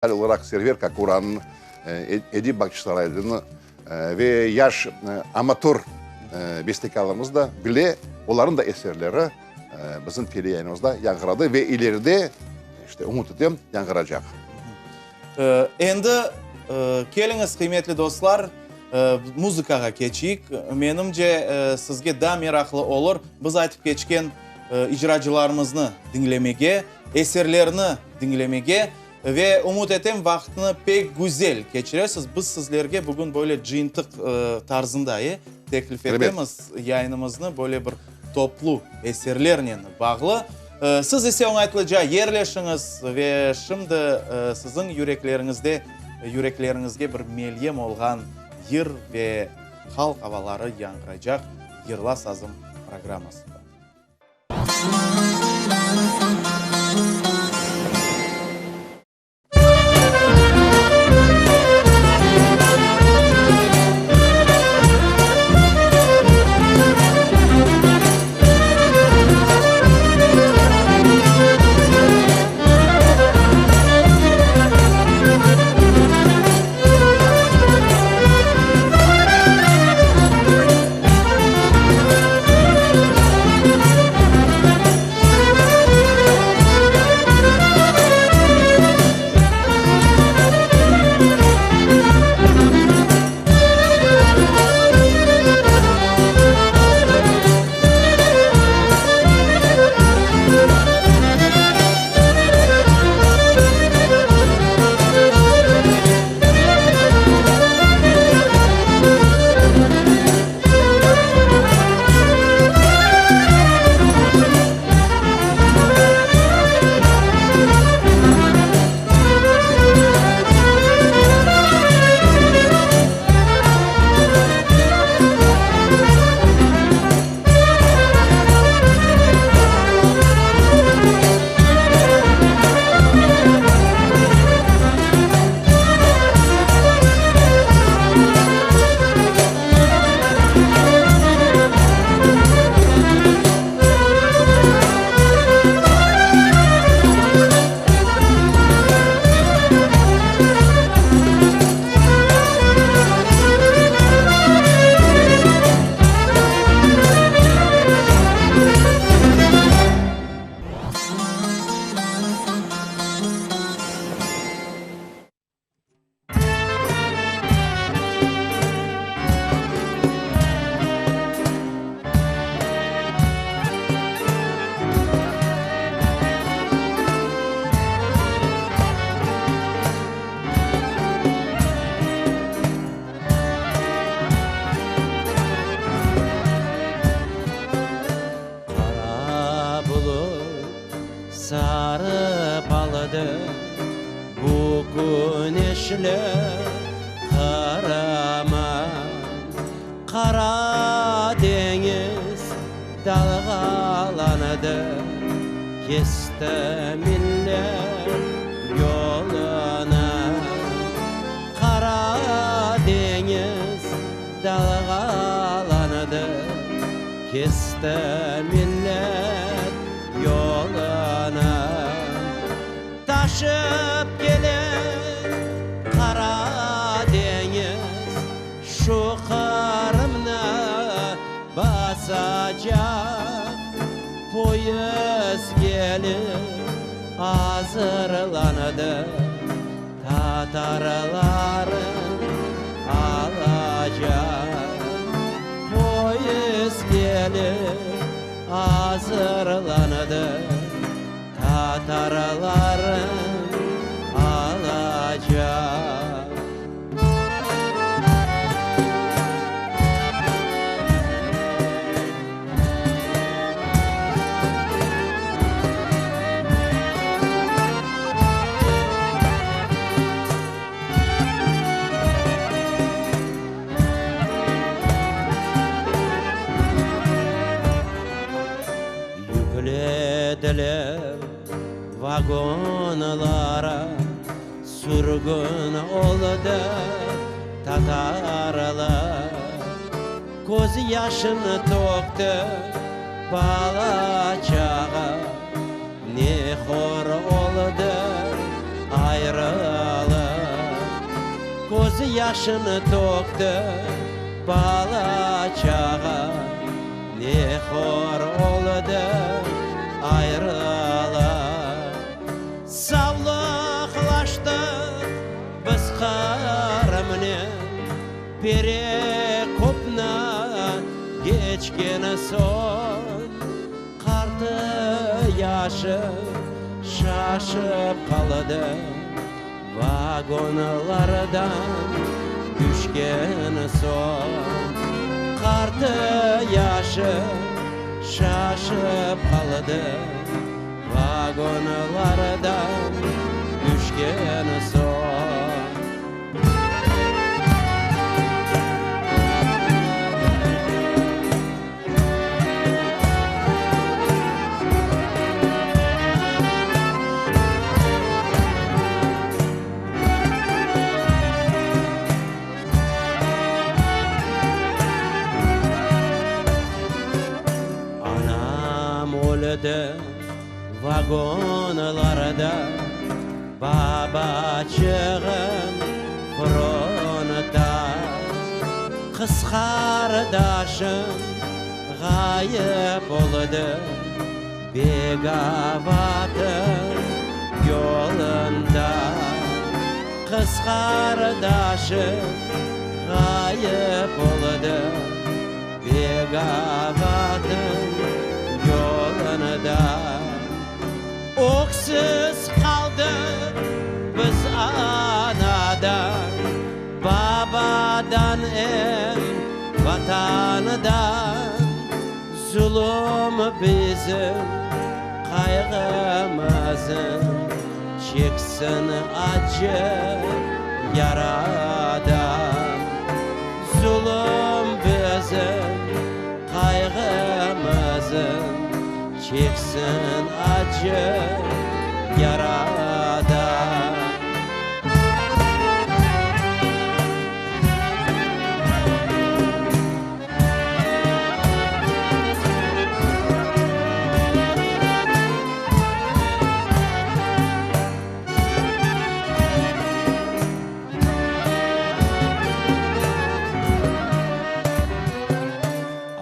Olaraq Server Kakuranıñ, Edip Bağçasaraylınıñ ve yaş amatör bestekârlarımız da bile, olarnıñ da eserleri bizim teleyayınımızda yañğıradı ve ileride, işte, ümüt etem, yañğıracaq. Endi keliñiz, qıymetli dostlar, muzıkağa keçeyik. Menimce, sizge daa meraqlı olur biz aytıp keçken icracılarımıznı diñlemege, eserlerini diñlemege. Ve ümüt etem, vaqıtnı pek güzel keçirersiz. Biz sizlerge bugün böyle cıyıntıq tarzında teklif etemiz yayınımıznı, böyle bir toplu eserlernen bağlı. Siz ise oñaytlıca yerleşiñiz ve şimdi siziñ yürekleriñizde, yürekleriñizge bir melyem olğan yır ve halq avaları yañğıraycaq Yırla sazım programmasında. Qara bulut sarıp aldı bu küneşli Qırımı. Qara deñiz dalğalandı, kesti millet yolunı. Qara deñiz dalğalandı, kesti millet yolunı. Taşıp kele Qara deñiz, şu Qırımnı basacaq. Poyezd kelip azırlandı, tatarlarnı alacaq. Poyezd kelip azırlandı, tatarlarnı alacaq. Yüklediler vagonlara, sürgün oldı tatarlar. Köz yaşını tökti bala-çağa, ne hor oldı ayrılıq. Köz yaşını tökti bala-çağa, Ne hor oldı ayrılıq. Savlıqlaştıq biz Qırımnen, Perekopnı keçken soñ. Qartı yaşı şaşıp qaldı, Vagonlardan tüşken soñ. Qartı yaşı şaşıp qaldı, Vagonlardan tüşken soñ. Anam öldi vagonlarda, Babaçığım frontta. Qız qardaşım ğayıp oldı, Begavatın yolunda. Qız qardaşım ğayıp oldı, Begavatın yolunda. Öksüz qaldıq biz anadan, Babadan em Vatandan. Zulum bizim qayğımızın, Çeksin acı yaradan. Zulum bizim qayğımızın, Çeksin acı yaradan.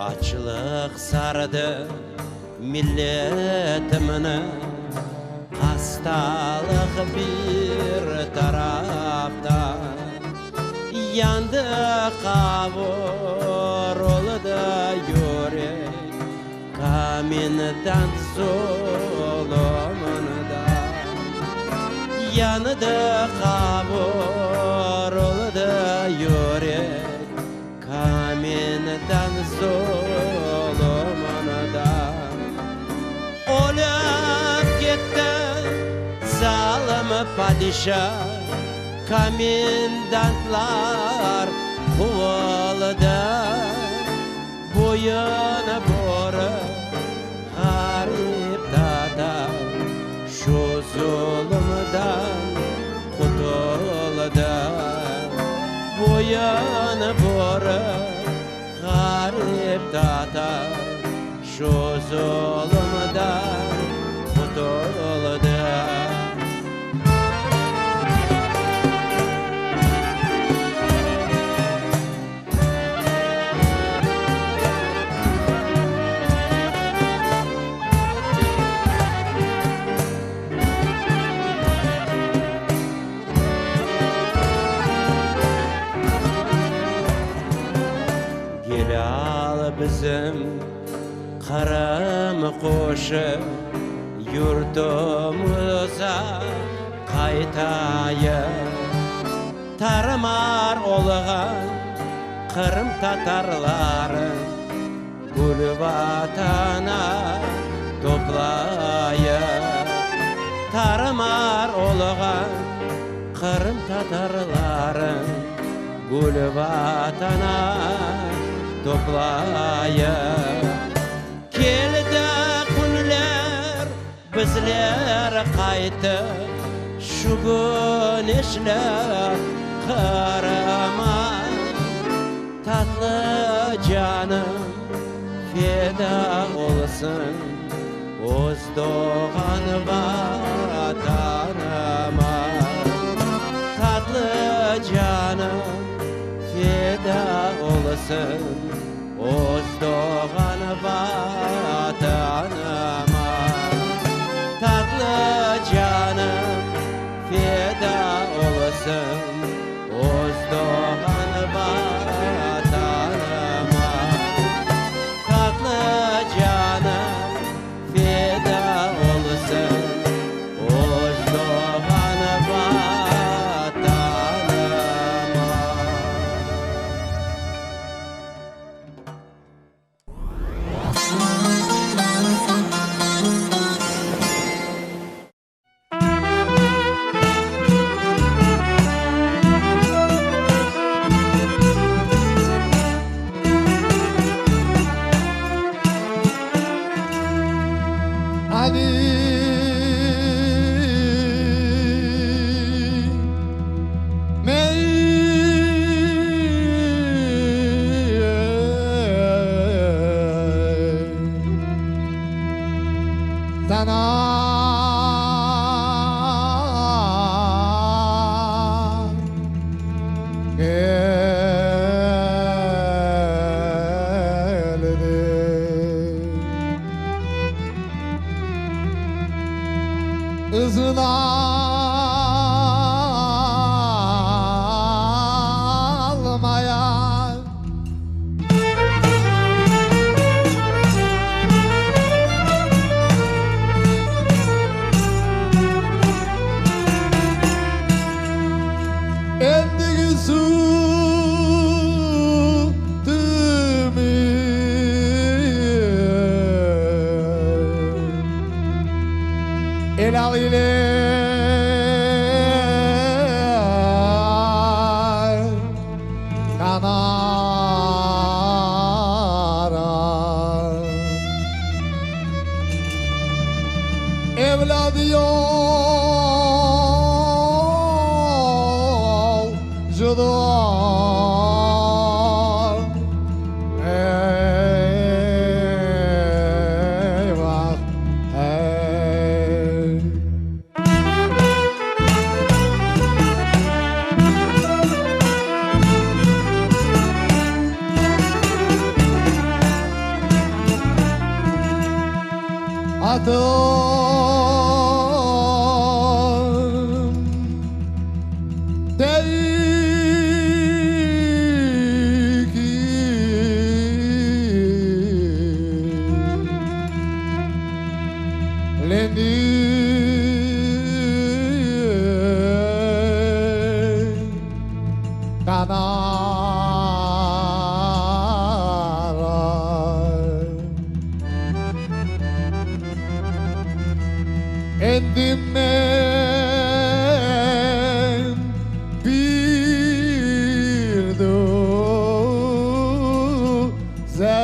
Açlıq sardı milletimni, Hastalıq bir taraftan. Yandı, qavurıldı yürek, Komendant zulumından. Yandı, qavurıldı yürek, Komendant zulumından. Ölip ketti zalım padişa, Komendantlar quvuldı. Boyun burıp ğarip tatar, Şu zulumdan qutuldı. Boyun burıp ğarip tatar, Şu zulumdan qutuldı. Celâl bizim Qırım quşu, Yurtumıza qaytayıq. Tar-mar olğan qırımtatarları Gül Vatana toplayıq. Tar-mar olğan qırımtatarları Gül Vatana toplayıq. Keldi künler, bizler qayttıq Şu güneşli Qırıma. Tatlı canım feda olsun Öz doğğan Vatanıma. Tatlı canım. Feda olsun öz doğğan Vatanıma. Tatlı canım feda olsun öz doğğan Vatanıma. Tatlı canım feda olsun öz doğğan Vatanıma. Ali men saña keldim. İzin almaya. Endigi sütümi Elâl ile qanarım. Evlâd yolcudur. Eyvah, ey. Atım değil ki Lendi kanar. Endi men bir düzen.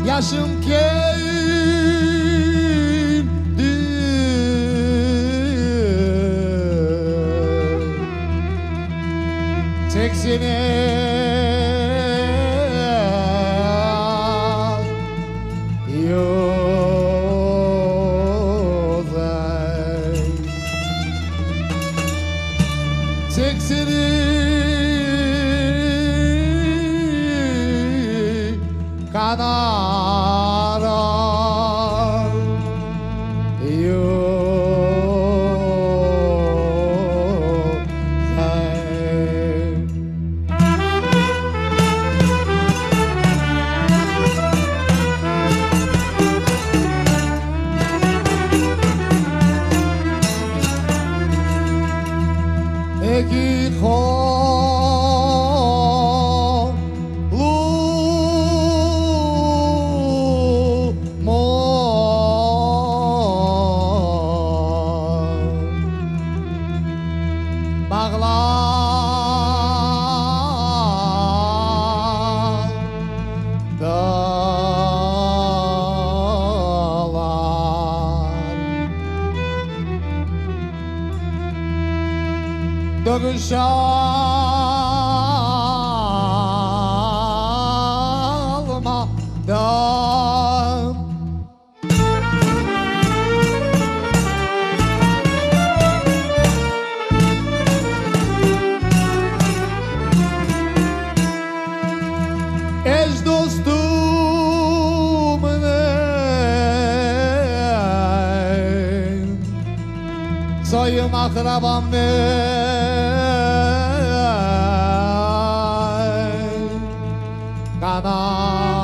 Yaşım geldi Seksene yüzey. Sekseni kanara yüzey. Eki kolumu bağladılar. Dövüşen. Aqrabam Kanara.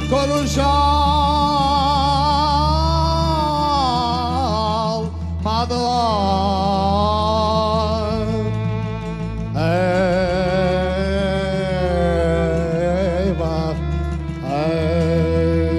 Konuşalmadılar. Eyvah, ey.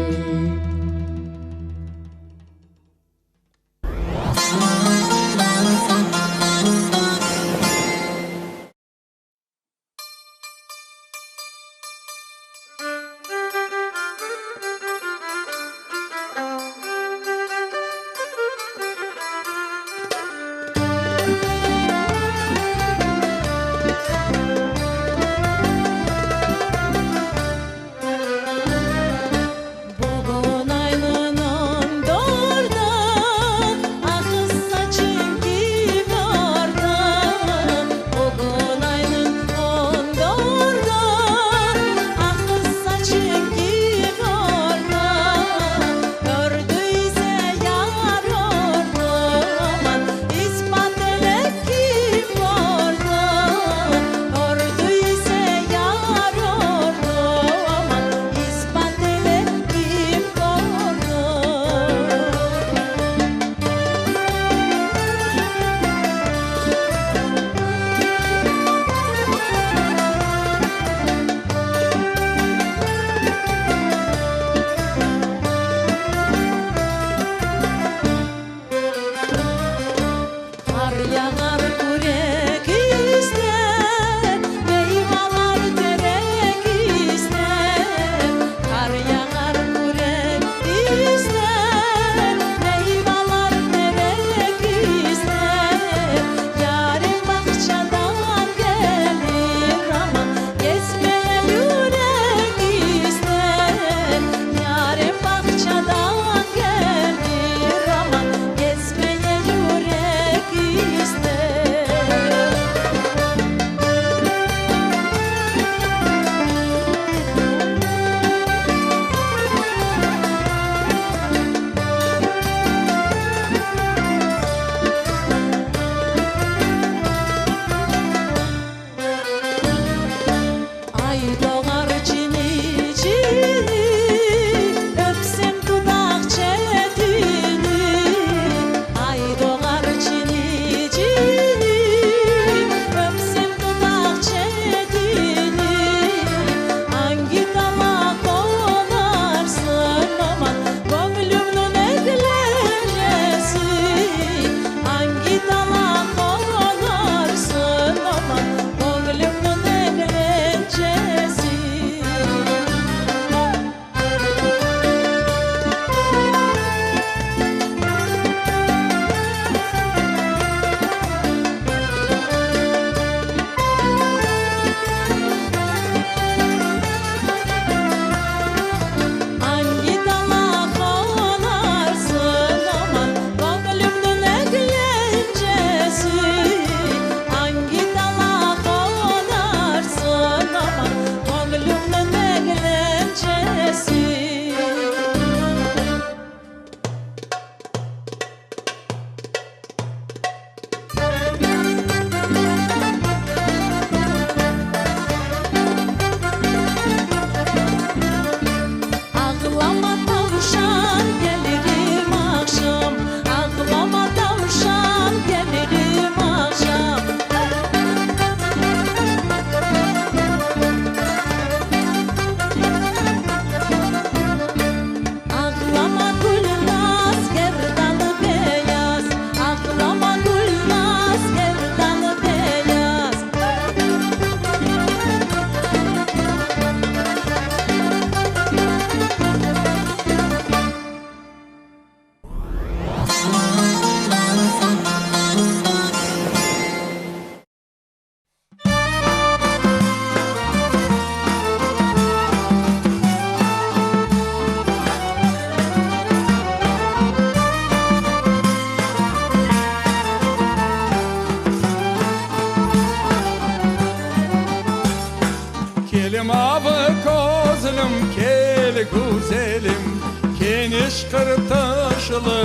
qırtışlı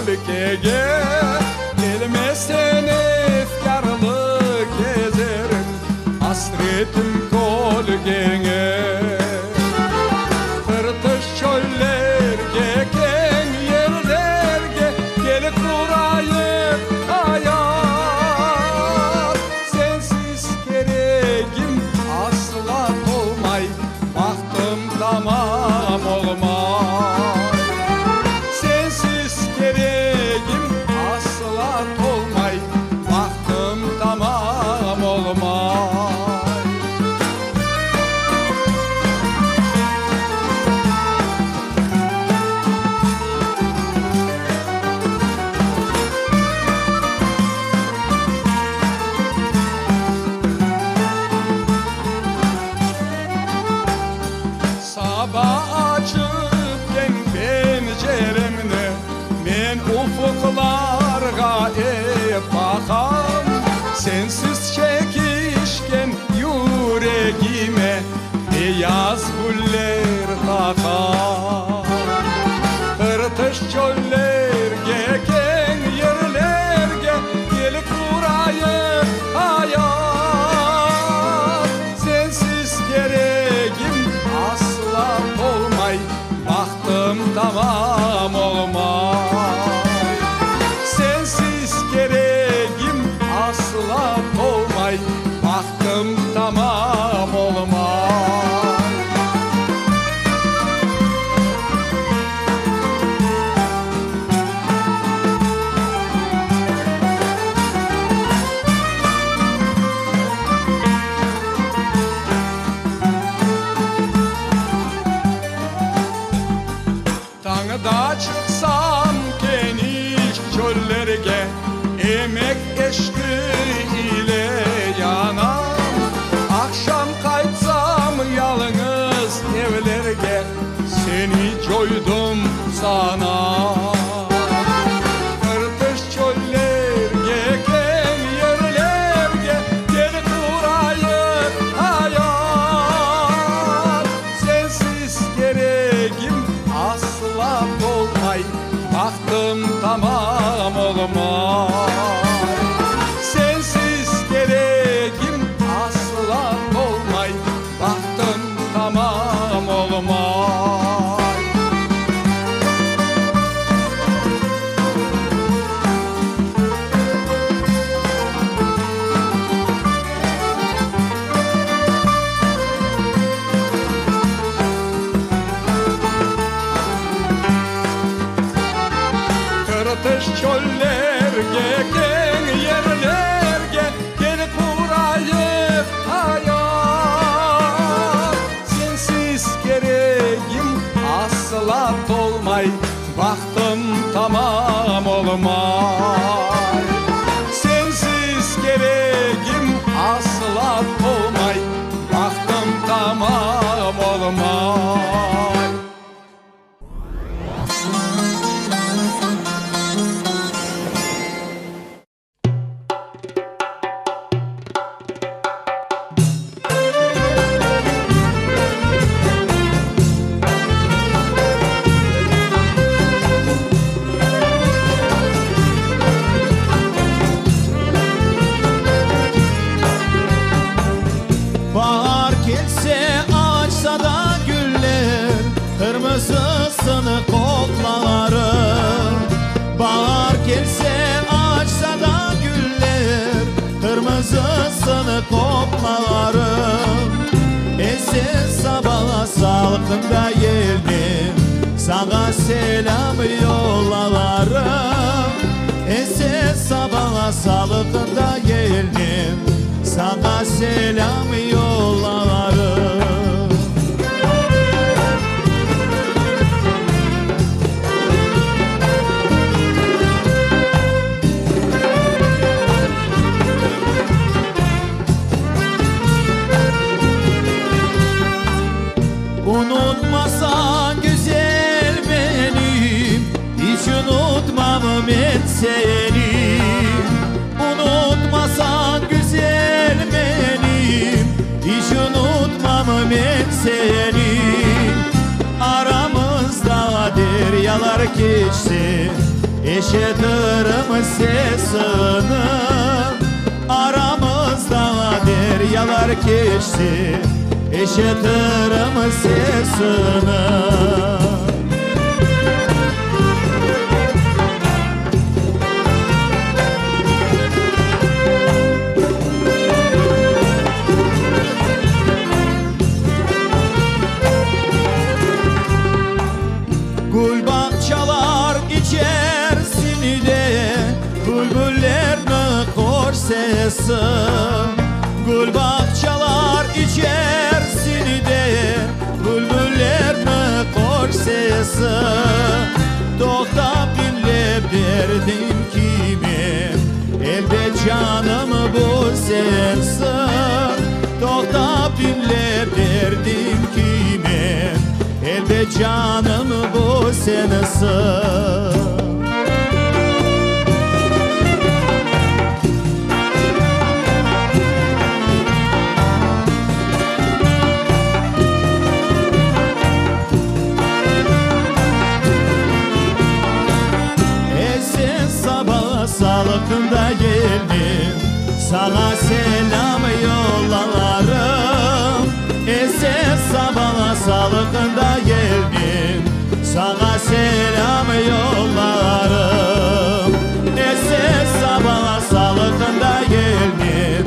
ülkege, Kelmesen efkârlı kezerim, Asretim kölgeñe. Qırtış çöllerge, keñ yerlerge, Kel qurayıq ayat. Sensiz keregim asla tolmay, Bahtım tamam olmay. Sensiz keregim asla tolmay, Bahtım tamam olmay. Saba açıp keñ penceremni, Men ufuqlarğa ep baqam. Sensiz çekişken yüregime Beyaz güller taqam. Qırtış çöllerge, keñ yerlerge Kel qurayıq ayat. Sensiz keregim asla tolmay, Bahtım tamam olmay. Sensiz keregim asla tolmay, Bahtım tamam olmay. Tañda çıqsam keniş çöllerge, Emek eşqı ile yanam. Aqşam qaytsam yalıñız evlerge, Seni coydım sanam. Qırtış çöllerge, keñ yerlerge, Kel qurayıq ayat. Sensiz keregim asla tolmay, Bahtım tamam olmay. Sensiz keregim asla tolmay, Bahtım tamam olmay. Qırtış çöllerge, keñ yerlerge, Kel qurayıq ayat. Sensiz keregim asla tolmay, Bahtım tamam olmay. Sensiz keregim asla tolmay, Bahtım tamam olmay. Baar kelse, açsa da güller, Qırmızısını qoqlarım. Baar kelse, açsa da güller, Qırmızısını qoqlarım. Esse saba salqında yelnen, Saña selâm yollalarım. Esse saba salqında yelnen, Saña selâm yollalarım. Unutmasañ güzel benim, İç unutmam men seni. Unutmasañ güzel benim, İç unutmam men seni. Aramızda derya. deryalar keçse, Eşitirim sesini. Aramızda deryalar keçse, Eşitirim sesini. Gül bağçalar içerisinde Bülbüllerniñ hoş sesi. Gül bağçalar içerisinde Bülbüllerniñ hoş sesi. Toqtap diñlep derdim ki men, Elbet canım bu sensiñ. Toqtap diñlep derdim ki men, Elbet canım bu sensiñ. Esen saba salqında geldim, Saña selâm yollarım. Esen saba salqında geldim, Saña selâm yollarım. Esen saba salqında geldim,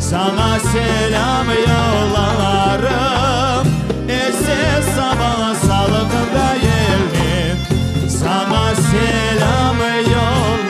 Saña selâm yollarım. Esen saba salqında geldim, Saña selâm yollarım.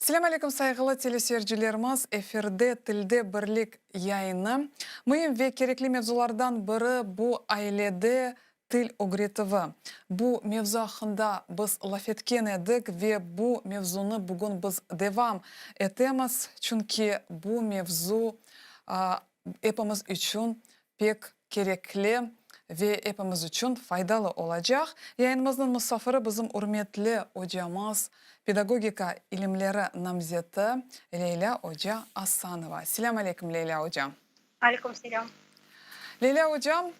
Selâm aleyküm sayğılı teleseyircilerimiz, efirde Tilde birlik yayını. Müim ve kerekli mevzulardan biri bu ailede til ögretüvi. Bu mevzu aqqında biz laf etken edik ve bu mevzunı bugün biz devam etemiz, çünki bu mevzu epimiz içün pek kerekli ve epimiz içün faydalı olacaq. Yayınımıznıñ musafiri bizim ürmetli ocamız, pedagogika ilimleri namzeti Leylâ oca Asanova. Selâm aleyküm, Leylâ oca. Aleyküm selâm. Leylâ ocam,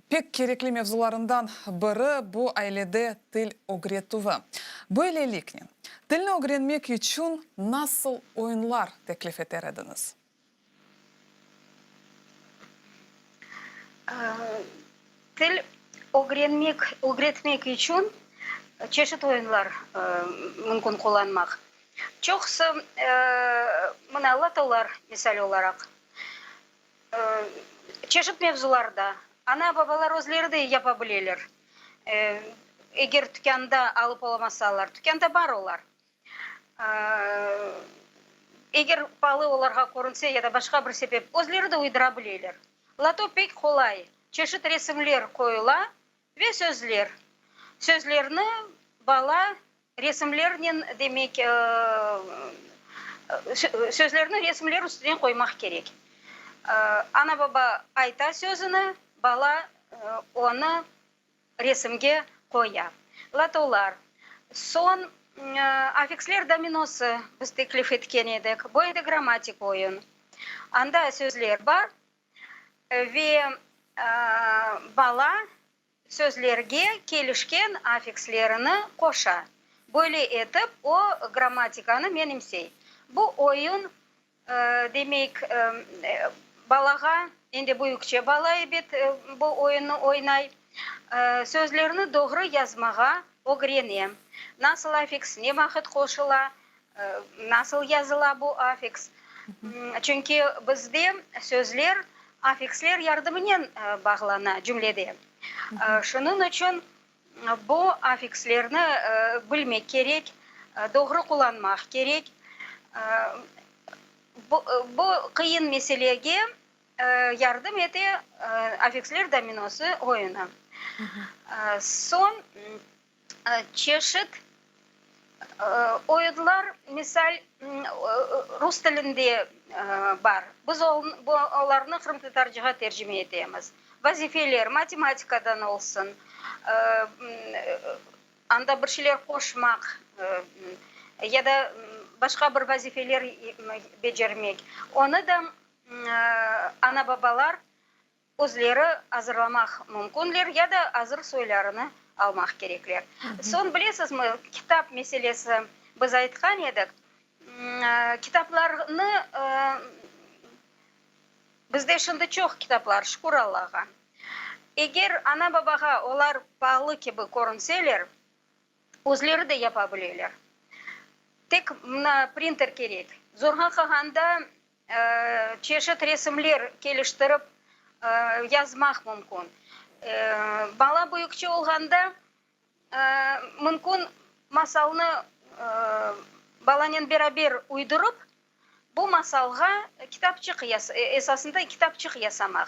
pek kerekli mevzularından biri bu ailede til ögretüvi. Böyleliknen, tilni ögrenmek içün nasıl oyunlar teklif eter ediñiz? Til ögrenmek, ögretmek içün çeşit oyunlar mümkün qullanmaq. Çoqusı, mına, latolar, misal olaraq, çeşit mevzularda ana-babalar özleri de yapa bileler. Eger tükânda alıp olamasalar, tükânda bar olar. Eger palı olarğa körünse ya da başqa bir sebep, özleri de uydura bileler. Loto pek qolay, çeşit resimler qoyula ve sözler. Sözlerni bala resimlernen, demek, sözlerni resimler üstüne qoymaq kerek. Ana-baba ayta sözüni, bala onı resimge qoya. Latolar. Soñ afiksler dominosı biz teklif etken edik. Bu endi grammatik oyun. Anda sözler bar ve bala sözlerge kelişken afikslerini qoşa. Böyle etip o grammatikanı menimsey. Bu oyun Demek, balağa, endi büyükçe bala ebet bu oyunnı oynay, sözlerni doğru yazmağa ögrene. Nasıl afiks ne vaqıt qoşula, nasıl yazıla bu afiks. Çünki bizde sözler afiksler yardımınen bağlana cümlede. Şunıñ içün Bu afikslerni bilmek kerek, doğru qullanmaq kerek. Bu qıyın meselege yardım ete afiksler dominosı oyunı. Soñ çeşit oyunlar, misal, rus tilinde bar. Biz olarnı qırımtatarcağa tercime etemiz. Vazifeler, matematikadan olsun, anda bir şeyler qoşmaq ya da başqa bir vazifeler becermek, onı da ana-babalar özleri azırlamaq mümkünler ya da azır soylarını almaq kerekler. Soñ, bilesizmi, kitap meselesi, biz aytqan edik, kitaplarnı Bizde şimdi çoq kitaplar, şükür Allağa. Eger ana-babağa olar paalı kibi körünseler, özleri de yapa bileler. Tek mına printer kerek. Zorğa qalğanda çeşit resimler keliştirip yazmaq mümkün. Bala büyükçe olğanda Mümkün, masalnı balanen beraber uydurıp, bu masalğa kitapçıq esasında kitapçıq yasamaq,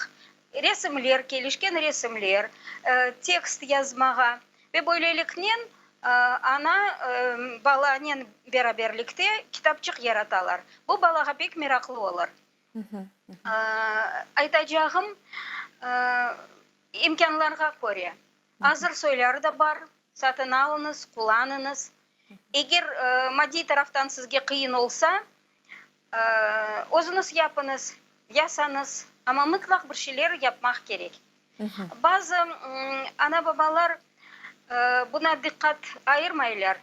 resimler, kelişken resimler, tekst yazmağa ve böyleliknen ana balanen beraberlikte kitapçıq yaratalar. Bu balağa pek meraqlı olur. Aytacağım, imkânlarğa köre, Azır soyları da bar, satın alıñız, qullanıñız. Eger maddiy taraftan sizge qıyın olsa, özüñiz yapıñız, yasañız, amma mıtlaq bir şeyler yapmaq kerek. Bazı ana-babalar buna diqqat ayırmaylar,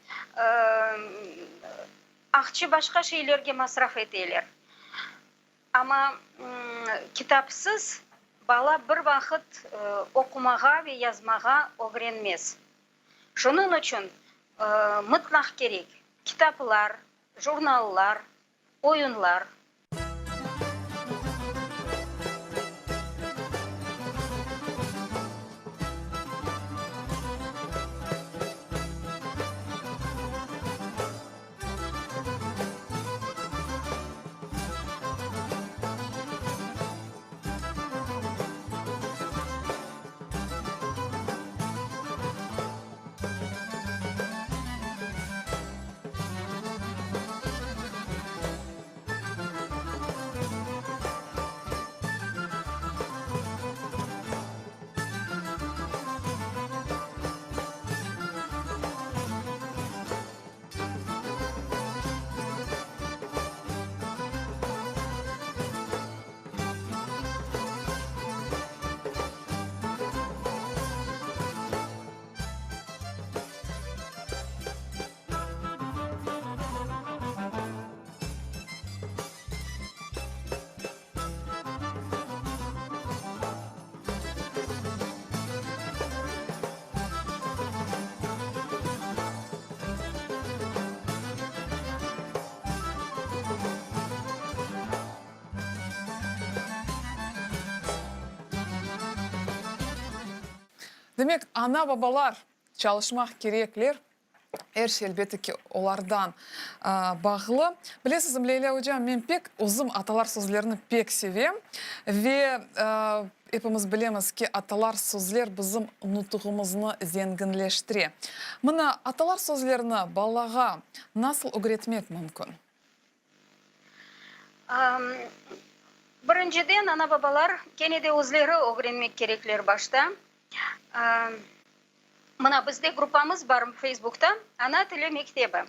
aqça başqa şeylerge masraf eteler. Amma kitapsız bala bir vaqıt oqumağa ve yazmağa ögrenmez. Şunıñ içün mıtlaq kerek kitaplar, jurnallar, oyunlar. Demek, ana-babalar çalışmaq kerekler. Er şey, elbette ki, olardan bağlı. Bilesizmi, Leylâ ocam, men pek özüm atalar sözlerini pek sevem ve epimiz bilemiz ki, atalar sözler bizim nutuğımıznı zenginleştire. Mına, atalar sözlerini balağa nasıl ögretmek mümkün? Birinciden, ana-babalar kene de özleri ögrenmek kerekler başta. Mına, bizde gruppamız bar Feysbukta, Ana tili mektebi.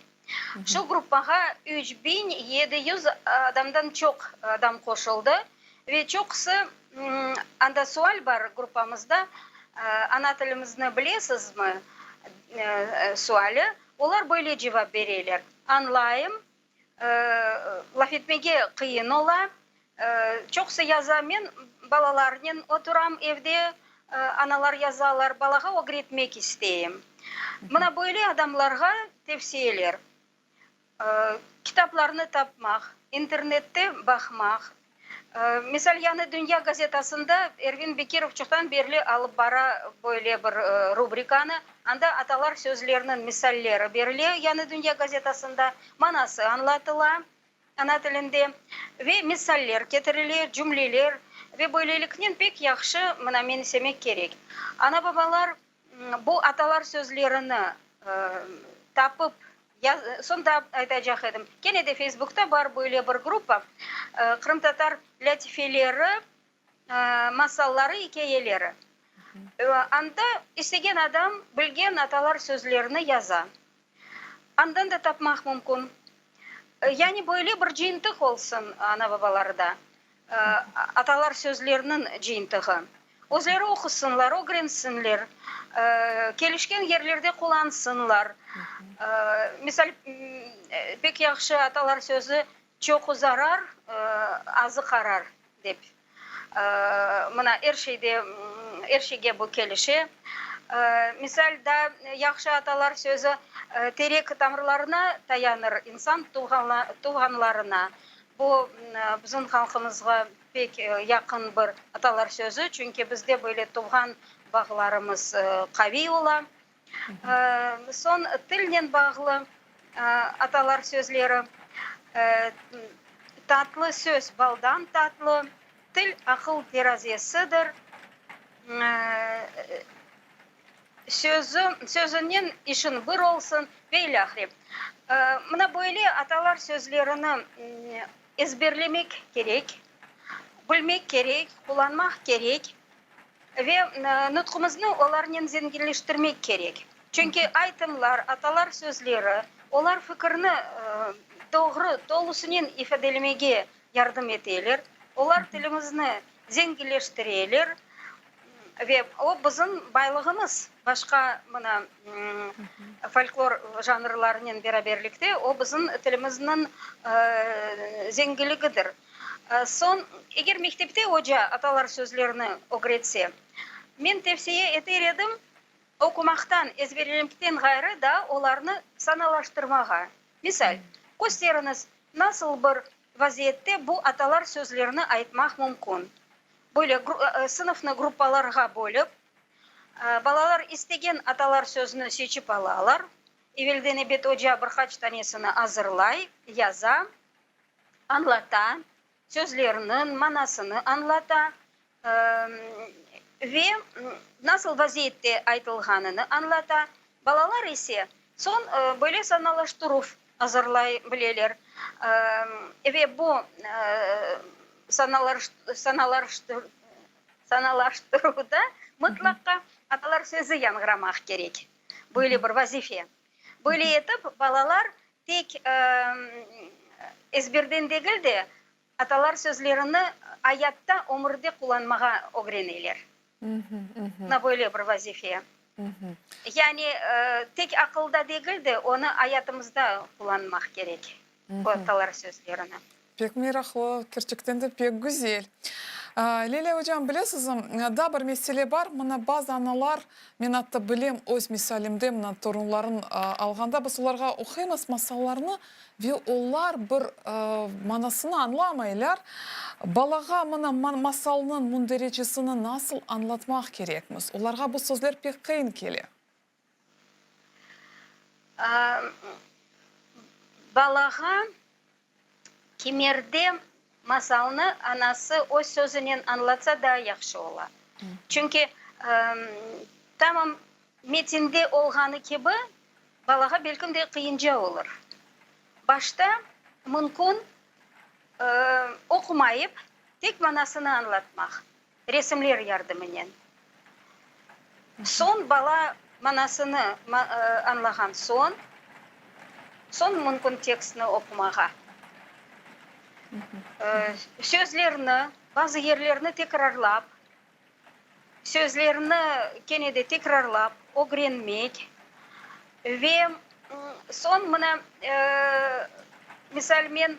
Şu gruppağa 3700 adamdan çoq adam qoşuldı ve çoqusı, anda sual bar gruppamızda, Ana tilimizni bilesizmi? suali. Olar böyle cevap bereler, Añlayım, laf etmege qıyın ola. Çoqusı yaza, men balalarnen oturam evde, analar yazalar, balağa ögretmek isteyim. Mına böyle adamlarğa tevsiyeler, kitaplarnı tapmaq, internette baqmaq, Misal, Yañı dünya gazetasında Ervin Bekirov çoqtan berli alıp bara böyle bir rubrikanı. Anda atalar sözleriniñ misalleri berile Yañı dünya gazetasında, manası añlatıla ana tilinde ve misaller ketirile, cümleler ve böyleliknen pek yahşı mına mensemek kerek. Ana-babalar Bu atalar sözlerini tapıp, soñ daa aytacaq edim, kene de Feysbukta bar böyle bir gruppa, qırımtatar lâtifeleri, masalları, ikâyeleri. Anda istegen adam bilgen atalar sözlerini yaza. Andan da tapmaq mümkün. Yani böyle bir cıyıntıq olsun ana-babalarda, atalar sözleriniñ cıyıntığı. Özleri oqusınlar, ögrensinler, kelişken yerlerde qullansınlar. Misal, pek yahşı atalar sözü, Çoqu zarar, azı qarar, dep. Mına, er şeyde, er şeyge bu kelişe. Misal, daa yahşı atalar sözü, Terek tamırlarına tayanır insan, tuvğanlarına. Bu, bizim halqımızğa pek yaqın bir atalar sözü, çünki bizde böyle tuvğan bağlarımız qaviy ola. Soñ tilnen bağlı atalar sözleri, Tatlı söz baldan tatlı, Til aqıl terazesidir, Sözü, sözünen işiñ bir olsun ve ilâhre. Mına böyle atalar sözlerini ezberlemek kerek, bilmek kerek, qullanmaq kerek ve nutqumıznı olarnen zenginleştirmek kerek. Çünki aytımlar, atalar sözleri, olar fikirni doğru, tolusınen ifadelemege yardım eteler, olar tilimizni zenginleştireler. Ve o bizim baylığımız, başqa mına folklor janrlarınen beraberlikte o bizim tilimizniñ zengiligidir. Soñ, eger mektepte oca atalar sözlerini ögretse, men tevsiye eter edim, oqumaqtan, ezberlemekten ğayrı daa olarnı sanalaştırmağa. Misal, kösteriñiz, nasıl bir vaziyette bu atalar sözlerini aytmaq mümkün. Böyle sınıfnı gruppalarğa bölip, balalar istegen atalar sözüni seçip alalar. Evelden ebet oca bir qaç tanesini azırlay, yaza, añlata, sözleriniñ manasını añlata ve nasıl vaziyette aytılğanını añlata. Balalar ise soñ böyle sanalaştıruv azırlay bileler ve bu sanalaştıruvda mıtlaqa atalar sözü yañğıramaq kerek. Böyle bir vazife. Böyle etip balalar tek ezberden degil de, atalar sözlerini ayatta, ömürde qullanmağa ögreneler. Mına böyle bir vazife. Yani tek aqılda degil de, onı ayatımızda qullanmaq kerek, bu atalar sözlerini. Pek meraqlı, kerçekten de pek güzel. Lilâ ocam, bilesizmi, daa bir mesele bar, mına bazı analar, men atta bilem öz misalimde, mına torunların alğanda, biz olarğa oquymız masallarnı ve olar bir manasını añlamaylar. Balağa mına masalnıñ münderecesini nasıl añlatmaq kerekmiz? Olarğa bu sözler pek qıyın kele. Balağa Kimerde masalnı anası öz sözünen añlatsa daa yahşı ola. Çünki tamam metinde olğanı kibi balağa belkim de qıyınca olur. Başta mümkün oqumayıp, tek manasını añlatmaq, resimler yardımınen. Soñ bala manasını añlağan soñ, soñ mümkün tekstni oqumağa. Sözlerni, bazı yerlerni tekrarlap, sözlerni kene de tekrarlap ögrenmek ve soñ mına, misal, men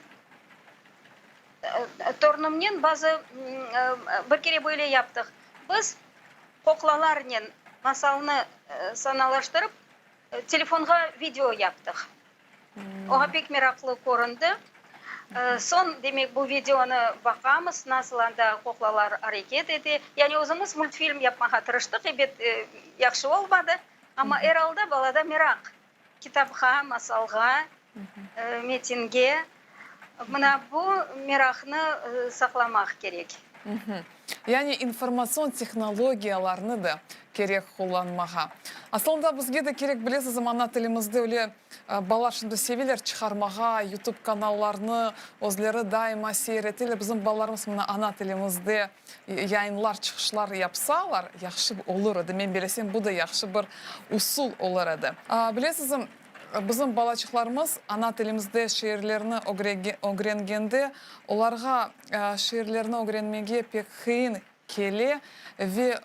Torunımnen bazı bir kere böyle yaptıq. Biz qoqlalarnen masalnı sanalaştırıp, telefonğa video yaptıq. Oña pek meraqlı köründi. Soñ, demek, bu videonı baqamız, nasıl anda qoqlalar areket ete. Yani özümiz multfilm yapmağa tırıştıq, ebet, yahşı olmadı, amma er alda balada meraq. Kitapqa, masalğa, metinge, mına bu meraqnı saqlamaq kerek. Yani informatsion tehnologiyalarnı da kerek qullanmağa. Aslında bizge de kerek, bilesizmi, ana tilimizde öyle balalar şimdi seveler çıqarmağa, YouTube kanallarnı özleri daima seyir eteler. Bizim balalarımız mına ana tilimizde yayınlar, çıqışlar yapsalar, yahşı olur edi. Men belesem, bu da yahşı bir usul olur edi. Bilesizmi, bizim balaçıqlarımız ana tilimizde şiirlerni ögrengende, olarğa şiirlerni ögrenmege pek qıyın kele ve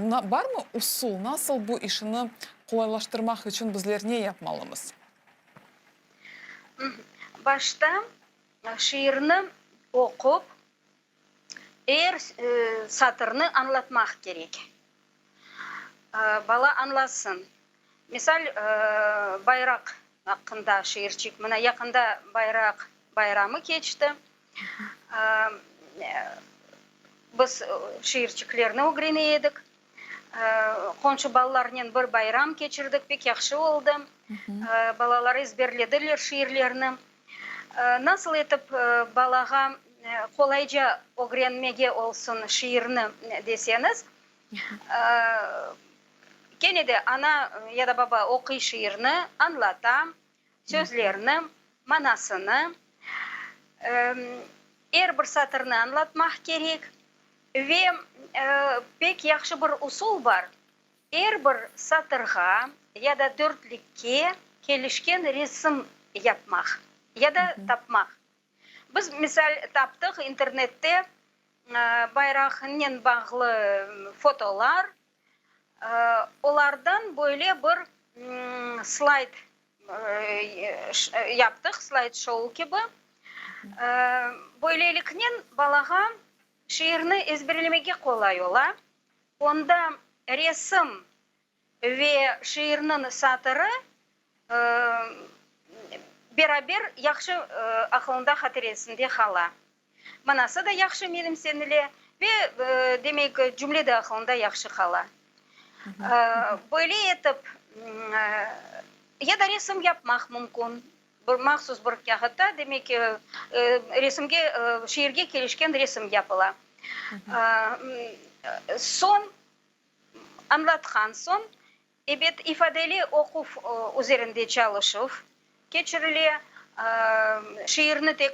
barmı usul, nasıl bu işini qolaylaştırmaq içün bizler ne yapmalımız? Başta şiirni oqup, Er satırnı añlatmaq kerek. Bala añlasın. Misal, bayraq aqqında şiirçik. Mına yaqında bayraq bayramı keçti. Biz şiirçiklerni ögrene edik. Qonşu balalarnen bir bayram keçirdik, pek yahşı oldı. Balalar ezberlediler şiirlerni. Nasıl etip balağa qolayca ögrenmege olsun şiirni deseñiz, kene de ana ya da baba oquy şiirni, añlata, sözlerni, manasını, er bir satırnı añlatmaq kerek ve pek yahşı bir usul bar, Er bir satırğa ya da dörtlikke kelişken resim yapmaq ya da tapmaq. Biz, misal, taptıq internette bayraqnen bağlı fotolar, olardan böyle bir slayd yaptıq, slayd-şou kibi. Böyleliknen balağa şiirni ezberlemege qolay ola. Onda resim ve şiirniñ satırı beraber yahşı aqılında, hatiresinde qala. Manası da yahşı menimsenile ve, demek, cümle de aqılında yahşı qala. Böyle etip, ya da resim yapmaq mümkün, bir mahsus bir kâğıtta, demek, resimge, şiirge kelişken resim yapıla. Soñ, añlatqan soñ, ebet, ifadeli oquv üzerinde çalışuv keçirile, şiirni tek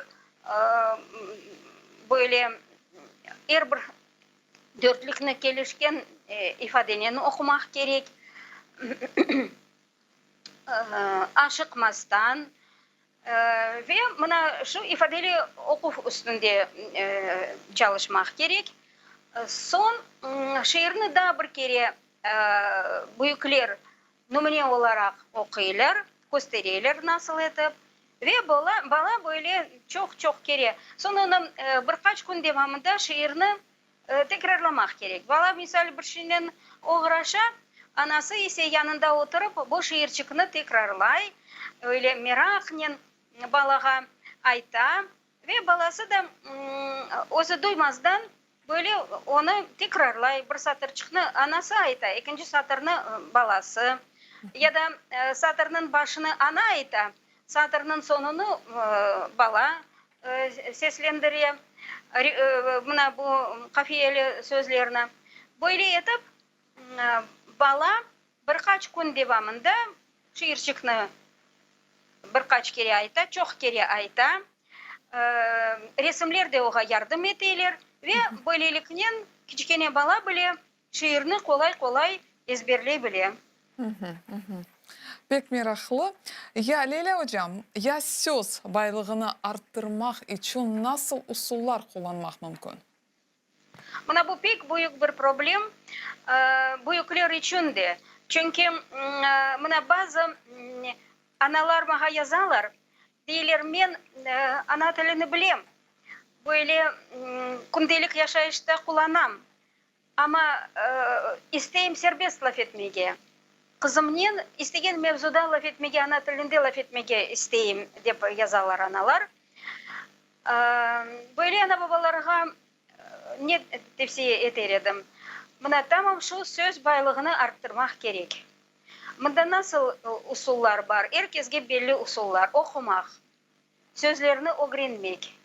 böyle er bir dörtlükni kelişken ifadenen oqumaq kerek. Aşıqmastan ve mına şu ifadeli oquv üstünde çalışmaq kerek. Soñ şiirni daa bir kere büyükler nümüne olaraq oquylar, köstereler nasıl etip ve bala böyle çoq-çoq kere. Soñ onı bir qaç kün devamında şiirni. tekrarlamaq kerek. Bala, misal, bir şeynen oğraşa, anası ise yanında oturıp, bu şiirçikni tekrarlay, öyle meraqnen balağa ayta ve balası da özü duymazdan böyle onı tekrarlay, bir satırçıqnı anası ayta, ekinci satırnı balası, ya da satırnıñ başını ana ayta, satırnıñ soñunı bala seslendire, mına bu qafiyeli sözlerni. Böyle etip, bala bir qaç kün devamında şiirçikni bir qaç kere ayta, çoq kere ayta, resimler de oğa yardım eteler ve böyleliknen kiçkene bala bile şiirni qolay-qolay ezberley bile. Pek meraqlı. Ya, Leylâ ocam, ya söz baylığını arttırmaq içün nasıl usullar qullanmaq mümkün? Mına bu pek büyük bir problem, büyükler içün de. Çünki mına bazı analar maña yazalar, deyler, men ana tilini bilem, böyle kündelik yaşayışta qullanam, amma isteyim serbest laf etmege, qızımnen istegen mevzuda laf etmege, ana tilinde laf etmege isteyim, dep yazalar analar. Böyle ana-babalarğa ne tevsiye eter edim? Mına tamam şu söz baylığını arttırmaq kerek. Mında nasıl usullar bar? Er kesge belli usullar, oqumaq, sözlerni ögrenmek,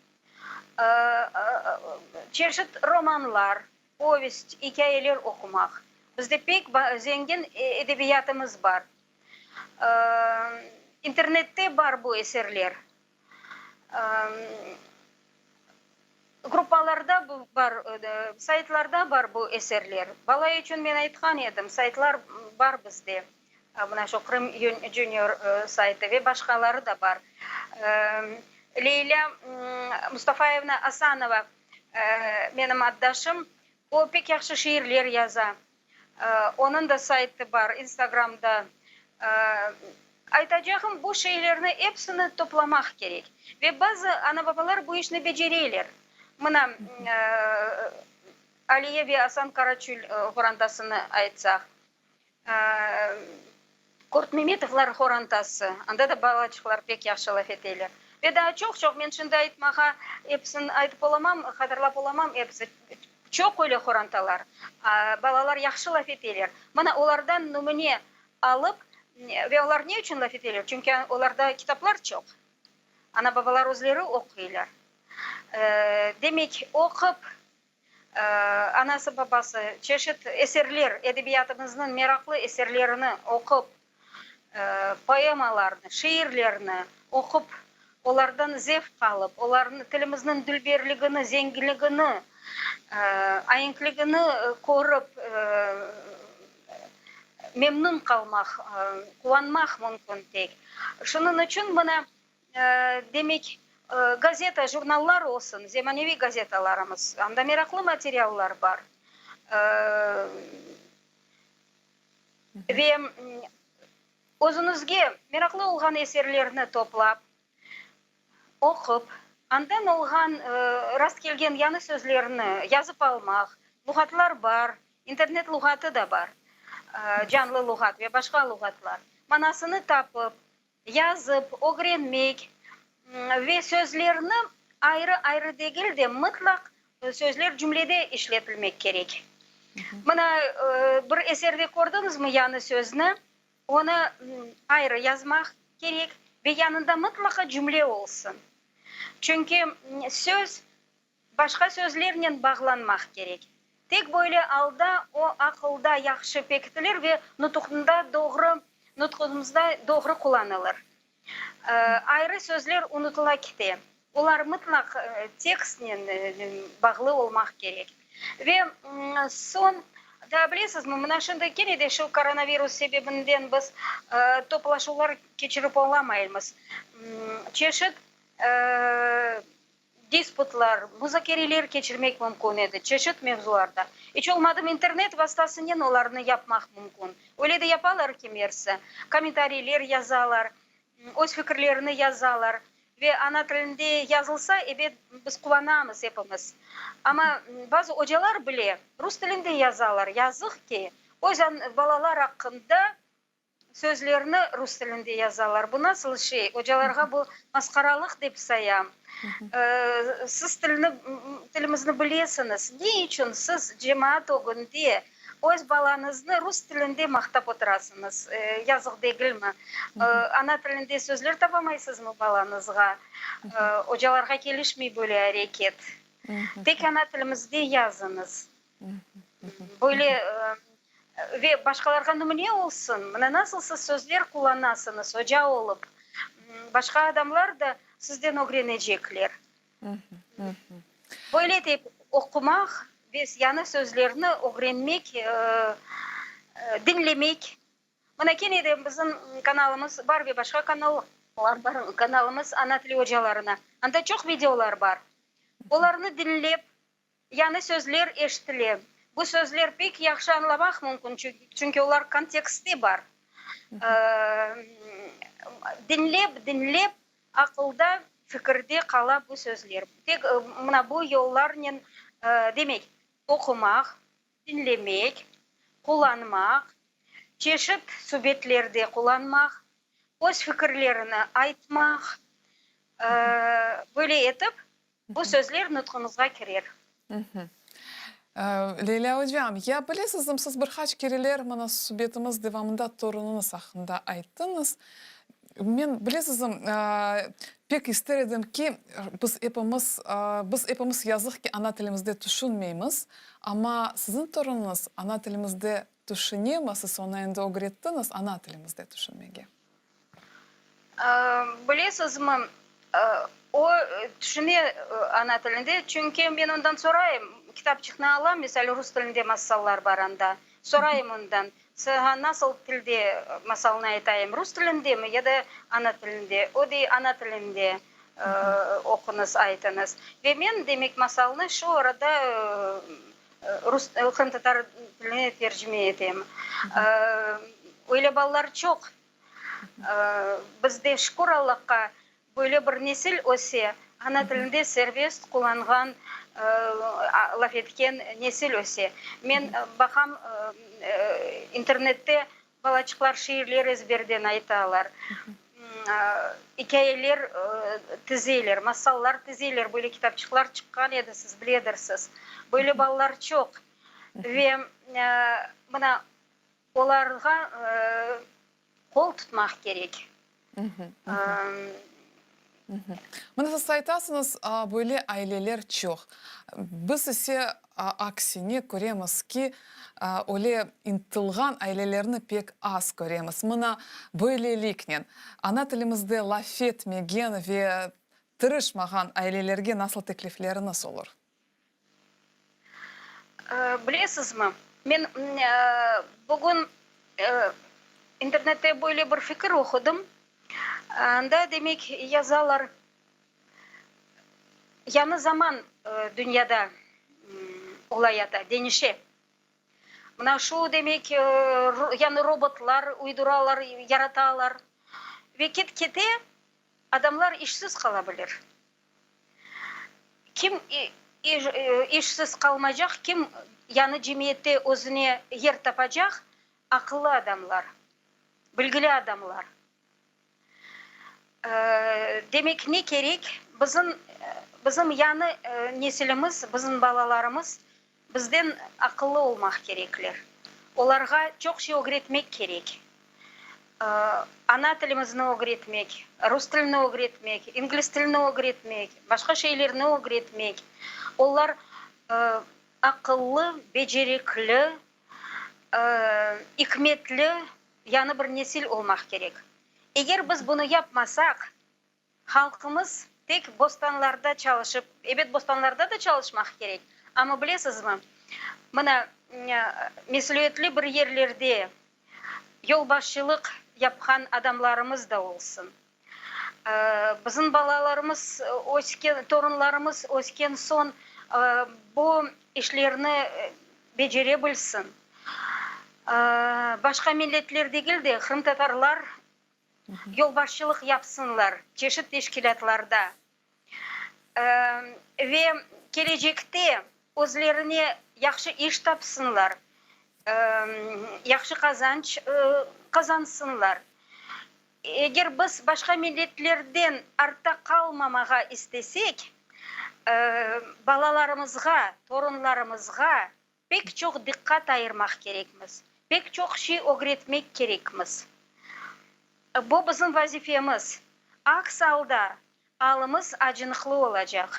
çeşit romanlar, povest, ikâyeler oqumaq. Bizde pek zengin edebiyatımız bar. İnternette bar bu eserler. Gruppalarda bu bar, saytlarda bar bu eserler. Bala içün men aytqan edim, saytlar bar bizde. Mına şu Krım Junior saytı ve başqaları da bar. Leylâ Mustafayevna Asanova menim addaşım, o pek yahşı şiirler yaza. Onıñ da saytı bar, Instagramda. Aytacağım, bu şeylerni epsini toplamaq kerek. Ve bazı ana-babalar bu işni becereler. Mına, Aliye ve Asan Karaçül qorantasını aytsaq. Kurtmemetovlar qorantası, anda da balaçıqlar pek yahşı laf eteler. Ve daa çoq-çoq, men şimdi aytmağa, episini aytıp olamam, hatırlap olamam episi. Çoq öyle qorantalar, balalar yahşı laf eteler. Mına olardan nümüne alıp, ve olar ne içün laf eteler? Çünki olarda kitaplar çoq. Ana-babalar özleri oquylar. Demek, oqup, Anası-babası çeşit eserler, edebiyatımıznıñ meraqlı eserlerini oqup, poemalarnı, şiirlerni oqup, olardan zevq alıp, olarnı, tilimizniñ dülberligini, zenginligini, aenkligini körip, memnün qalmaq, quvanmaq mümkün tek. Şunıñ içün mına Demek, gazeta, jurnallar olsun, zemaneviy gazetalarımız, anda meraqlı materiallar bar. Ve özüñizge meraqlı olğan eserlerni toplap, oqup, andan olğan, rastkelgen yañı sözlerni yazıp almaq, luğatlar bar, internet luğatı da bar, canlı luğat ve başqa luğatlar, manasını tapıp, Yazıp, ögrenmek ve sözlerni ayrı-ayrı degil de, mıtlaq sözler cümlede işletilmek kerek. Mına, bir eserde kördiñizmi yañı sözni, onı ayrı yazmaq kerek ve yanında mıtlaqa cümle olsun. Çünki söz Başqa sözlernen bağlanmaq kerek. Tek böyle alda o aqılda yahşı pekitilir ve nutuqnda doğru nutqumızda doğru qullanılır. Ayrı sözler unutıla kite. Olar mıtlaq tekstnen bağlı olmaq kerek. Ve soñ, daa bilesizmi, mına şimdi kene de şu koronavirus sebebinden biz toplaşuvlar keçirip olamaymız. Çeşit Disputlar, muzakereler keçirmek mümkün edi, çeşit mevzularda. İç olmadım internet vastasınen olarnı yapmaq mümkün. Öyle de yapalar kimersi. Kommentariyler yazalar, öz fikirlerini yazalar. Ve ana tilinde yazılsa, ebet, biz quvanamız epimiz. Amma bazı ocalar bile rus tilinde yazalar. Yazıq ki, öz balalar aqqında sözlerni rus tilinde yazalar. Bu nasıl şey? Ocalarğa bu masqaralıq dep sayam. Siz tilni, tilimizni bilesiñiz. Ne içün siz cemaat ögünde öz balañıznı rus tilinde maqtap oturasıñız? Yazıq degilmi? Ana tilinde sözler tapamaysızmı balañızğa? Ocalarğa kelişmey böyle areket. Tek ana tilimizde yazıñız. Böyle ve başqalarğa nümüne olsun. Mına nasıl siz sözler qullanasıñız, oca olıp, başqa adamlar da sizden ögrenecekler. Böyle etip oqumaq ve yañı sözlerni ögrenmek, diñlemek. Mına kene de bizim kanalımız bar ve başqa kanallar bar, kanalımız Ana tili ocalarına. Anda çoq videolar bar. Olarnı diñlep, Yañı sözler eşitile. Bu sözler pek yahşı añlamaq mümkün, çünki olar kontekstte bar. Diñlep, diñlep, aqılda, fikirde qala bu sözler. Tek mına bu yollarnen, demek, oqumaq, diñlemek, qullanmaq, çeşit subetlerde qullanmaq, öz fikirlerini aytmaq, böyle etip, Bu sözler nutqumızğa kirer. Leylâ ocam, ya bilesizmi, siz bir qaç kereler mına subetimiz devamında torunıñız aqqında ayttıñız. Men, bilesizmi, pek ister edim ki, biz epimiz, biz epimiz yazıq ki, ana tilimizde tüşünmeymiz, amma siziñ torunıñız ana tilimizde tüşünemi, siz onı endi ögrettiñiz ana tilimizde tüşünmege? Bilesizmi, o tüşüne ana tilinde, çünki men ondan sorayım, kitapçıqnı alam, misal, rus tilinde masallar bar anda, sorayım ondan, saña nasıl tilde masalnı aytayım, rus tilindemi ya da ana tilinde? O dey, ana tilinde oquñız, aytıñız. Ve men, demek, masalnı şu arada rus, qırımtatar tiline tercime etem. Öyle balalar çoq. Bizde, şükür Allahqa, böyle bir nesil öse, ana tilinde serbest qullanğan, laf etken nesil öse. Men baqam, internette balaçıqlar şiirler ezberden aytalar, ikâyeler tizeler, masallar tizeler, böyle kitapçıqlar çıqqan edi, siz biledirsiz. Böyle balalar çoq. Ve mına Olarğa qol tutmaq kerek. Mına siz aytasıñız, böyle aileler çoq. Biz ise aksine köremiz ki, öyle ıntılğan ailelerni pek az köremiz. Mına böyleliknen, ana tilimizde laf etmegen ve tırışmağan ailelerge nasıl teklifleriñiz olur? Bilesizmi, men bugün internette böyle bir fikir oqudım. Anda, demek, yazalar, yañı zaman dünyada olayata, deñişe. Mına şu, demek, yañı robotlar uyduralar, yaratalar ve ket-kete adamlar işsiz qala bilir. Kim işsiz qalmaycaq, kim yañı cemiyette özüne yer tapacaq? Aqıllı adamlar, bilgili adamlar. Demek, ne kerek? Bizim, bizim yañı nesilimiz, bizim balalarımız Bizden aqıllı olmaq kerekler. Olarğa çoq şey ögretmek kerek. Ana tilimizni ögretmek, rus tilini ögretmek, ingliz tilini ögretmek, başqa şeylerni ögretmek. Olar aqıllı, becerikli, ikmetli yañı bir nesil olmaq kerek. Eger biz bunı yapmasaq, Halqımız tek bostanlarda çalışıp, ebet, bostanlarda da çalışmaq kerek, amma bilesizmi, mına, mesüliyetli bir yerlerde yolbaşçılıq yapqan adamlarımız da olsun. Bizim balalarımız ösken, torunlarımız ösken soñ bu işlerni becere bilsin. Başqa milletler degil de, qırımtatarlar. Yolbaşçılıq yapsınlar çeşit teşkilâtlarda. Ve kelecekte özlerine yahşı iş tapsınlar, yahşı qazanç qazansınlar. Eger biz başqa milletlerden artta qalmamağa istesek, balalarımızğa, torunlarımızğa pek çoq diqqat ayırmaq kerekmiz, pek çoq şey ögretmek kerekmiz. Bu bizim vazifemiz. Aks alda alımız acınıqlı olacaq.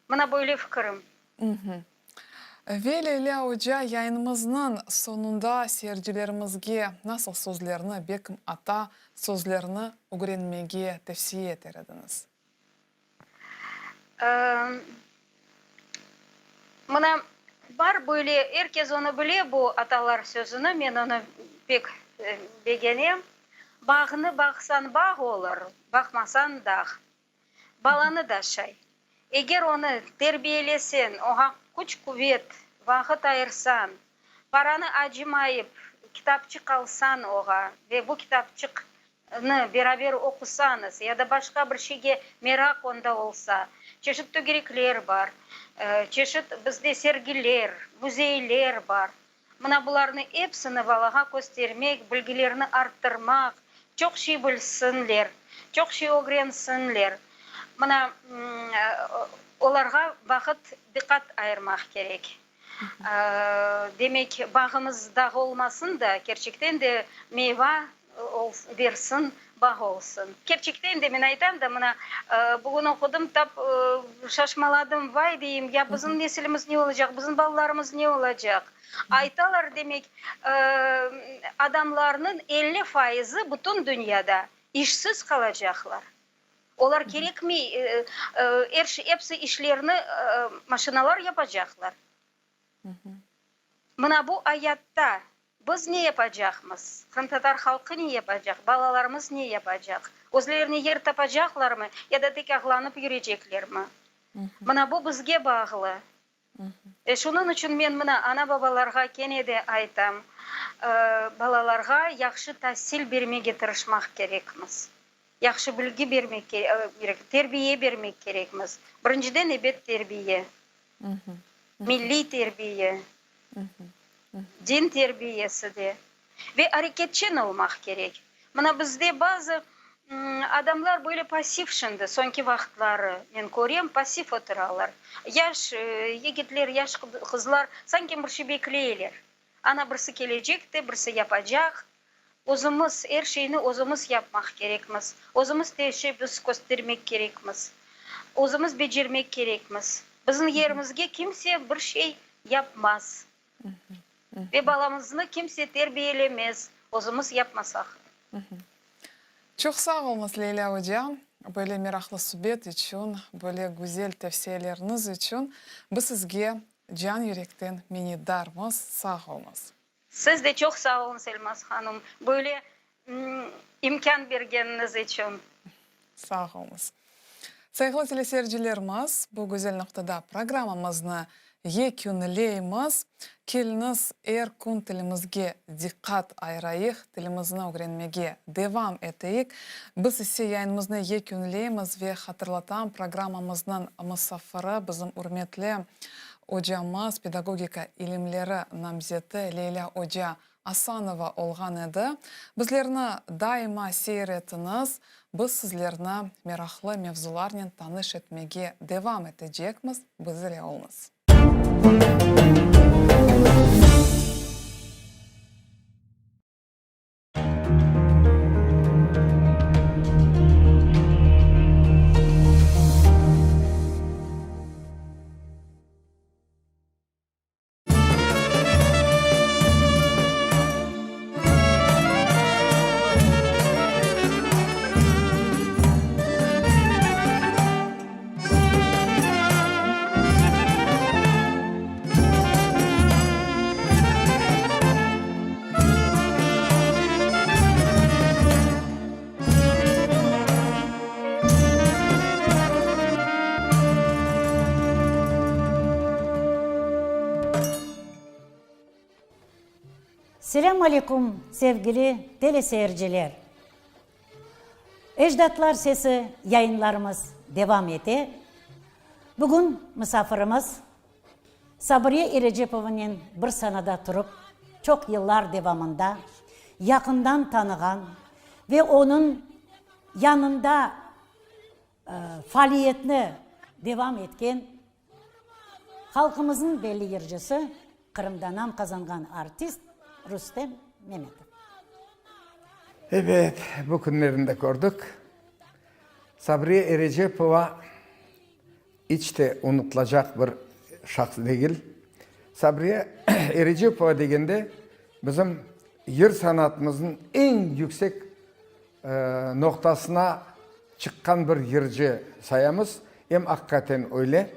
Mına böyle fikirim. Ve Leylâ oca, yayınımıznıñ soñunda seyircilerimizge nasıl sözlerni, belkim ata sözlerini ögrenmege tevsiye eter ediñiz? Mına, bar böyle, er kes onı bile, bu atalar sözüni, men onı pek begenem, Bağnı baqsañ bağ olur, baqmasañ dağ. Balanı da şay. Eger onı terbiyeleseñ, oña küç-quvet, vaqıt ayırsañ, paranı acımayıp kitapçıq alsañ oña ve bu kitapçıqnı beraber oqusañız ya da başqa bir şeyge meraq onda olsa, çeşit tögerekler bar, çeşit bizde sergiler, müzeyler bar. Mına bularnı epsini balağa köstermek, bilgilerini arttırmaq, çoq şey bilsinler, çoq şey ögrensinler. Mına olarğa vaqıt, diqqat ayırmaq kerek. Demek, bağımız dağ olmasın da, kerçekten de meyva bersin, bağ olsun. Kerçekten de, men aytam da, mına, bugün oqudım, tap şaşmaladım, vay, deyim, ya bizim nesilimiz ne olacaq, bizim balalarımız ne olacaq? Aytalar, demek, adamlarnıñ 50 fayızı bütün dünyada işsiz qalacaqlar. Olar kerekmey, er şey, episi işlerni maşinalar yapacaqlar. Mına bu ayatta Biz ne yapacaqmız? Qırımtatar halqı ne yapacaq? Balalarımız ne yapacaq? Özlerine yer tapacaqlarmı ya da tek ağlanıp yüreceklermi? Mına bu bizge bağlı. E, şunıñ içün men mına ana-babalarğa kene de aytam, balalarğa yahşı tasil bermege tırışmaq kerekmiz. Yahşı bilgi bermek kerek, terbiye bermek kerekmiz. Birinciden, ebet, terbiye. Milliy terbiye. Din terbiyesi de. Ve areketçen olmaq kerek. Mına bizde bazı adamlar böyle passiv şimdi, soñki vaqıtları men körem, passiv oturalar. Yaş yigitler, yaş qızlar sanki bir şey bekleyler. Ana birisi kelecek de, birisi yapacaq. Özümiz, er şeyni özümiz yapmaq kerekmiz. Özümiz teşebbüs köstermek kerekmiz. Özümiz becermek kerekmiz. Bizim yerimizge kimse bir şey yapmaz. Ve balamıznı kimse terbiyelemez, özümiz yapmasaq. Çoq sağ oluñız, Leylâ oca, böyle meraqlı subet içün, böyle güzel tevsiyeleriñiz içün. Biz sizge can yürekten minnetdarmız. Sağ oluñız. Siz de çoq sağ oluñız, Elmaz hanım, böyle imkân bergeniñiz içün. Sağ oluñız. Sayğılı teleseyircilerimiz, bu güzel noqtada programmamıznı yekünleymiz. Keliñiz, er kün tilimizge diqqat ayırayıq, tilimizni ögrenmege devam eteyik. Biz ise yayınımıznı yekünleymiz ve hatırlatam, programmamıznıñ musafiri, bizim ürmetli ocamız, pedagogika ilimleri namzeti Leylâ oca Asanova olğan edi. Bizlerni daima seyir etiñiz, biz sizlerni meraqlı mevzularnen tanış etmege devam etecekmiz, biz ile oluñız. Selâm aleyküm, sevgili teleseyirciler! Ecdatlar sesi yayınlarımız devam ete. Bugün musafirimiz Sabriye Erecepovanen bir sanada turıp, çoq yıllar devamında yaqından tanığan ve onıñ yanında faaliyetni devam etken halqımıznıñ belli yırcısı, Qırımda nam qazanğan artist Rustem Memetov. Ebet, bu künlerini de kördik. Sabriye Erecepova iç te unutılacaq bir şahs degil. Sabriye Erecepova degende bizim yır sanatımıznıñ eñ yüksek noqtasına çıqqan bir yırcı sayamız. Em aqiqaten öyle.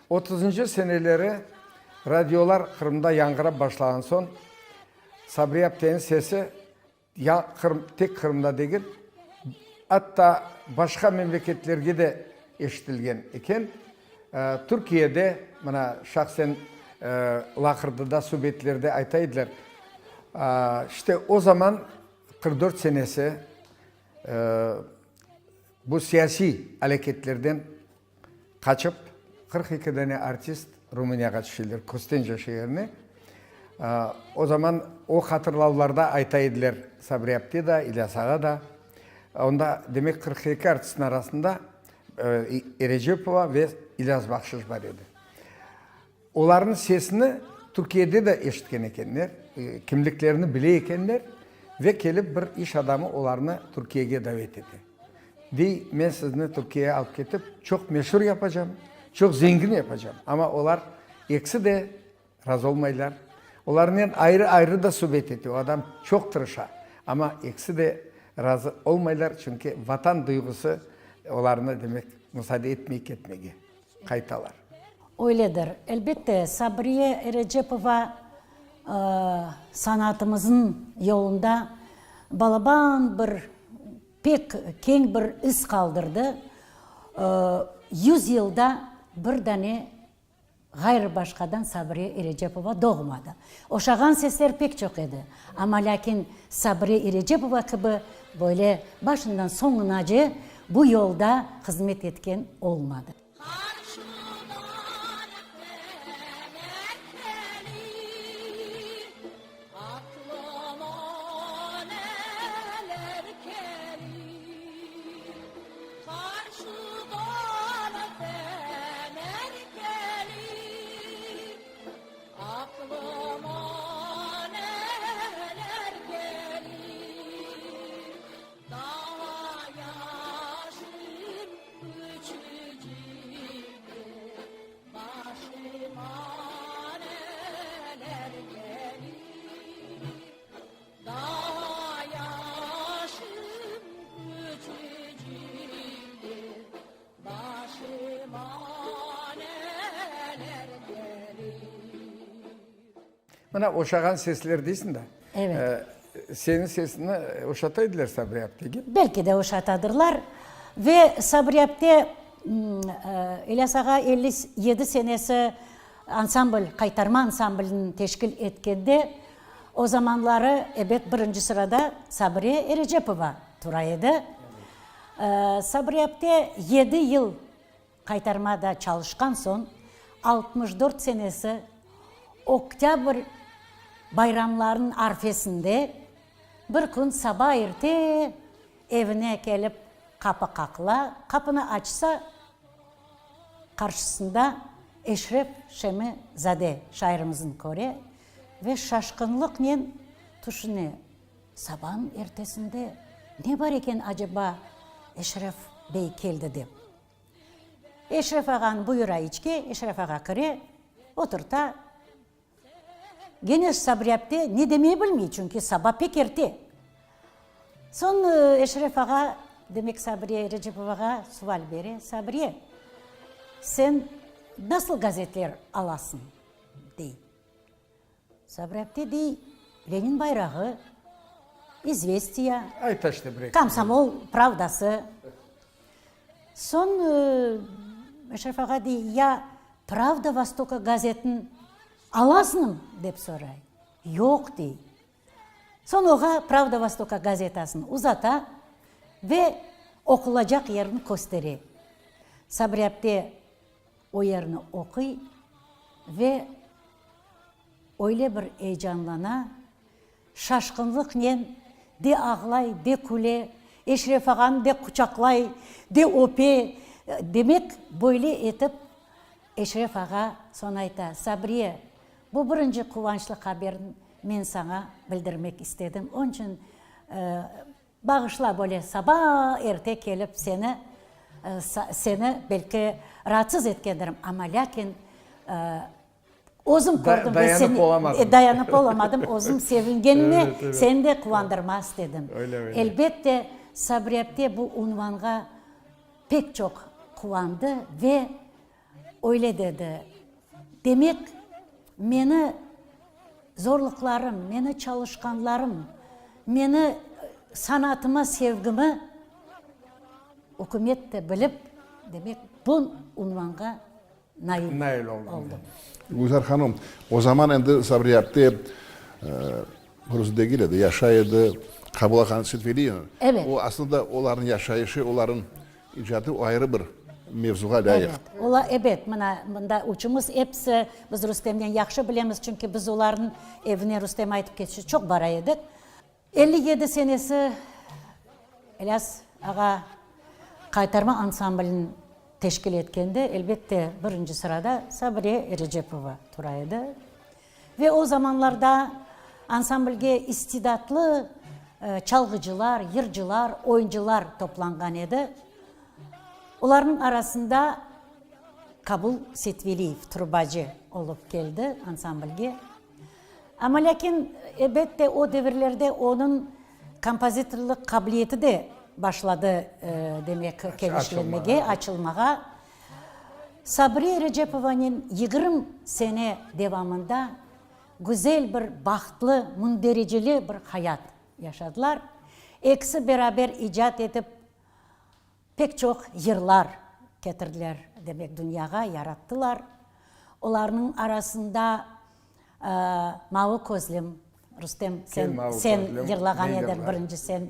Otuzıncı seneleri radiolar Qırımda yañğırap başlağan soñ, Sabriye apteniñ sesi ya Qırım, tek Qırımda degil, atta başqa memleketlerge de eşitilgen eken. Türkiyede, mına, şahsen laqırdıda, subetlerde ayta ediler, işte o zaman 44 senesi bu siyasiy aleketlerden qaçıp, 42 dane artist Rumıniyağa tüşeler, Köstence şeerine. O zaman o hatırlavlarda ayta ediler Sabri apte da, İlyas ağa da. Onda, demek, 42 artistniñ arasında Erecepova ve İlyas Bahşış bar edi. Olarnıñ sesini Türkiyede de eşitken ekenler, kimliklerini bile ekenler ve kelip bir iş adamı olarnı Türkiyege davet ete. Dey, men sizni Türkiyege alıp ketip, çoq meşur yapacam, çoq zengin yapacam. Amma olar ekisi de razı olmaylar. Olarnen ayrı-ayrı da subet ete, o adam çoq tırışa. Amma ekisi de razı olmaylar, çünki Vatan duyğusı olarnı, demek, musaade etmey ketmege. Qaytalar. Öyledir. Elbette, Sabriye Erecepova sanatımıznıñ yolunda balaban bir, pek keñ bir iz qaldırdı. Yüz yılda bir dane ğayrı başqadan Sabriye Erecepova doğmadı. Oşağan sesler pek çoq edi. Amma lâkin Sabriye Erecepova kibi böyle başından soñunace bu yolda hızmet etken olmadı. Aqlıma neler kelir, Daa yaşım küçüciktir, Başıma neler kelir, Daa yaşım küçüciktir, Başıma neler kelir. Mına oşağan sesler deysiñ da. Evet. Seniñ sesiñni oşata ediler Sabriye aptege? Belki de oşatadırlar. Ve Sabriye apte İlyas ağa 57 senesi ansambl, Qaytarma ansamblini teşkil etkende, o zamanları, ebet, birinci sırada Sabriye Erecepova tura edi. Sabriye apte yedi yıl Qaytarmada çalışqan soñ, 64 senesi oktâbr bayramlarınıñ arfesinde bir kün saba erte evine kelip qapı qaqıla, qapını açsa, qarşısında Eşref Şemi-zade şairimizin köre ve şaşqınlıqnen tüşüne, Sabanıñ ertesinde ne bar eken aceba Eşref bey keldi dep. Eşref ağanı buyura içke, Eşref ağa kire, oturta. Gene Sabri apte ne demeye bilmey, çünki saba pek erte. Soñ Eşref ağa, demek Sabriye Recepovağa sual bere, Sabriye, sen nasıl gazetler alasıñ? dey. Sabri apte dey, Lenin bayrağı, İzvestiya, Ayta işte bir eki. Komsomol pravdası. Soñ Eşref ağa dey, ya Pravda Vostoka gazetin alasıñmı? dep soray. Yoq, dey. Soñ oğa Pravda Vostoka gazetasını uzata ve oqulacaq yerini köstere. Sabri apte o yerni oquy ve öyle bir eyecanlana, şaşqınlıqnen de ağlay, de küle, Eşref ağanı de quçaqlay, de öpe. Demek, böyle etip Eşref ağa soñ ayta, Sabriye, bu birinci quvançlı haberni men saña bildirmek istedim. Onıñ içün bağışla, böyle saba erte kelip seni, seni belki raatsız etkendirim, amma lâkin özüm kördim ve seni, dayanıp olamadım, özüm sevingenime seni de quvandırmaq istedim. Elbette, Sabriye apte bu unvanğa pek çoq quvandı ve öyle dedi, Demek, meni zorluqlarım, meni çalışqanlarım, meni sanatıma sevgimi ükümet de bilip, demek, bu unvanğa nail oldım. Gülzar hanım, o zaman endi Sabriye apte bir özü degil edi, yaşay edi Qabul ağa Setveliyev. Evet. O, aslında, olarnıñ yaşayışı, olarnıñ icadı, o ayrı bir mevzuğa lâyıq. Evet, ola, ebet, mına, mında üçümiz episi, biz Rustemnen yahşı bilemiz, çünki biz olarnıñ evine, Rustem aytıp ketişi, çoq bara edik. 57 senesi İlyas ağa Qaytarma ansamblini teşkil etkende, elbette, birinci sırada Sabriye Erecepova tura edi. Ve o zamanlarda ansamblge istidatlı çalğıcılar, yırcılar, oyuncılar toplanğan edi. Olarnıñ arasında Kabul Setveliyev trubacı olıp keldi ansamblge. Amma lâkin, elbette, o devirlerde onıñ kompozitorlıq qabiliyeti de başladı, demek, kenişlenmege, açılmağa. Sabriye Erecepovanen yigirmi sene devamında güzel bir, bahtlı, mündericeli bir hayat yaşadılar. Ekisi beraber icat etip, Pek çoq yırlar ketirdiler, demek, dünyağa yarattılar. Olarnıñ arasında Mavı közlüm, Rustem, sen, sen yırlağan ediñ, birinci sen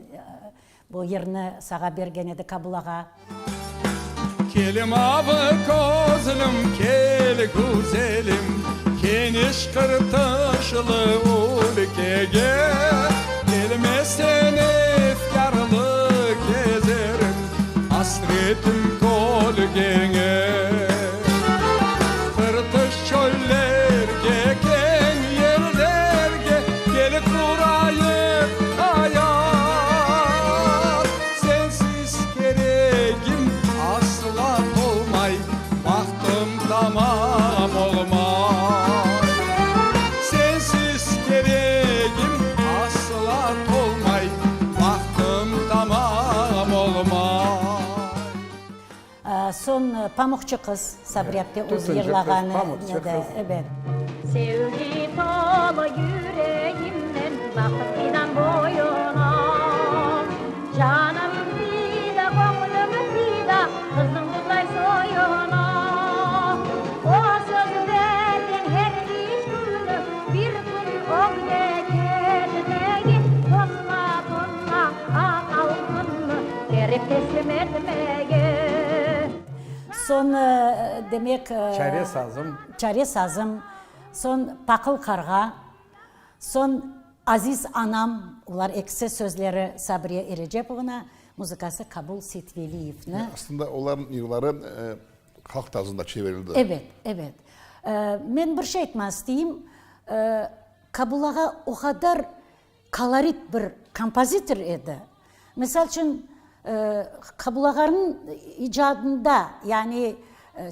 bu yırnı sağa bergen edi Kabul ağa. Kel mavı közlüm, kel güzelim, Keniş qırtışlı ülkege. Kelmesen efkârlı kezerim, Asretim kölgeñe. Qırtış çöllerge, keñ yerlerge, Kel qurayıq hayat. Sensiz keregim asla tolmay, Bahtım tamam olmay. Sensiz keregim asla tolmay, Bahtım tamam olmay. Soñ Pamuqçı qız, Sabriye apte özü yırlağanı edi, ebet. Sevgi tolu yüregimnen baqıp fidan boyuna, Canım fida, göñlüm fida, qıznıñ dudlay soyuna. O söz bergen her iş künü bir kün ögde ketmege, Tonna-tonna aq altınnı berip teslim etmege. Soñ, demek, Çare sazım. Çare sazım, soñ Paqıl qarğa, soñ Aziz anam, olar ekisi sözleri Sabriye Erecepovna, muzıkası Kabul Seytveliyevni. Aslında olarnıñ yırları halq tarzında çevirildi. Evet, evet. Men bir şey aytmaq isteyim, Kabul ağa o qadar Kolorit bir kompozitor edi. Misal içün, Qabul ağanıñ icadında, yani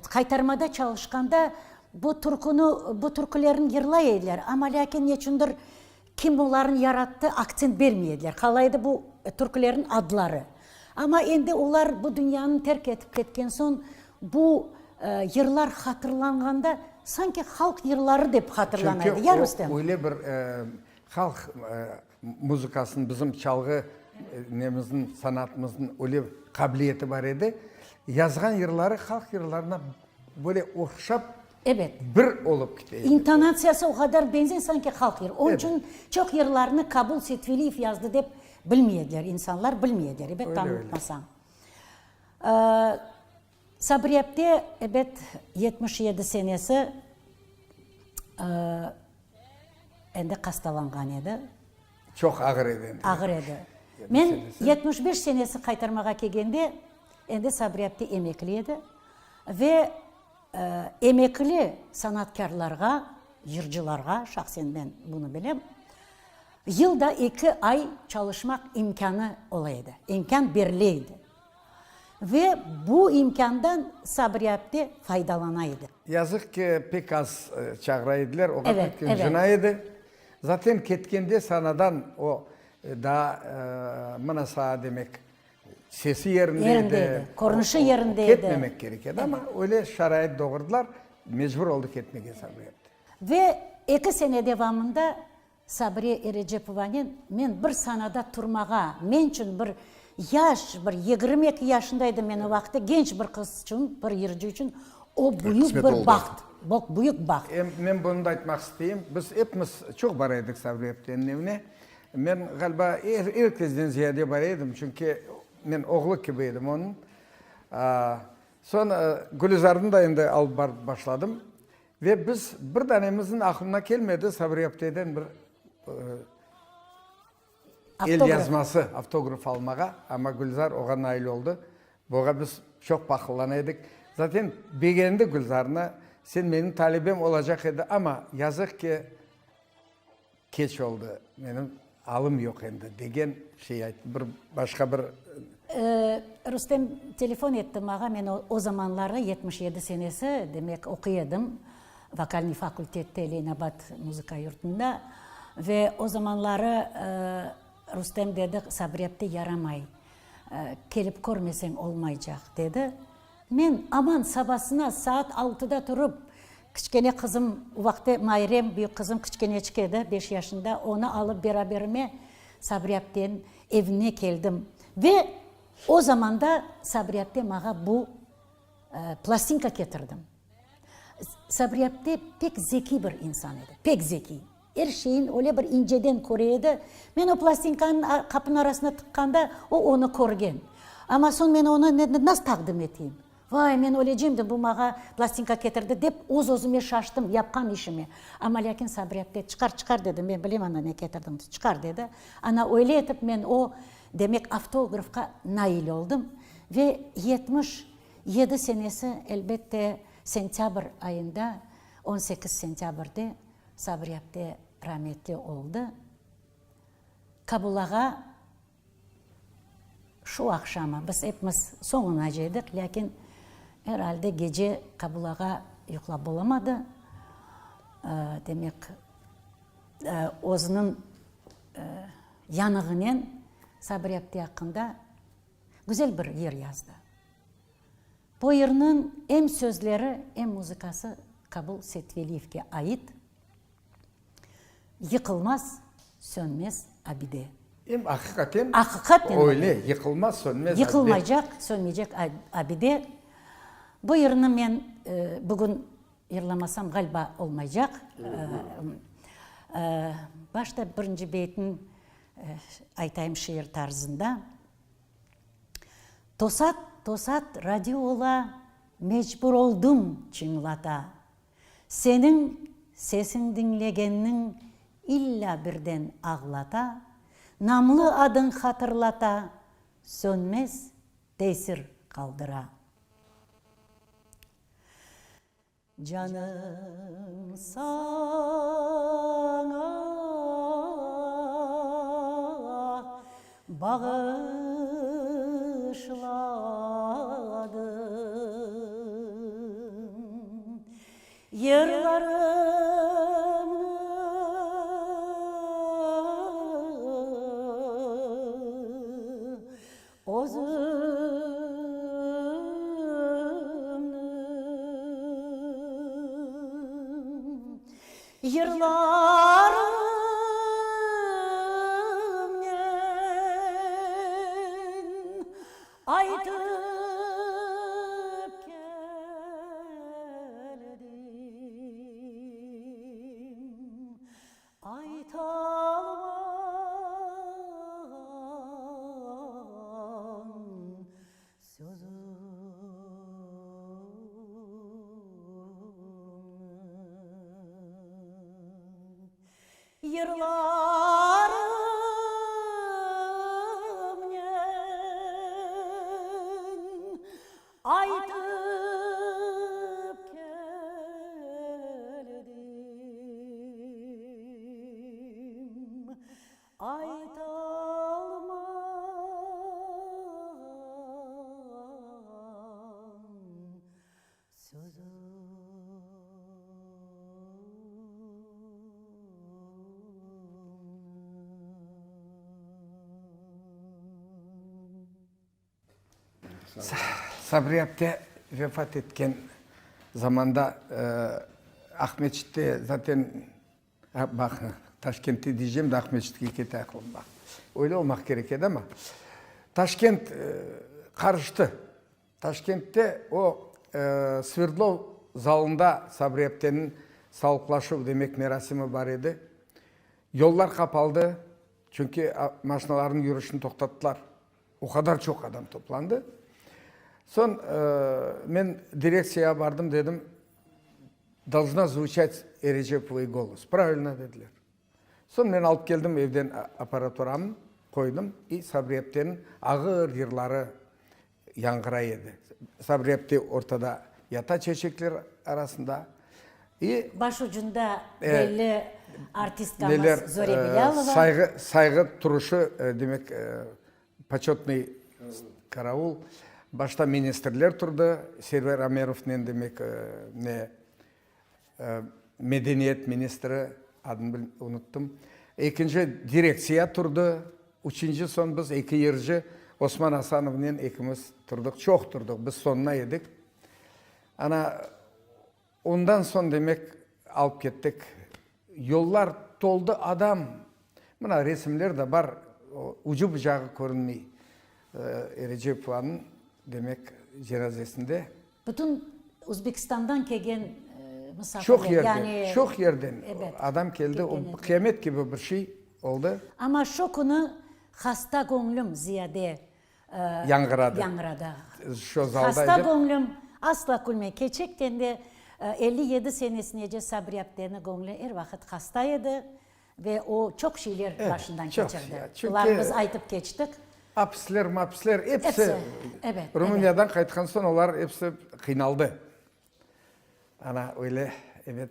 Qaytarmada çalışqanda bu türküni, bu türkülerni yırlay ediler, amma lâkin neçündir kim olarnı yarattı aktsent bermey ediler. Qala edi bu türkülerniñ adları. Amma endi olar bu dünyanı terk etip ketken soñ bu yırlar hatırlanğanda sanki halq yırları dep hatırlana edi. Ya, Rustem? Çünki o öyle bir Halq muzıkasınıñ, bizim çalğı nemizniñ, sanatımıznıñ öyle qabiliyeti bar edi, yazğan yırları halq yırlarına böyle oşap. Ebet. Bir olıp kite edi. İntonatsiyası o qadar beñzey, sanki halq yırı. Onıñ içün çoq yırlarnı Kabul Setveliyev yazdı dep bilmey ediler, insanlar bilmey ediler, ebet, tanıtmasañ. Sabriye apte, ebet, 77 senesi endi qastalanğan edi. Çoq ağır edi endi. Ağır edi. Men 75 senesi qaytarmağa kelgende, endi Sabriye apte emekli edi ve emekli sanatkârlarğa, yırcılarğa, şahsen men bunı bilem, yılda eki ay çalışmaq imkânı ola edi, imkân berile edi. Ve bu imkândan Sabriye apte faydalana edi. Yazıq ki, pek az çağıra ediler, oğa pek ıncına edi. Zaten ketkende sanadan o daa mına saa demek sesi yerinde edi, körünişi yerinde edi. Ketmemek kerek edi, amma öyle şarait doğurdılar, mecbur oldı ketmege Sabriye apte. Ve eki sene devamında Sabriye Erecepovanen men bir sanada turmağa, men içün bir yaş, bir 22 yaşında edim men o vaqıtta, genç bir qız içün, bir yırcı içün o büyük bir baht, büyük baht. Em men bunı da aytmaq isteyim, biz epimiz çoq bara edik Sabriye apteniñ evine. Men, ğaliba, er, er kesden ziyade bara edim, çünki men oğlu kibi edim onıñ. Soñ Gülizarnı da endi alıp barıp başladım. Ve biz bir danemizniñ aqlına kelmedi Sabriye apteden bir elyazması, avtograf almağa, amma Gülzar oğa nail oldı. Buğa biz çoq pahıllana edik. Zaten begendi Gülzarnı, sen menim talebem olacaq edi, amma yazıq ki, Keç oldı, menim alım yoq endi, degen şey ayttı, bir başqa bir. Rustem telefon etti mağa, men o zamanları, 77 senesi, demek, oquy edim vokalnıy fakultette, Leninabad muzıka yurtunda, ve o zamanları Rustem dedi, Sabriye apte yaramay, kelip körmeseñ olmaycaq, dedi. Men aman sabasına saat altıda turıp, kiçkene qızım, o vaqıtte Mayrem, büyük qızım kiçkeneçik edi, beş yaşında, onı alıp beraberime Sabriye apteniñ evine keldim. Ve o zamanda Sabriye apte mağa bu plastinka ketirdi. Sabriye apte pek zekiy bir insan edi, pek zekiy. Er şeyin öyle bir inceden köre edi. Men o plastinkanı qapınıñ arasına tıqqanda, o onı körgen. Amma soñ men onı nasıl taqdim eteyim? Vay, men ölecem de, bu mağa plastinka ketirdi, dep öz-özüme şaştım, yapqan işime. Amma lâkin Sabriye apte, çıqar, çıqar, dedi, men bilem ana ne ketirdiñni, çıqar, dedi. Ana öyle etip men o, demek, avtografqa nail oldım. Ve 77 senesi, elbette, sentâbr ayında, 18 sentâbrde Sabriye apte rametli oldı. Kabul ağa şu aqşamı, biz epimiz soñunace edik, lâkin er alde gece Kabul ağa yuqlap olamadı. Demek, özüniñ yanığınen Sabriye apte aqqında güzel bir yır yazdı. Bu yırnıñ em sözleri, em muzıkası Kabul Seytveliyevge ait, Yıqılmaz, sönmez abide. Em aqiqaten Aqiqaten öyle, yıqılmaz, sönmez abide. Yıqılmaycaq, sönmeycek abide. Bu yırnı men bugün yırlamasam, ğaliba, olmaycaq. Başta birinci beytin aytayım şiir tarzında. Tosat, tosat radiola mecbur oldım çıñlata. Seniñ sesiñ diñlegenniñ illa birden ağlata, Namlı adıñ hatırlata, sönmez tesir qaldıra. Canım saña bağışladım. Yırlarımnı Özümniñ yırlarımnen aytıp keldim. Aytalmağan sözüm. Yırlarımnen aytıp keldim, Aytalmağan sözüm. Sabri apte vefat etken zamanda Aqmeçitte zaten, baq, Taşkentte deycem de Aqmeçitke kete aqlım, baq. Öyle olmaq kerek edi amma. Taşkent qarıştı. Taşkentte o, Sverdlov zalında Sabri apteniñ sağlıqlaşuv demek merasimi bar edi. Yollar qapaldı, çünki maşinalarnıñ yürüşini toqtattılar. O qadar çoq adam toplandı. Soñ men direktsiyağa bardım, dedim, Dolžna zvuçat Erecepovıy golos. Pravilno, dediler. Soñ men alıp keldim evden apparaturamnı, qoydım, i Sabri apteniñ ağır yırları yañğıray edi. Sabri apte ortada yata çeçekler arasında. I Baş ucunda belli artistkamız Zore Bilâlova. Sayğı, sayğı turuşı, demek, poçetnıy karaul. Başta ministrler turdı, Server Amerovnen, demek, ne, medeniyet ministri, adını unuttım. Ekinci direktsiya turdı. Üçünci soñ biz eki yırcı, Osman Asanovnen ekimiz turdıq. Çoq turdıq, biz soñuna edik. Ana, ondan soñ, demek, alıp kettik. Yollar toldı adam. Mına, resimler de bar, ucu-bucağı körünmey Erecepovanıñ, demek, cenazesinde. Bütün Özbekistandan kelgen misafirler, Çoq yerden, yani, çoq yerden adam keldi, o qıyamet kibi bir şey oldı. Amma şu künü hasta göñlüm ziyade Yañğıradı. Yañğıradı. Şu zalda Hasta edip. göñlüm asla külmey. Kerçekten de, 57 senesinece Sabri apteniñ göñlü er vaqıt hasta edi ve o çoq şeyler Evet, başından çoq keçirdi. şey. Çünki Bularnı biz aytıp keçtik. Apisler, mapisler, episi. Episi, evet, evet. Rumıniyadan qaytqan soñ olar episi qıynaldı. Ana, öyle, ebet.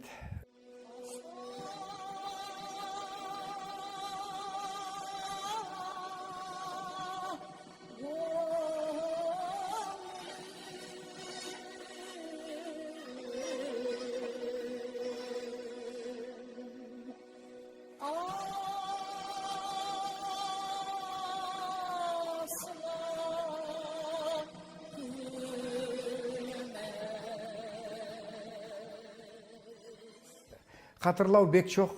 Hatırlav bek çoq,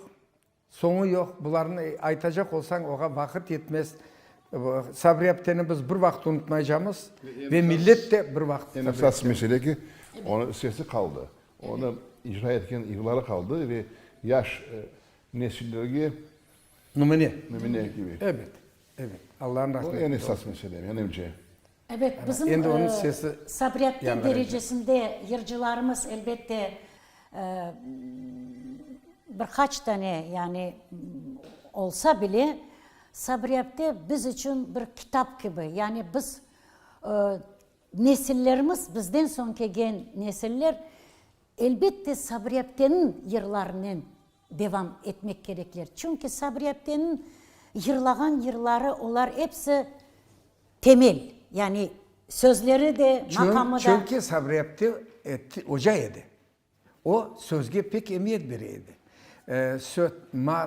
soñu yoq, bularnı aytacaq olsañ, oğa vaqıt yetmez. Sabri apteni biz bir vaqıt unutmaycamız ve millet de bir vaqıt. Eñ esas mesele ki, onıñ sesi qaldı, onı icra etken yırları qaldı ve yaş nesillerge Nümüne. Nümüne kibi. Ebet, ebet. Allanıñ rahmeti. Bu eñ esas mesele, menimce. Ebet, bizim Endi onıñ sesi Sabri apte yañğıraycaq. derecesinde yırcılarımız, elbette, bir qaç tane, yani, olsa bile, Sabri apte biz içün bir kitap kibi, yani biz, nesillerimiz, bizden soñ kelgen nesiller, elbette, Sabri apteniñ yırlarınen devam etmek kerekler. Çünki Sabri apteniñ yırlağan yırları, olar episi temel, yani sözleri de, maqamı da. Çünki Sabri apte oca edi. O, sözge pek emiyet bere edi.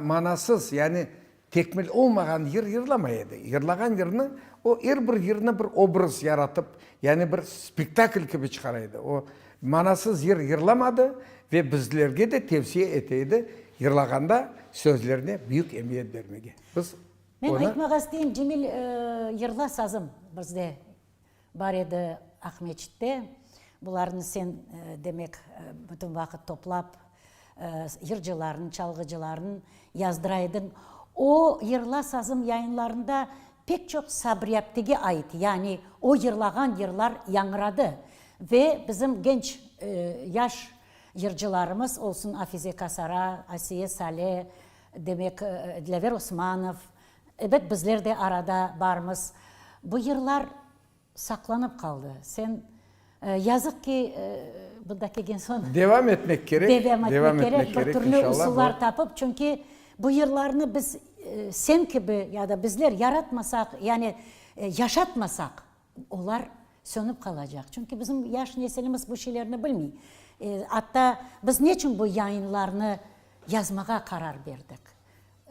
Manasız, yani tekmil olmağan yır yırlamay edi. Yırlağan yırnı, o er bir yırnı bir obraz yaratıp, yani bir spektakl kibi çıqara edi. O, manasız yır yırlamadı ve bizlerge de tevsiye ete edi, yırlağanda sözlerine büyük emiyet bermege. Biz Men onı. aytmağa isteyim, Cemil, Yırla sazım bizde bar edi Aqmeçitte. Bularnı sen, demek, bütün vaqıt toplap. yırcılarnıñ, çalğıcılarnıñ yazdıra ediñ. O Yırla sazım yayınlarında pek çoq Sabriye aptege ait, yani o yırlağan yırlar yañğıradı. Ve bizim genç, yaş yırcılarımız olsun Afize Kasara, Asiye Sale, demek, Dilâver Osmanov, ebet, bizler de arada barmız. Bu yırlar saqlanıp qaldı. Sen, yazıq ki, bunda kelgen soñ. Devam etmek kerek. Devam etmek kerek, bir türlü usullar tapıp, çünki bu yırlarnı biz sen kibi ya da bizler yaratmasaq, yani yaşatmasaq, olar sönüp qalacaq. Çünki bizim yaş nesilimiz bu şeylerni bilmey. Atta biz neçün bu yayınlarnı yazmağa qarar berdik?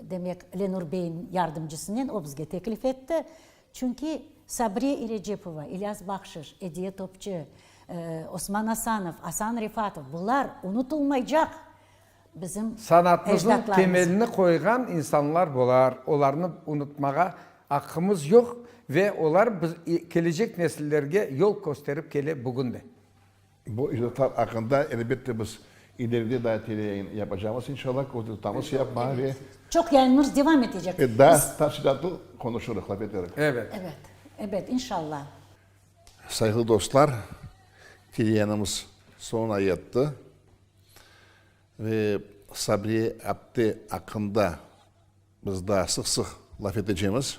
Demek, Lenur beyniñ yardımcısınen o bizge teklif etti. Çünki Sabriye İrecepova, İlyas Bahşış, Ediye Topçı, Osman Asanov, Asan Refatov, bular unutılmaycaq bizim Sanatımıznıñ ecdatlarımız. temelini qoyğan insanlar bular, olarnı unutmağa aqqımız yoq ve olar biz kelecek nesillerge yol kösterip kele bugün de. Bu icdatlar aqqında, elbette, biz ileride daa teleyayın yapacağımız, inşallah, közde tutamız yapmağa ve. Çoq yayınımız devam etecek. Ve daa tafsilâtlı qonuşırıq, laf eterik. Evet. Evet, ebet, inşallah. Sayğılı dostlar, teleyayınımız soñuna yetti ve Sabriye apte aqqında Biz daa sıq-sıq laf etecemiz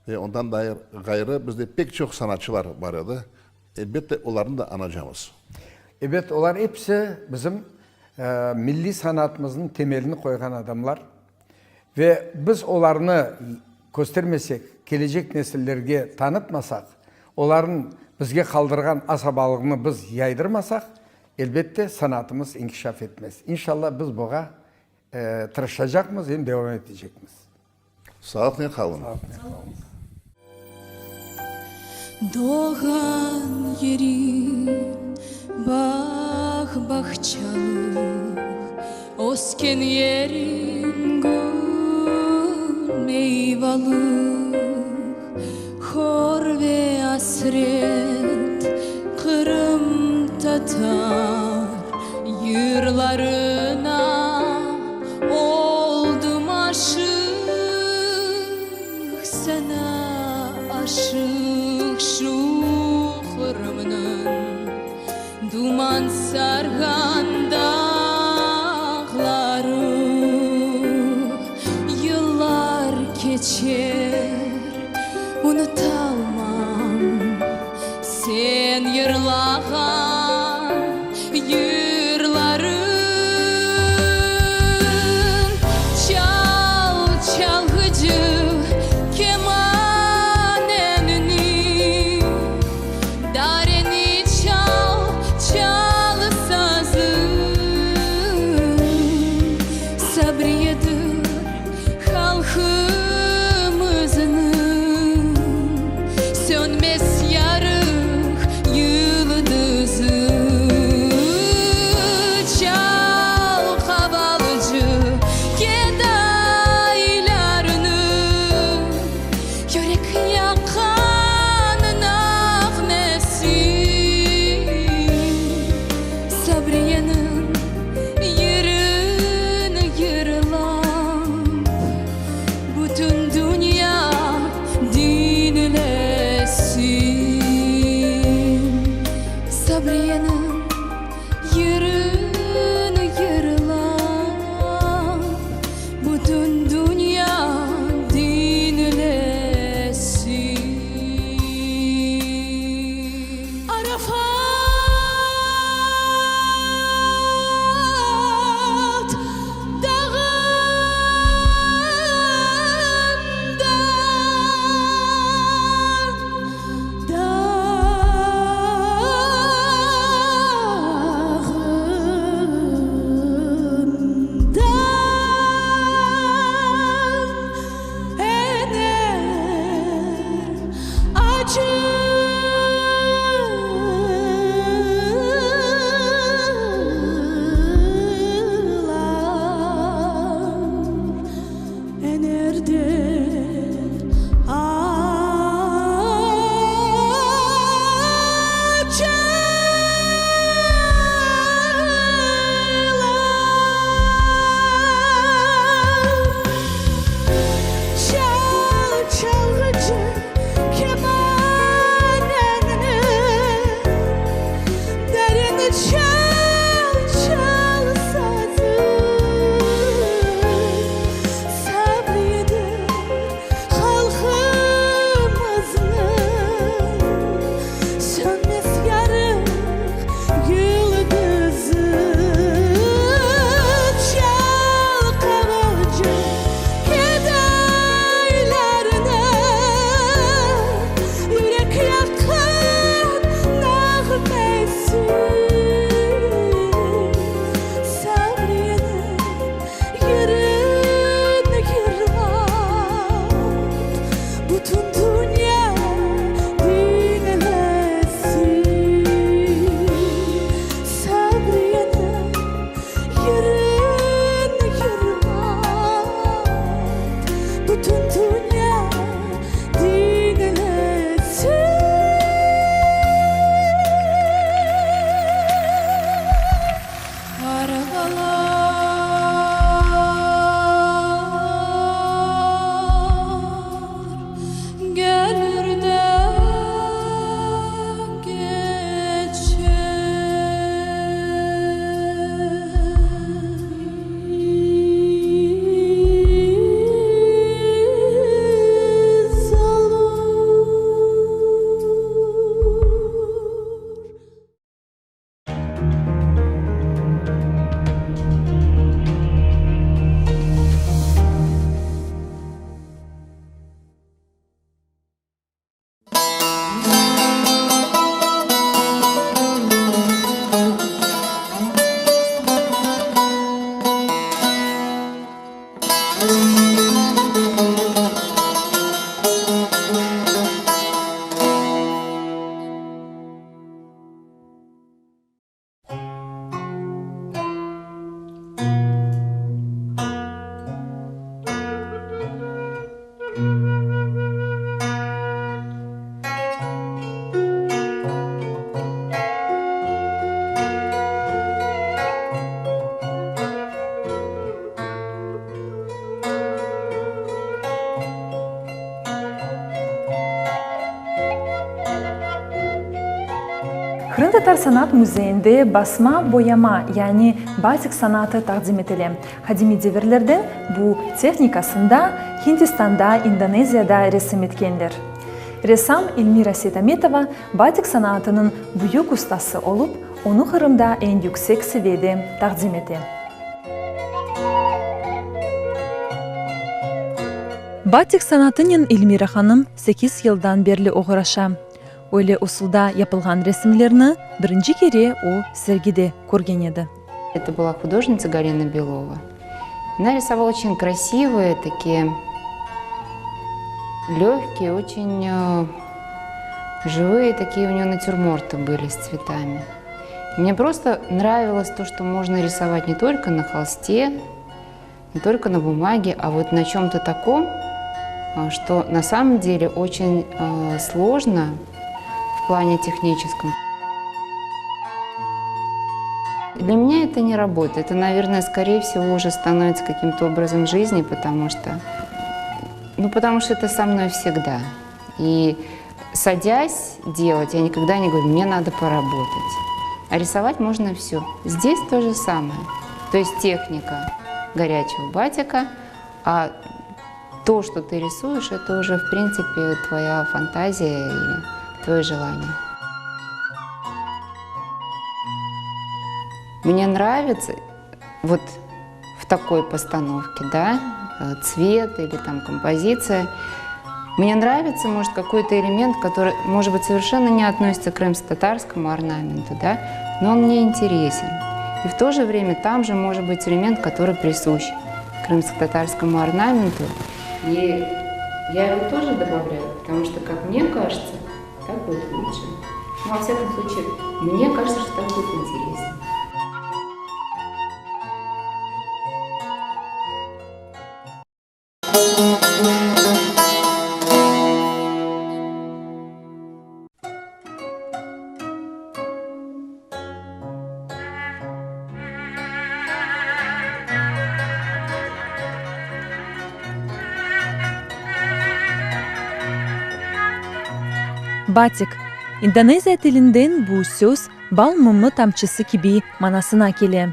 ve ondan dair ğayrı bizde pek çoq sanatçılar bar edi, elbette, olarnı da añacamız. Ebet, olar episi bizim milliy sanatımıznıñ temelini qoyğan adamlar ve biz olarnı köstermesek, kelecek nesillerge tanıtmasaq, olarnıñ bizge qaldırğan asabalığını biz yaydırmasaq, elbette, sanatımız inkişaf etmez. İnşallah, biz buğa Tırışacaqmız, em devam etecekmiz. Sağlıqnen qalın. Doğğan yerim bağ-bağçalıq, Ösken yerim gül meyvalıq, Hor ve asret qırımtatar yırlarına oldım aşıq, Saña aşıq şu Qırımnıñ duman sarğan dağları. Yıllar keçer, unutalmam sen yırlağan yırlarıñ. Çal, çalğıcı, kemanenini, Dareni çal, çal sazım. Sabriyedir halqımıznıñ sönmez yarıq yıldızı. Çal qavalıcı kedaylarnı, Yürek yaqqan nağmesi. Sabriyeniñ Yırını yırlap, bütün dünya diñlesin. Sabriyeniñ yırını yırlap, bütün dünya diñlesin. Arafat dağında, dağında. Qırımtatar sanat müzeyinde basma boyama, yani batik sanatı taqdim etile. Qadimiy devirlerden bu tehnikasında Hindistanda, İndoneziyada resim etkenler. Ressam Elmira Seytametova batik sanatınıñ büyük ustası olıp, onı Qırımda eñ yüksek seviyede taqdim ete. Batik sanatınen Elmira hanım sekiz yıldan berli oğraşa. Öyle usulda yapılğan resimlerni birinci kere o sergide körgen edi. Это была художница Галина Белова. Она рисовала очень красивые такие легкие, очень э, живые такие у нее натюрморты были с цветами. Мне просто нравилось то, что можно рисовать не только на холсте, не только на бумаге, а вот на чем-то таком, э, что на самом деле очень э, сложно в плане техническом. Для меня это не работа. Это, наверное, скорее всего, уже становится каким-то образом жизни, потому что, ну, потому что это со мной всегда. И садясь делать, я никогда не говорю, мне надо поработать. А рисовать можно все. Здесь то же самое. То есть техника горячего батика, а то, что ты рисуешь, это уже, в принципе, твоя фантазия или твое желание. Мне нравится вот в такой постановке, да, э, цвет или там композиция. Мне нравится, может, какой-то элемент, который, может быть, совершенно не относится к крымско-татарскому орнаменту, да, но он мне интересен. И в то же время там же может быть элемент, который присущ крымско-татарскому орнаменту. И я его тоже добавляю, потому что, как мне кажется, так будет лучше. Ну, во всяком случае, мне кажется, что так будет интереснее. Batik, İndoneziya tilinden bu söz bal mumı tamçısı kibi manasına kele.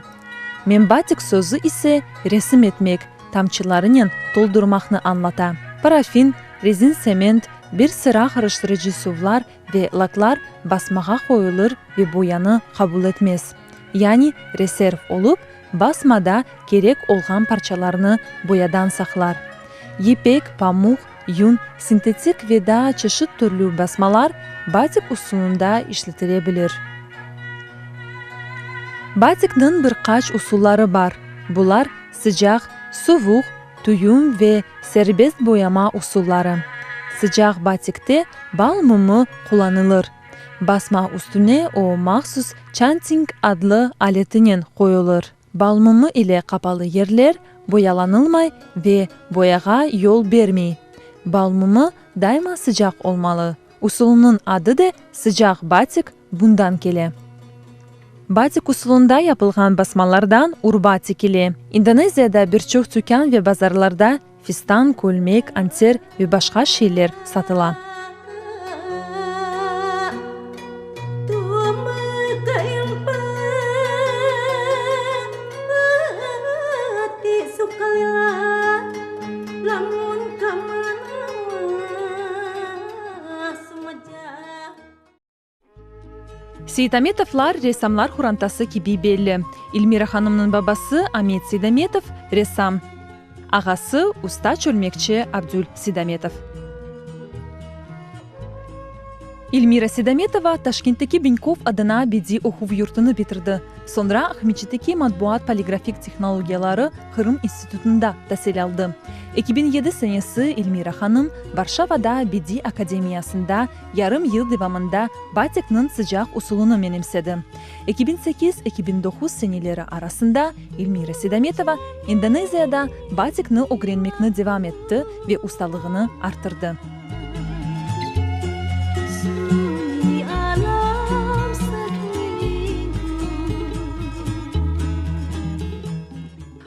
Membatik sözü ise resim etmek, tamçılarınen toldurmaqnı añlata. Parafin, rezin sement, bir sıra qarıştırıcı suvlar ve laklar basmağa qoyulır ve boyanı qabul etmez. Yani reserv olıp, basmada kerek olğan parçalarnı boyadan saqlar. Yipek, pamuq, yün, sintetik ve daa çeşit türlü basmalar batik usulında işletile bilir. Batikniñ bir qaç usulları bar, bular, sıcaq, suvuq, tüyüm ve serbest boyama usulları. Sıcaq batikte bal mumı qullanılır. Basma üstüne o mahsus çanting adlı aletinen qoyulır. Bal mumı ile qapalı yerler boyalanılmay ve boyağa yol bermey. Bal mumı daima sıcaq olmalı. Usulınıñ adı de sıcaq batik bundan kele. Batik usulında yapılğan basmalardan urba tikile. İndoneziyada bir çoq tükân ve bazarlarda fistan, kölmek, anter ve başqa şeyler satıla. Seydametovlar ressamlar qorantası kibi belli. İlmira hanımnıñ babası Amet Seydametov, ressam, ağası, usta çölmekçi Abdül Seydametov. İlmira Sedametova Taşkentteki Benkov adına bediy oquv yurtunı bitirdi, soñra Aqmescitteki matbuat-poligrafik tehnologiyaları Qırım institutında tasil aldı. 2007 senesi İlmira hanım Varşavada Bediy akademiyasında yarım yıl devamında batikniñ sıcaq usulını menimsedi. 2008, 2009 seneleri arasında İlmira Sedametova İndoneziyada batikni ögrenmekni devam etti ve ustalığını arttırdı.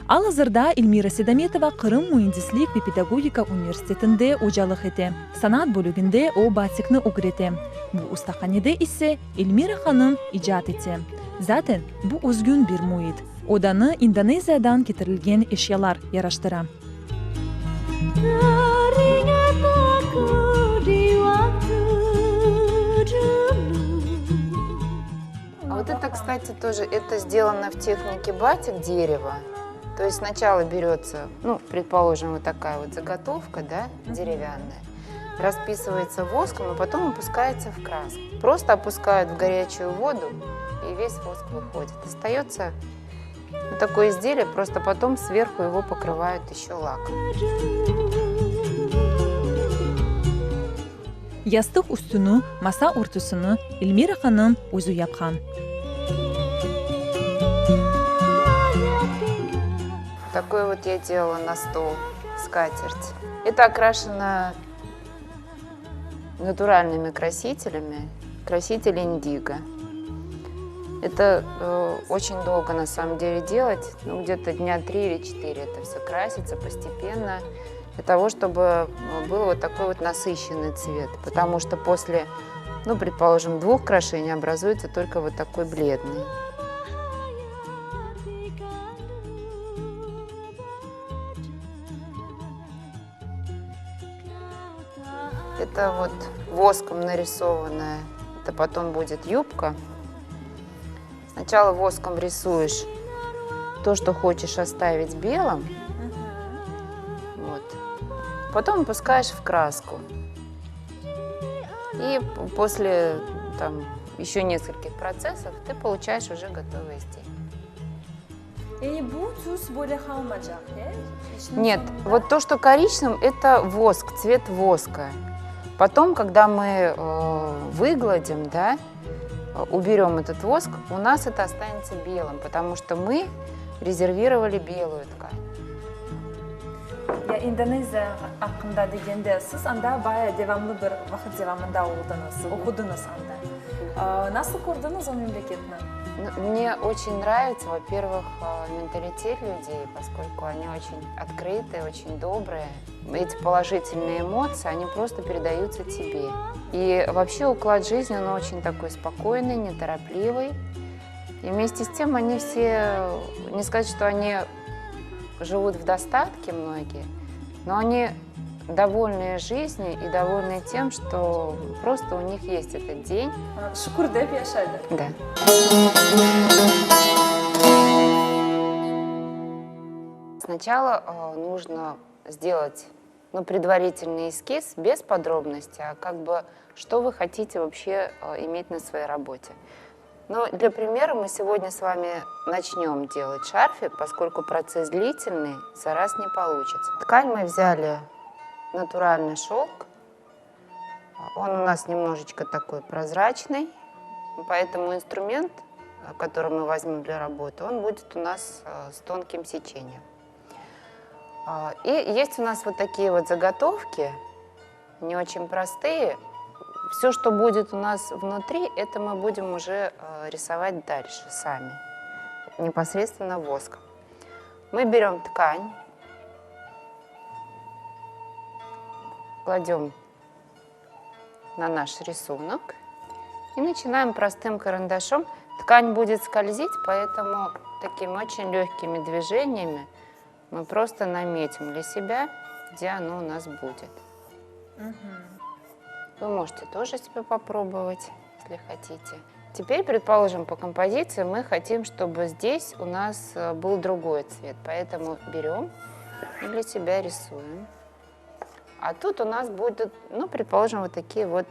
Al-azırda İlmira Sedametova Qırım müendislik ve pedagogika universitetinde ocalıq ete. Sanat bölüginde o batikni ögrete. Bu ustahanede ise İlmira hanım icat ete. Zaten, bu özgün bir müit. Odanı İndoneziyadan ketirilgen eşyalar yaraştıra. А вот это, кстати, тоже, это сделано в технике батик дерева. То есть сначала берется, ну, предположим, вот такая вот заготовка, да, деревянная, расписывается воском, а потом опускается в краску. Просто опускают в горячую воду, и весь воск выходит. Остается вот такое изделие, просто потом сверху его покрывают еще лаком. Yastıq üstüni, masa örtüsini İlmira hanım özü yapqan. Такой вот я делала на стол скатерть. Это окрашено натуральными красителями. Краситель индиго. Это э, очень долго на самом деле делать, ну где-то дня три или четыре это все красится постепенно, для того, чтобы э, был вот такой вот насыщенный цвет. Потому что после, ну, предположим, двух крашений образуется только вот такой бледный. Это вот воском нарисованная. Это потом будет юбка. Сначала воском рисуешь то, что хочешь оставить белым. Вот. Потом опускаешь в краску. И после там, еще нескольких процессов ты получаешь уже готовое изделие. Yani bu tüs böyle qalmacaq, e? Нет, вот то, что коричневым, это воск, цвет воска. Потом, когда мы э, выгладим, да, уберем этот воск, у нас это останется белым, потому что мы резервировали белую ткань. Ya İndoneziya aqqında degende, siz anda bayağı devamlı bir vaqıt devamında oldıñız, oqudıñız anda. Nasıl kördiñiz o memleketni? Мне очень нравится, во-первых, менталитет людей, поскольку они очень открытые, очень добрые. Эти положительные эмоции, они просто передаются тебе. И вообще уклад жизни, он очень такой спокойный, неторопливый. И вместе с тем они все, не сказать, что они живут в достатке многие, но они довольные жизнью и довольны тем, что просто у них есть этот день. Şükür dep yaşaydı. Да. Сначала э, нужно сделать ну, предварительный эскиз без подробностей, а как бы что вы хотите вообще э, иметь на своей работе. Но для примера мы сегодня с вами начнем делать шарфик, поскольку процесс длительный, за раз не получится. Ткань мы взяли натуральный шелк. Он у нас немножечко такой прозрачный, поэтому инструмент, который мы возьмем для работы, он будет у нас э, с тонким сечением. А, и есть у нас вот такие вот заготовки, не очень простые. Все, что будет у нас внутри, это мы будем уже э, рисовать дальше сами, непосредственно воском. Мы берем ткань, кладем на наш рисунок и начинаем простым карандашом. Ткань будет скользить, поэтому такими очень легкими движениями мы просто наметим для себя, где оно у нас будет. Угу. Вы можете тоже себе попробовать, если хотите. Теперь, предположим, по композиции мы хотим, чтобы здесь у нас э, был другой цвет. Поэтому берем и для себя рисуем. А тут у нас будут, ну, предположим, вот такие вот.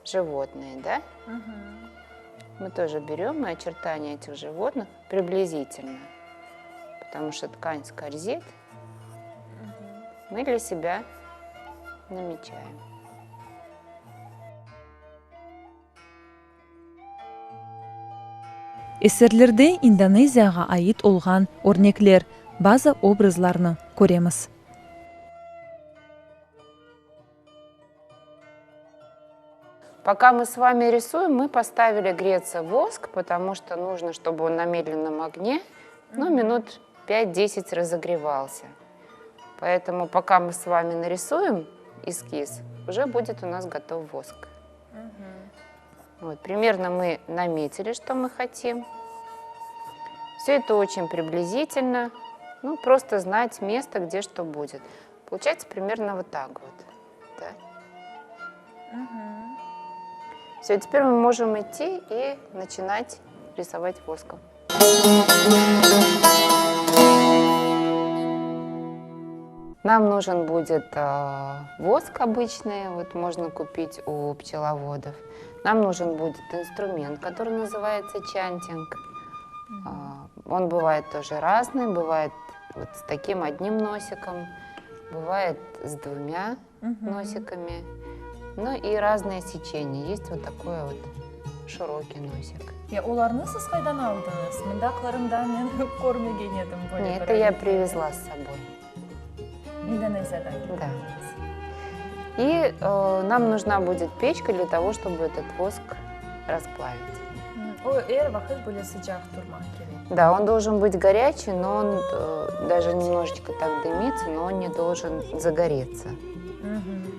Животные, да? Мы тоже берем и очертания этих животных приблизительно, потому что ткань скользит, мы для себя намечаем. Eserlerde İndoneziyağa ait olğan örnekler, bazı obrazlarnı köremiz. Пока мы с вами рисуем, мы поставили греться воск, потому что нужно, чтобы он на медленном огне, ну, минут 5-10 разогревался. Поэтому пока мы с вами нарисуем эскиз, уже будет у нас готов воск. Вот, примерно мы наметили, что мы хотим. Все это очень приблизительно. Ну, просто знать место, где что будет. Получается примерно вот так вот. Да? Угу. Все, теперь мы можем идти и начинать рисовать воском. Нам нужен будет э, воск обычный, вот можно купить у пчеловодов. Нам нужен будет инструмент, который называется чантинг. Он бывает тоже разный, бывает вот с таким одним носиком, бывает с двумя угу. носиками. Ну и разные сечения. Есть вот такой вот широкий носик. Ya olarnı siz qaydan aldıñız? Mında Qırımda men körmegen edim böyle bir Это я привезла с собой. İndoneziyadan Да. И э, нам нужна будет печка для того, чтобы этот воск расплавить. O er vaqıt böyle sıcaq turmaq kerek. Да, он должен быть горячий, но он э, даже немножечко так дымится, но он не должен загореться. Угу.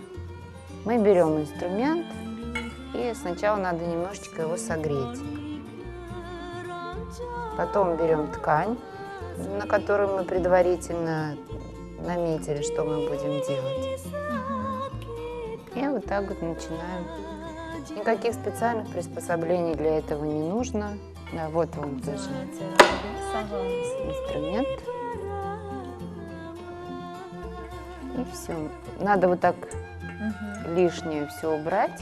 Мы берем инструмент, и сначала надо немножечко его согреть. Потом берем ткань, на которую мы предварительно наметили, что мы будем делать. И вот так вот начинаем. Никаких специальных приспособлений для этого не нужно. Да, вот вам тоже инструмент. И все. Надо вот так угу. лишнее все убрать.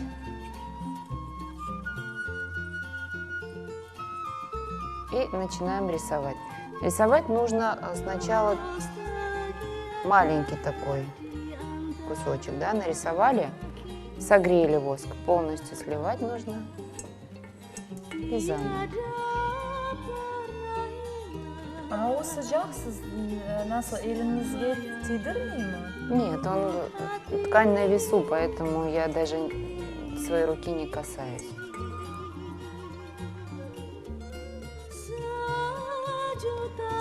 И начинаем рисовать. Рисовать нужно э, сначала маленький такой кусочек, да, нарисовали, согрели воск, полностью сливать нужно и заново. A o sıcaq siz nasıl eliñizge tiydirmeymi? Нет, он ткань на весу, поэтому я даже своей руки не касаюсь.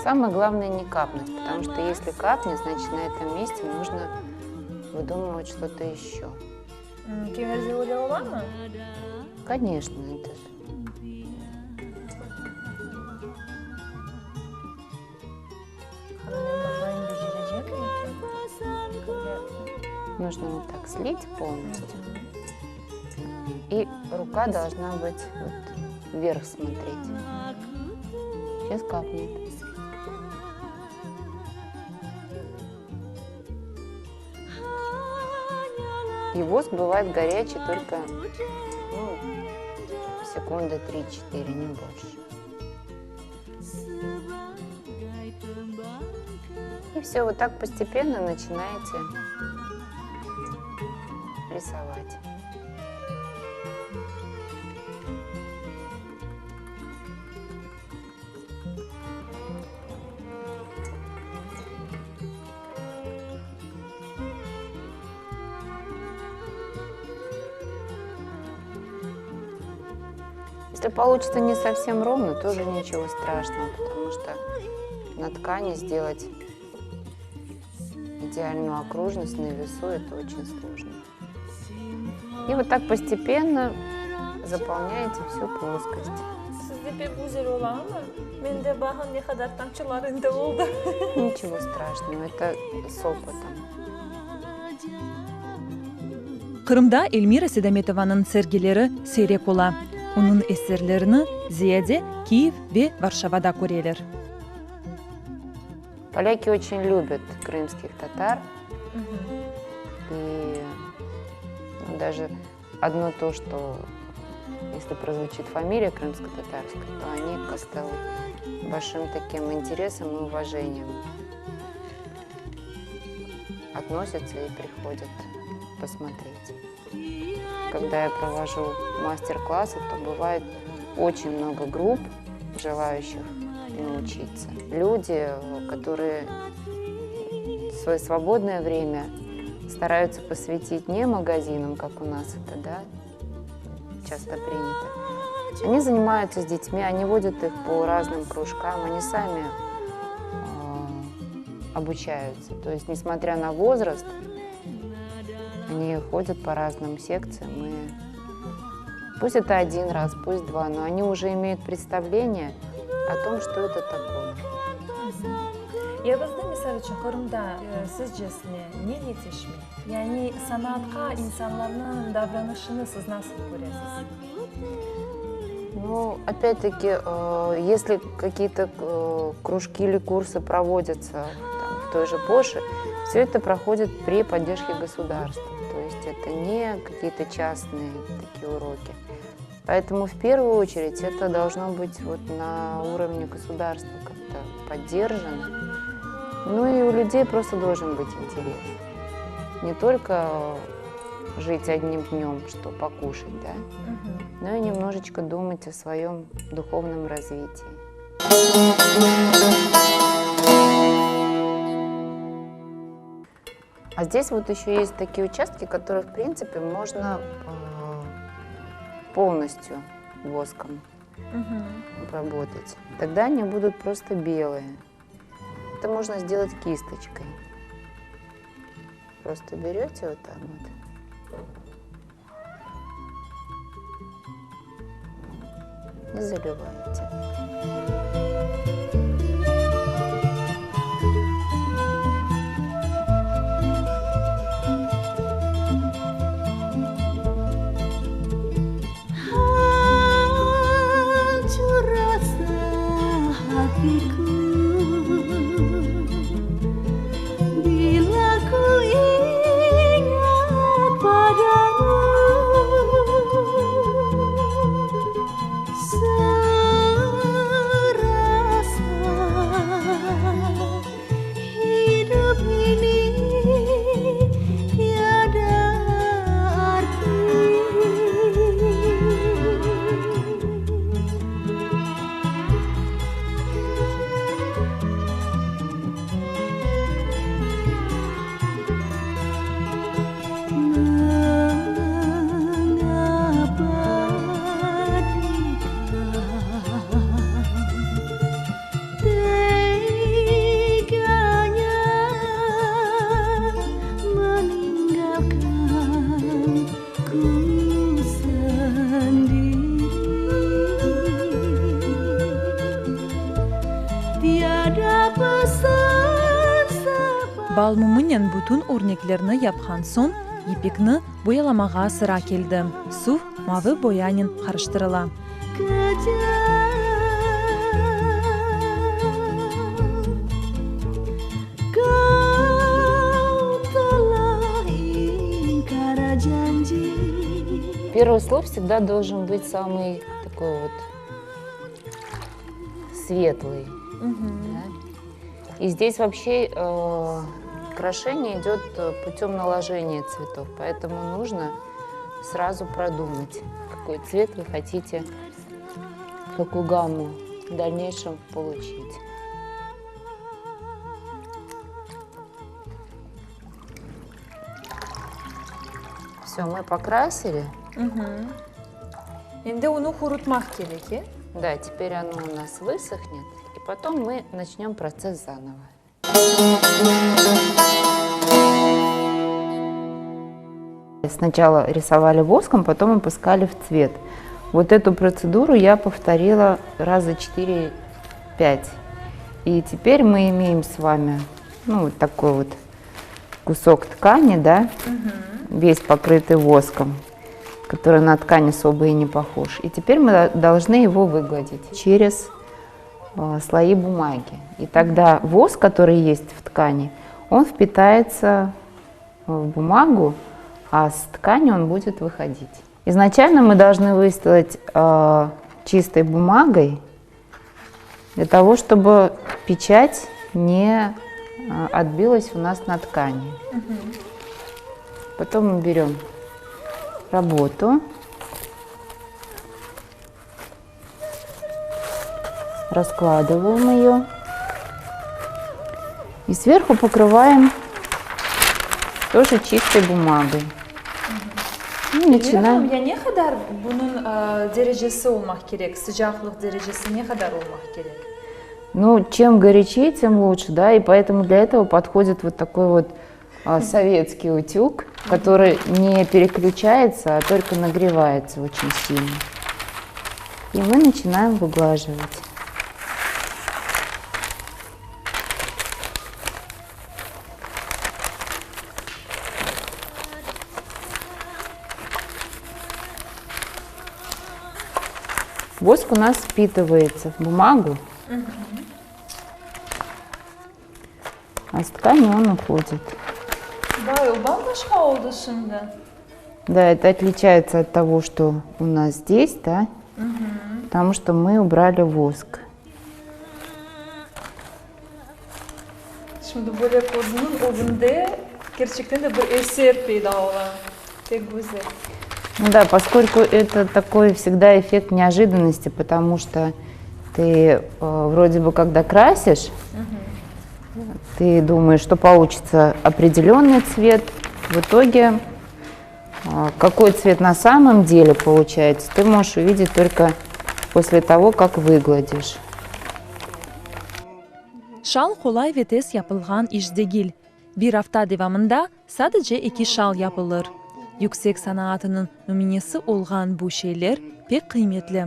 Самое главное не капнуть, потому что если капнет, значит на этом месте нужно выдумывать что-то еще. Kimerde öyle olamı? Конечно, это же. Нужно вот так слить полностью. И рука должна быть вот вверх смотреть. Сейчас капнет. И воск бывает горячий только ну, секунды 3-4, не больше. И все, вот так постепенно начинаете рисовать. Если получится не совсем ровно, тоже ничего страшного, потому что на ткани сделать идеальную окружность на весу это очень сложно. И вот так постепенно заполняете всю плоскость. Sizde pek güzel olamı? Mende baqıñ ne qadar tamçılar endi oldı. Ничего страшного, это с опытом. Qırımda Elmira Sedametovanıñ sergileri seyrek ola. Onıñ eserlerini ziyade Kiyev ve Varşavada köreler. Поляки очень любят крымских татар. И ну, даже. Одно то, что если прозвучит фамилия крымско-татарская, то они как-то большим таким интересом и уважением относятся и приходят посмотреть. Когда я провожу мастер-классы, то бывает очень много групп, желающих научиться. Люди, которые свое свободное время стараются посвятить не магазинам, как у нас это, да, часто принято. Они занимаются с детьми, они водят их по разным кружкам, они сами э, обучаются. То есть, несмотря на возраст, они ходят по разным секциям. И пусть это один раз, пусть два, но они уже имеют представление о том, что это такое. Ya bizde, misal içün, Qırımda, sizcesine, ne yetişmey? Yani sanatqa insanlarnıñ davranışını siz nasıl köresiz? Ну, опять-таки, если какие-то кружки или курсы проводятся там, в той же Поше, все это проходит при поддержке государства. То есть это не какие-то частные такие уроки. Поэтому в первую очередь это должно быть вот на уровне государства как-то поддержано. Ну и у людей просто должен быть интерес. Не только жить одним днем, что покушать, да, но и немножечко думать о своем духовном развитии. А здесь вот еще есть такие участки, которые, в принципе, можно э, полностью воском обработать. Тогда они будут просто белые. Это можно сделать кисточкой. Просто берете вот так вот. И заливаете. Hancur rasa hatiku Bila ku ingat padamu Serasa hidup ini tiada arti. Mengapa teganya meninggalkan ku sendiri Tiada pesan Bal mumınen bütün örneklerni yapqan soñ, yipekni boyalamağa sıra keldi. Suv mavı boyanen qarıştırıla. Первый слой всегда должен быть самый такой вот светлый. Да? И здесь вообще э, крашение идет путем наложения цветов, поэтому нужно сразу продумать, какой цвет вы хотите, какую гамму в дальнейшем получить. Все, мы покрасили. Endi onı qurutmaq kerek, e? Да, теперь оно у нас высохнет, и потом мы начнем процесс заново. Сначала рисовали воском, потом опускали в цвет. Вот эту процедуру я повторила раза 4-5. И теперь мы имеем с вами ну, вот такой вот кусок ткани, да, весь покрытый воском, который на ткань особо и не похож. И теперь мы должны его выгладить через э, слои бумаги. И тогда воск, который есть в ткани, он впитается в бумагу, а с ткани он будет выходить. Изначально мы должны выстлать чистой бумагой, для того, чтобы печать не отбилась у нас на ткани. Угу. Потом мы берем работу, раскладываем ее и сверху покрываем тоже чистой бумагой. Ну, начинаем. Ya ne qadar bunıñ derecesi olmaq kerek, sıcaqlıq derecesi ne qadar olmaq kerek? Ну, чем горячее, тем лучше, да, и поэтому для этого подходит вот такой вот а, советский утюг, который не переключается, а только нагревается очень сильно. И мы начинаем выглаживать. Воск у нас впитывается в бумагу, а с ткани он уходит. Vay, o bam-başqa oldı şimdi. Да, это отличается от того, что у нас здесь, да, угу. потому что мы убрали воск. Şimdi böyle közüniñ ögünde kerçekten de bir eser peyda ola. Pek güzel. Ну да, поскольку это такой всегда эффект неожиданности, потому что ты э, вроде бы когда красишь, угу. ты думаешь, что получится определенный цвет, в итоге э, какой цвет на самом деле получается, ты можешь увидеть только после того, как выгладишь. Şal qolay ve tez yapılğan iş degil. Bir afta devamında sadece eki şal yapılır. Yüksek sanaatınıñ nümünesi olğan bu şeyler pek qıymetli.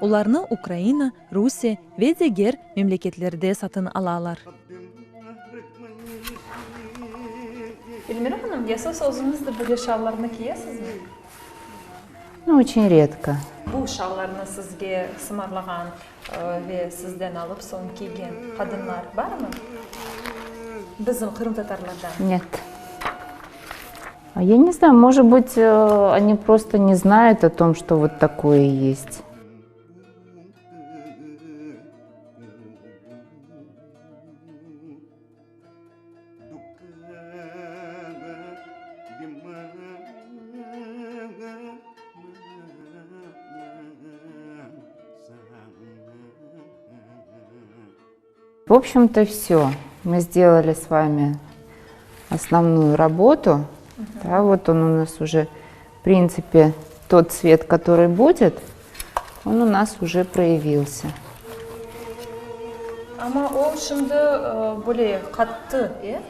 Olarnı Ukraina, Rusiye ve diger memleketlerde satın alalar. Elmira hanım, ya siz özüñiz de böyle şallarnı kiyesizmi? Nu, oçen redko. Bu şallarnı sizge sımarlağan Ve sizden alıp soñ kiygen qadınlar barmı? Bizim qırımtatarlardan. Net. Я не знаю, может быть, они просто не знают о том, что вот такое есть. В общем-то, все. Мы сделали с вами основную работу. Угу. Да, вот он у нас уже, в принципе, тот цвет, который будет, он у нас уже проявился. Amma o şimdi böyle qattı, e?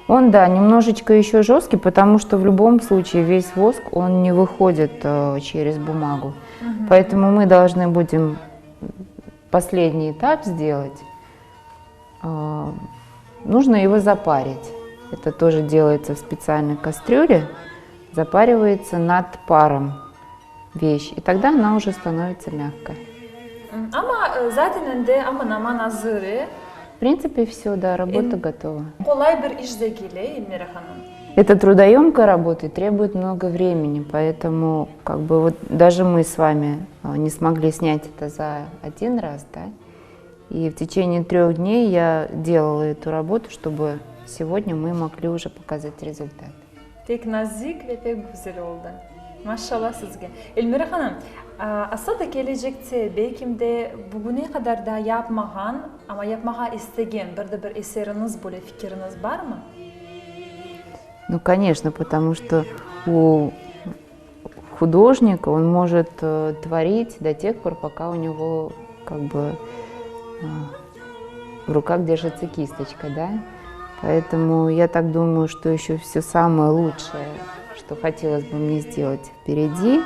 Он, да, немножечко еще жесткий, потому что в любом случае весь воск, он не выходит э, через бумагу. Угу. Поэтому мы должны будем последний этап сделать. Э, нужно его запарить. Это тоже делается в специальной кастрюле. Запаривается над паром вещь, и тогда она уже становится мягкой. Amma zaten endi aman-aman azır, e? В принципе, все, да, работа готова. Qolay bir iş degil, e, Elmira hanım? Это трудоемкая работа и требует много времени, поэтому как бы вот даже мы с вами не смогли снять это за один раз, да? И в течение трех дней я делала эту работу, чтобы сегодня мы могли уже показать результат. Pek nazik ve pek güzel oldı. Maşşallah sizge. Elmira hanım, asıl da kelecekte, belkim de bugüne qadar daa yapmağan, amma yapmağa istegen bir de bir eseriñiz, böyle fikiriñiz barmı? Ну, конечно, потому что у художника он может э, творить до тех пор, пока у него как бы э, в руках держится кисточка, да? Поэтому я так думаю, что еще все самое лучшее, что хотелось бы мне сделать впереди.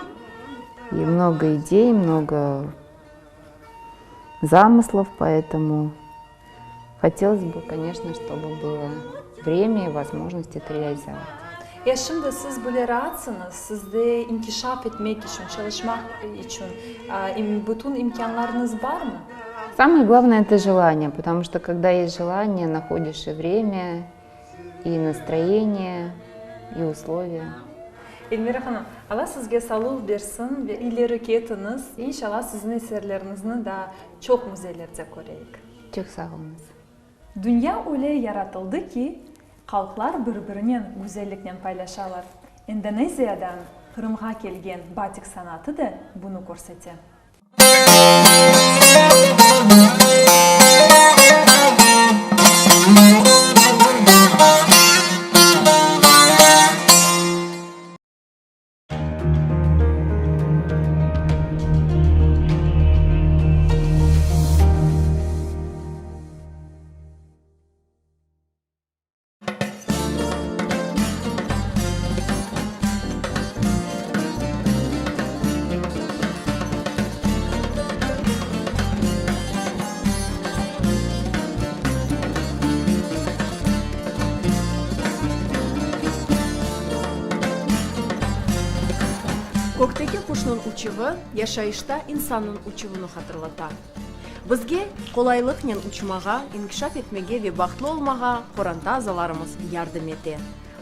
И много идей, много замыслов, поэтому хотелось бы, конечно, чтобы было время и возможность это реализовать. Ya şimdi siz böyle raatsıñız, sizde inkişaf etmek içün, çalışmaq içün bütün imkânlarıñız barmı? Самое главное это желание, потому что когда есть желание, находишь и время, и настроение, и условия. Elmira hanım, Alla sizge sağlıq bersin ve ileri ketiñiz. İnşallah siziñ eserleriñizni daa çoq müzeylerde köreyik. Çoq sağ oluñız. Dünya öyle yaratıldı ki, halqlar bir-birinen güzelliknen paylaşalar. İndoneziyadan Qırımğa kelgen batik sanatı da bunı körsete. Kökteki quşnıñ uçuvı yaşayışta insannıñ uçuvını hatırlata. Bizge qolaylıqnen uçmağa, inkişaf etmege ve bahtlı olmağa qoranta azalarımız yardım ete.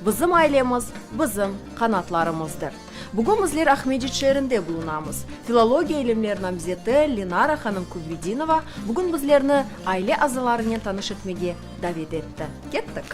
Bizim ailemiz, bizim qanatlarımızdır. Bugün bizler Aqmescit şeerinde bulunamız. Filologiya ilimler namzeti Lenara hanım Kübvedinova bugün bizlerni aile azalarınen tanış etmege davet etti. Kettik!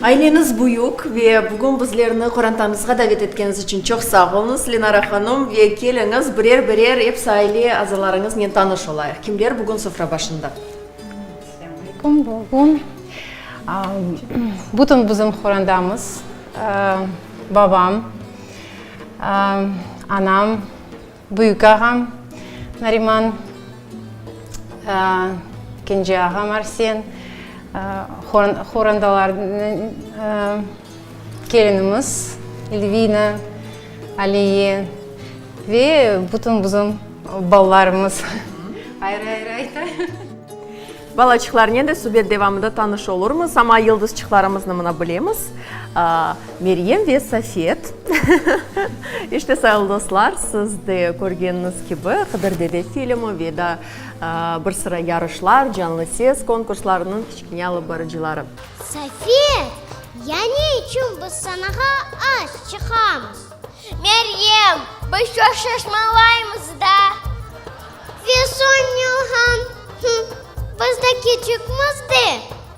Aileñiz büyük ve bugün bizlerni qorantañızğa davet etkeniñiz içün çoq sağ oluñız, Lenara hanım. Ve keliñiz, birer-birer episi aile azalarıñıznen tanış olayıq. Kimler bugün sofra başında? Selâm aleyküm. Bugün bütün bizim qorantamız, babam, anam, Büyük ağam Nariman, kence ağam Arsen, horandalarnıñ kelinimiz Elvina, Aliye ve bütün bizim balalarımız. Ayrı-ayrı aytayım. Balaçıqlarnen de subet devamında tanış olurmız, amma yıldızçıqlarımıznı mına bilemiz, Meryem ve Safet. İşte, sayılı dostlar, siz de körgeniñiz kibi, Hıdır dede filmi ve daa bir sıra yarışlar, Canlı ses konkurslarınıñ kiçkene alıp barıcıları. Safet, ya ne içün biz sanağa az çıqamız? Meryem, biz çoq şaşmalaymız da. Ve soñ yılğan, hım, biz de küçükmiz de,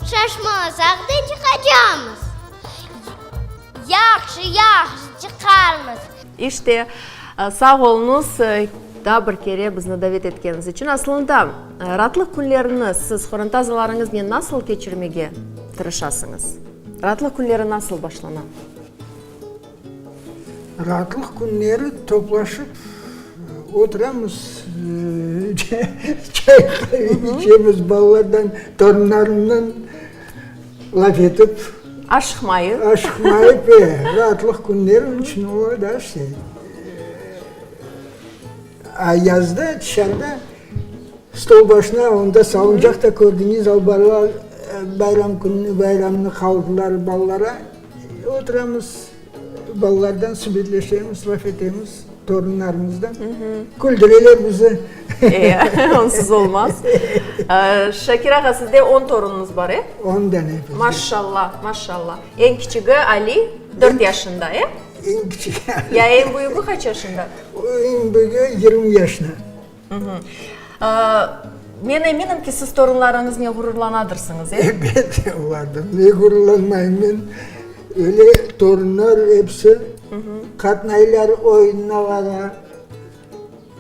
şaşmalasaq da çıqacamız. Yahşı, yahşı, çıqarmız. İşte, sağ oluñız, daa bir kere bizni davet etkeniñiz içün. Aslında, raatlıq künlerini siz qoranta azalarıñıznen nasıl keçirmege tırışasıñız? Raatlıq künleri nasıl başlana? Raatlıq künleri toplaşıp oturamız, çay qave içemiz, balalardan, torunlarımdan laf etip. Aşıqmayıp. Aşıqmayıp, e, raatlıq künleri onıñ içün ola da işte. A yazda tışarıda stol başına, onda salıncaq da kördiñiz, al balalar bayram kününi, bayramnı qaldılar balalara. Oturamız, balalardan subetleşemiz, laf etemiz, torunlarımızdan. Küldüreler bizi. E, onsuz olmaz. Şakir ağa, sizde on torunıñız bar, e? On dane. Maşşalla, maşşalla. Eñ kiçigi Ali, dört yaşında, e? Eñ kiçigi Ali. Ya eñ büyügi qaç yaşında? Eñ büyügi 20 yaşında. Men eminim ki, siz torunlarıñıznen ğururlanadırsıñız, e? Elbet, olardan ne ğururlanmayım men? Öyle torunlar episi qatnaylar oyunlara,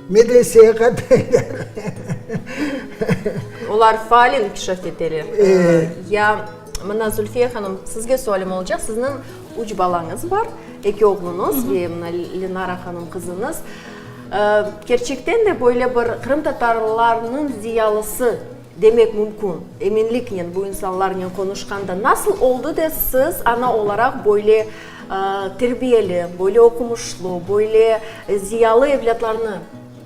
medresege qatnaylar. Olar faal inkişaf eteler. Ya, mına, Zülfiye hanım, sizge sualim olacaq. Sizniñ üç balañız bar, eki oğluñız ve mına Lenara hanım qızıñız. Kerçekten de böyle bir qırımtatarlarnıñ ziyalısı demek mümkün, eminliknen bu insanlarnen qonuşqanda. Nasıl oldı da siz ana olaraq böyle terbiyeli, böyle oqumışlı, böyle ziyalı evlâtlarnı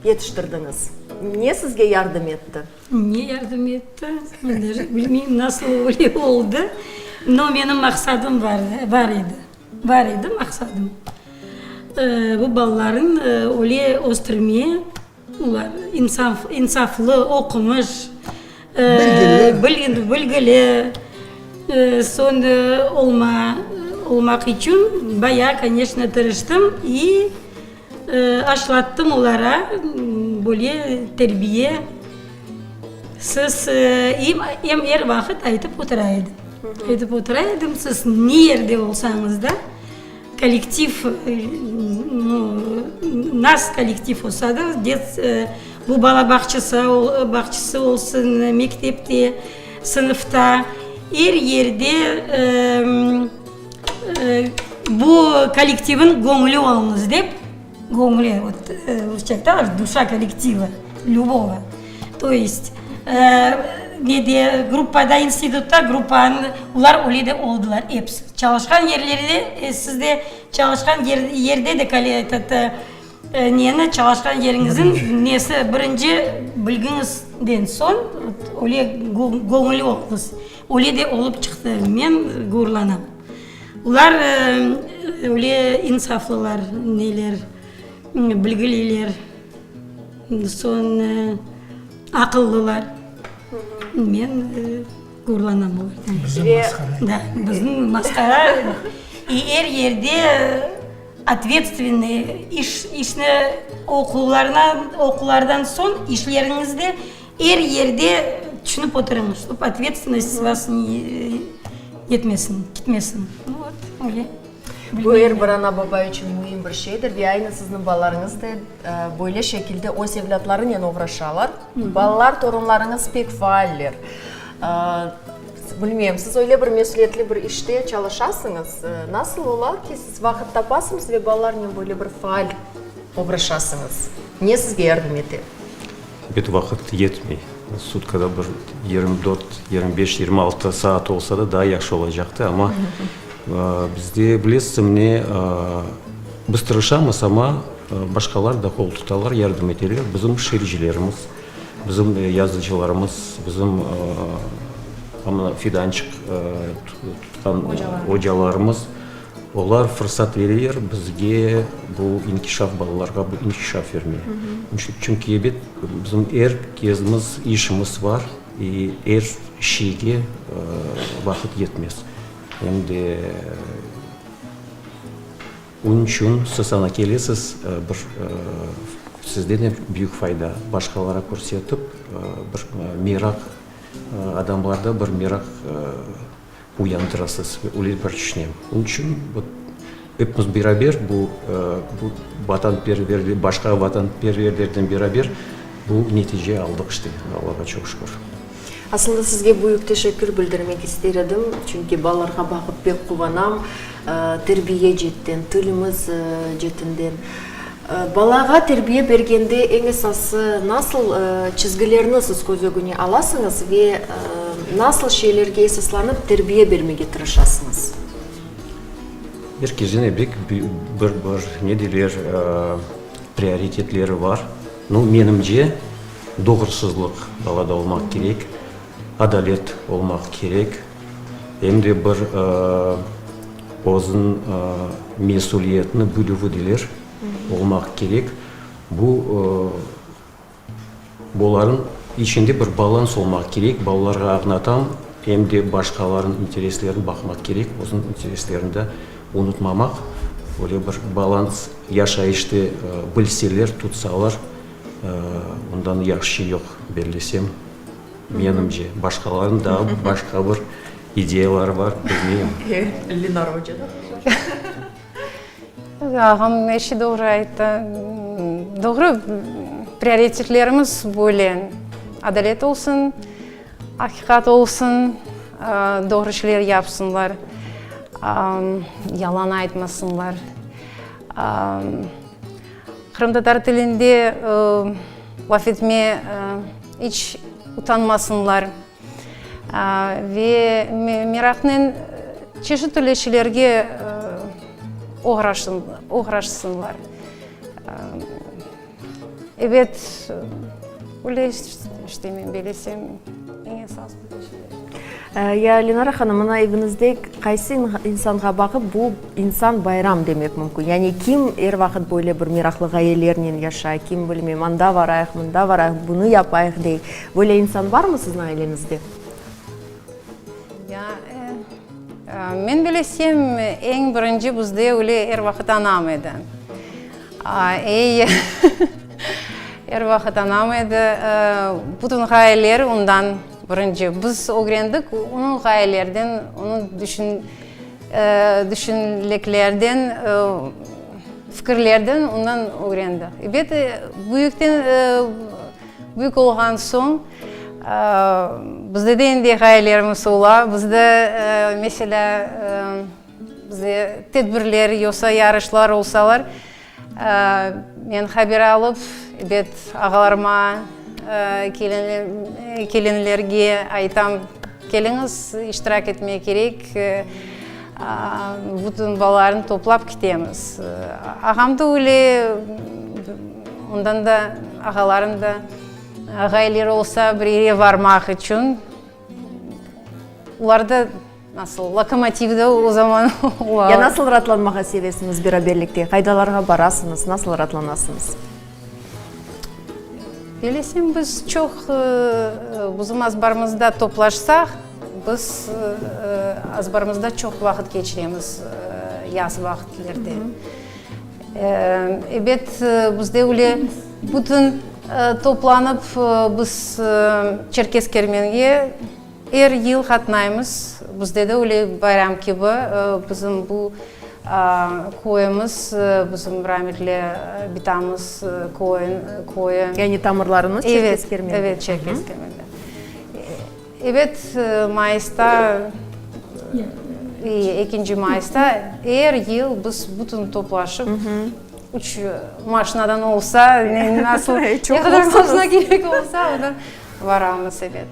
yetiştirdiñiz? Ne sizge yardım etti? Ne yardım etti? Men daje bilmeyim nasıl öyle oldı. No, menim maqsadım bar edi. Bar edi maqsadım. Bu balaların öyle östürme. Olar insaflı, oqumış, bilgili, soñ olma, olmaq içün bayağı, koneçno, tırıştım i aşlattım olara böyle terbiye. Siz, em er vaqıt aytıp otura edim, aytıp otura edim, siz ne yerde olsañız da, Kollektiv, nas kollektiv olsa da, bu bala bağçası, bağçası olsun, mektepte, sınıfta, er yerde bu kollektivniñ göñüli oluñız dep, göñüli, vot, rusça aytalar, duşa kollektiva lübogo, to est, nede, gruppada, institutta gruppanı, olar öyle de oldılar episi. Çalışqan yerlerde, siz de çalışqan yerde de etot, neni, çalışqan yeriñizniñ nesi, birinci bilgiñizden soñ, öyle göñülli oluñız. Öyle de olıp çıqtı, men gururlanam. Olar öyle insaflılar, neler, bilgililer, soñ aqıllılar. Men Gururlanam olardan. Bizim masqara. Da, bizim masqara. İ er yerde otvetstvenniy iş, işni oquvlarına, oquvlardan soñ işleriñizde er yerde tüşünip oturıñız, ştob otvetstvennost s vas ne etmesin, ketmesin. Vot, öyle. Bu er bir ana-baba içün müim bir şeydir ve aynı sizniñ balalarıñız da böyle şekilde öz evlâtlarınen oğraşalar. Balalar, torunlarıñız pek faaller. Bilmeyim, siz öyle bir mesüliyetli bir işte çalışasıñız. Nasıl ola ki, siz vaqıt tapasıñız ve balalarnen böyle bir faal oğraşasıñız? Ne sizge yardım ete? Ebet, vaqıt yetmey. Sutkada bir 24, 25, 26 saat olsa da, daa yahşı olacaqtı, amma bizde, bilesiz, mine, biz tırışamız, amma başqalar da qol tutalar, yardım eteler. Bizim şiircilerimiz, bizim yazıcılarımız, bizim fidançıq tutqan ocalarımız, Olar fırsat bereler bizge bu inkişaf, balalarğa bu inkişaf vermege. Çünki, ebet, bizim er kezimiz işimiz bar, i er şeyge vaqıt yetmez. Em de onıñ içün siz ana kelesiz, bir sizden de büyük fayda, başqalara körsetip, bir meraq, adamlarda bir meraq Uyandırasız, öyle bir tüşünem. Onıñ içün epimiz beraber bu bu vatanperver, başqa vatanperverlerden beraber bu netice aldıq işte, Allağa çoq şükür. Aslında sizge büyük teşekkür bildirmek ister edim, çünki balalarğa baqıp pek quvanam, terbiye cetten, tilimiz cetinden. Balağa terbiye bergende eñ esası nasıl çizgilerni siz köz ögüne alasıñız ve nasıl şeylerge esaslanıp terbiye bermege tırışasıñız? Er kesniñ bek bir bir ne deyler prioritetleri bar. Nu, menimce, doğrusızlıq balada olmaq kerek, adalet olmaq kerek, em de bir Özüniñ mesüliyetini bilüvi deyler, olmaq kerek. Bu, bularnıñ içinde bir balans olmaq kerek. Balalarğa añlatam, em de başqalarnıñ intereslerini baqmaq kerek, özüniñ intereslerini de unutmamaq. Böyle bir balans yaşayışta bilseler, tutsalar, ondan yahşı şey yoq, bellesem. Menimce, başqalarnıñ daa başqa bir ideyaları bar, bilmeyim. Lenara oca da. Ağam er şey doğru ayttı. Doğru, prioritetlerimiz böyle, adalet olsun, aqiqat olsun, doğru şeyler yapsınlar, yalan aytmasınlar. Qırımtatar tilinde laf etme iç utanmasınlar ve meraqnen çeşit türlü şeylerge oğraşsınlar. Ebet, öyle işte men belesem, eñ esas böyle şeyler. Ya, Lenara hanım, mına eviñizde qaysı insanğa baqıp, bu insan bayram demek mümkün? Yani kim er vaqıt böyle bir meraqlı ğayelernen yaşay, kim, bilmem, anda varayıq, mında varayıq, bunı yapayıq dey. Böyle insan barmı siziñ aileñizde? Ya, men bilesem, eñ birinci bizde öyle er vaqıt anam edi. Ey, er vaqıt anam edi. Bütün ğayeler ondan birinci. Biz ögrendik onıñ ğayelerden, onıñ düşünliklerden, fikirlerden ondan ögrendik. Ebet, büyükten, büyük olğan soñ, bizde de endi ğayelerimiz ola. Bizde, meselâ, Bizde tedbirler yoqsa yarışlar olsalar, men haber alıp, ebet, ağalarıma, kelinlerge aytam, keliñiz, iştirak etmek kerek, bütün balalarnı toplap ketemiz. Ağam da öyle, ondan da ağalarım da ğayeleri olsa bir yere varmaq içün, olar da Nasıl, lokomotiv de o zaman ola. Ya nasıl raatlanmağa sevesiñiz beraberlikte? Qaydalarğa barasıñız, nasıl raatlanasıñız? Bilesem, biz çoq bizim azbarımızda toplaşsaq, biz azbarımızda çoq vaqıt keçiremiz yaz vaqıtlerde. Ebet, bizde öyle bütün toplanıp biz Çerkez Kermenge Er yıl qatnaymız, bizde de öyle bayram kibi, bizim bu köyümiz, bizim rametli bitamız köyü. Yani tamırlarıñız Çerkez Kermende? Evet, Çerkez Kermende. Evet, mayısta, ekinci mayısta er yıl biz bütün toplaşıp, üç maşinadan olsa, nasıl, ne qadar maşina kerek olsa, varamız, ebet.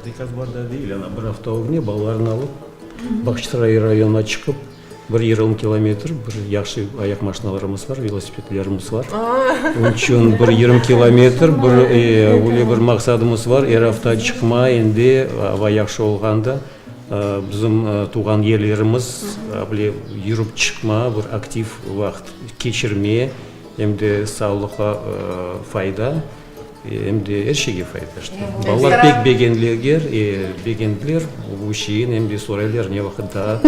Tek azbarda değil, ana bir afta ögüne balalarını alıp, Bağçasaray rayonına çıqıp, bir yigirmi kilometr, bir yahşı ayaq maşinalarımız var, velosipedlerimiz var. Onıñ içün bir yigirmi kilometr, bir öyle bir maqsadımız var, er afta çıqma, endi ava yahşı olğanda, bizim tuvğan yerlerimiz, bile yürip çıqma, bir aktiv vaqıt keçirme, em de sağlıqqa fayda. Em de er şeyge fayda işte. Balalar pek begendiler, begendiler bu şeyni, em de soraylar, ne vaqıt daa,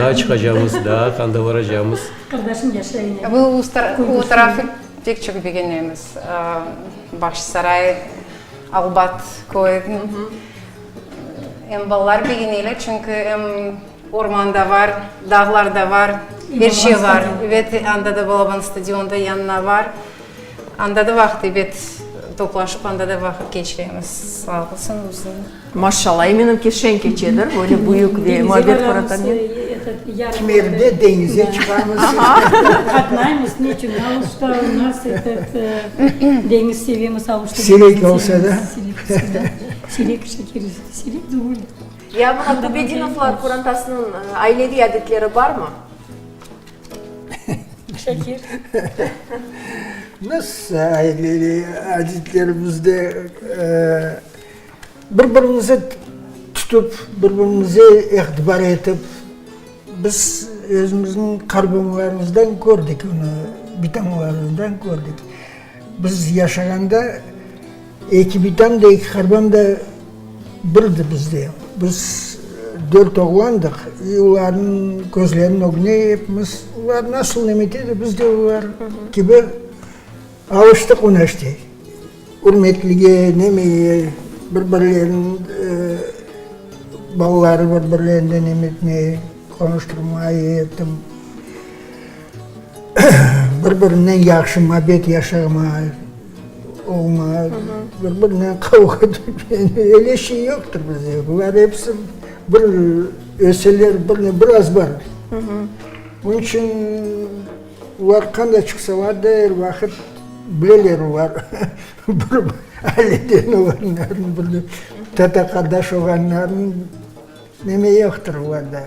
daa çıqacamız, daa qanda baracamız. Qardaşım yaşay ine. Bu o tarafı pek çoq begenemiz. Bağçasaray, Albat köyü. Em balalar begeneler, çünki em orman da bar, dağlar da bar, er şey bar. Ebet, anda da balaban stadion da yanına bar. Anda da vaqıt, ebet, toplaşıp anda da vaqıt keçiremiz. Sağ olsun bizim. Maşallah, eminim ki, şeñ keçedir, böyle büyük ve muabbet qorantanen. Kimerde deñize çıqamız. Qatnaymız, ne içün? Aluşta u nas etet, deñiz sevemiz, Aluşta deñizini Siyrek olsa da. Siyrek, siyrek degil. Ya mına Kubedinovlar qorantasınıñ aileviy adetleri barmı? Şakir. Nasıl aileviy adetlerimizde bir-birimizi tutıp, bir-birimize itibar etip, biz özümizniñ qartbabalarımızdan kördik onı, bitamlarımızdan kördik. Biz yaşağanda eki bitam da, eki qarbam da birdi bizde. Biz dört oğlandıq, i olarnıñ közleriniñ ögüne epimiz, olar nasıl neme ete, biz de olar kibi alıştıq ona işte. Ürmetlige, nemege, bir-birleriniñ balaları bir-birlerinden neme etmeye, qonuştırmaya ettim. Bir-birinen yahşı muabbet yaşama, olma, bir-birinen qavğa etme, öyle şey yoqtır bizde. Bular episi bir öseler, bir, bir azbar. Onıñ içün olar qanda çıqsalar da, er vaqıt bileler olar bir aileden olğanlarını, bir tata-qardaş olğanlarını. Neme yoqtır olarda.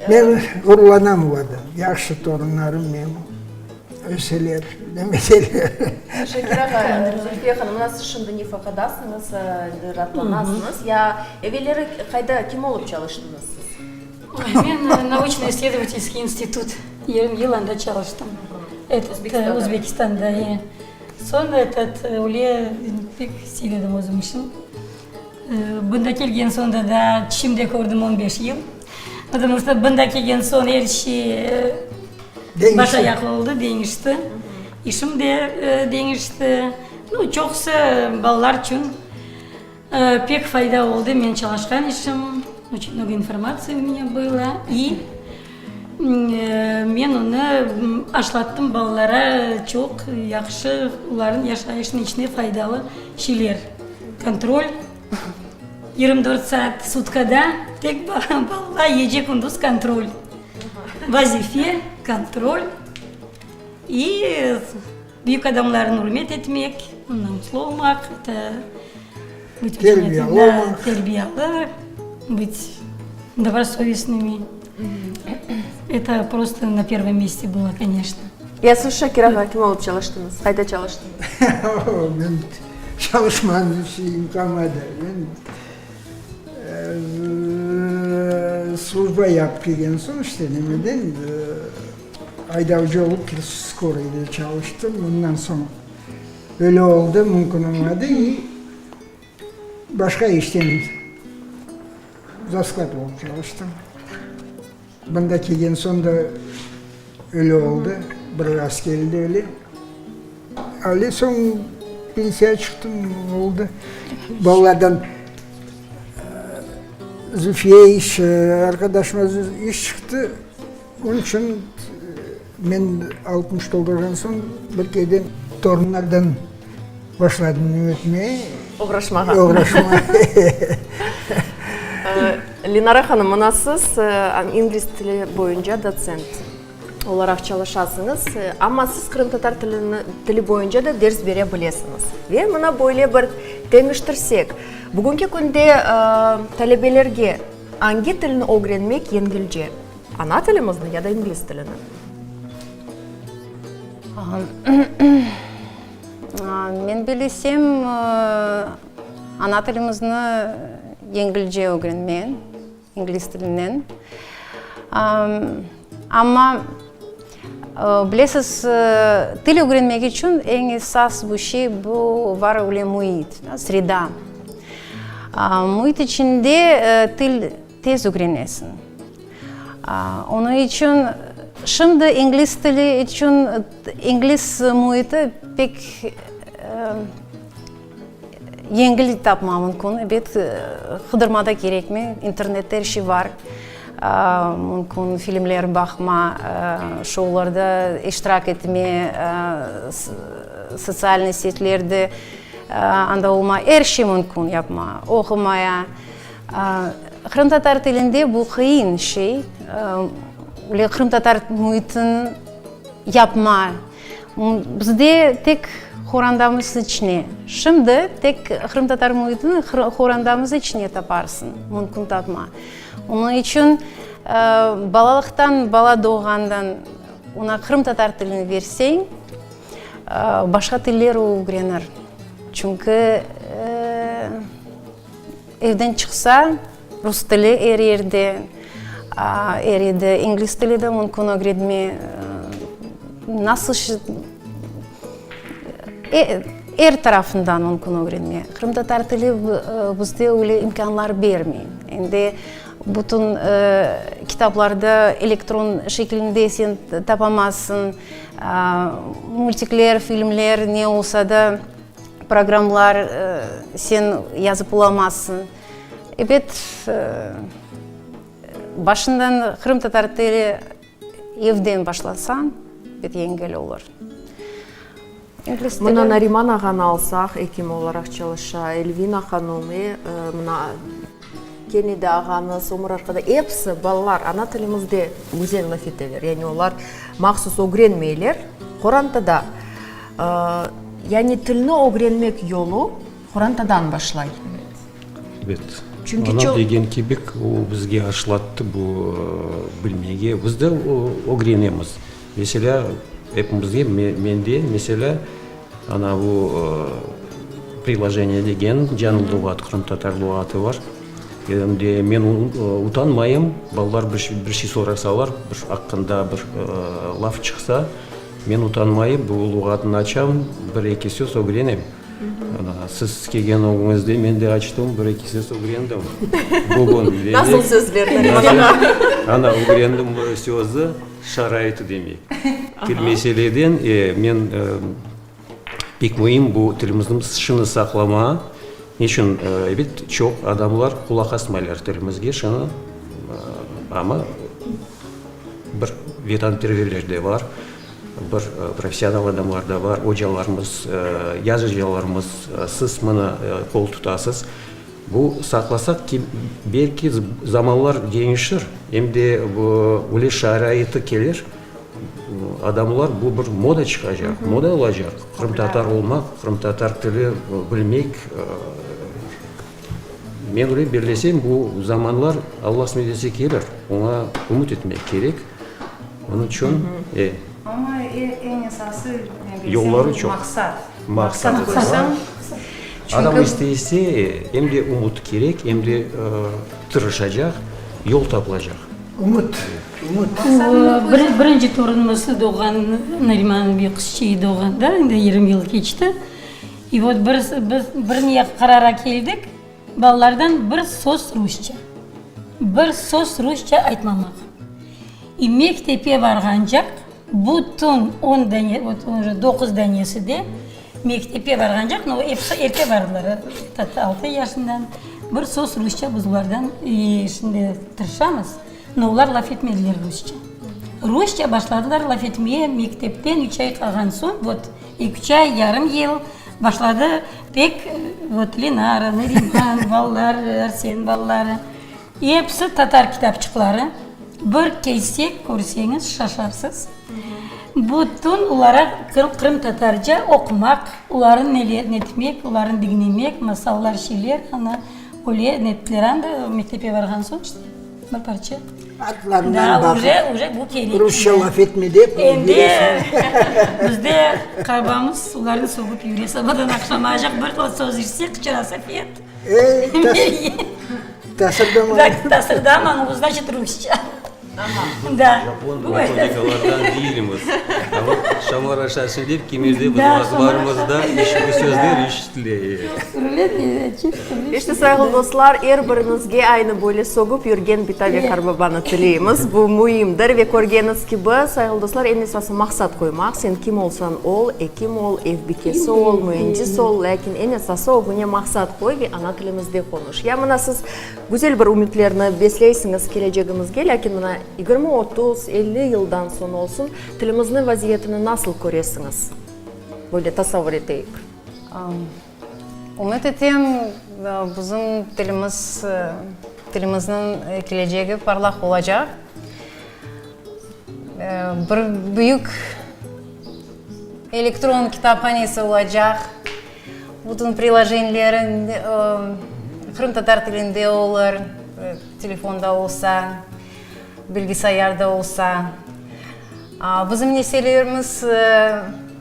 Men ğururlanam olardan. Yahşı torunlarım menim. Öseler, demeseler. Şakir ağa, Zülfiye hanım, mına siz şimdi nefaqadasıñız, endi raatlanasıñız. Ya evelleri qayda, kim olıp çalıştıñız siz? Men nauçno-issledovatelskiy institut, 20 yıl anda çalıştım. Özbekistanda. Özbekistanda, e. Soñ etot, öyle pek sevdim özüm işim. Bunda kelgen soñ da daa tüşümde kördim on beş yıl. Потому что bunda kelgen soñ er şey baş ayaq oldı, deñişti. İşim de deñişti. Nu, çoqusı balalar içün pek fayda oldı men çalışqan işim. Oçün mnogo informatsiya u menya было. И men onı aşlattım balalara çoq yahşı, olarnıñ yaşayışınıñ içine faydalı şeyler. Kontrol 24 saat sutkada tek balalar gece kündüz kontrol. Vazife, kontrol i büyük adamlarnı ürmet etmek, namuslı olmaq, eto Terbiyalı olmaq. Terbiyalı, bıt dobrosovestnımi. Eto prosto na pervom meste bylo, koneçno. Ya siz, Şakir ağa, kim olıp çalıştıñız? Qayda çalıştıñız? Men çalışmanıñ şeyim qalmadı. Men slujba yapıp kelgen soñ, işte nemeden, aydavcı olıp skoroyda çalıştım. Ondan soñ öyle oldı, mümkün olmadı. İ başqa işten zavsklad olıp çalıştım. Mında kelgen soñ da öyle oldı, bir rast keldi öyle. Öyle soñ pensiya çıqtım, oldı. Balalardan Zülfiye iş, arqadaşıma iş çıqtı. Onıñ içün men 60 toldurğan soñ bir kereden torunlardan başladım ötmeye. Oğraşmağa. Oğraşmağa. Lenara hanım, mına siz ingliz tili boyunca dotsent olaraq çalışasıñız, amma siz qırımtatar tilini, tili boyunca da ders bere bilesiñiz. Ve mına böyle bir teñiştirsek, bugünki künde talebelerge angi tilni ögrenmek yengilce, ana tilimizni ya da ingliz tilini? Men bilesem, ana tilimizni yengilce ögrenme, ingliz tilinden. Amma, bilesiz, til ögrenmek içün eñ esas bu şey, bu var öyle müit, sreda. Müit içinde til tez ögrenesiñ. Onıñ içün şimdi ingliz tili içün ingliz müiti pek yengil tapma mümkün. Ebet, qıdırma da kerekmey, internette er şey bar. Mümkün filmler baqma, şoularda iştirak etme, sotsialnıy setlerde anda olma, er şey mümkün yapma, oqumaya. Qırımtatar tilinde bu qıyın şey, öyle qırımtatar müitin yapma. Bizde tek qorandamız içine, şimdi tek qırımtatar müitini qorandamız içine taparsıñ, mümkün tapma. Onıñ içün balalıqtan, bala doğğandan oña qırımtatar tilini berseñ, başqa tiller o ögrenir. Çünki Evden çıqsa, rus tili er yerde, er yerde ingliz tili de mümkün ögretme. Nasıl er tarafından mümkün ögrenme. Qırımtatar tili bizde öyle imkânlar bermey. Endi bütün kitaplarda elektron şeklinde sen tapamazsıñ, multikler, filmler ne olsa da. Programlar sen yazıp olamazsıñ. Ebet, başından qırımtatar tili evden başlasañ, ebet yengil olur. İngliz tili. Mına Nariman ağanı alsaq, ekim olaraq çalışa, Elvina hanım, e, mına kene de ağañız, ömür arqadaş, episi balalar ana tilimizde güzel laf eteler. Yani olar mahsus ögrenmeyler, qorantada. Yani tilni ögrenmek yolu qorantadan başlay. Ebet. Çünki Anam degen kibi, o bizge aşlattı bu bilmege. Biz de ögrenemiz. Meselâ. Epimizge, mende, meselâ, ana bu priloženiye degen Canlı luğat, qırımtatar luğatı bar. Em de men utanmayım, balalar bir şey sorasalar, bir aqqında bir laf çıqsa, men utanmayıp bu luğatnı açam, bir-eki söz ögrenem. Siz kelgen ögüñizde men de açtım, bir-eki söz ögrendim. Bugün. Nasıl sözler, Nariman ağa? Ana, ögrendim sözü, şaraiti demek. Til meseleden men pek müim bu tilimizniñ şını saqlama. Neçün, ebet, çoq adamlar qulaq asmaylar tilimizge, şını, amma bir vetanperverler de bar. Bir professional adamlar da bar, ocalarımız, yazıcılarımız, siz mına qol tutasız. Bu saqlasaq ki, belki zamanlar deñişir, em de öyle şaraiti kelir, adamlar bu bir moda çıqacaq, moda olacaq, qırımtatar olmaq, qırımtatar tili bilmek. Men öyle bellesem, bu zamanlar, Alla qısmet etse, kelir, oña ümüt etmek kerek. Onıñ içün, e. Amma eñ esası, men Yolları çoq. maqsat. Maqsat qoysañ. Adam istese, em de ümüt kerek, em de tırışacaq, yol tapılacaq. Ümüt, ümüt. Birinci torunımız doğğan, Nariman bir qızçığı doğğanda, endi 20 yıl keçti. İ vot bir, biz bir ne qarara keldik, balalardan bir söz rusça, bir söz rusça aytmamaq. İ mektepe varğancaq bütün on dane, vot uje doquz danesi de mektepe varğancaq, no episi erte vardılar, altı yaşından, bir söz rusça biz olardan, i şimdi tırışamız, no olar laf etmediler rusça. Rusça başladılar laf etmeye mektepten üç ay qalğan soñ, vot Üç ay, yarım yıl başladı pek, vot, Lenara, Nariman, balalar, Arsen balaları, episi tatar kitapçıqları, bir kessek körseñiz şaşarsız, bütün olaraq qırımtatarca oqumaq, olarnı netmek, olarnı diñlemek, masallar, şeyler, ana, öyle nettiler, anda mektepke barğan soñ işte. Bir parça. Atlarından Da, uje, uje bu kerek. Rusça laf etme dep Endi bizde qabamız olarnı soğıp yüre sabadan aqşamacaq bir söz işitse qıçıra Safet. Ey, tasırdaman. Tasırdaman, o znaçit rusça. Da. Japon metodikalardan değilmiz. Amma şamar aşasın dep kimerde bizim azbarımızda bu sözler işitile. İşte, sayğılı dostlar, er biriñizge aynı böyle sögüp yürgen bita ve qartbabanı tileymiz. Bu müimdir. Ve körgeniñiz kibi, sayğılı dostlar, eñ esası maqsat qoymaq. Sen kim olsañ ol, ekim ol, ev bikesi ol, müendis ol, lâkin eñ esası ögüne maqsat qoy ve ana tilimizde qonuş. Ya mına siz güzel bir ümütlerni besleysiñiz kelecegimizge, lâkin mına 20, 30, 50 yıldan soñ olsun, tilimizniñ vaziyetini nasıl köresiñiz? Böyle tasavvur eteyik. Ümüt etem, bizim tilimiz, tilimizniñ kelecegi parlaq olacaq. Bir büyük elektron kitaphanesi olacaq, bütün prilojeniyleri qırımtatar tilinde olur, telefonda olsa, bilgisayarda olsa. Bizim nesillerimiz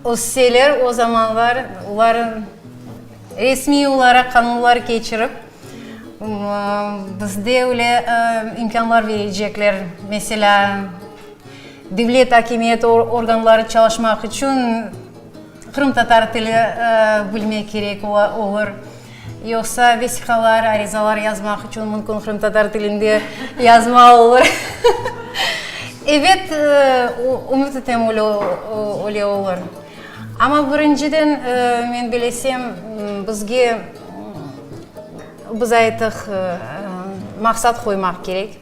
össeler, o zamanlar olar resmiy olaraq qanunlar keçirip, bizde öyle imkânlar berecekler. Meselâ, devlet akimiyet organları çalışmaq içün qırımtatar tili bilmek kerek olur. Yoqsa vesiqalar, arizalar yazmaq içün mümkün qırımtatar tilinde yazma olur. Ebet, ümüt etem öyle olur. Amma birinciden, men bilesem, bizge, biz aytıq, maqsat qoymaq kerek.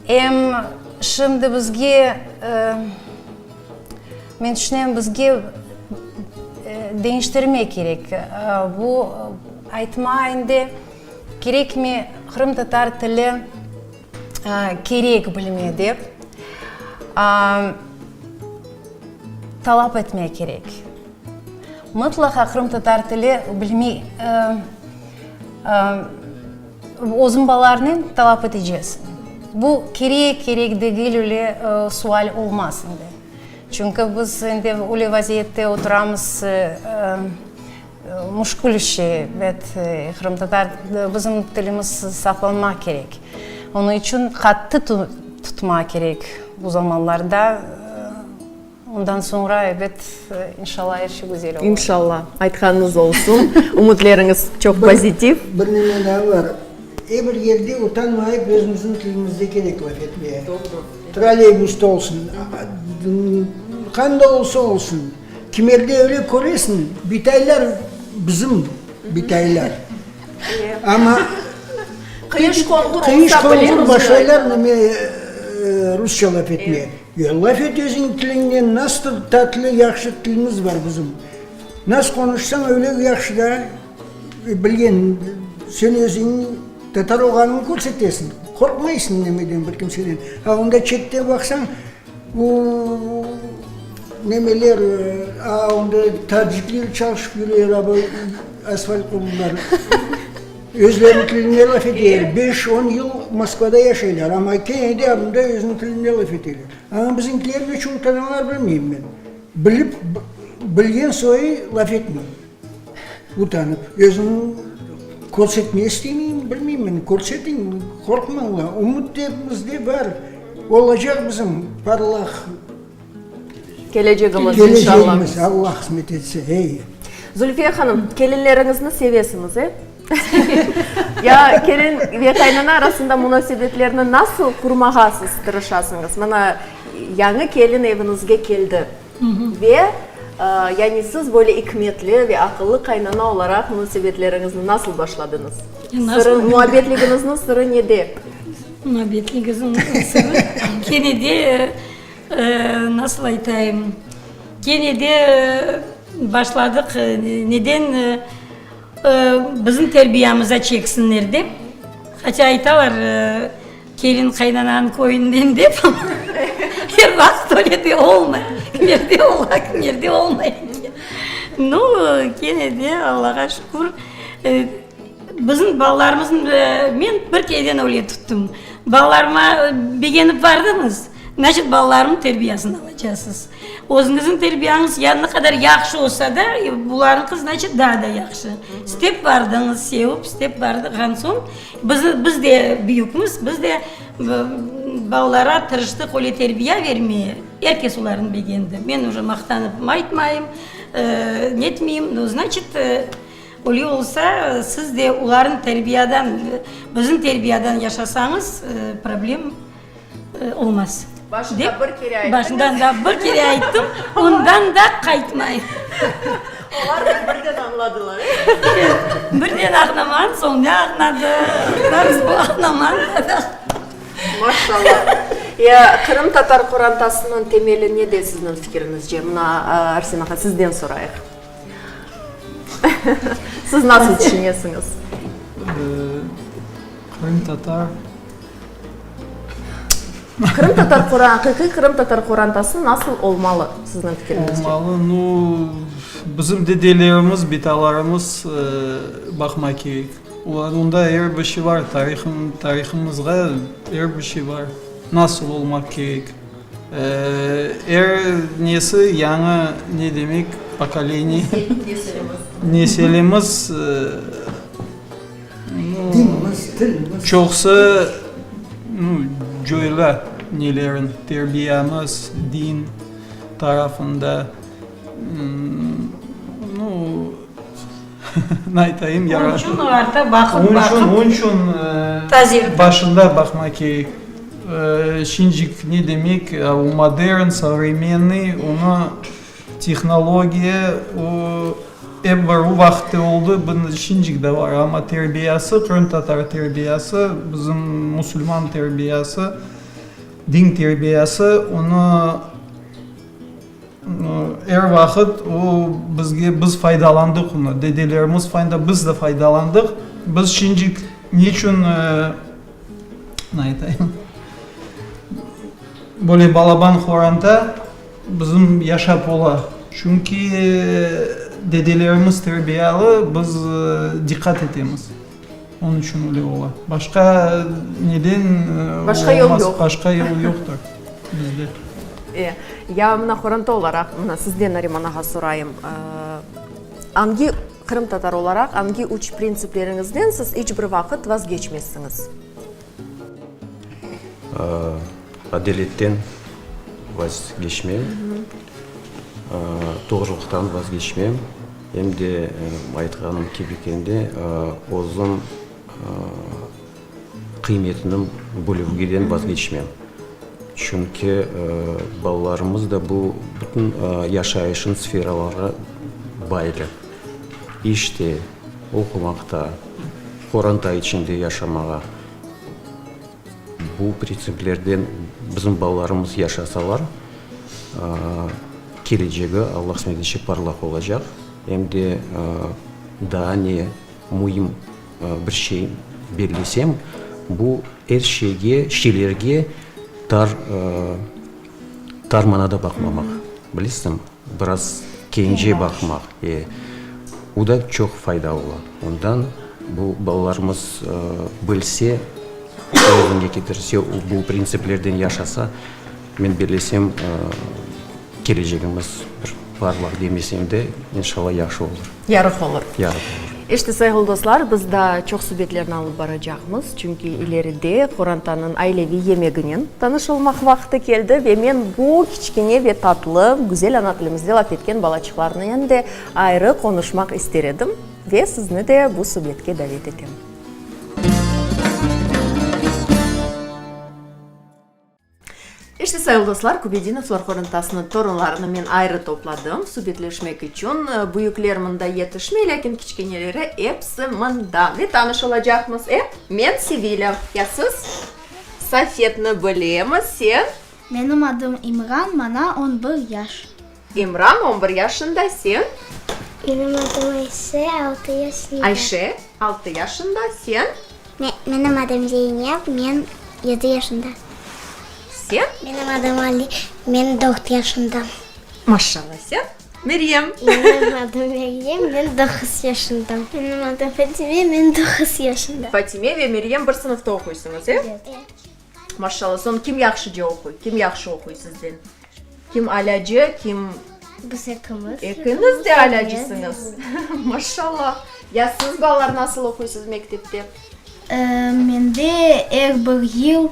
Em şimdi bizge. Men tüşünem, bizge deñiştirmek kerek. Bu aytma endi kerekmi, qırımtatar tili kerek bilme dep talap etmek kerek. Mıtlaqa qırımtatar tili bilme, özüñ balalarnen talap etecesiñ. Bu kerek, kerek degil öyle sual olmaz endi. Çünki biz endi öyle vaziyette oturamız, müşkül şey, ebet, qırımtatar, bizim tilimiz saqlanmaq kerek. Onıñ içün qattı tutmaq kerek bu zamanlarda. Ondan soñra, ebet, inşallah, er şey güzel olur. İnşallah. Aytqanıñız olsun. Ümütleriñiz çoq pozitiv. Bir neme daa bar. Er bir yerde utanmayıp özümizniñ tilimizde kerek laf etmeye. Trolleybusda olsun, qanda olsa olsun. Kimerde öyle köresiñ, bitaylar bizim bitaylar. Amma qıyış-qonğur başlaylar neme rusça laf etmeye. Ya laf et özüñ tiliñnen, nasıl tatlı, yahşı tilimiz bar bizim. Nasıl qonuşsañ, öyle yahşı da, bilgen, sen özüñ tatar olğanıñnı körsetesiñ, qorqmaysıñ nemeden, bir kimseden. A onda çette baqsañ, o nemeler, a onda tacikler çalışıp yürer, a bu asfalt qurdular. Özleriniñ tilinde laf eteler. Beş, on yıl Moskvada yaşaylar, amma kene de mında özüniñ tilinde laf eteler. Amma bizimkiler neçün utanalar bilmeyim men. Bilip, bilgen soyu laf etmey. Utanıp. Özüni körsetmege istemeymi, bilmeyim men. Körsetiñ, qorqmañlar. Ümüt de bizde bar. Olacaq bizim parlaq. Kelecegimiz, inşallah. Kelecegimiz, Allah qısmet etse, ey. Zülfiye hanım, kelinleriñizni sevesiñiz, e? Ya kelin ve qaynana arasında munasebetlerni nasıl qurmağa siz tırışasıñız? Mana, yañı kelin eviñizge keldi ve, yani siz böyle ikmetli ve aqıllı qaynana olaraq munasebetleriñizni nasıl başladıñız? Sırı, muabbetligiñizniñ sırı nede? Muabbetligimizniñ sırı kene de Nasıl aytayım, kene de başladıq, neden bizim terbiyamıza çeksinler dep. Haça aytalar, kelin qaynananıñ köyünden dep, amma er vaqıt öyle de olmay. Kimerde ola, kimerde olmay. Nu, kene de, Allağa şükür, bizim balalarımıznı men bir kereden öyle tuttım. Balalarıma begenip bardıñız. Naçit balalarnıñ terbiyasını alacaqsız. Özüñizniñ terbiyañız ya ne qadar yahşı olsa da, bularnıñki, znaçit, daa da yahşı. İstep bardıñız, sevip istep bardığan soñ, biz, biz de büyükmiz, biz de balalara tırıştıq öyle terbiya vermeye, er kes olarnı begendi. Men uje maqtanıp aytmayım, netmeyim, no, znaçit, öyle olsa, siz de olarnıñ terbiyadan, bizim terbiyadan yaşasañız, problem Olmaz. Başında bir kere ayttıñız. Başından da bir kere ayttım, ondan da qaytmayım. Olar da birden añladılar, e? Birden añlamağan soñ ne añladı? Añlamağan da. Maşallah. Ya qırımtatar qorantasınıñ temeli nede sizniñ fikiriñizce? Mına, Arsen ağa, sizden sorayıq. Siz nasıl tüşünesiñiz? Qırımtatar. Qırımtatar qoran, aqiqiy qırımtatar qorantası nasıl olmalı, sizniñ fikiriñizce? Olmalı, nu, bizim dedelerimiz, bitalarımız baqmaq kerek. Olar, onda er bir şey bar, tarihım, tarihımızğa er bir şey bar, nasıl olmaq kerek. Er nesi yañı, ne demek, pokoleniye, nesilimiz. Dinimiz, tilimiz. Çoqsı coyla nelerin, terbiyamız, din tarafında, nu, ne aytayım, Onıñ içün arta baqıp, baqıp, Onıñ içün başında baqmaq kerek. Şincik ne demek, o modern, sovremenniy, onı Tehnologiya, o, ep bir o vaqıtte oldı, bunda şimcik de bar, amma terbiyası, qırımtatar terbiyası, bizim musulman terbiyası, din terbiyası, onı er vaqıt o bizge, biz faydalandıq onı, dedelerimiz fayda, biz de faydalandıq. Biz şimcik neçün, ne aytayım, böyle balaban qoranta, Bizim yaşap ola, çünki dedelerimiz terbiyalı, biz diqqat etemiz, onıñ içün öyle ola. Başqa neden Başqa yol yoq. Başqa yol yoqtır bizde. E. Ya mına qoranta olaraq, mına sizden Nariman ağa sorayım, angi qırımtatar olaraq angi üç printsipleriñizden siz iç bir vaqıt vazgeçmezsiñiz? Adaletten vazgeçmem, doğrulıqtan vazgeçmem, em de aytqanım kibi kendi özüm qıymetini bilüvgeden vazgeçmem. Çünki balalarımız da bu bütün yaşayışnıñ sferaları baylı. İşte, oqumaqta, qoranta içinde yaşamağa. Bu printsiplerden bizim balalarımız yaşasalar, kelecegi, Alla qısmet etse, parlaq olacaq. Em de daa ne müim bir şey bellesem, bu er şeyge, şeylerge tar, tar manada baqmamaq. Bilesiñmi, biraz kence baqmaq. E, bu da çoq fayda ola. Ondan bu balalarımız bilse, özüne ketirse, bu printsiplerden yaşasa, men bellesem, kelecegimiz bir parlaq demesem de, inşallah, yahşı olur. Yarıq olur. Yarıq olur. İşte, sayğılı dostlar, biz daa çoq subetlerni alıp baracaqmız, çünki ileride qorantanıñ aileviy yemeginen tanış olmaq vaqtı keldi ve men bu kiçkene ve tatlı, güzel ana tilimizde laf etken balaçıqlarnen de ayrı qonuşmaq ister edim ve sizni de bu subetke davet etem. İşte, sayılı dostlar, Kübedinovlar qorantasınıñ torunlarını men ayrı topladım subetleşmek içün. Büyükler mında yetişmey, lâkin kiçkeneleri episi mında. Ve tanış olacaqmız, e? Men Sevilâ. Ya siz? Safetni bilemiz. Sen? Menim adım İmran, maña on bir yaş. İmran on bir yaşında, sen? Menim adım Ayşe, altı yaşında. Ayşe, altı yaşında, sen? Menim adım Zeynep, men yedi yaşında. Sen? Menim adım Ali, men dört yaşındam. Maşallah, sen? Meryem. Menim adım Meryem, men doquz yaşındam. Menim adım Fatime, men doquz yaşındam. Fatime ve Meryem bir sınıfta oquysıñız, e? Evet. Maşallah, soñ kim yahşıca oquy? Kim yahşı oquy sizden? Kim alâcı, kim? Biz ekimiz. Ekiñiz de alâcısıñız. Maşallah. Ya siz, balalar, nasıl oquysız mektepte? Mende er bir yıl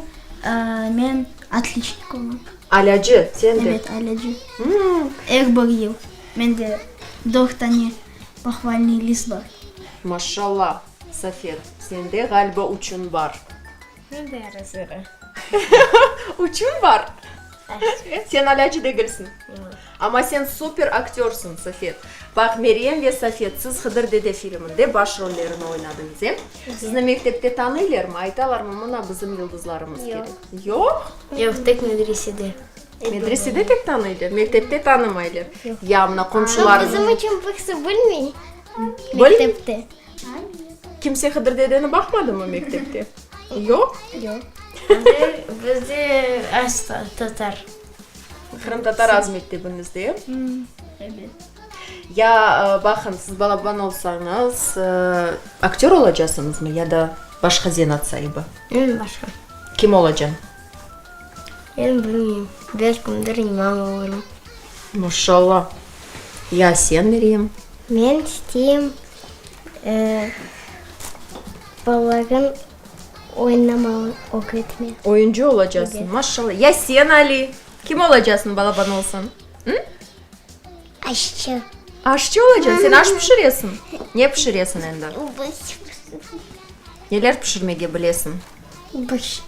men otliçnik olam. Alâcı, sen de? Evet, alâcı. Er bir yıl. Mende dört tane pohvalnıy list bar. Maşallah, Safet, sende, ğaliba, uçun bar. Mende ara-sıra. Uçun bar? Sen alâcı degilsiñ. Amma sen super aktörsıñ, Safet. Baq, Meryem ve Safet, siz Hıdır dede filminde baş rollerini oynadıñız, e? Sizni mektepte tanıylarmı, aytalarmı, mına bizim yıldızlarımız kele? Yoq. Yoq, tek medresede. Medresede tek tanıylar, mektepte tanımaylar. Ya mına qomşularıñız? Bizim içün birisi bilmey mektepte. Kimse Hıdır dedeni baqmadımı mektepte? Yoq? Yoq. Bizde az tatar. Qırımtatar az mektebiñizde, e? Ebet. Ya, baqın, siz balaban olsañız, aktör olacasıñızmı ya da başqa zenaat saibi? Men başqa. Kim olacañ? Men bilmeyim. Belki imam olurım. Maşallah. Ya sen, Meryem? Men isteyim balalarnı oynamağa ögretme. Oyuncı olacasıñ, maşallah. Ya sen, Ali, kim olacasıñ balaban olsañ? Aşçı. Aşçı olacasıñ? Sen aş pişiresiñ? Ne pişiresiñ endi? Neler pişirmege bilesiñ? Bir şey.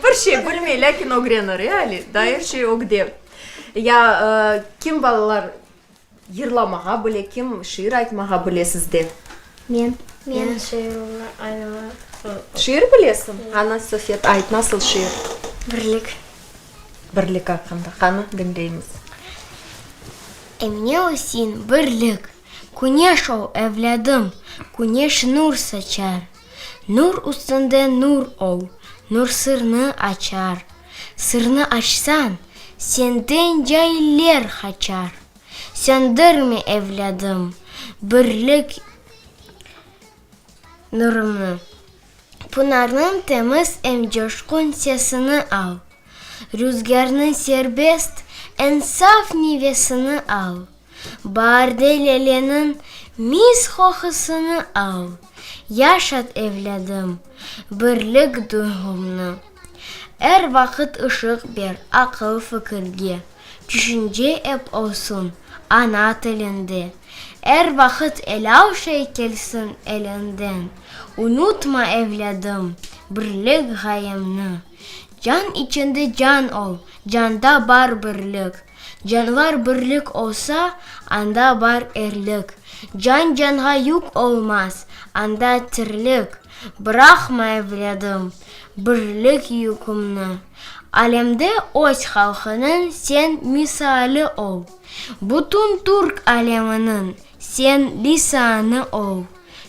Bir şey bilmey, lâkin ögrenir, e, Ali? Daa er şey ögde. Ya kim balalar yırlamağa bile, kim şiir aytmağa bile sizde? Men. Men şiir aytmağa. Şiir bilesiñ? Qani, Sofet, ayt, nasıl şiir? Birlik. Birlik aqqında. Qani, diñleymiz. Emine Üsein, Birlik, küneş ol, evlâdım, küneş nur saçar. Nur üstünde nur ol, nur sırnı açar. Sırnı açsañ, senden cailler qaçar. Söndürme, evlâdım, birlik nurunı. Pınarnıñ temiz em coşqun sesini al. Rüzgârnıñ serbest, eñ saf nefesini al. Baarde lâleniñ mis qoqusını al. Yaşat, evlâdım, birlik duyğumnı. Er vaqıt ışıq ber aqıl-fikirge. Tüşünce ep olsun ana tilinde. Er vaqıt elâl şey kelsin eliñden. Unutma, evlâdım, birlik ğayemni. Can içinde can ol, canda bar birlik. Canlar birlik olsa, anda bar erlik. Can canğa yük olmaz, anda tirlik. Bıraqma, evlâdım, birlik yükümni. Alemde öz halqınıñ sen misali ol. Bütün türk aleminiñ sen lisanı ol.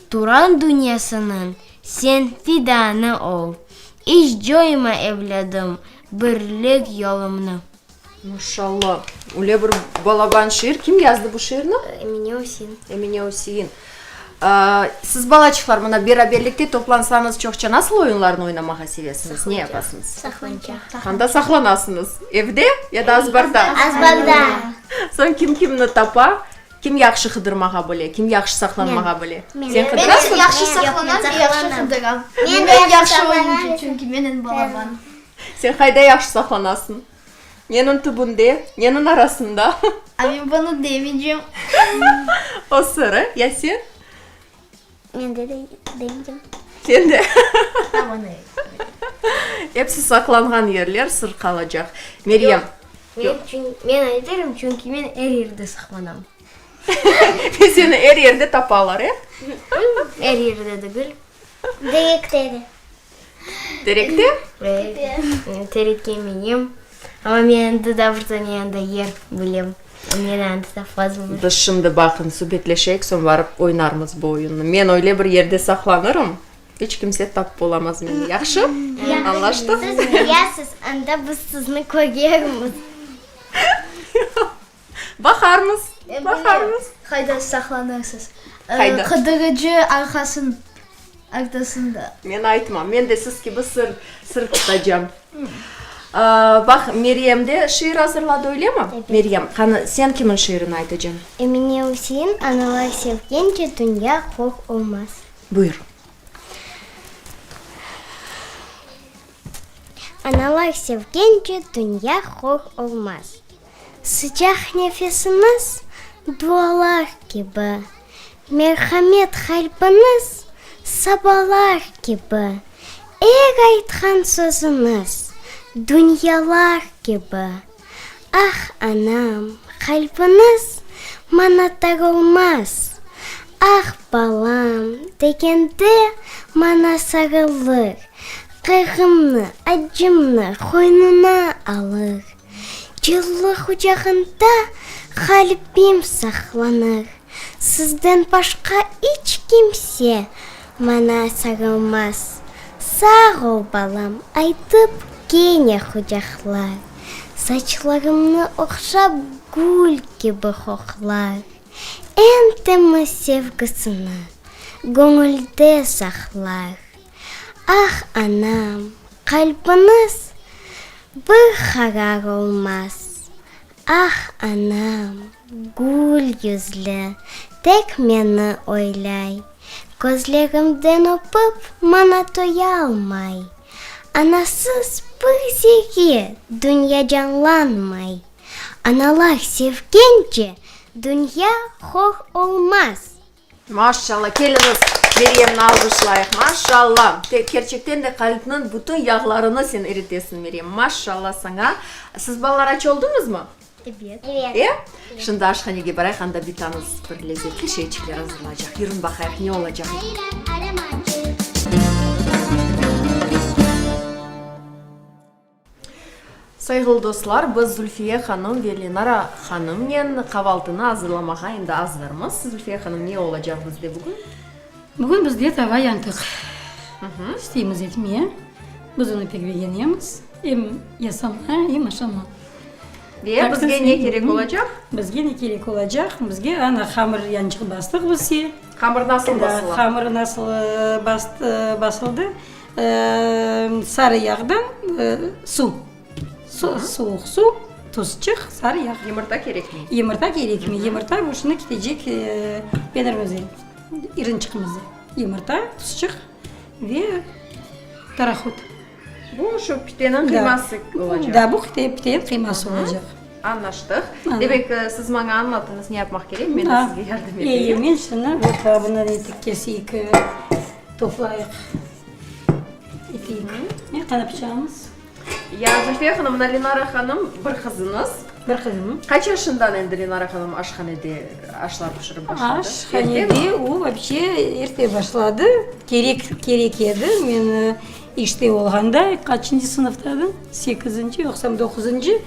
Turan dünyasınıñ sen fidanı ol. İç coyma, evlâdım, birlik yolumnı. Maşallah! Öyle bir balaban şiir. Kim yazdı bu şiirni? Emine Üsein. Emine Üsein. Siz, balaçıqlar, mına beraberlikte toplansañız, çoqça nasıl oyunlarnı oynamağa sevesiñiz? Ne yapasıñız? Saqlançaq. Qanda saqlanasıñız? Evde ya da azbarda? Azbarda. Soñ kim kimni tapa? Kim yahşı qıdırmağa bile? Kim yahşı saqlanmağa bile? Men. Sen qıdırasıñ? Men yahşı saqlanam ve yahşı qıdıram. Men yahşı oyuncı, çünki men eñ balaban. Sen qayda yahşı saqlanasıñ? Neniñ tübünde, neniñ arasında? A men bunı demeycem. O sır, e? Ya sen? Men de demeycem. Sen de? Episi saqlanğan yerler sır qalacaq. Meryem. Yoq, men aytarım, çünki men er yerde saqlanam. Ve seni er yerde tapalar, e? Er yerde degil. Terekte de. Terekte? Terekke minim. Amma men endi daa bir tane anda yer bilem. Meni anda tapmazlar. Biz şimdi baqın, subetleşeyik, soñ barıp oynarmız bu oyunnı. Men öyle bir yerde saqlanırım, iç kimse tapıp olamaz meni. Yahşı? Añlaştıq? Siz bilesiz, anda biz sizni körermiz. Baqarmız, baqarmız. Qayda saqlanırsız? Qayda? Qıdırıcı arqasın, artasında. Men aytmam, men de siz kibi sır, sır tutacam. Baq, Meryem de şiir azırladı, öylemi? Evet. Meryem, qani, sen kimin şiirini aytacañ? Emine Üsein, Analar sevgence dünya hor olmaz. Buyur. Analar sevgence dünya hor olmaz. Sıcaq nefesiñiz dualar kibi, Merhamet qalbiñiz sabalar kibi, Er aytqan sözüñiz dünyalar kibi. Ah, anam, qalbiñiz maña tar olmaz, Ah, balam, degende maña sarılır, Qayğımnı, accımnı qoynuna alır. Cıllı qucağında qalbim saqlanır, Sizden başqa iç kimse maña sarılmaz. Sağ ol, balam, aytıp kene qucaqlar, Saçlarımnı ohşap gül kibi qoqlar. Eñ temiz sevgisini göñülde saqlar. Ah, anam, qalbiñiz bir qarar olmaz. Ah, anam, gül yüzlü, tek meni oylay, Közlerimden öpip, maña toyalmay. Anasız bir zerre dünya canlanmay. Analar sevgence dünya hor olmaz. Maşşalla, keliñiz, Meryemni alğışlayıq, maşşalla! Kerçekten de qalpniñ bütün yağlarını sen iritesiñ, Meryem, maşşalla saña! Siz balalar aç oldıñızmı? Ebet. E? Şimdi aşhanege barayıq, anda bitañız bir lezetli şeyçikler azırlaycaq. Yürün baqayıq, ne olacaq? Sayğılı dostlar, biz Zülfiye hanım ve Lenara hanımnen qavaltını azırlamağa endi azırmız. Zülfiye hanım, ne olacaq bizde bugün? Bugün bizde tava yantıq isteymiz etmeye. Biz onı pek begenemiz, em yasama, em aşama. Ve bizge ne kerek olacaq? Bizge ne kerek olacaq? Bizge ana hamır yancıq bastıq biz. Hamır nasıl basıla? Hamır nasıl basıldı? Sarı yağdan suv. Suvuq suv, tuzçıq, sarı yağ. Yımırta kerekmey? Yımırta kerekmey. Yımırta bu şunı ketecek penirimize, irinçiqimize. Yımırta, tuzçıq ve tarahut. Bu şu piteniñ qıyması olacaq. Da, bu piteniñ qıyması olacaq. Añlaştıq. Demek, siz maña añlatıñız, ne yapmaq kerek, men de sizge yardım eteyim. E, men şunı, vot, bunı etip keseyik, toplayıq, eteyik. Ne, qana pıçağımız? Ya, Zülfiye hanım, mına Lenara hanım bir qızıñız. Bir qızım. Qaç yaşından endi Lenara hanım aşhanede aşlar pişirip başladı? Aşhanede o, вообще, erte başladı. Kerek, kerek edi. Men işte olğanda, qaçıncı sınıfta edim? Sekizinci, yoqsam doquzıncı.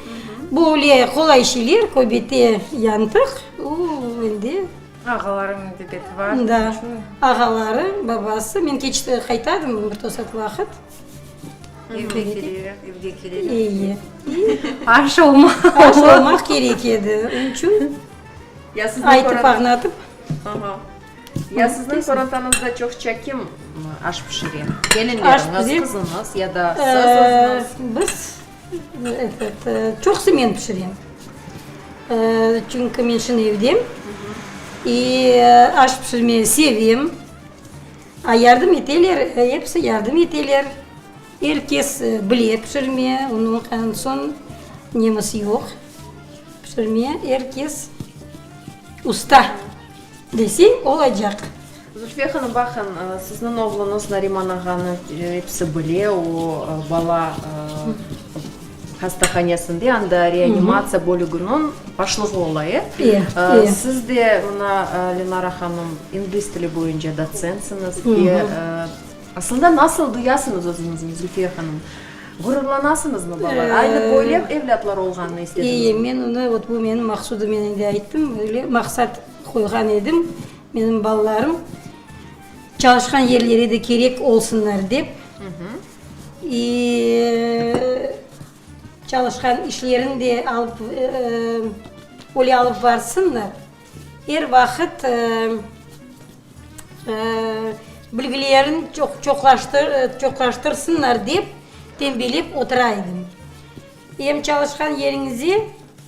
Bu öyle qolay şeyler, köbete, yantıq. O, endi. Ağalarınıñ debeti bar. Da, ağaları, babası. Men keç qaytadım bir tosat vaqıt. Evge keleler, evge keleler. Eyi. Aş olmaq. Aş olmaq kerek edi. Onıñ içün aytıp ağnatıp. Ya sizniñ qorantañızda çoqça kim aş pişire? Kelinleriñiz, qızıñız ya da siz özüñiz? Biz, etet, çoqusı men pişirem. Çünki men şimdi evdem. İ aş pişirmege sevem. A yardım eteler, episi yardım eteler. Er kes bile pişirme, onıñ soñ nemiz yoq pişirme, er kes usta deseñ olacaq. Zülfiye hanım, baqın, sizniñ oğluñız Nariman ağanı episi bile, o bala Hastahanesinde, anda reanimatsiya bölüginiñ başlığı ola, e? Siz de, mına, Lenara hanım, ingliz tili boyunca dotsentsiñiz ve aslında nasıl duyasıñız özüñizni, Zülfiye hanım? Ğururlanasıñızmı balalar? Aynı böyle evlâtlar olğanını istediñizmi? E, men onı, vot bu menim maqsudım, men endi ayttım, öyle maqsat qoyğan edim, menim balalarım çalışqan yerlere de kerek olsunlar dep. Çalışqan işlerini de alıp, öyle alıp barsınlar. Er vaqıt bilgilerini çoqlaştırsınlar dep tenbiyelep otura edim. Em çalışqan yeriñizde,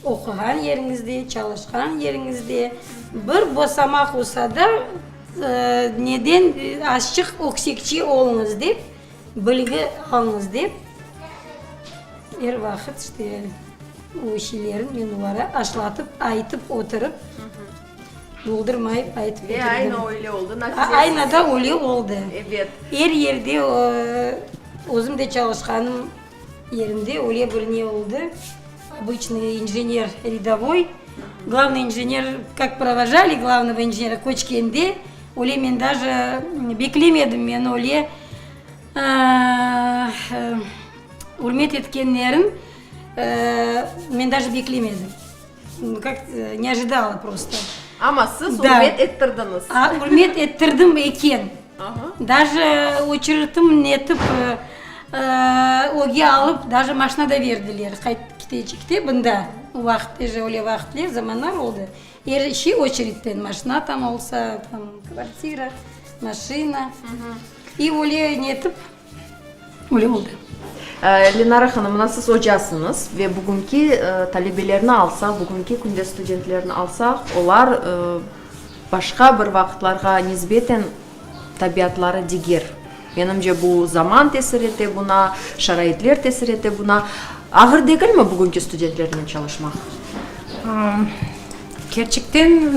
oquğan yeriñizde, çalışqan yeriñizde bir bosamaq olsa da, neden azçıq öksekçi oluñız dep, Bilgi alıñız dep, er vaqıt işte o şeylerni men olara aşlatıp, aytıp oturıp, boldurmayıp aytıp Ve oturdım. aynı öyle oldı, nafize. Aynı da öyle oldı. Ebet. Er yerde, özüm de çalışqanım yerimde öyle bir ne oldı, obıçnıy injener redovoy, glavnıy injener, kak provojali glavnogo injenera köçkende, Öyle men daje beklemedim, meni öyle ürmet etkenlerin men daje beklemedim. Kak ne ojidala prosto. Amma siz ürmet ettirdiñiz. Ürmet ettirdim eken. Daje oçeretim netip öge alıp, daje maşina da berdiler qaytıp ketecekte bunda. O vaqıt daje öyle vaqıtler, zamanlar oldı. Er işi oçeredten, maşina tam olsa, tam kvartira, maşina. İ öyle netip, öyle oldı. Lenara hanım, mına siz ocasıñız ve bugünki talebelerni alsaq, bugünki künde studentlerni alsaq, olar başqa bir vaqıtlarğa nisbeten tabiatları diger. Menimce, bu zaman tesir ete buna, şaraitler tesir ete buna. Ağır degilmi bugünki studentlernen çalışmaq? Kerçekten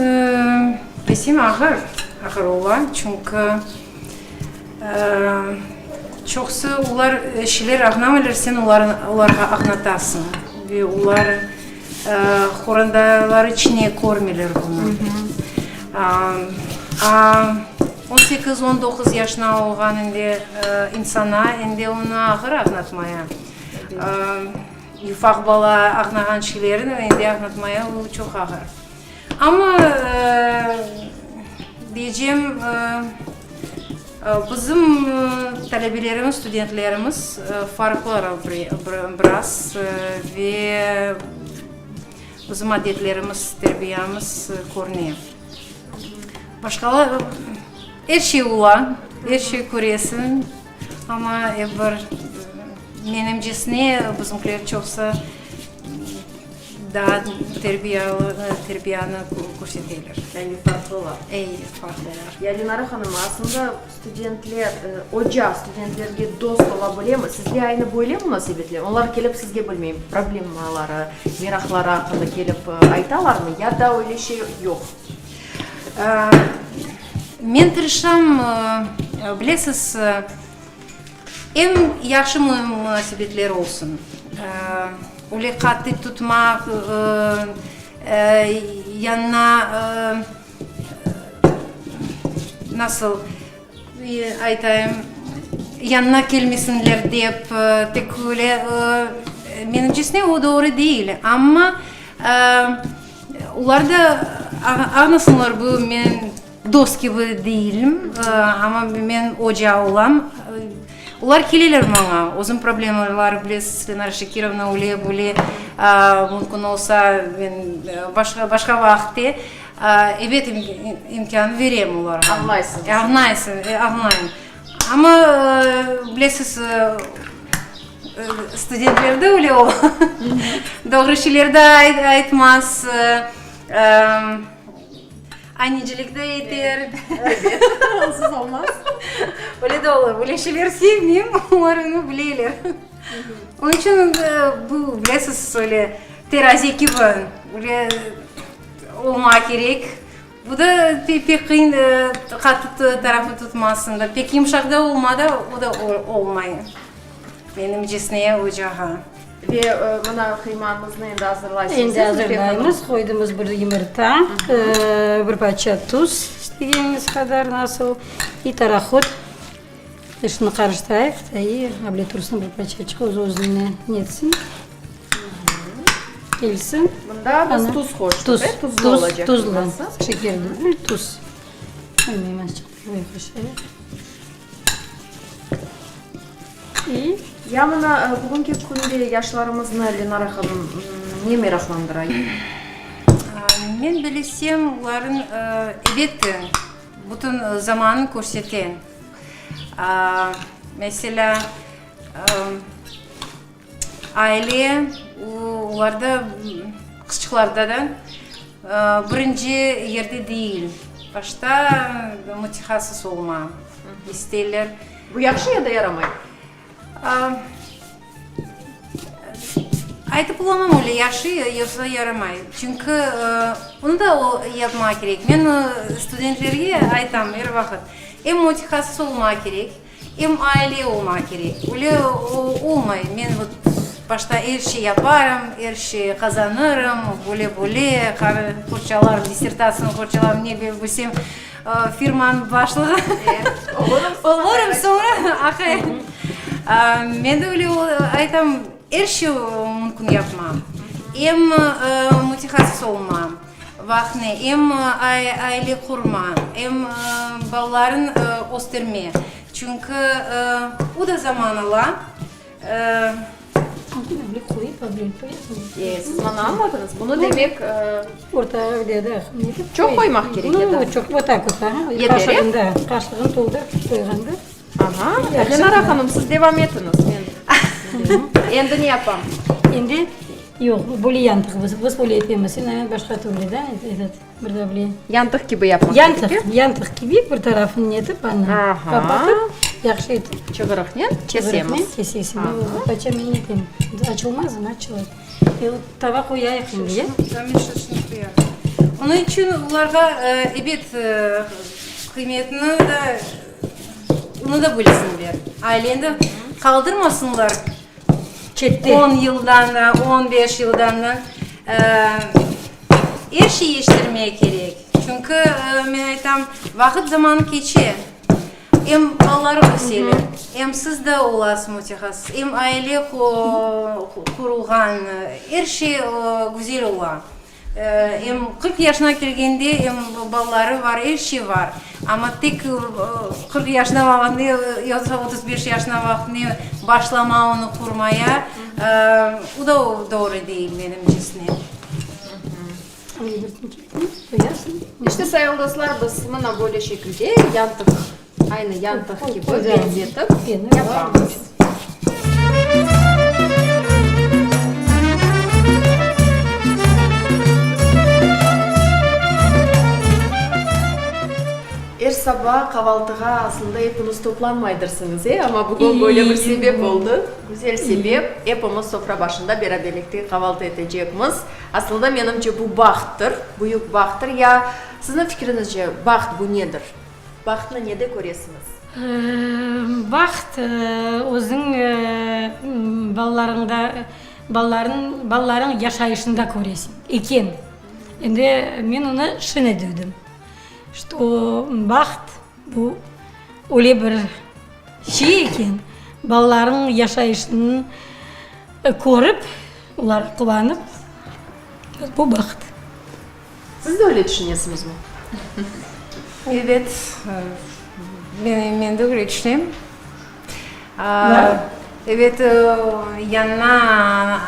desem, ağır, ağır ola, çünki çoqusı olar şeyler añlamaylar, sen olarğa añlatasıñ ve olar Qorantaları içine körmeyler bunı. A, on sekiz, on doquz yaşına olğan endi insana endi onı ağır añlatmaya. Ufaq bala añlağan şeylerini endi añlatmaya o çoq ağır. Amma diyecem, Bizim talebelerimiz, studentlerimiz farqlı biraz ve bizim adetlerimiz, terbiyemiz körüne. Başqalar, er şey ola, er şey köresiñ, amma ep bir. Menimcesine, bizimkiler çoqusı daa terbiyalı, terbiyanı körseteler. Yani farqlılar. Ey, farqlılar. Ya Lenara hanım, aslında studentler, oca studentlerge dost ola bilemi? Sizde aynı böyle munasebetler? Olar kelip sizge, bilmeyim, problemaları, meraqları aqqında kelip aytalarmı ya da öyle şey yoq? Men tırışam, bilesiz, Eñ yahşı munasebetler olsun. Öyle qattı tutmaq, yanına nasıl aytayım, yanına kelmesinler dep, tek öyle, menimcesine, o doğru değil. Amma olar da añlasınlar, bu men Dost kibi deyilim, amma men oca olam. Olar keleler maña, özüm problemaları bilesiz, Lenara Şekirovna, öyle, böyle, mümkün olsa, men başqa, başqa vaqıtte, ebet, imkân berem olarğa. Añlaysıñız. Añlaysıñ, añlayım. Amma, bilesiz, studentlerde öyle ola, doğru şeyler de aytmaz. Annecilik de eter. Ebet, onsuz olmaz. Öyle de olur. Öyle şeyler sevmeyim, olar onı bileler. Onıñ içün bu, bilesiz, öyle teraze kibi, öyle olmaq kerek. Bu da pek qıyın, qattı tarafı tutmasın da, pek yımşaq da olma da, o da olmay, menimcesine, ocağa. Ve mına qıymamıznı endi azırlaysıñız. Endi azırlaymız. Qoydımız bir yımırta, bir parça tuz, istegeniñiz qadar nasıl, i tarahot. Şunı qarıştırayıq da, i able tursın bir parçaçıq, öz-özüne netsin, kelsin. Mında biz tuz qoştıq, e? Tuzlu olacaq tuzlu, şeker degil, tuz. Bilmeyim, azçıq qoşayıq. Ya mına bugünki künde yaşlarımıznı, Lenara hanım, ne meraqlandıra? Men bilsem, olarnıñ, elbette, bütün zamanını körsete. Meselâ, aile, olarda, qızçıqlarda da, birinci yerde değil. Başta mütehassıs olma isteyler. Bu yahşı ya da yaramay? Aytıp olamam öyle yahşı yoqsa yaramay. Çünki onı da yapmağa kerek. Men studentlerge aytam er vaqıt, em mütehassıs olmağa kerek, em aile olmağa kerek. Öyle olmay, men vot başta er şey yaparım, er şey qazanırım, böyle böyle, qorçalarım, dissertatsiyanı qorçalarım, ne bilsem, Firmanıñ başlığı olurım soñra, aqay. Men de öyle aytam, er şey mümkün yapma. Em mütehassıs olma vaqtını, em aile qurma, em balalarıñ östürme. Çünki o da zaman ala. Siz maña añladıñız, bunı demek çoq qoymaq kerek edi. Yeter, e? Aha, Lenara hanım, siz devam etiñiz, men endi ne yapam? Yantıq kibi yapmaq kerek, e? Yantıq kibi bir tarafını netip, anı qapatıp, yahşı etip. Çığırıqnen kesemiz. Kesesiñ. Qaça men neteyim. Açılmazmı? Açılır. Tava qoyayıq şimdi, ya? Onıñ içün olarğa, ebet, qıymetini de, onı da bilsinler. Aileni qaldırmasınlar. Çette. On yıldan da, on beş yıldan da. Er şey yeştirmege kerek. Çünki, men aytam, vaqıt zamanı keçe. Em balalar öseler, em siz de olasız mütehassıs, em aile qurulğan, er şey güzel ola. Em 40 yaşına kelgende, em balaları bar, er şey bar. Amma tek 40 yaşına vaqtında, yoqsa 35 yaşına vaqtında başlama onı qurmaya, o da doğru değil menimcesine. İşte, sayılı dostlar, biz mına böyle şekilde yantıq, aynı yantıq kibi bezetip yapamız. saba qavaltığa aslında epiñiz toplanmaydırsıñız, e? Amma bugün böyle bir sebep oldı. Güzel sebep. Epimiz sofra başında beraberlikte qavaltı etecekmiz. Aslında, menimce, bu bahttır, büyük bahttır. Ya sizniñ fikriñizce, baht bu nedir? Bahtnı nede köresiñiz? Baht, özüñ balalarıñda, balalarıñ, balalarıñ yaşayışında köresiñ eken. Endi men onı şöyle duydum, çto baht bu öyle bir şey eken, balalarıñ yaşayışını körip, olar quvanıp, bu baht. Siz de öyle tüşünesiñizmi? Ebet, men de öyle tüşünem. Ebet, yanına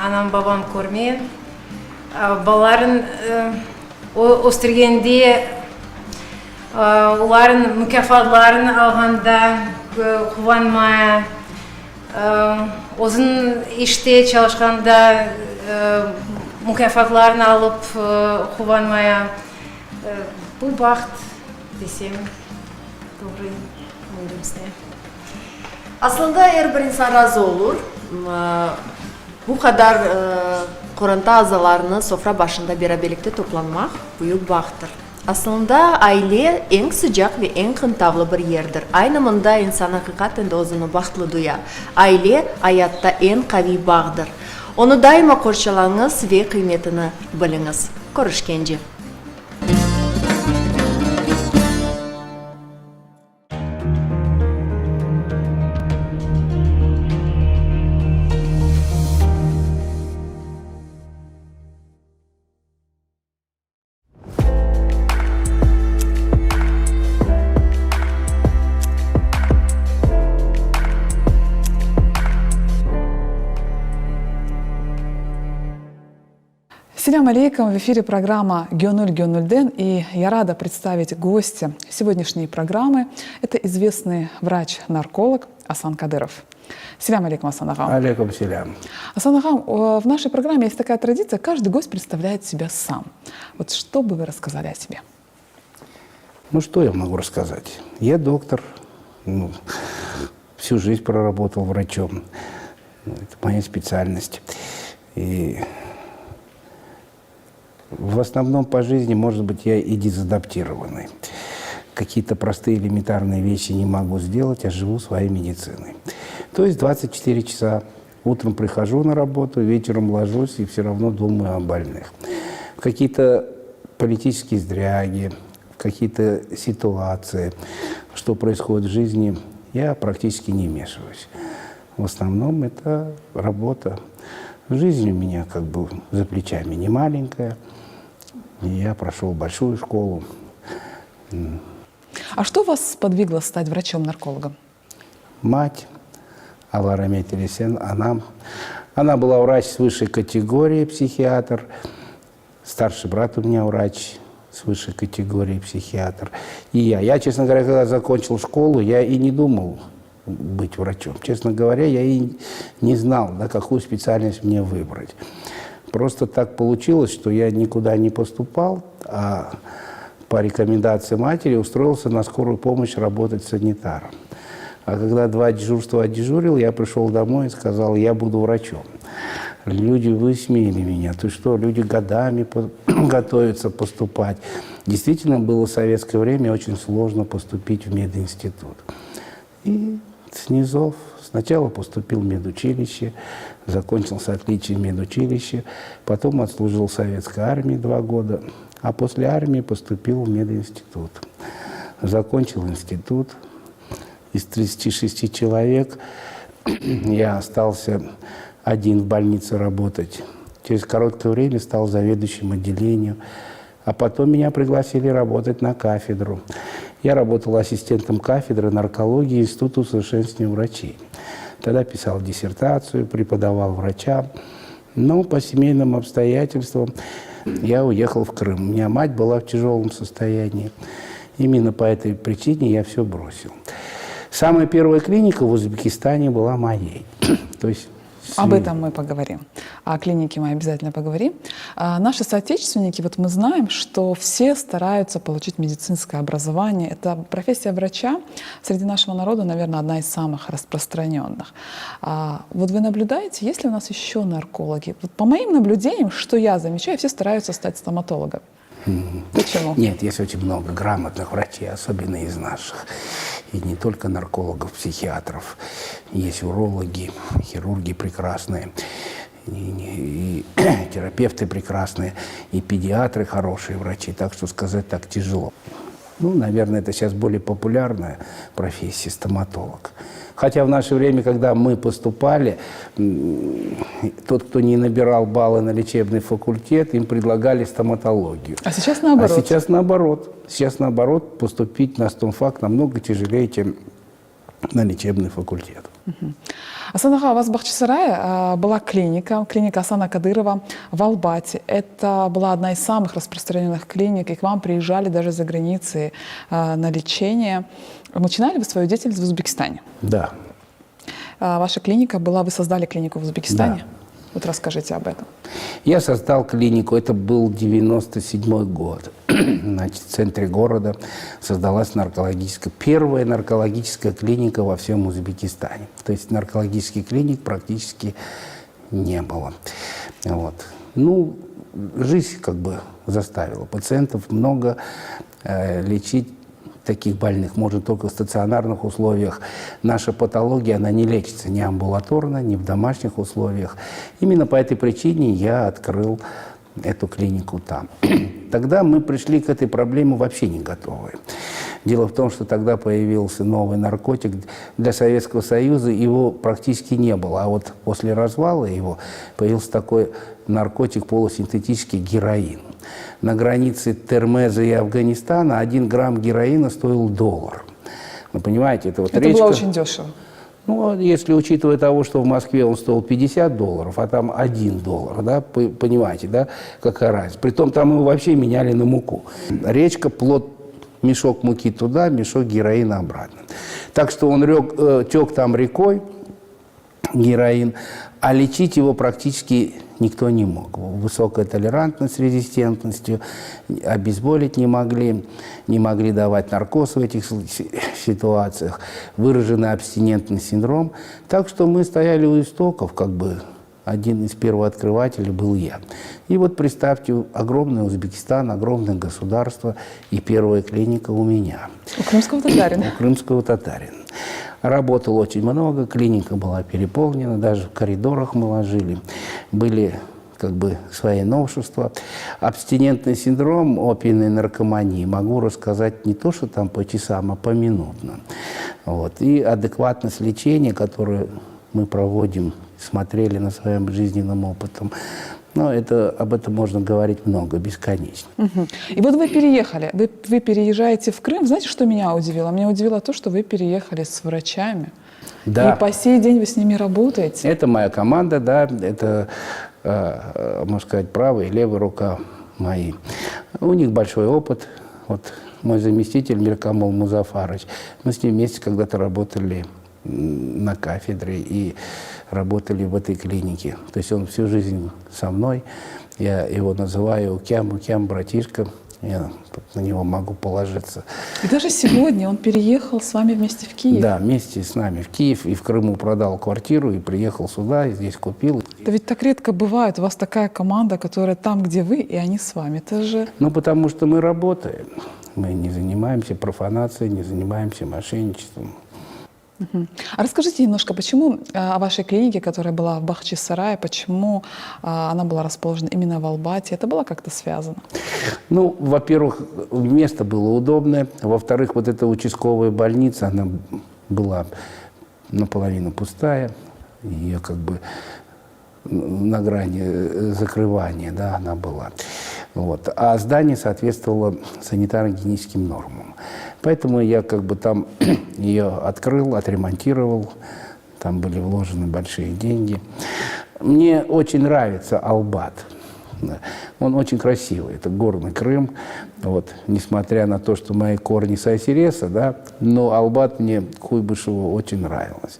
anam, babam körme, balaların östürgende, oların mukâfatlarını alğanda quvanmaya, özüñ işte çalışqanda mukâfatlarını alıp quvanmaya, bu baht desem doğru olur. Aslında er bir insan razı olur, bu qadar qoranta azalarını sofra başında beraberlikte toplanmaq büyük bahttır. Aslında aile eñ sıcaq ve eñ qıntavlı bir yerdir. Aynı mında insan aqiqaten de özüni bahtlı duya. Aile, ayatta eñ qaviy bağdır. Onı daima qorçalañız ve qıymetini biliñiz. Körüşkence! Selâm aleykum, в эфире программа Gönül gönülden, и я рада представить гостя сегодняшней программы. Это известный врач-нарколог Асан Кадыров. Selâm aleyküm, Asan ağam. Aleyküm selâm. Asan ağam, в нашей программе есть такая традиция, каждый гость представляет себя сам. Вот что бы вы рассказали о себе? Ну, что я могу рассказать? Я доктор, ну, всю жизнь проработал врачом. Это моя специальность. И в основном по жизни, может быть, я и дезадаптированный. Какие-то простые элементарные вещи не могу сделать, а живу своей медициной. То есть 24 часа утром прихожу на работу, вечером ложусь и все равно думаю о больных. Какие-то политические сдряги, какие-то ситуации, что происходит в жизни, я практически не вмешиваюсь. В основном это работа. Жизнь у меня как бы за плечами не маленькая. Я прошел большую школу. А что вас сподвигло стать врачом-наркологом? Мать, Alla ramet eylesin, она, она была врач с высшей категории, психиатр. Старший брат у меня врач с высшей категории, психиатр. И я. Я, честно говоря, когда закончил школу, я и не думал быть врачом. Честно говоря, я и не знал, да, какую специальность мне выбрать. Просто так получилось, что я никуда не поступал, а по рекомендации матери устроился на скорую помощь работать санитаром. А когда два дежурства отдежурил, я пришел домой и сказал, я буду врачом. Люди высмеяли меня. Ты что, люди годами готовятся поступать. Действительно, было в советское время очень сложно поступить в мединститут. И с низов сначала поступил в медучилище, закончил с отличием медучилище, потом отслужил в советской армии два года, а после армии поступил в мединститут. Закончил институт. Из 36 человек я остался один в больнице работать. Через короткое время стал заведующим отделением. А потом меня пригласили работать на кафедру. Я работал ассистентом кафедры наркологии Института усовершенствования врачей. Тогда писал диссертацию, преподавал врачам. Но по семейным обстоятельствам я уехал в Крым. У меня мать была в тяжелом состоянии. Именно по этой причине я все бросил. Самая первая клиника в Узбекистане была моей. То есть Об этом мы поговорим. О клинике мы обязательно поговорим. А, наши соотечественники, вот мы знаем, что все стараются получить медицинское образование. Это профессия врача среди нашего народа, наверное, одна из самых распространенных. А, вот вы наблюдаете, есть ли у нас еще наркологи? Вот по моим наблюдениям, что я замечаю, все стараются стать стоматологом. Почему? Нет, есть очень много грамотных врачей, особенно из наших. И не только наркологов, психиатров. Есть урологи, хирурги прекрасные, и, и, и терапевты прекрасные, и педиатры хорошие врачи. Так что сказать так тяжело. Ну, наверное, это сейчас более популярная профессия стоматолог. Хотя в наше время, когда мы поступали, тот, кто не набирал баллы на лечебный факультет, им предлагали стоматологию. А сейчас наоборот? А сейчас наоборот. Сейчас наоборот, поступить на стомфак намного тяжелее, чем на лечебный факультет. Угу. Асан ağa, у вас в Бахчисарае а, была клиника, клиника Асана Кадырова в Албате. Это была одна из самых распространенных клиник, и к вам приезжали даже за границы а, на лечение. Начинали вы свою деятельность в Узбекистане? Да. А, ваша клиника была, вы создали клинику в Узбекистане? Да. Вот расскажите об этом. Я создал клинику, это был 97 год. Значит, в центре города создалась наркологическая, первая наркологическая клиника во всем Узбекистане. То есть наркологических клиник практически не было. Вот. Ну, жизнь как бы заставила. Пациентов много э, лечить таких больных можно только в стационарных условиях. Наша патология, она не лечится ни амбулаторно, ни в домашних условиях. Именно по этой причине я открыл эту клинику там. Тогда мы пришли к этой проблеме вообще не готовые. Дело в том, что тогда появился новый наркотик. Для Советского Союза его практически не было. А вот после развала его появился такой наркотик полусинтетический героин. На границе Термеза и Афганистана один грамм героина стоил доллар. Вы понимаете, это вот это речка... было очень дешево. Ну, если учитывая того, что в Москве он стоил 50 долларов, а там 1 доллар, да, понимаете, да, какая разница. Притом там его вообще меняли на муку. Речка, плод, мешок муки туда, мешок героина обратно. Так что он рек, э, тек там рекой, героин, а лечить его практически никто не мог. Высокая толерантность с резистентностью, обезболить не могли, не могли давать наркоз в этих ситуациях, выраженный абстинентный синдром. Так что мы стояли у истоков, как бы один из первооткрывателей был я. И вот представьте, огромный Узбекистан, огромное государство и первая клиника у меня. У крымского татарина. У крымского татарина. Работал очень много, клиника была переполнена, даже в коридорах мы ложили. Были как бы свои новшества. Абстинентный синдром опийной наркомании могу рассказать не то, что там по часам, а поминутно. Вот. И адекватность лечения, которую мы проводим, смотрели на своем жизненном опытом, но это, об этом можно говорить много, бесконечно. Угу. И вот вы переехали, вы, вы переезжаете в Крым. Знаете, что меня удивило? Меня удивило то, что вы переехали с врачами. Да. И по сей день вы с ними работаете. Это моя команда, да, это, э, можно сказать, правая и левая рука мои. У них большой опыт. Вот мой заместитель Миркамол Музафарович, мы с ним вместе когда-то работали на кафедре и работали в этой клинике. То есть он всю жизнь со мной. Я его называю Укям, Укям, братишка. Я на него могу положиться. И даже сегодня он переехал с вами вместе в Киев. Да, вместе с нами в Киев. И в Крыму продал квартиру, и приехал сюда, и здесь купил. Это ведь так редко бывает. У вас такая команда, которая там, где вы, и они с вами. Это же... Ну, потому что мы работаем. Мы не занимаемся профанацией, не занимаемся мошенничеством. А расскажите немножко, почему а, о вашей клинике, которая была в Бахчисарае, почему а, она была расположена именно в Албате? Это было как-то связано? Ну, во-первых, место было удобное. Во-вторых, вот эта участковая больница, она была наполовину пустая. Ее как бы на грани э, закрывания, да, она была. Вот. А здание соответствовало санитарно-гигиеническим нормам. Поэтому я как бы там ее открыл, отремонтировал. Там были вложены большие деньги. Мне очень нравится Албат. Он очень красивый, это горный Крым. Вот, несмотря на то, что мои корни с Айсереса, да, но Албат мне Куйбышево очень нравилось.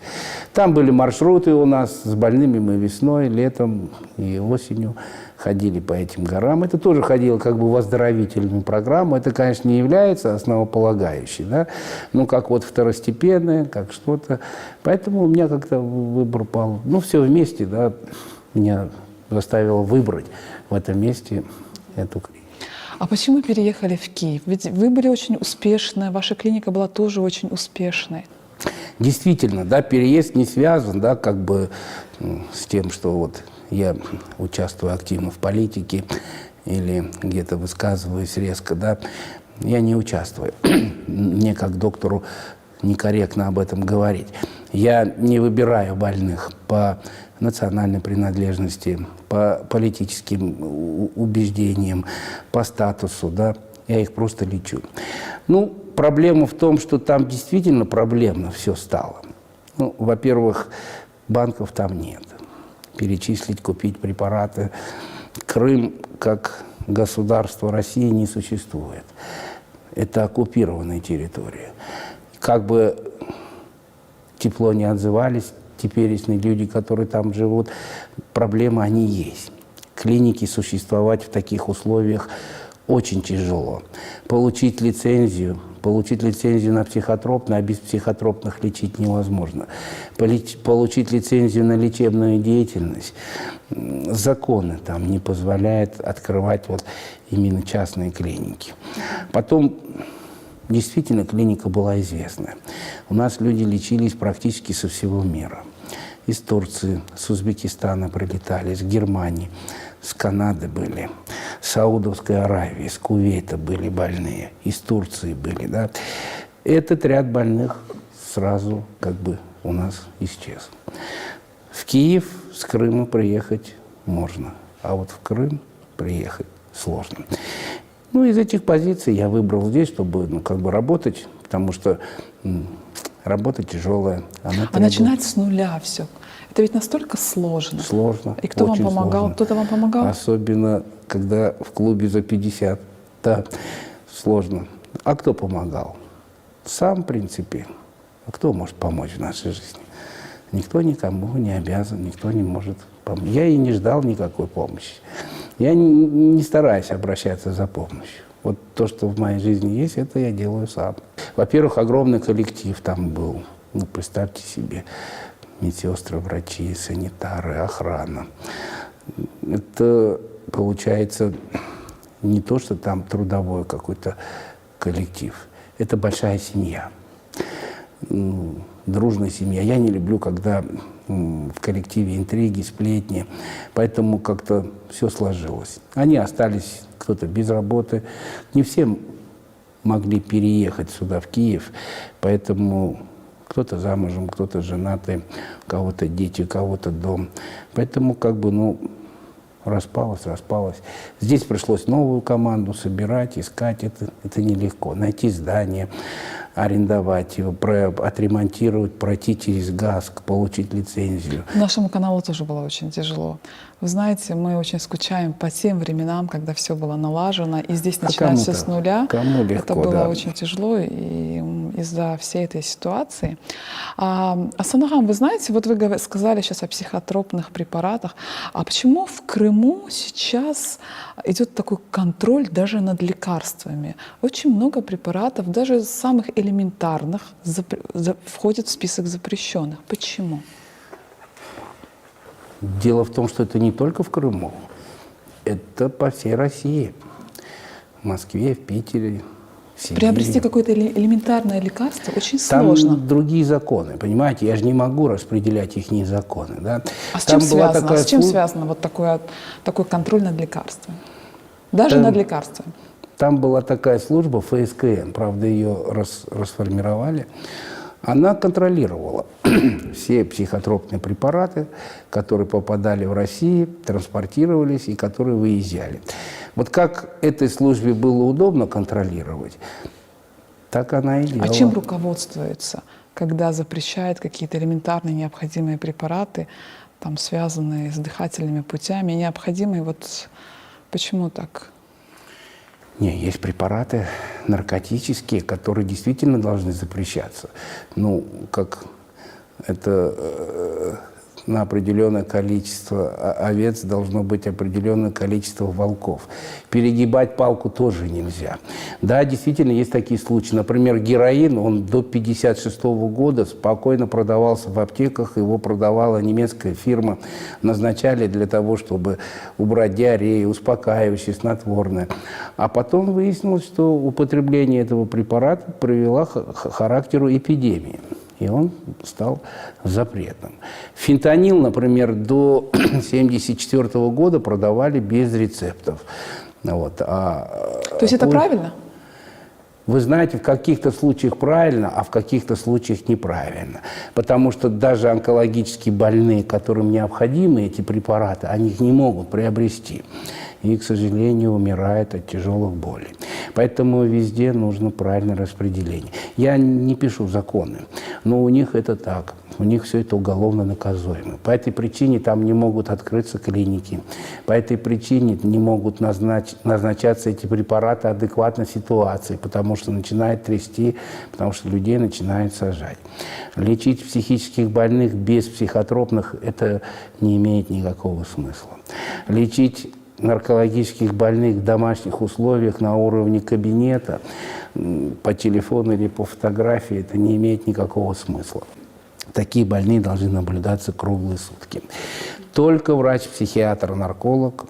Там были маршруты у нас с больными мы весной, летом и осенью ходили по этим горам. Это тоже ходило как бы в оздоровительную программу. Это, конечно, не является основополагающей, да, но как вот второстепенное, как что-то. Поэтому у меня как-то выбор пал. Ну, все вместе, да, меня заставило выбрать в этом месте эту клинику. А почему переехали в Киев? Ведь вы были очень успешны, ваша клиника была тоже очень успешной. Действительно, да, переезд не связан, да, как бы с тем, что вот я участвую активно в политике или где-то высказываюсь резко, да, я не участвую. Мне как доктору некорректно об этом говорить. Я не выбираю больных по национальной принадлежности, по политическим убеждениям, по статусу, да, я их просто лечу. Ну, проблема в том, что там действительно проблемно все стало. Ну, во-первых, банков там нет. Перечислить, купить препараты. Крым как государство России не существует. Это оккупированная территория. Как бы тепло не отзывались теперешние люди, которые там живут, проблемы они есть. Клиники существовать в таких условиях очень тяжело. Получить лицензию, получить лицензию на психотропные, а без психотропных лечить невозможно. Получить лицензию на лечебную деятельность, законы там не позволяют открывать вот именно частные клиники. Потом, действительно, клиника была известная. У нас люди лечились практически со всего мира. Из Турции, с Узбекистана прилетали, с Германии, с Канады были, с Саудовской Аравии, с Кувейта были больные, из Турции были. Да? Этот ряд больных сразу как бы у нас исчез. В Киев с Крыма приехать можно, а вот в Крым приехать сложно. Ну, из этих позиций я выбрал здесь, чтобы, ну, как бы работать, потому что работа тяжелая. Она а требует... начинать с нуля все. Это ведь настолько сложно. Сложно. И кто вам очень помогал? сложно. Кто-то вам помогал? Особенно, когда в клубе за 50. Да, сложно. А кто помогал? Сам, в принципе. А кто может помочь в нашей жизни? Никто никому не обязан, никто не может помочь. Я и не ждал никакой помощи. Я не стараюсь обращаться за помощью. Вот то, что в моей жизни есть, это я делаю сам. Во-первых, огромный коллектив там был. Ну, представьте себе, медсестры, врачи, санитары, охрана. Это, получается, не то, что там трудовой какой-то коллектив. Это большая семья. Ну, дружная семья. Я не люблю, когда в коллективе интриги, сплетни. Поэтому как-то все сложилось. Они остались, кто-то без работы. Не все могли переехать сюда, в Киев. Поэтому кто-то замужем, кто-то женатый, у кого-то дети, у кого-то дом. Поэтому как бы, ну, распалось, распалось. Здесь пришлось новую команду собирать, искать. Это, это нелегко. Найти здание, арендовать его, отремонтировать, пройти через ГАСК, получить лицензию. Нашему каналу тоже было очень тяжело. Вы знаете, мы очень скучаем по тем временам, когда все было налажено, и здесь А начинать все кому-то? с нуля. Кому Это легко, было да. очень тяжело и из-за всей этой ситуации. А, Асан ağam, вы знаете, вот вы сказали сейчас о психотропных препаратах. А почему в Крыму сейчас идет такой контроль даже над лекарствами? Очень много препаратов, даже самых элементарных, входят в список запрещенных. Почему? Дело в том, что это не только в Крыму, это по всей России. В Москве, в Питере, в Сибири. Приобрести какое-то элементарное лекарство очень Там сложно. другие законы, понимаете? Я же не могу распределять их законы. Да? А с Там чем была связано? такая А с чем слу- связано вот такое, такой контроль над лекарствами? Даже Там над лекарствами. Там была такая служба ФСКН, правда, ее рас-, расформировали. Она контролировала все психотропные препараты, которые попадали в Россию, транспортировались и которые выезжали. Вот как этой службе было удобно контролировать, так она и А делала. чем руководствуется, когда запрещают какие-то элементарные необходимые препараты, там, связанные с дыхательными путями, необходимые вот... Почему так? Не, есть препараты наркотические, которые действительно должны запрещаться. Ну, как это э, на определенное количество овец должно быть определенное количество волков. Перегибать палку тоже нельзя. Да, действительно, есть такие случаи. Например, героин, он до 1956 года спокойно продавался в аптеках, его продавала немецкая фирма. Назначали для того, чтобы убрать диарею, успокаивающее, снотворное. А потом выяснилось, что употребление этого препарата привело к характеру эпидемии и он стал запретным. Фентанил, например, до 1974 года продавали без рецептов. Вот. А, То есть это правильно? Вы знаете, в каких-то случаях правильно, а в каких-то случаях неправильно. Потому что даже онкологически больные, которым необходимы эти препараты, они их не могут приобрести. И, к сожалению, умирают от тяжелых болей. Поэтому везде нужно правильное распределение. Я не пишу законы, но у них это так. У них все это уголовно наказуемо. По этой причине там не могут открыться клиники. По этой причине не могут назнач... назначаться эти препараты адекватно ситуации, потому что начинает трясти, потому что людей начинает сажать. Лечить психических больных без психотропных – это не имеет никакого смысла. Лечить наркологических больных в домашних условиях на уровне кабинета по телефону или по фотографии это не имеет никакого смысла. Такие больные должны наблюдаться круглые сутки. Только врач-психиатр, нарколог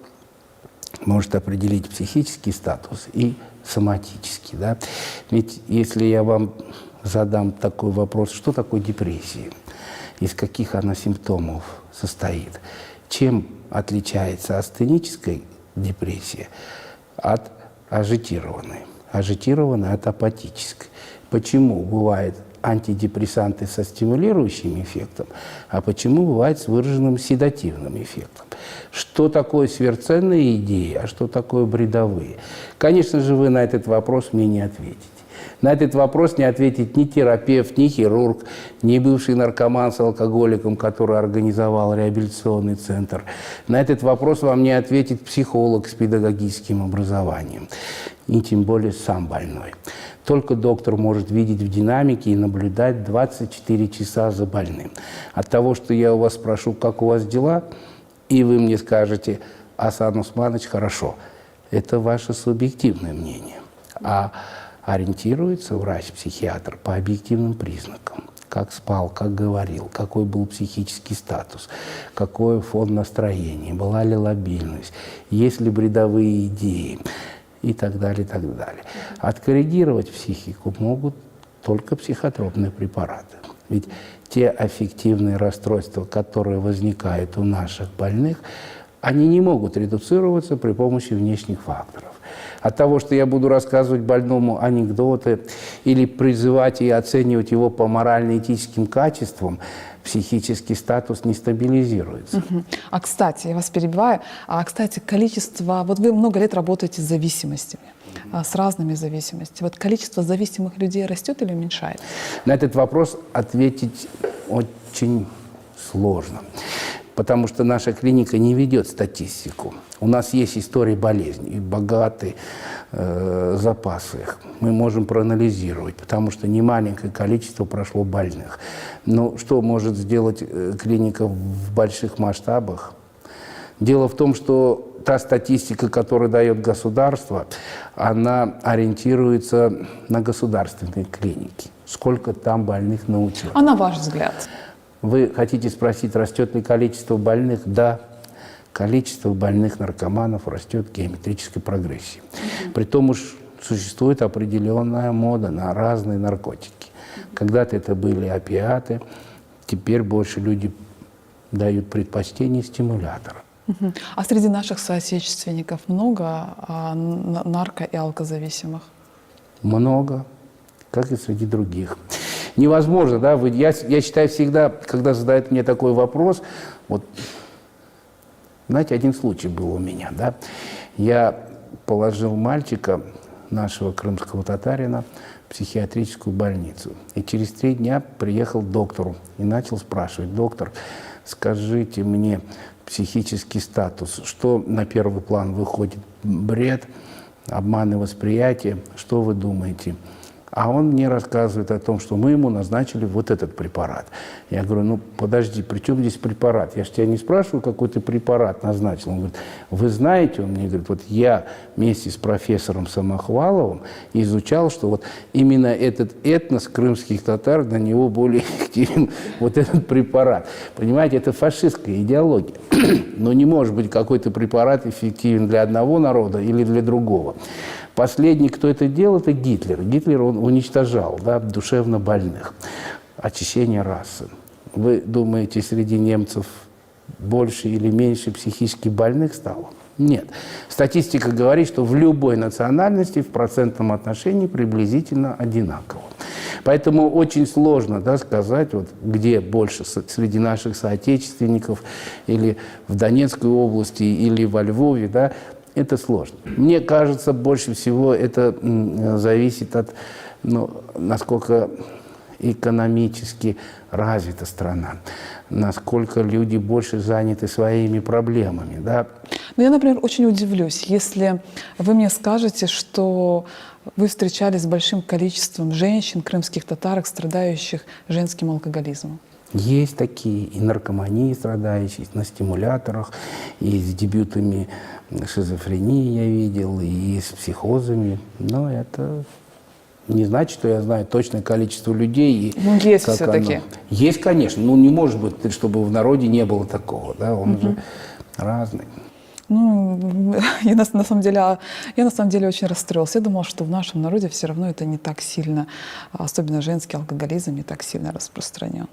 может определить психический статус и соматический. Да? Ведь если я вам задам такой вопрос, что такое депрессия, из каких она симптомов состоит, чем отличается астеническая депрессия от ажитированной, ажитированной от апатической. Почему бывает антидепрессанты со стимулирующим эффектом, а почему бывает с выраженным седативным эффектом? Что такое сверхценные идеи, а что такое бредовые? Конечно же, вы на этот вопрос мне не ответите. На этот вопрос не ответит ни терапевт, ни хирург, ни бывший наркоман с алкоголиком, который организовал реабилитационный центр. На этот вопрос вам не ответит психолог с педагогическим образованием, и тем более сам больной. Только доктор может видеть в динамике и наблюдать 24 часа за больным. От того, что я у вас спрошу, как у вас дела, и вы мне скажете, Асан Усманович, хорошо. Это ваше субъективное мнение. А ориентируется врач-психиатр по объективным признакам. Как спал, как говорил, какой был психический статус, какой фон настроения, была ли лабильность, есть ли бредовые идеи и так далее, и так далее. Откоррегировать психику могут только психотропные препараты. Ведь те аффективные расстройства, которые возникают у наших больных, они не могут редуцироваться при помощи внешних факторов. От того, что я буду рассказывать больному анекдоты или призывать и оценивать его по морально-этическим качествам, психический статус не стабилизируется. Угу. А, кстати, я вас перебиваю, а, кстати, количество, вот вы много лет работаете с зависимостями, а, с разными зависимостями. Вот количество зависимых людей растет или уменьшается? На этот вопрос ответить очень сложно, потому что наша клиника не ведет статистику. У нас есть история болезни и богатые э, запасы их. Мы можем проанализировать, потому что немаленькое количество прошло больных. Но что может сделать э, клиника в больших масштабах? Дело в том, что та статистика, которую дает государство, она ориентируется на государственные клиники. Сколько там больных на учете. А на ваш взгляд? Вы хотите спросить, растет ли количество больных? Да, количество больных наркоманов растет в геометрической прогрессии. Притом уж существует определенная мода на разные наркотики. Когда-то это были опиаты, теперь больше люди дают предпочтение стимуляторам. А среди наших соотечественников много а, нарко- и алкозависимых? Много, как и среди других. Невозможно, да, вы, я, я считаю всегда, когда задают мне такой вопрос, вот, знаете, один случай был у меня, да, я положил мальчика, нашего крымского татарина, в психиатрическую больницу. И через три дня приехал доктор и начал спрашивать, доктор, скажите мне психический статус, что на первый план выходит? бред, обманы восприятия, что вы думаете? А он мне рассказывает о том, что мы ему назначили вот этот препарат. Я говорю, ну подожди, при чем здесь препарат? Я же тебя не спрашиваю, какой ты препарат назначил. Он говорит, вы знаете, он мне говорит, вот я вместе с профессором Самохваловым изучал, что вот именно этот этнос крымских татар, на него более эффективен вот этот препарат. Понимаете, это фашистская идеология. Но не может быть какой-то препарат эффективен для одного народа или для другого. Последний, кто это делал, это Гитлер. Гитлер, он уничтожал да, душевно больных. Очищение расы. Вы думаете, среди немцев больше или меньше психически больных стало? Нет. Статистика говорит, что в любой национальности в процентном отношении приблизительно одинаково. Поэтому очень сложно да, сказать, вот, где больше среди наших соотечественников, или в Донецкой области, или во Львове. Да, это сложно. Мне кажется, больше всего это зависит от, ну, насколько экономически развита страна, насколько люди больше заняты своими проблемами. Да? Ну, я, например, очень удивлюсь, если вы мне скажете, что вы встречались с большим количеством женщин, крымских татарок, страдающих женским алкоголизмом. Есть такие и наркомании страдающие, на стимуляторах, и с дебютами шизофрении я видел, и с психозами. Но это не значит, что я знаю точное количество людей. И ну, есть как все-таки. оно. Есть, конечно. Ну, не может быть, чтобы в народе не было такого. Да? Он же разный. Ну, я на, на самом деле, а, я на самом деле очень расстроилась. Я думала, что в нашем народе все равно это не так сильно, особенно женский алкоголизм не так сильно распространен.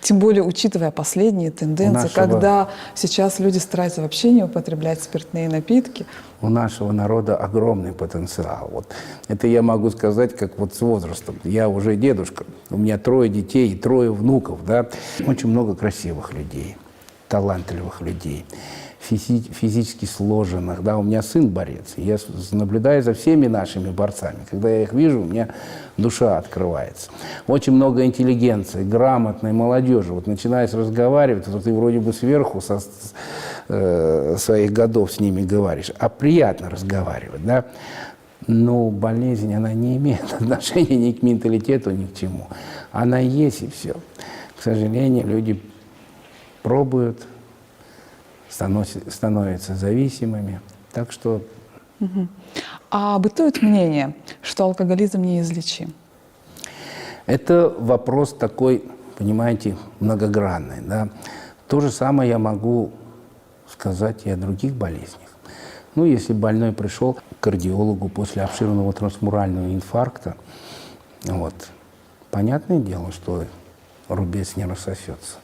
Тем более, учитывая последние тенденции, нашего... когда сейчас люди стараются вообще не употреблять спиртные напитки. У нашего народа огромный потенциал. Вот это я могу сказать, как вот с возрастом. Я уже дедушка, у меня трое детей и трое внуков. Да? Очень много красивых людей, талантливых людей, физи физически сложенных. Да? У меня сын борец, я наблюдаю за всеми нашими борцами. Когда я их вижу, у меня душа открывается. Очень много интеллигенции, грамотной молодежи. Вот начинаешь разговаривать, то ты вроде бы сверху со, э, своих годов с ними говоришь, а приятно разговаривать, да? Но болезнь, она не имеет отношения ни к менталитету, ни к чему. Она есть и все. К сожалению, люди пробуют, становятся зависимыми. Так что... Угу. А бытует мнение, что алкоголизм неизлечим? Это вопрос такой, понимаете, многогранный. Да? То же самое я могу сказать и о других болезнях. Ну, если больной пришел к кардиологу после обширного трансмурального инфаркта, вот, понятное дело, что рубец не рассосется.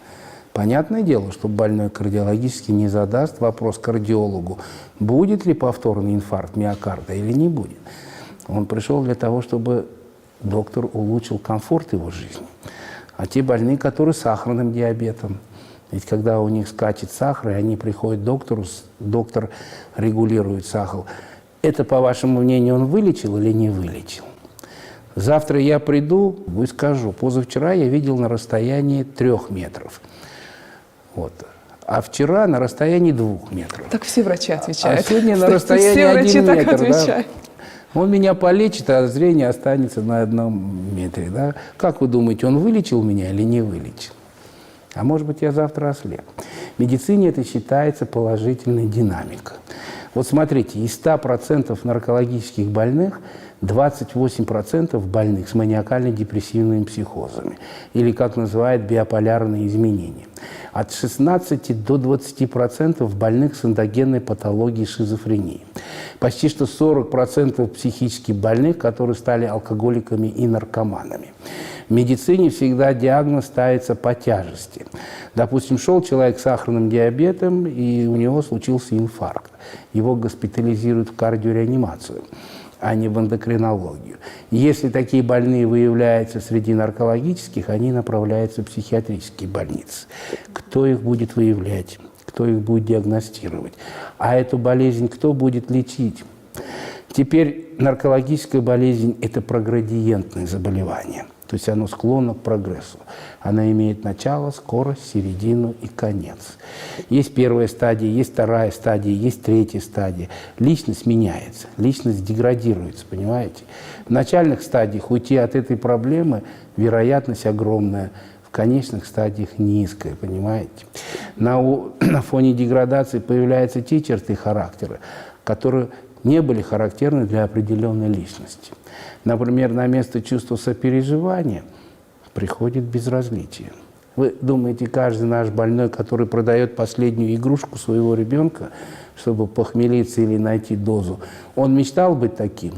Понятное дело, что больной кардиологически не задаст вопрос кардиологу, будет ли повторный инфаркт миокарда или не будет. Он пришел для того, чтобы доктор улучшил комфорт его жизни. А те больные, которые с сахарным диабетом, ведь когда у них скачет сахар, и они приходят к доктору, доктор регулирует сахар. Это, по вашему мнению, он вылечил или не вылечил? Завтра я приду и скажу, позавчера я видел на расстоянии трех метров. Вот. А вчера на расстоянии двух метров. Так все врачи отвечают. А сегодня на расстоянии все врачи один так метр. отвечают. Да? Он меня полечит, а зрение останется на одном метре. Да? Как вы думаете, он вылечил меня или не вылечил? А может быть, я завтра ослеп. В медицине это считается положительной динамикой. Вот смотрите, из 100% наркологических больных 28% больных с маниакально-депрессивными психозами, или, как называют, биополярные изменения. От 16 до 20% больных с эндогенной патологией шизофрении. Почти что 40% психически больных, которые стали алкоголиками и наркоманами. В медицине всегда диагноз ставится по тяжести. Допустим, шел человек с сахарным диабетом, и у него случился инфаркт. Его госпитализируют в кардиореанимацию, а не в эндокринологию. Если такие больные выявляются среди наркологических, они направляются в психиатрические больницы. Кто их будет выявлять? Кто их будет диагностировать? А эту болезнь кто будет лечить? Теперь наркологическая болезнь – это проградиентное заболевание. То есть оно склонно к прогрессу. Она имеет начало, скорость, середину и конец. Есть первая стадия, есть вторая стадия, есть третья стадия. Личность меняется, личность деградируется, понимаете? В начальных стадиях уйти от этой проблемы вероятность огромная, в конечных стадиях низкая, понимаете? На, на фоне деградации появляются те черты характера, которые не были характерны для определенной личности. Например, на место чувства сопереживания приходит безразличие. Вы думаете, каждый наш больной, который продает последнюю игрушку своего ребенка, чтобы похмелиться или найти дозу, он мечтал быть таким?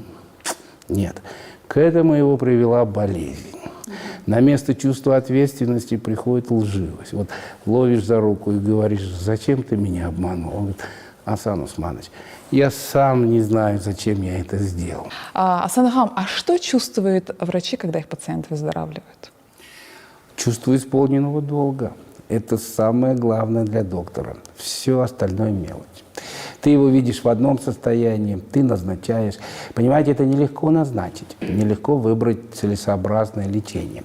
Нет. К этому его привела болезнь. На место чувства ответственности приходит лживость. Вот ловишь за руку и говоришь, зачем ты меня обманул? Он говорит, Асан Усманович, я сам не знаю, зачем я это сделал. А, Асан ağam, а что чувствуют врачи, когда их пациенты выздоравливают? Чувство исполненного долга. Это самое главное для доктора. Все остальное мелочь. Ты его видишь в одном состоянии, ты назначаешь. Понимаете, это нелегко назначить, нелегко выбрать целесообразное лечение.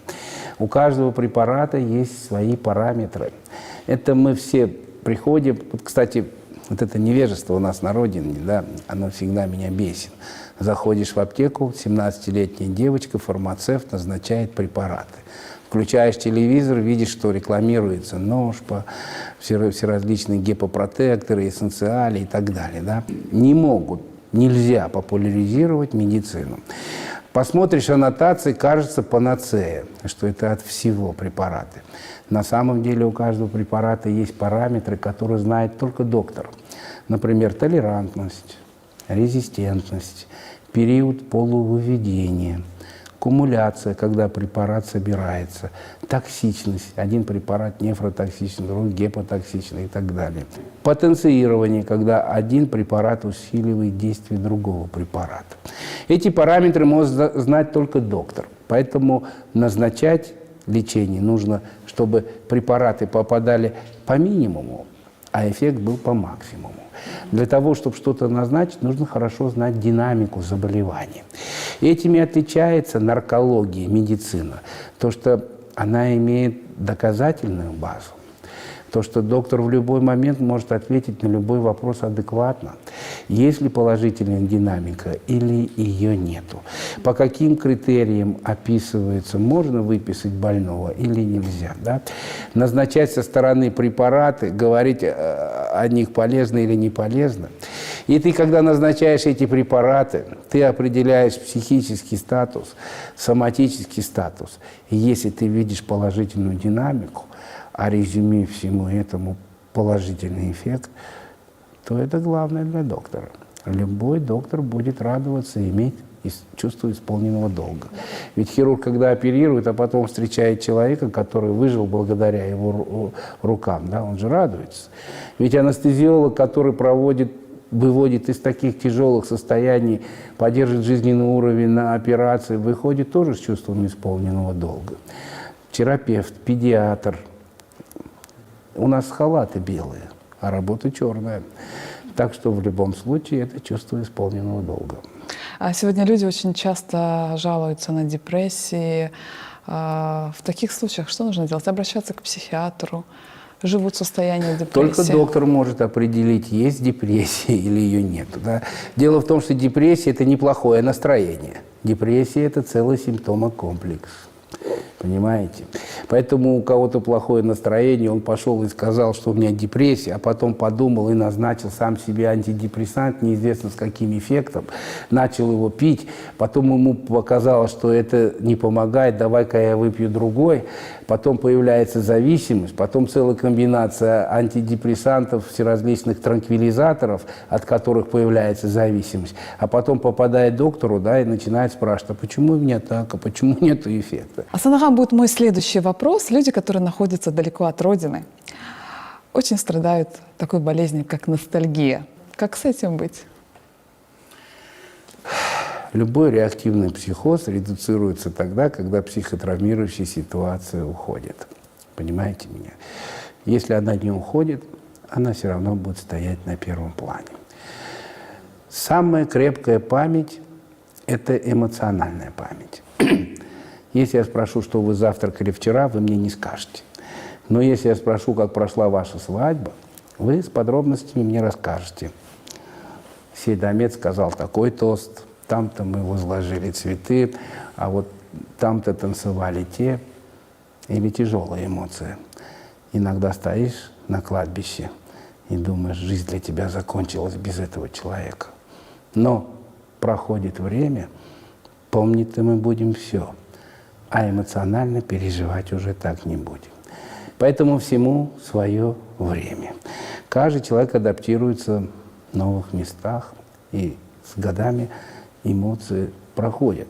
У каждого препарата есть свои параметры. Это мы все приходим, вот, кстати, вот это невежество у нас на родине, да, оно всегда меня бесит. Заходишь в аптеку, 17-летняя девочка, фармацевт, назначает препараты. Включаешь телевизор, видишь, что рекламируется но-шпа, все, все различные гепопротекторы, эссенциали и так далее. Да? Не могут, нельзя популяризировать медицину. Посмотришь аннотации, кажется панацея, что это от всего препараты. На самом деле у каждого препарата есть параметры, которые знает только доктор. Например, толерантность, резистентность, период полувыведения, кумуляция, когда препарат собирается, токсичность. Один препарат нефротоксичный, другой гепатоксичный и так далее. Потенциирование, когда один препарат усиливает действие другого препарата. Эти параметры может знать только доктор. Поэтому назначать лечение нужно, чтобы препараты попадали по минимуму, а эффект был по максимуму. Для того, чтобы что-то назначить, нужно хорошо знать динамику заболевания. Этими отличается наркология, медицина. То, что она имеет доказательную базу. То, что доктор в любой момент может ответить на любой вопрос адекватно. Есть ли положительная динамика или ее нету. По каким критериям описывается, можно выписать больного или нельзя. Да? Назначать со стороны препараты, говорить э, о них полезно или не полезно. И ты, когда назначаешь эти препараты, ты определяешь психический статус, соматический статус. И если ты видишь положительную динамику, а резюме всему этому положительный эффект, то это главное для доктора. Любой доктор будет радоваться и иметь чувство исполненного долга. Ведь хирург, когда оперирует, а потом встречает человека, который выжил благодаря его рукам, да, он же радуется. Ведь анестезиолог, который проводит выводит из таких тяжелых состояний, поддержит жизненный уровень на операции, выходит тоже с чувством исполненного долга. Терапевт, педиатр – у нас халаты белые, а работа черная. Так что в любом случае это чувство исполненного долга. А сегодня люди очень часто жалуются на депрессии. А, в таких случаях что нужно делать? Обращаться к психиатру? Живут в состоянии депрессии? Только доктор может определить, есть депрессия или ее нет. Да? Дело в том, что депрессия – это неплохое настроение. Депрессия – это целый симптомокомплекс. Понимаете? Поэтому у кого-то плохое настроение, он пошел и сказал, что у меня депрессия, а потом подумал и назначил сам себе антидепрессант, неизвестно с каким эффектом, начал его пить, потом ему показалось, что это не помогает, давай-ка я выпью другой, потом появляется зависимость, потом целая комбинация антидепрессантов, всеразличных транквилизаторов, от которых появляется зависимость, а потом попадает доктору, да, и начинает спрашивать, а почему у меня так, а почему нет эффекта? Asan ağam, будет мой следующий вопрос. Люди, которые находятся далеко от родины, очень страдают такой болезнью, как ностальгия. Как с этим быть? Любой реактивный психоз редуцируется тогда, когда психотравмирующая ситуация уходит. Понимаете меня? Если она не уходит, она все равно будет стоять на первом плане. Самая крепкая память – это эмоциональная память. Если я спрошу, что вы завтракали вчера, вы мне не скажете. Но если я спрошу, как прошла ваша свадьба, вы с подробностями мне расскажете. Сейдамет сказал такой тост, там-то мы возложили цветы, а вот там-то танцевали те. Или тяжелые эмоции. Иногда стоишь на кладбище и думаешь, жизнь для тебя закончилась без этого человека. Но проходит время, помнить-то мы будем все, а эмоционально переживать уже так не будем. Поэтому всему свое время. Каждый человек адаптируется в новых местах, и с годами эмоции проходят.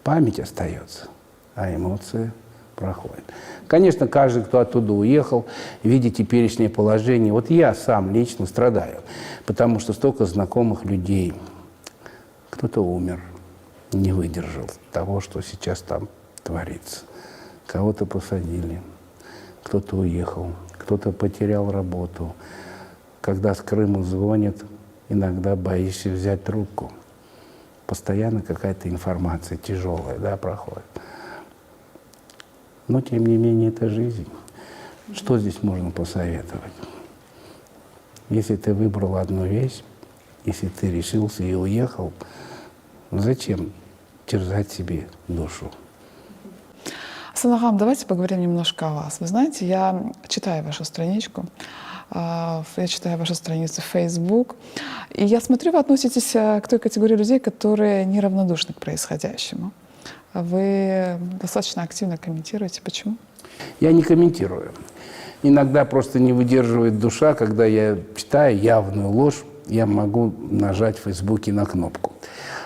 Память остается, а эмоции проходят. Конечно, каждый, кто оттуда уехал, видит теперешнее положение. Вот я сам лично страдаю, потому что столько знакомых людей. Кто-то умер, не выдержал того, что сейчас там творится. Кого-то посадили, кто-то уехал, кто-то потерял работу. Когда с Крыма звонят, иногда боишься взять трубку. Постоянно какая-то информация тяжелая, да, проходит. Но, тем не менее, это жизнь. Что здесь можно посоветовать? Если ты выбрал одну вещь, если ты решился и уехал, зачем терзать себе душу? Asan ağam, давайте поговорим немножко о вас. Вы знаете, я читаю вашу страничку, я читаю вашу страницу в Facebook, и я смотрю, вы относитесь к той категории людей, которые неравнодушны к происходящему. Вы достаточно активно комментируете. Почему? Я не комментирую. Иногда просто не выдерживает душа, когда я читаю явную ложь, я могу нажать в Фейсбуке на кнопку.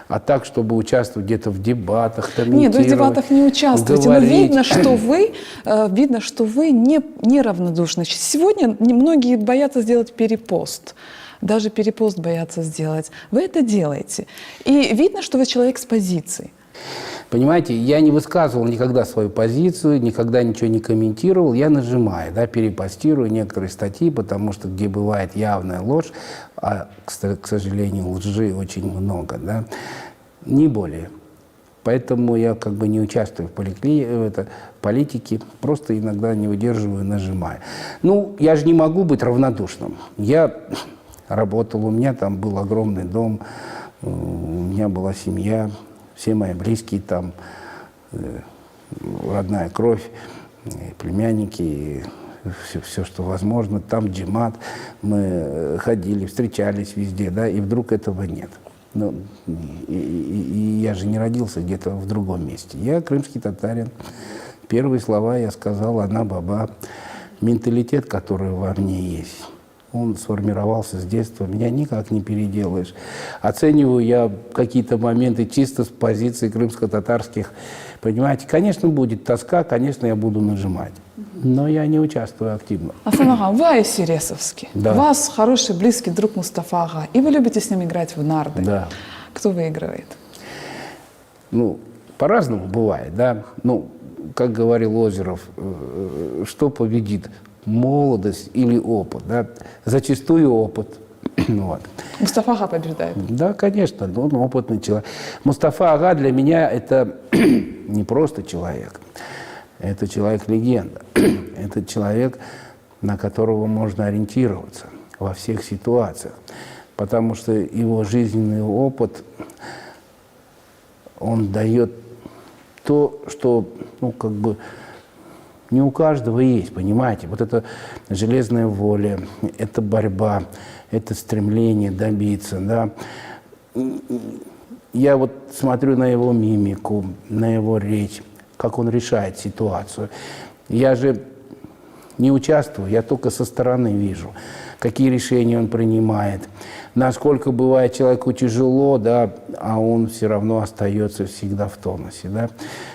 А так, чтобы участвовать где-то в дебатах, Нет, вы в дебатах не участвуете, говорить. но видно, что вы, э, видно, что вы не, неравнодушны. Сегодня многие боятся сделать перепост. Даже перепост боятся сделать. Вы это делаете. И видно, что вы человек с позицией. Понимаете, я не высказывал никогда свою позицию, никогда ничего не комментировал. Я нажимаю, да, перепостирую некоторые статьи, потому что где бывает явная ложь, а, к сожалению, лжи очень много, да, не более. Поэтому я как бы не участвую в, поликли... это, политике, просто иногда не выдерживаю, нажимаю. Ну, я же не могу быть равнодушным. Я работал, у меня там был огромный дом, у меня была семья, все мои близкие там, э, родная кровь, племянники, и все, все, что возможно. Там джемат, мы э, ходили, встречались везде, да, и вдруг этого нет. Ну, и, и, и я же не родился где-то в другом месте. Я крымский татарин. Первые слова я сказал «она баба». Менталитет, который во мне есть, он сформировался с детства, меня никак не переделаешь. Оцениваю я какие-то моменты чисто с позиции крымско-татарских. Понимаете, конечно, будет тоска, конечно, я буду нажимать. Но я не участвую активно. Asan ağa, вы айсересовский. Да. У вас хороший, близкий друг Мустафа ağa. И вы любите с ним играть в нарды. Да. Кто выигрывает? Ну, по-разному бывает, да. Ну, как говорил Озеров, э, что победит, молодость или опыт, да? Зачастую опыт. Вот. Мустафа ağa побеждает. Да, конечно, он опытный человек. Мустафа ağa для меня это не просто человек, это человек-легенда. Это человек, на которого можно ориентироваться во всех ситуациях. Потому что его жизненный опыт, он дает то, что, ну, как бы, не у каждого есть, понимаете? Вот это железная воля, это борьба, это стремление добиться, да. Я вот смотрю на его мимику, на его речь, как он решает ситуацию. Я же не участвую, я только со стороны вижу, какие решения он принимает, насколько бывает человеку тяжело, да, а он все равно остается всегда в тонусе, да.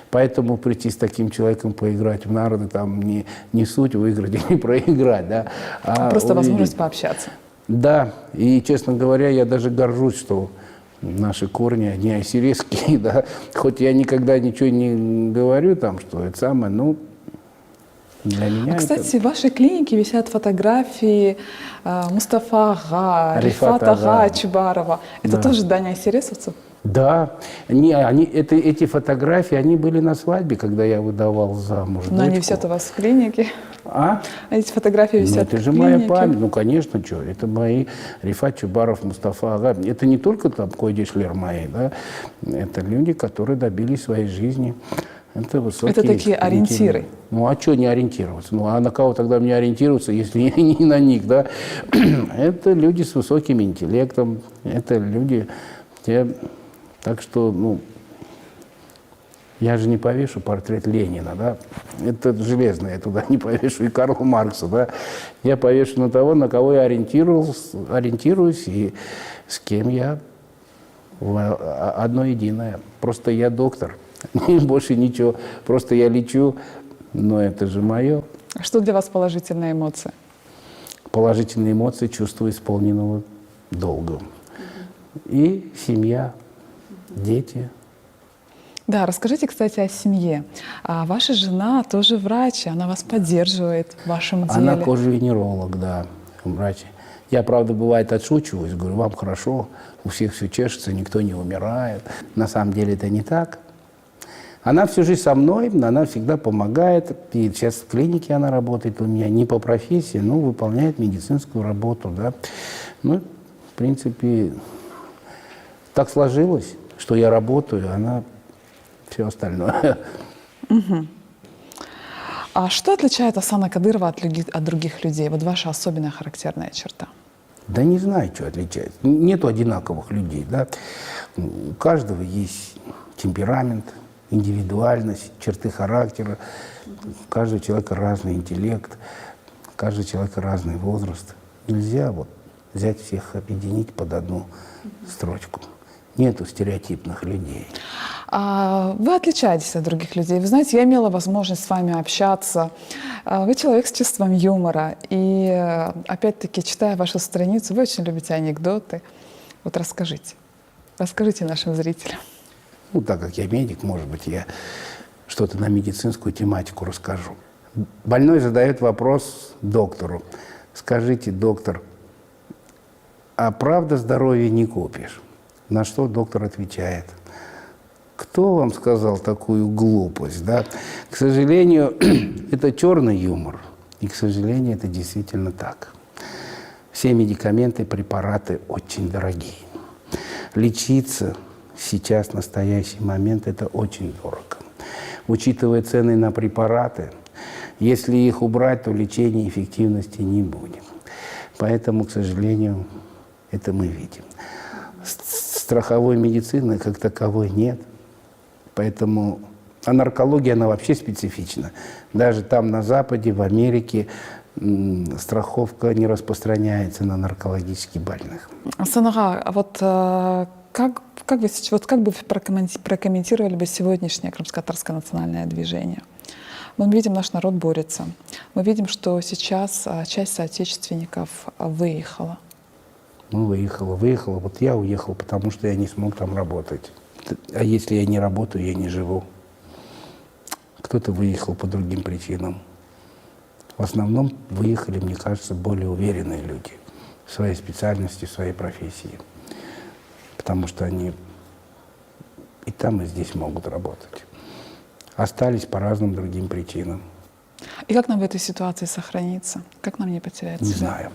Поэтому прийти с таким человеком поиграть в нарды, там не, не суть выиграть и не проиграть, да. А Просто увидеть. возможность пообщаться. Да, и, честно говоря, я даже горжусь, что наши корни, они айсересские, да. Хоть я никогда ничего не говорю там, что это самое, ну, для меня А, кстати, это... в вашей клинике висят фотографии э, Мустафа ağa, Рифата ağa Чубарова. Это Да. тоже дань айсересовцу? Да, не, они, это, эти фотографии, они были на свадьбе, когда я выдавал замуж Но они дочку. висят у вас в клинике. А? Эти фотографии Ну, висят это в же моя клинике. память. Ну, конечно, что, это мои Рифат Чубаров, Мустафа Ага. Это не только там köydeşler мои, да, это люди, которые добились своей жизни. Это высокие Это такие ориентиры. Ну, а что не ориентироваться? Ну, а на кого тогда мне ориентироваться, если не на них, да? Это люди с высоким интеллектом, это люди, те... Так что, ну, я же не повешу портрет Ленина, да? Это железно, я туда не повешу и Карла Маркса, да? Я повешу на того, на кого я ориентировался, ориентируюсь и с кем я одно единое. Просто я доктор, больше ничего. Просто я лечу, но это же мое. А что для вас положительная эмоция? Положительные эмоции, чувство исполненного долга. И семья, дети. Да, расскажите, кстати, о семье. А ваша жена тоже врач, и она вас поддерживает в вашем деле. Она кожевенеролог, да, врач. Я, правда, бывает отшучиваюсь, говорю, вам хорошо, у всех все чешется, никто не умирает. На самом деле это не так. Она всю жизнь со мной, она всегда помогает. И сейчас в клинике она работает у меня не по профессии, но выполняет медицинскую работу, да. В принципе, так сложилось, что я работаю, она все остальное. А что отличает Асана Кадырова от других людей? Вот ваша особенная характерная черта. Да не знаю, что отличает. Нету одинаковых людей, да. У каждого есть темперамент, индивидуальность, черты характера. У каждого человека разный интеллект, у каждого человека разный возраст. Нельзя взять всех, объединить под одну строчку. Нету стереотипных людей. Вы отличаетесь от других людей. Вы знаете, я имела возможность с вами общаться. Вы человек с чувством юмора. И, опять-таки, читая вашу страницу, вы очень любите анекдоты. Вот расскажите. Расскажите нашим зрителям. Так как я медик, может быть, я что-то на медицинскую тематику расскажу. Больной задает вопрос доктору. Скажите, доктор, а правда здоровье не купишь? На что доктор отвечает? Кто вам сказал такую глупость? Да? К сожалению, это черный юмор. И, к сожалению, это действительно так. Все медикаменты, препараты очень дорогие. Лечиться сейчас, в настоящий момент, это очень дорого. Учитывая цены на препараты, если их убрать, то лечения эффективности не будет. Поэтому, к сожалению, это мы видим. Страховой медицины как таковой нет. Поэтому, а наркология, она вообще специфична. Даже там на Западе, в Америке, страховка не распространяется на наркологически больных. Асан-ага, а вот как, как вы сеч-, вот как бы вы прокомментировали бы сегодняшнее крымско-татарское национальное движение? Мы видим, наш народ борется. Мы видим, что сейчас часть соотечественников выехала. Выехала, выехала. Вот я уехал, потому что я не смог там работать. А если я не работаю, я не живу. Кто-то выехал по другим причинам. В основном выехали, мне кажется, более уверенные люди в своей специальности, в своей профессии. Потому что они и там, и здесь могут работать. Остались по разным другим причинам. И как нам в этой ситуации сохраниться? Как нам не потерять Не себя? знаю.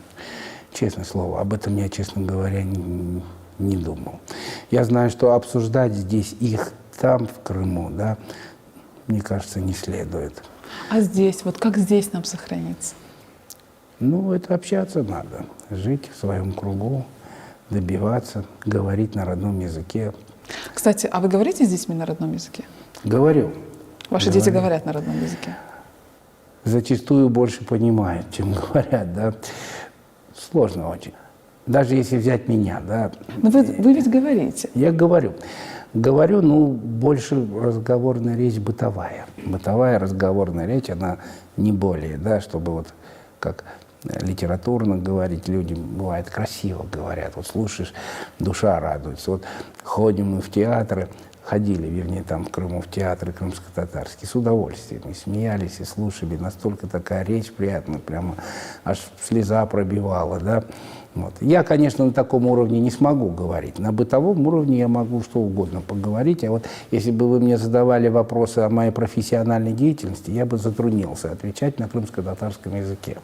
Честное слово, об этом я, честно говоря, не думал. Я знаю, что обсуждать здесь их там, в Крыму, да, мне кажется, не следует. А здесь? Вот как здесь нам сохраниться? Это общаться надо. Жить в своем кругу, добиваться, говорить на родном языке. Кстати, а вы говорите с детьми на родном языке? Говорю. Ваши дети Говорю. говорят на родном языке? Зачастую больше понимают, чем говорят, да. Сложно очень. Даже если взять меня, да. Но вы ведь говорите. Я говорю. Говорю, больше разговорная речь бытовая. Бытовая разговорная речь, она не более, да, чтобы вот как литературно говорить, люди, бывает, красиво говорят. Вот слушаешь, душа радуется. Вот ходим мы в театры, ходили, вернее, там в Крыму в театры крымско-татарские, с удовольствием. И смеялись, и слушали. Настолько такая речь приятная, прямо аж слеза пробивала, да. Вот. Я, конечно, на таком уровне не смогу говорить. На бытовом уровне я могу что угодно поговорить. А вот если бы вы мне задавали вопросы о моей профессиональной деятельности, я бы затруднился отвечать на крымско-татарском языке.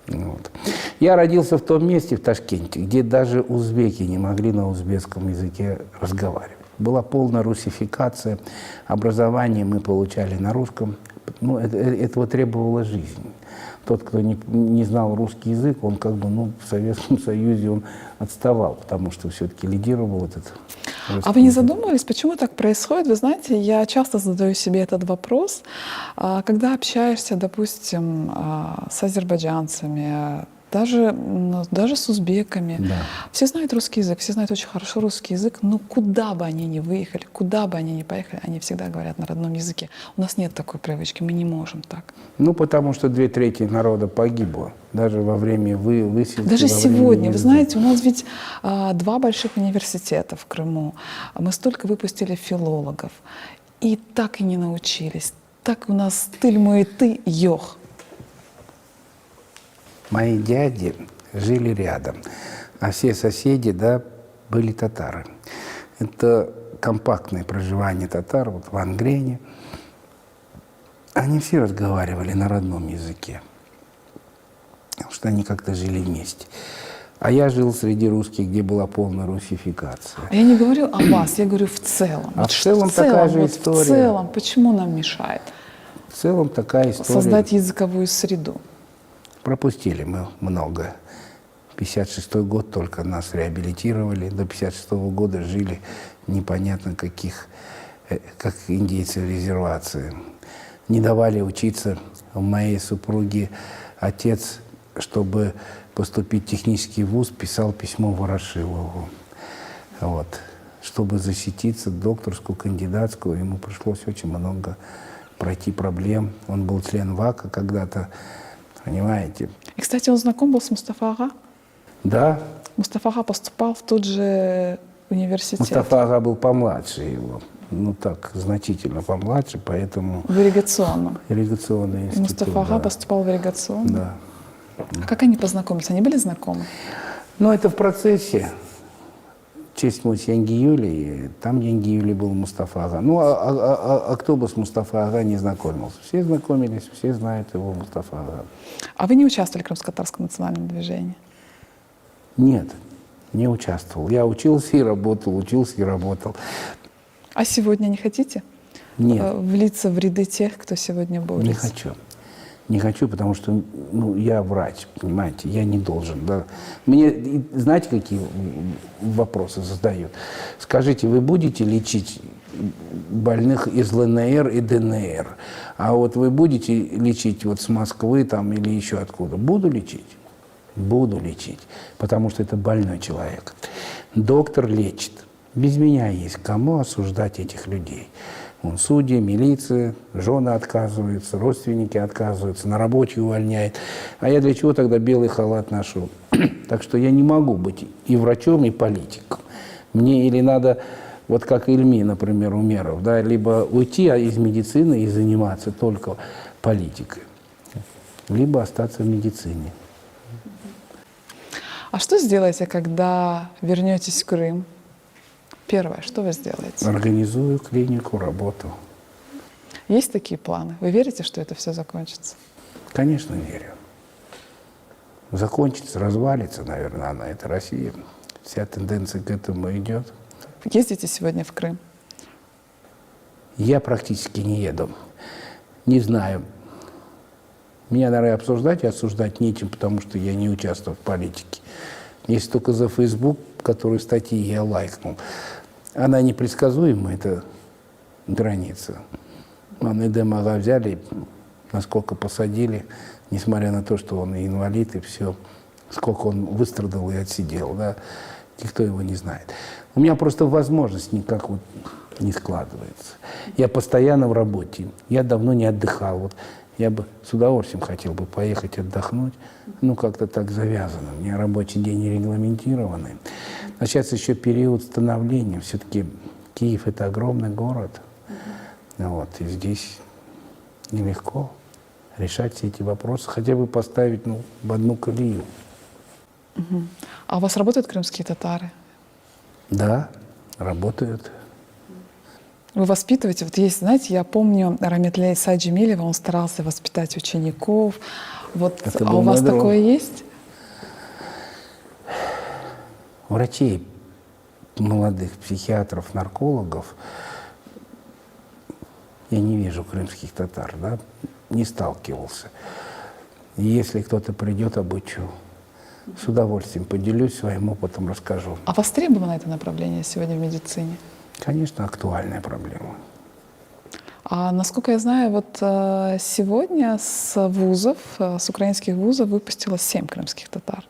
Вот. Я родился в том месте, в Ташкенте, где даже узбеки не могли на узбекском языке разговаривать. Была полная русификация, образование мы получали на русском. Ну, это, э, этого требовала жизнь. Тот, кто не, не знал русский язык, он как бы, ну, в Советском Союзе он отставал, потому что все-таки лидировал этот А вы не задумывались, почему так происходит? Вы знаете, я часто задаю себе этот вопрос, а, когда общаешься, допустим, а, с азербайджанцами, даже, даже с узбеками. Да. Все знают русский язык, все знают очень хорошо русский язык, но куда бы они ни выехали, куда бы они ни поехали, они всегда говорят на родном языке. У нас нет такой привычки, мы не можем так. Ну, потому что две трети народа погибло, даже во время вы, высилки. Даже сегодня, вы знаете, у нас ведь а, два больших университета в Крыму. Мы столько выпустили филологов. И так и не научились. Так у нас til müiti yoq. Мои дяди жили рядом, а все соседи, да, были татары. Это компактное проживание татар вот в Ангрене. Они все разговаривали на родном языке, потому что они как-то жили вместе. А я жил среди русских, где была полная русификация. А я не говорю о вас, я говорю в целом. А вот в целом, в целом такая же вот история. В целом, почему нам мешает? В целом такая история. Создать языковую среду. Пропустили мы много. 56 год только нас реабилитировали. До 56 года жили непонятно каких, э, как индейцы в резервации. Не давали учиться моей супруге отец, чтобы поступить в технический вуз, писал письмо Ворошилову. Вот. Чтобы защититься докторскую, кандидатскую, ему пришлось очень много пройти проблем. Он был член ВАКа когда-то, понимаете. И, кстати, он знаком был с Мустафа Ага? Да. Мустафа Ага поступал в тот же университет. Мустафа Ага был помладше его. Ну так, значительно помладше, поэтому... В ирригационном. Ирригационный институт, Мустафа Ага да. поступал в ирригационный? Да. А как они познакомились? Они были знакомы? Ну, это в процессе. Честь мой Янги Юли, там Янги Юли был Мустафа Ага. Ну, а, а, а, а кто бы с Мустафа Ага не знакомился? Все знакомились, все знают его Мустафа Ага. А вы не участвовали в крымско-татарском национальном движении? Нет, не участвовал. Я учился и работал, учился и работал. А сегодня не хотите? Нет. Э, влиться в ряды тех, кто сегодня борется? Не хочу. Не хочу, потому что ну, я врач, понимаете, я не должен. Да. Мне, знаете, какие вопросы задают? Скажите, вы будете лечить больных из ЛНР и ДНР? А вот вы будете лечить вот с Москвы там или еще откуда? Буду лечить? Буду лечить, потому что это больной человек. Доктор лечит. Без меня есть кому осуждать этих людей. Он судьи, милиция, жены отказываются, родственники отказываются, на работе увольняет. А я для чего тогда белый халат ношу? так что я не могу быть и врачом, и политиком. Мне или надо, вот как Ильми, например, Умеров, да, либо уйти из медицины и заниматься только политикой, либо остаться в медицине. А что сделаете, когда вернетесь в Крым? Первое, что вы сделаете? Организую клинику, работу. Есть такие планы? Вы верите, что это все закончится? Конечно, верю. Закончится, развалится, наверное, она. Это Россия. Вся тенденция к этому идет. Ездите сегодня в Крым? Я практически не еду. Не знаю. Меня, наверное, обсуждать и осуждать нечем, потому что я не участвую в политике. Если только за Facebook, который статьи я лайкнул. Она непредсказуема, эта граница. Вон Эдем Ага взяли, насколько посадили, несмотря на то, что он и инвалид, и все, сколько он выстрадал и отсидел, да, никто его не знает. У меня просто возможность никак вот не складывается. Я постоянно в работе, я давно не отдыхал. Вот я бы с удовольствием хотел бы поехать отдохнуть, ну, как-то так завязано. У меня рабочий день не регламентированный. Но сейчас еще период становления. Все-таки Киев – это огромный город. Вот, и здесь нелегко решать все эти вопросы, хотя бы поставить ну, в одну колею. А у вас работают крымские татары? Да, работают. Вы воспитываете? Вот есть, знаете, я помню Раметля Иса Джемилева, он старался воспитать учеников. Вот, Это а был у вас мой друг. такое есть? Врачей, молодых психиатров, наркологов, я не вижу крымских татар, да, не сталкивался. Если кто-то придет, обучу. С удовольствием поделюсь своим опытом, расскажу. А востребовано это направление сегодня в медицине? Конечно, актуальная проблема. А насколько я знаю, вот э, сегодня с вузов, э, с украинских вузов выпустилось 7 крымских татар.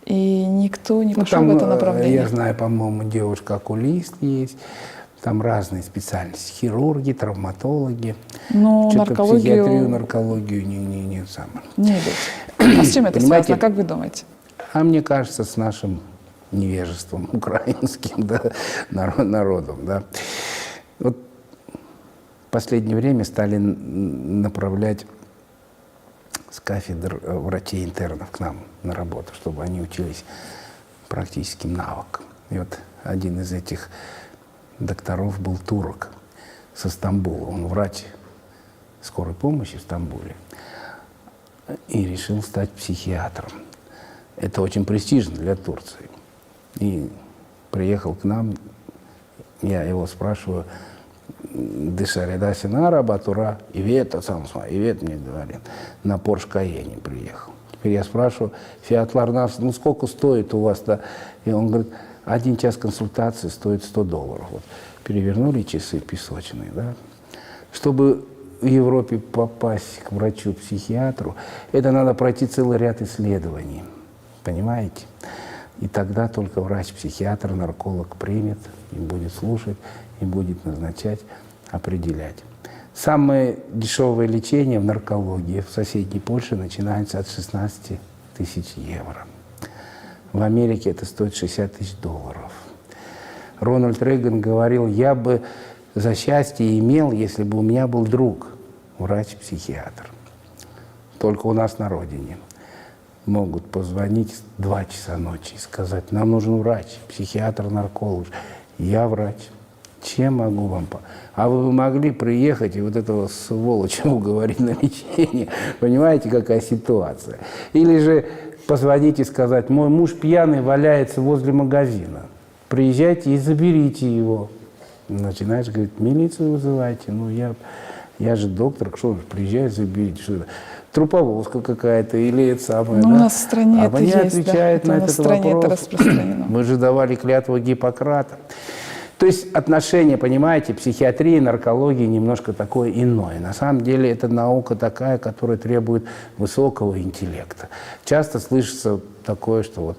И никто не Ну, пошел там, в это э, направление. я знаю, по-моему, девушка-окулист есть. Там разные специальности. Хирурги, травматологи. Но Что-то наркологию- психиатрию, наркологию не, не, не самое. Не идут. А с чем это Понимаете? связано? Как вы думаете? А мне кажется, с нашим невежеством украинским да, наро- народом. Да. Вот в последнее время стали направлять с кафедр э, врачей-интернов к нам на работу, чтобы они учились практическим навыкам. И вот один из этих докторов был турок со Стамбула. Он врач скорой помощи в Стамбуле и решил стать психиатром. Это очень престижно для Турции. И приехал к нам, я его спрашиваю, Dışarıda araba tura, evet, сам evet мне говорит, на Порш Кайене приехал. Теперь я спрашиваю, fiyatlar нас, ну сколько стоит у вас, да? И он говорит, один час консультации стоит 100 долларов. Вот. Перевернули часы песочные, да? Чтобы в Европе попасть к врачу-психиатру, это надо пройти целый ряд исследований, понимаете? И тогда только врач-психиатр, нарколог примет и будет слушать, и будет назначать, определять. Самое дешевое лечение в наркологии в соседней Польше начинается от 16 тысяч евро. В Америке это стоит 60 тысяч долларов. Рональд Рейган говорил, я бы за счастье имел, если бы у меня был друг, врач-психиатр. Только у нас на родине могут позвонить в 2 часа ночи и сказать, нам нужен врач, психиатр, нарколог. Я врач. Чем могу вам помочь? А вы бы могли приехать и вот этого сволоча уговорить на лечение? Понимаете, какая ситуация? Или же позвонить и сказать, мой муж пьяный валяется возле магазина. Приезжайте и заберите его. Начинаешь говорить, милицию вызывайте. Ну, я, я же доктор, что же, приезжай, заберите. Что это? Труповозка какая-то или это самое. Ну, у да? нас в стране а это мне есть, да. отвечают Это на у нас этот в стране это вопрос. распространено. Мы же давали клятву Гиппократа. То есть отношение, понимаете, психиатрии, наркологии немножко такое иное. На самом деле это наука такая, которая требует высокого интеллекта. Часто слышится такое, что вот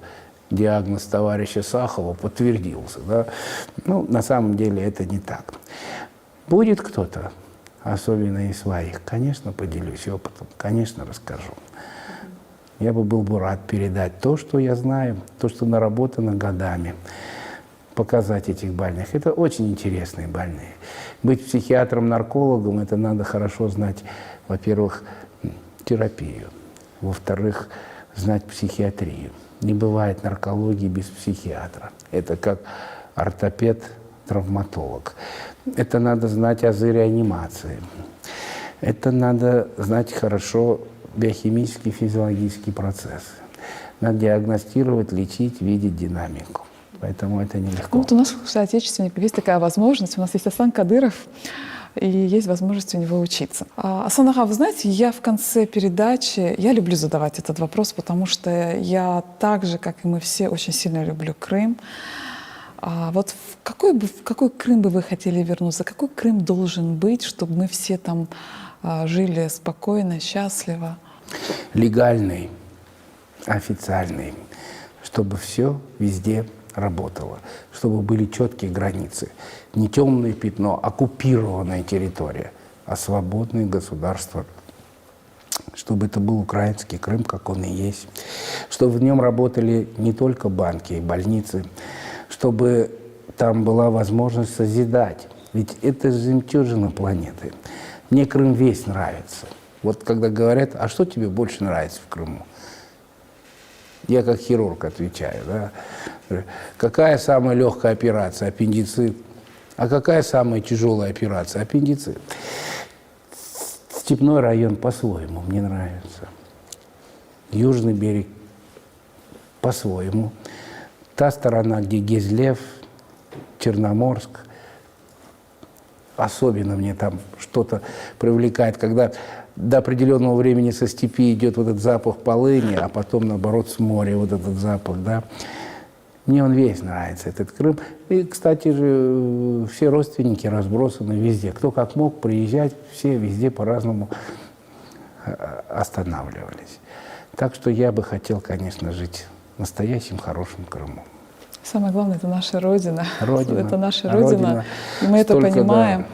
диагноз товарища Сахова подтвердился. Да? Ну, на самом деле это не так. Будет кто-то, особенно из своих, конечно, поделюсь опытом, конечно, расскажу. Я бы был бы рад передать то, что я знаю, то, что наработано годами, показать этих больных. Это очень интересные больные. Быть психиатром-наркологом, это надо хорошо знать, во-первых, терапию, во-вторых, знать психиатрию. Не бывает наркологии без психиатра. Это как ортопед-травматолог. Это надо знать азы реанимации. Это надо знать хорошо биохимические, физиологические процессы. Надо диагностировать, лечить, видеть динамику. Поэтому это нелегко. Ну, вот у нас у соотечественников есть такая возможность. У нас есть Асан Кадыров, и есть возможность у него учиться. А, Асан ağa, вы знаете, я в конце передачи, я люблю задавать этот вопрос, потому что я так же, как и мы все, очень сильно люблю Крым. А вот в какой, бы, в какой Крым бы вы хотели вернуться? Какой Крым должен быть, чтобы мы все там а, жили спокойно, счастливо? Легальный, официальный, чтобы все везде работало, чтобы были четкие границы. Не темное пятно, оккупированная территория, а свободное государство. Чтобы это был украинский Крым, как он и есть. Чтобы в нем работали не только банки и больницы, чтобы там была возможность созидать. Ведь это жемчужина планеты. Мне Крым весь нравится. Вот когда говорят, а что тебе больше нравится в Крыму? Я как хирург отвечаю, да. Какая самая легкая операция? Аппендицит. А какая самая тяжелая операция? Аппендицит. Степной район по-своему мне нравится. Южный берег по-своему. Та сторона, где Гезлев, Черноморск, особенно мне там что-то привлекает, когда до определенного времени со степи идет вот этот запах полыни, а потом, наоборот, с моря вот этот запах, да. Мне он весь нравится, этот Крым. И, кстати же, все родственники разбросаны везде. Кто как мог приезжать, все везде по-разному э, останавливались. Так что я бы хотел, конечно, жить в настоящем хорошем Крыму. Самое главное, это наша Родина. Родина. Это наша Родина. Родина. И мы это Столько, понимаем.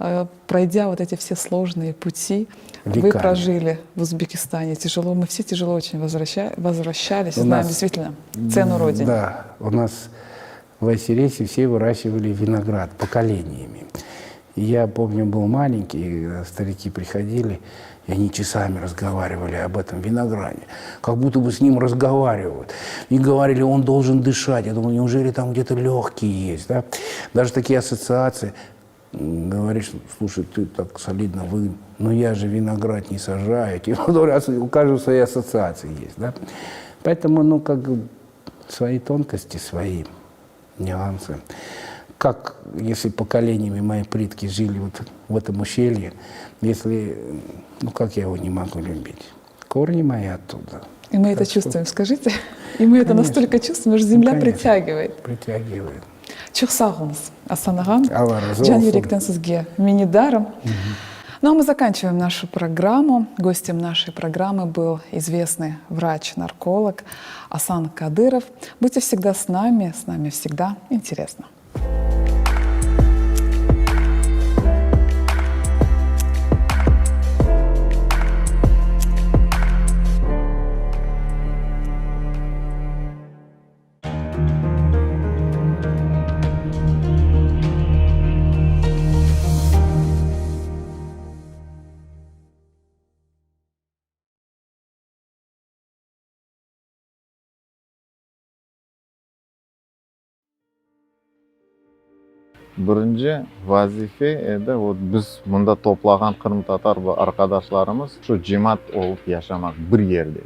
Э, Пройдя вот эти все сложные пути, вы Веками. прожили в Узбекистане. Тяжело, мы все тяжело очень возвраща- возвращались. У Знаем нас- действительно цену Родине. Да, у нас в Айсересе все выращивали виноград поколениями. И я помню, был маленький, и старики приходили, и они часами разговаривали об этом винограде, как будто бы с ним разговаривают. И говорили, он должен дышать. Я думаю, неужели там где-то легкие есть? Да? Даже такие ассоциации. М, Говоришь, слушай, ты так солидно вы, но я же виноград не сажаю. Типа, У каждого свои ассоциации есть. Да? Поэтому, ну, как бы, свои тонкости, свои нюансы. Как, если поколениями мои предки жили вот в этом ущелье, если, ну, как я его не могу любить? Корни мои оттуда. И мы это Так что чувствуем, скажите. И мы это Конечно. настолько чувствуем, что земля Ну, конечно. притягивает. Притягивает. Çoq sağ oluñız, Asan ağa. Alla razı Can olsun. yürekten sizge minnetdarım. Ну а мы заканчиваем нашу программу. Гостем нашей программы был известный врач-нарколог Асан Кадыров. Будьте всегда с нами, с нами всегда интересно. Birinci vazife edi, vot biz mında toplağan qırımtatar arqadaşlarımız şu cemaat olıp yaşamaq bir yerde.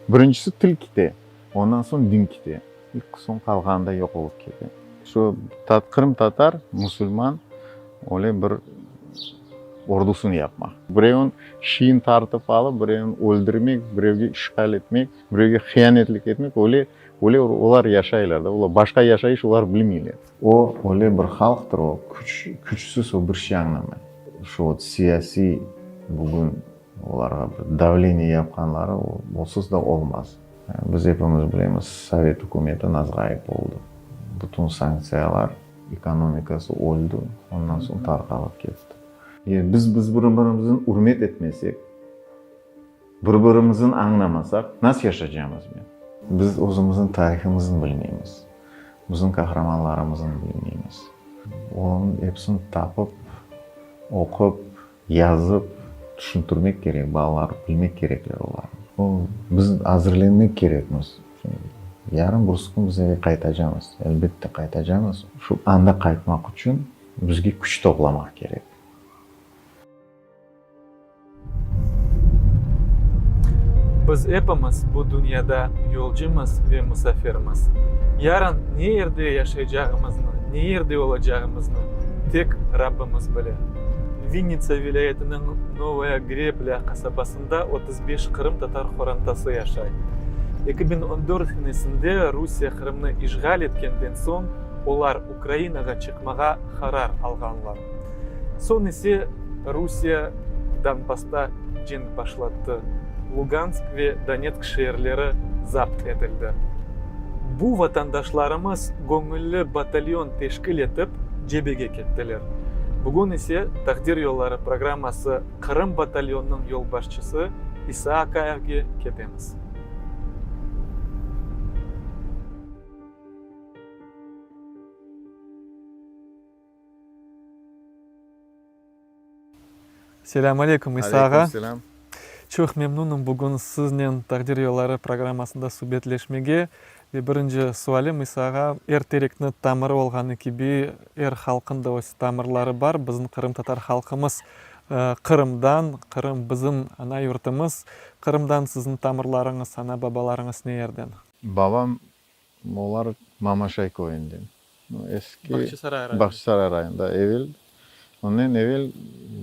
Birincisi til kite, ondan soñ din kite, soñ qalğanı da yoq olıp kete. Şu qırımtatar, musulman öyle bir ordusını yapmaq. Birevniñ şeyin tartıp alıp, birevni öldürmek, birevge işğal etmek, birevge hiyanetlik etmek, öyle öyle olar yaşaylar da, olar başqa yaşayış olar bilmeyler. O öyle bir halqtır, o küç küçsiz o bir şey añlamay. Şu vot siyasiy bugün olarğa bir davleniye yapqanları onsuz da olmaz. Biz epimiz bilemiz, sovet ükümeti nazğayıp oldı. Bütün sanktsiyalar, ekonomikası öldi, ondan soñ tarqalıp ketti. Biz biz bir-birimizni ürmet etmesek, bir-birimizni añlamasaq, nasıl yaşaycamız men? Biz özümizniñ tarihimizni bilmeymiz, bizim qahramanlarımıznı bilmeymiz. Onıñ episini tapıp, oqup, yazıp, tüşüntirmek kerek, balalar bilmek kerekler olarnı. O, biz azırlenmek kerekmiz. Yarın birisi kün biz eve qaytacamız, elbette qaytacamız. Şu anda qaytmaq içün bizge küç toplamaq kerek. Biz epimiz bu dünyada yolcumız ve musafirmiz. Yarın ne yerde yaşaycağımıznı, ne yerde olacağımıznı tek Rabbimiz bile. Vinnitsa vilâyetiniñ Novaya Greblâ qasabasında 35 qırımtatar qorantası yaşay. 2014 senesinde Rusiye Qırımnı işğal etkenden soñ olar Ukrainağa çıqmağa qarar alğanlar. Soñ ise Rusiye Donbassta cenk başlattı, Lugansk ve Donetsk şeerleri zapt etildi. Bu vatandaşlarımız göñülli batalyon teşkil etip, cebege kettiler. Bugün ise Taqdir yolları programması Qırım batalyonınıñ yolbaşçısı İsa Akayevge ketemiz. Selâm aleyküm, İsa ağa. Aleyküm selâm. Çoq memnunım bugün siznen Taqdir yolları programmasında subetleşmege. Ve birinci sualim, İsa ağa, er terekniñ tamırı olğanı kibi, er halqıñ da öz tamırları bar. Bizim qırımtatar halqımız Qırımdan, Qırım bizim ana yurtımız. Qırımdan siziñ tamırlarıñız, ana-babalarıñız ne yerden? Babam, olar Mamaşay köyünden. Eski Bağçasaray rayonı. Bağçasaray rayonında. Evel, onnen evel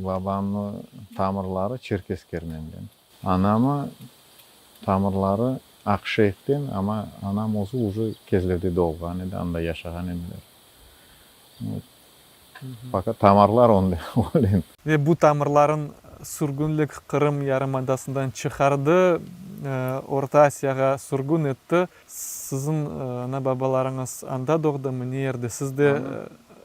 babamnıñ tamırları Çerkez Kermenden. Anamı tamırları Aqşeyhten, amma anam özü uje Kezlevde doğğan edi, anda yaşağan ediler. Fakat tamarlar öyle. Ve bu tamırların sürgünlik Qırım yarımadasından çıqardı, Orta Asiyağa sürgün etti. Siziñ ana-babalarıñız anda doğdımı, ne yerde? Siz de,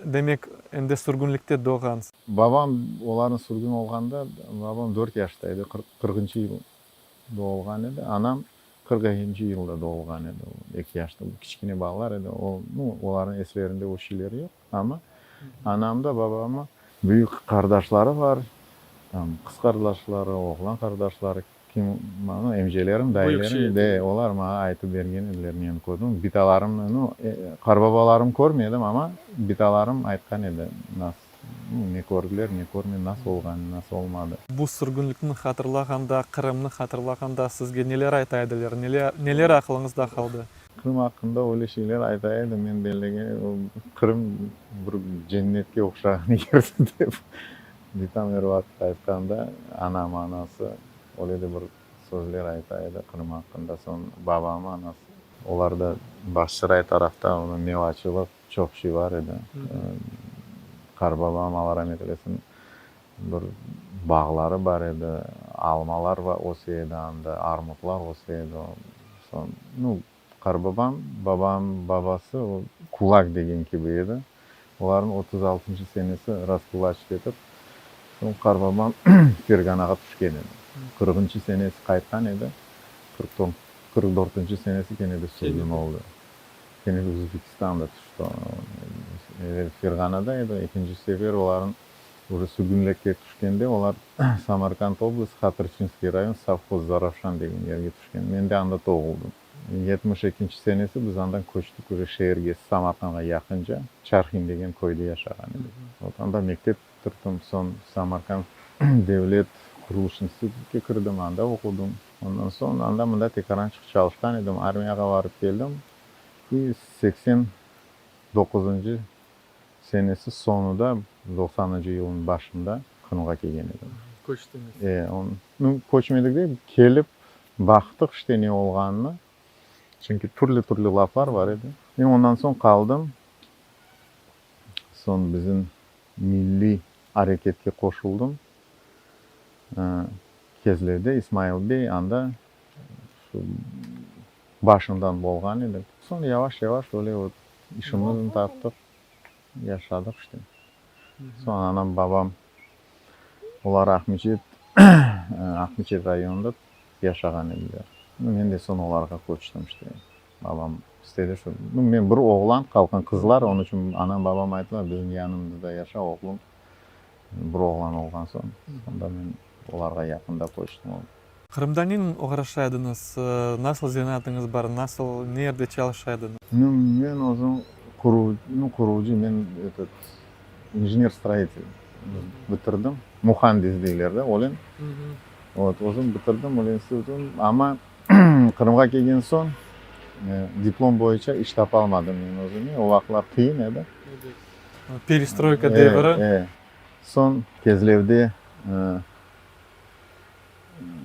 demek, endi sürgünlikte doğğansız. Babam, olarnıñ sürgün olğanda, babam dört yaşta edi, qırqıncı yıl doğulğan edi. Anam 42 yılda doğulğan edi, o eki yaşta, kiçkene balalar edi. O, nu, olarnıñ eslerinde o şeyler yoq, amma anam da babamı. Büyük qardaşları bar, tam qız qardaşları, oğlan qardaşları, kim, nu, emcelerim, dayılarım, de, olar maña aytıp bergen ediler, men kördim. Bitalarımnı, nu, qarbabalarım körmedim, amma bitalarım aytqan edi, nas. Ne kördiler, ne körmedi, nasıl olğanı, nasıl olmadı. Bu sürgünlikni hatırlağanda, Qırımnı hatırlağanda sizge neler ayta ediler, neler aqılıñızda qaldı? Qırım aqqında öyle şeyler ayta edi, men bellegen, Qırım bir cennetke oqşağan yerdir dep. Bitam er vaqıt aytqanda, anam anası öyle de bir sözler ayta edi Qırım aqqında. Soñ babam anası, olar da Bağçasaray tarafta, mevaçılıq, Çoq şey bar edi. Qarbabam, Alla ramet eylesin, bir bağları bar edi, almalar öse edi anda, armutlar öse edi. Soñ, nu, qarbabam, babam babası, o, kulak degen kibi edi. Olarnıñ 36-ncı senesi raskulaçit etip, soñ qarbabam Ferganağa tüşken edi. Qırqıncı senesi qaytqan edi, 44-nci senesi kene de sürgün oldı. Kene de Özbekistanda tüşti. Evel Ferğanada edi, ekinci sefer olarnıñ uje sürgünlikke tüşkende olar Samarkand oblast, Hatırçinskiy rayon, sovhoz Zarafşan degen yerge tüşken. Men de anda doğuldım. 72-nci senesi biz andan köçtik uje şeerge, Samarqandğa yaqınca, Çarhin degen köyde yaşağan edik. Vot anda mektep bitirdim, soñ Samarkand devlet quruluş institutke kirdim, anda oqudım. Ondan soñ anda-mında tekarançıq çalışqan edim, armiyağa barıp keldim. İ 89-ncı senesi soñuda, doqsanıncı yılnıñ başında Qırımğa kelgen edim. Köçtiñiz? E, nu, köçmedik de, kelip baqtıq işte ne olğanını. Çünki türlü-türlü laflar bar edi. Men ondan soñ qaldım. Soñ bizim milliy areketke qoşuldım. Kezlevde İsmail bey anda şu başından bolğan edi. Soñ yavaş-yavaş öyle vot işimizni taptıq, yaşadıq işte. Soñ anam, babam, olar Aqmeçet, Aqmeçet rayonında yaşağan ediler. Men de soñ olarğa köçtim işte. Babam istedi şu, men bir oğlan, qalğan qızlar, onıñ içün anam, babam ayttılar, bizim yanımızda yaşa, oğlum. Bir oğlan olğan soñ, sonda men olarğa yaqında köçtim. Qırımda nenen oğraşa ediñiz? Nasıl zenaatıñız bar? Nasıl, ne yerde çalışa ediñiz? Nu, men özüm quru, nu, qurucı, men etot, injener-stroitel bitirdim. Muhandis deyler de, öyle. Vot, özüm bitirdim öyle institutnı, amma Qırımğa kelgen soñ, diplom boyunca iş tapalmadım men özüme, o vaqıtlar qıyın edi. Perestroyka devri. E, soñ Kezlevde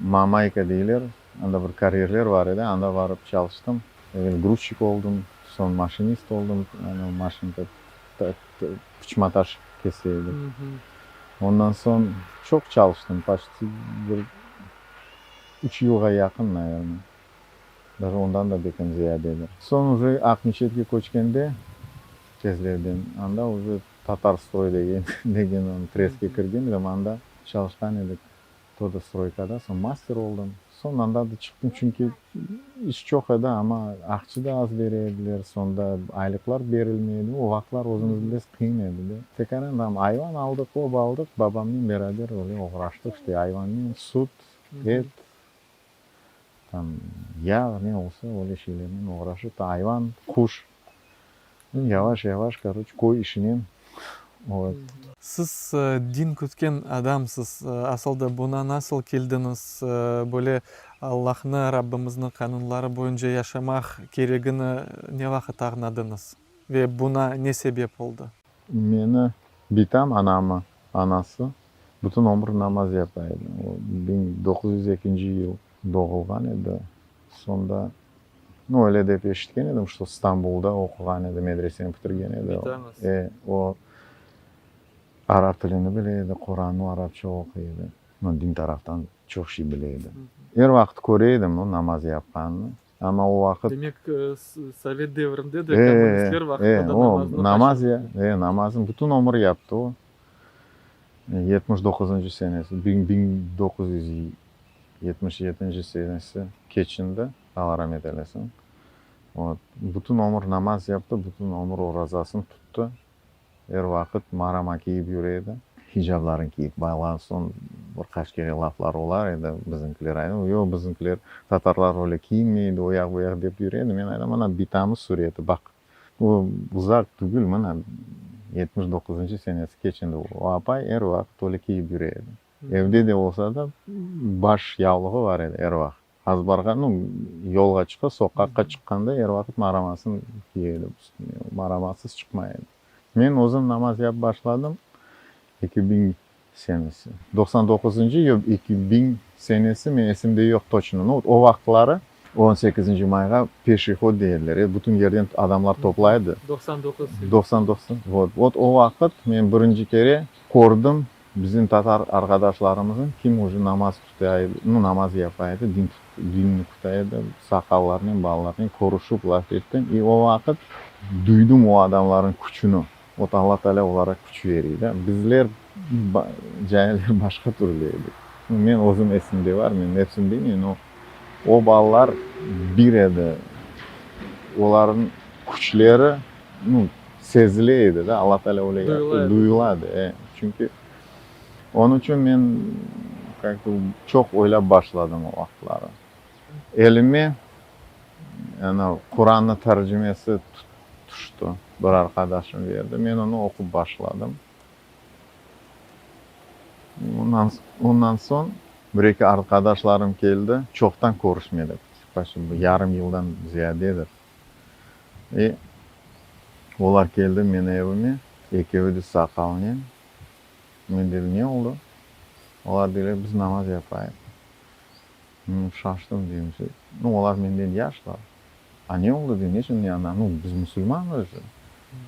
Mamayka deyler, anda bir karyerler bar edi, anda barıp çalıştım. Evel gruzçik oldım, soñ maşinist oldım, maşinada pıçma taş kese edik. Ondan soñ çoq çalıştım, poçti bir üç yılğa yaqın, naverno. Daje ondan da bekem ziyadedir. Soñ uje Aqmeçetke köçkende Kezlevden, anda uje Tatarstroy degen degen trestke kirgen edim, anda çalışqan edik toda stroykada, soñ master oldım. Soñ anda da çıqtım, çünki iş çoq edi, amma aqça da az bere ediler, soñda aylıqlar berilmey edi, o vaqıtlar özüñiz bilesiz qıyın edi de. Tekaran tam ayvan aldıq, ob aldıq, babamnen beraber öyle oğraştıq işte ayvannen, süt, et. Tam yağ, ne olsa, öyle şeylernen oğraşıp, ayvan, quş. Yavaş yavaş, koroç, köy işinen o. Siz din kütken adamsız. Asıl da buña nasıl keldiñiz? Böyle Allahnı, Rabbimizni qanunları boyunca yaşamaq keregini ne vaqıt añladıñız ve buña ne sebep oldı? Meni bitam, anamı, anası, bütün ömür namaz yapa edi. O, 1902 yıl doğulğan edi. Soñda, nu, öyle dep eşitken edim, şto Stambulda oquğan edi, medreseni bitirgen edi. Bitañız. E, o, arap tilini bile edi, Qurannı arapça oquy edi. Nu, din taraftan çoq şey bile edi. Er vaqıt köre edim, o, namaz yapqanını. Amma o vaqıt. Demek, sovet devrinde de, kommunistler vaqtında da namazını namaz, e, namazını bütün ömür yaptı o. 79-ncı senesi, 1977-nci senesi keçindi, Alla ramet eylesin. Vot, bütün ömür namaz yaptı, bütün ömür orazasını tuttı. Er vaqıt marama kiyip yüre edi. Hicablarını kiyip baylan soñ bir qaç kere laflar olar edi, bizimkiler ayta, yoq, bizimkiler, tatarlar öyle kiyinmeydi, o yaq, bu yaq dep yüre edi. Men aytam, mına bitamız sureti, baq. O uzaq tügül, mına 79-ncı senesi keçindi. O apay er vaqıt öyle kiyip yüre edi. Evde de olsa da, baş yavluğı bar edi er vaqıt. Azbarğa, nu, yolğa çıqa, soqaqqa çıqqanda er vaqıt maramasını kiye edi üstüne, maramasız çıqmay edi. Men özüm namaz yapıp başladım 2000 senesi. 99-ncı yo 2000 senesi, men esimde yoq toçno, nu, o vaqıtları on sekizinci mayğa peşihod dey ediler, e, bütün yerden adamlar toplay edi. 99. 99, vot. Vot o vaqıt men birinci kere kördim Bizim tatar arqadaşlarımızın kim uje namaz tuta edi, nu, namaz yapa edi, din dinni küta edi, saqallarnen, balalarnen körüşip laf ettim. İ o vaqıt duydım o adamların küçüni. Vot Alla Taalâ olara küç veriy da. Bizler cailler başqa türlü edik. Nu, men özüm esimde bar, men epsini bilmeyim, no, o balalar bir edi. Olarnıñ küçleri, nu, Sezile edi da, Alla Teala öyle yaptı, duyula edi, e. Çünki onıñ içün men kak to çoq oylap başladım o vaqıtları. Elime ana Qurannıñ tercimesi tüşti, bir arqadaşım berdi, men onı oqup başladım. Ondan soñ bir-eki arqadaşlarım keldi, çoqtan körüşmedik, почти yarım yıldan ziyadedir. E, olar keldi meni evime, ekevi de saqalnen. Men dedim, ne oldı? Olar deyler, biz namaz yapayıq. Men şaştım, deyim, nu, olar menden yaşlar. A ne oldı, deyim, neçün ne, nu, biz musulmanmız.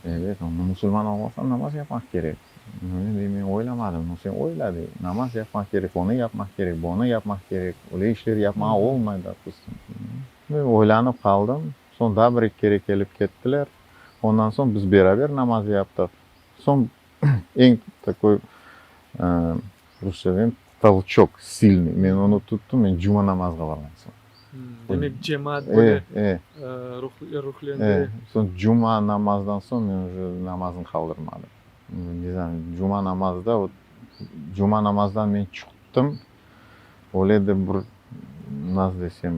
Ebet, nu, musulman olmasañ, namaz yapmaq kerek. Men deyim, men oylamadım. Nu, sen oyla, dey, namaz yapmaq kerek, onı yapmaq kerek, bunı yapmaq kerek, öyle işler yapmağa olmay, dopustim. Men oylanıp qaldım. Soñ daa bir-eki kere kelip kettiler. Ondan soñ biz beraber namaz yaptıq. Soñ eñ takoy, rusça deyim, tolçok silnıy, men onı tuttım, men cuma namazğa barğan soñ. Demek, cemaat böyle ruhlendire. Soñ cuma namazdan soñ men uje namazını qaldırmadım. Ne znаю, cuma namazda, vot, cuma namazdan men çıqtım, Öyle de bir, nasıl desem,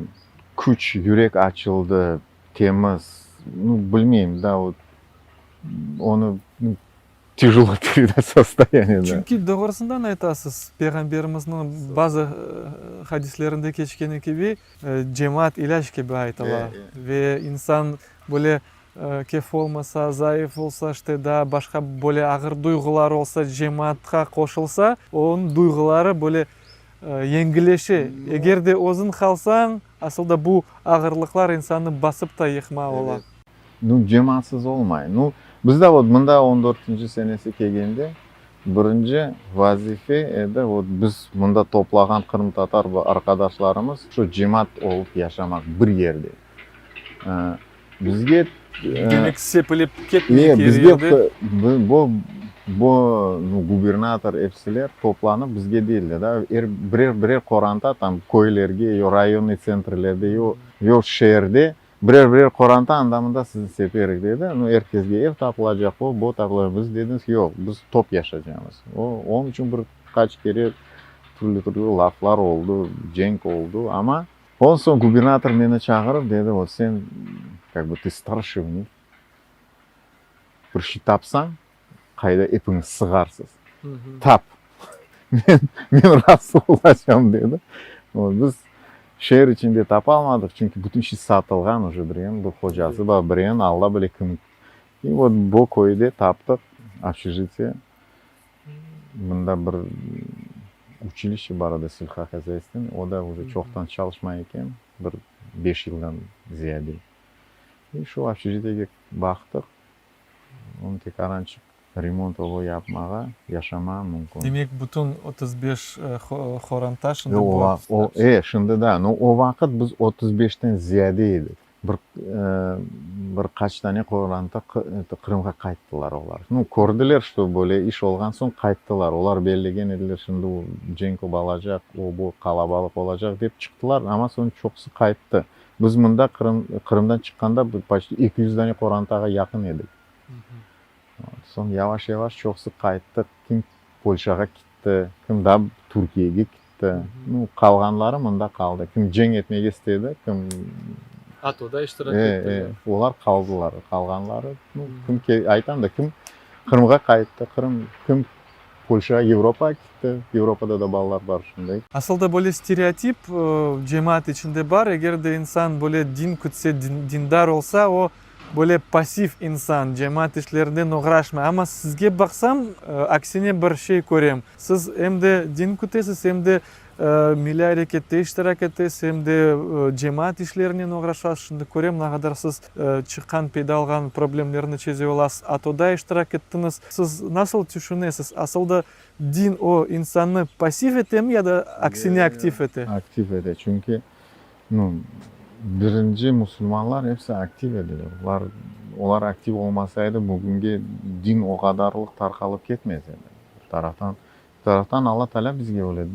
küç, yürek açıldı, temiz, nu, bilmeyim, da, vot, onı tyajelо peredat sostoyaniye, da. Çünki doğrusından aytasız, Peyğamberimizniñ bazı hadislerinde keçkeni kibi, cemaat ilâc kibi aytıla ve insan böyle Kef olmasa, zayıf olsa, işte daa başqa böyle ağır duyğular olsa, cemaatqa qoşulsa, onıñ duyğuları böyle yengilleşe. Eger de özüñ qalsañ, asıl da bu ağırlıqlar insannı basıp ta yıqma ola. Nu, cemaatsız olmay. Nu, bizde vot mında on dörtünci senesi kelgende, birinci vazife edi, vot biz mında toplağan qırımtatar arqadaşlarımız şu cemaat olıp yaşamaq bir yerde. Bizge Demek sepilip ketmey E, bizge bu bu nu gubernator epsiler toplanıp bizge deyler da, er birer birer qoranta tam köylerge yo rayonnıy tsentrlerde yo yo şeerde birer birer qoranta anda mında sizni seperik dedi. Nu er kesge ev tapılacaq, o bu tapılacaq. Biz dedimiz yoq, biz top yaşacamız. O onıñ içün bir qaç kere türlü türlü laflar oldı, cenk oldı, amma. Ondan soñ gubernator meni çağırıp dedi, vot sen, kak bı, tı starşiy u nih, bir şey tapsañ, qayda epiñiz sığarsız, tap, men, men razı olacam, dedi. Biz şeer içinde tapalmadıq, çünki bütün şey satılğan uje, birevniñ bir hocası bar, birevniñ Alla bile kim. İ vot bo köyde taptıq, obşejitiye, mında bir uçilişçe bar edi selhohozâystvenıy, o da uje çoqtan çalışmay eken, bir beş yıldan ziyade. İ şu obşejitiyege baqtıq. Onı tek arançıq remont olı yapmağa, yaşamağa mümkün. Demek, bütün 35 qoranta şimdi bu O, e, şimdi da. No, o vaqıt biz 35-ten ziyade edik. Bir, bir qaç tane qoranta Qırımğa qayttılar olar. Nu, kördiler, şto böyle iş olğan soñ qayttılar. Olar bellegen ediler, şimdi cenk obalacaq, o, bu, qalabalıq olacaq dep çıqtılar, amma soñ çoqusı qayttı. Biz mında Qırım, Qırımdan çıqqanda poçti 200 dane qorantağa yaqın edik. Soñ yavaş-yavaş çoqusı qayttı, kim Polşağa kitti, kim daa Türkiyege kitti. Nu, qalğanları mında qaldı. Kim cenk etmege istedi, kim... ATOda iştirak ettiler. E, e, olar qaldılar. Qalğanları, nu, kim, aytam da, kim Qırımğa qayttı, Qırım, kim Polşağa, Yevropağa kitti, Yevropada da balalar bar şimdi. Asıl da böyle stereotip cemaat içinde bar, eger de insan böyle din kütse, dindar olsa, o böyle passiv insan, cemaat işlerinen oğraşmay. Amma sizge baqsam, aksine bir şey körem, siz em de din kütesiz, em de milliy arekette iştirak etesiz, em de cemaat işlerinen oğraşasız. Şimdi körem, ne qadar siz çıqqan, peyda olğan problemlerni çeze olasız, ATOda iştirak ettiñiz. Siz nasıl tüşünesiz, asıl da din o insannı passiv etemi ya da aksine aktiv ete? Aktiv ete, çünki, nu, birinci musulmanlar episi aktiv ediler. Olar, olar aktiv olmasaydı, bugünge din o qadarlıq tarqalıp ketmez edi, bir taraftan. Bir taraftan Alla Taalâ bizge öyle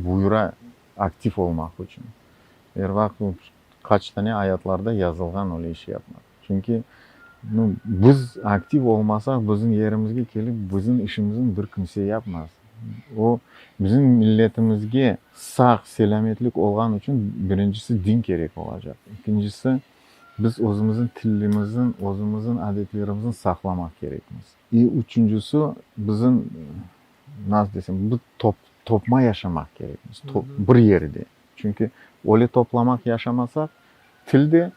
buyura aktiv olmaq içün. Er vaqıt qaç tane ayatlarda yazılğan öyle iş yapmaq. Çünki, nu, biz aktiv olmasaq, bizim yerimizge kelip bizim işimizni bir kimse yapmaz. O, bizim milletimizge sağ, selâmetlik olğan içün birincisi din kerek olacaq. Ekincisi, biz özümizniñ tilimizni, özümizniñ adetlerimizni saqlamaq kerekmiz. İ üçüncisi, bizim, nasıl desem, bir top, topma yaşamaq kerekmiz, top, bir yerde. Çünki öyle toplamaq yaşamasaq, til de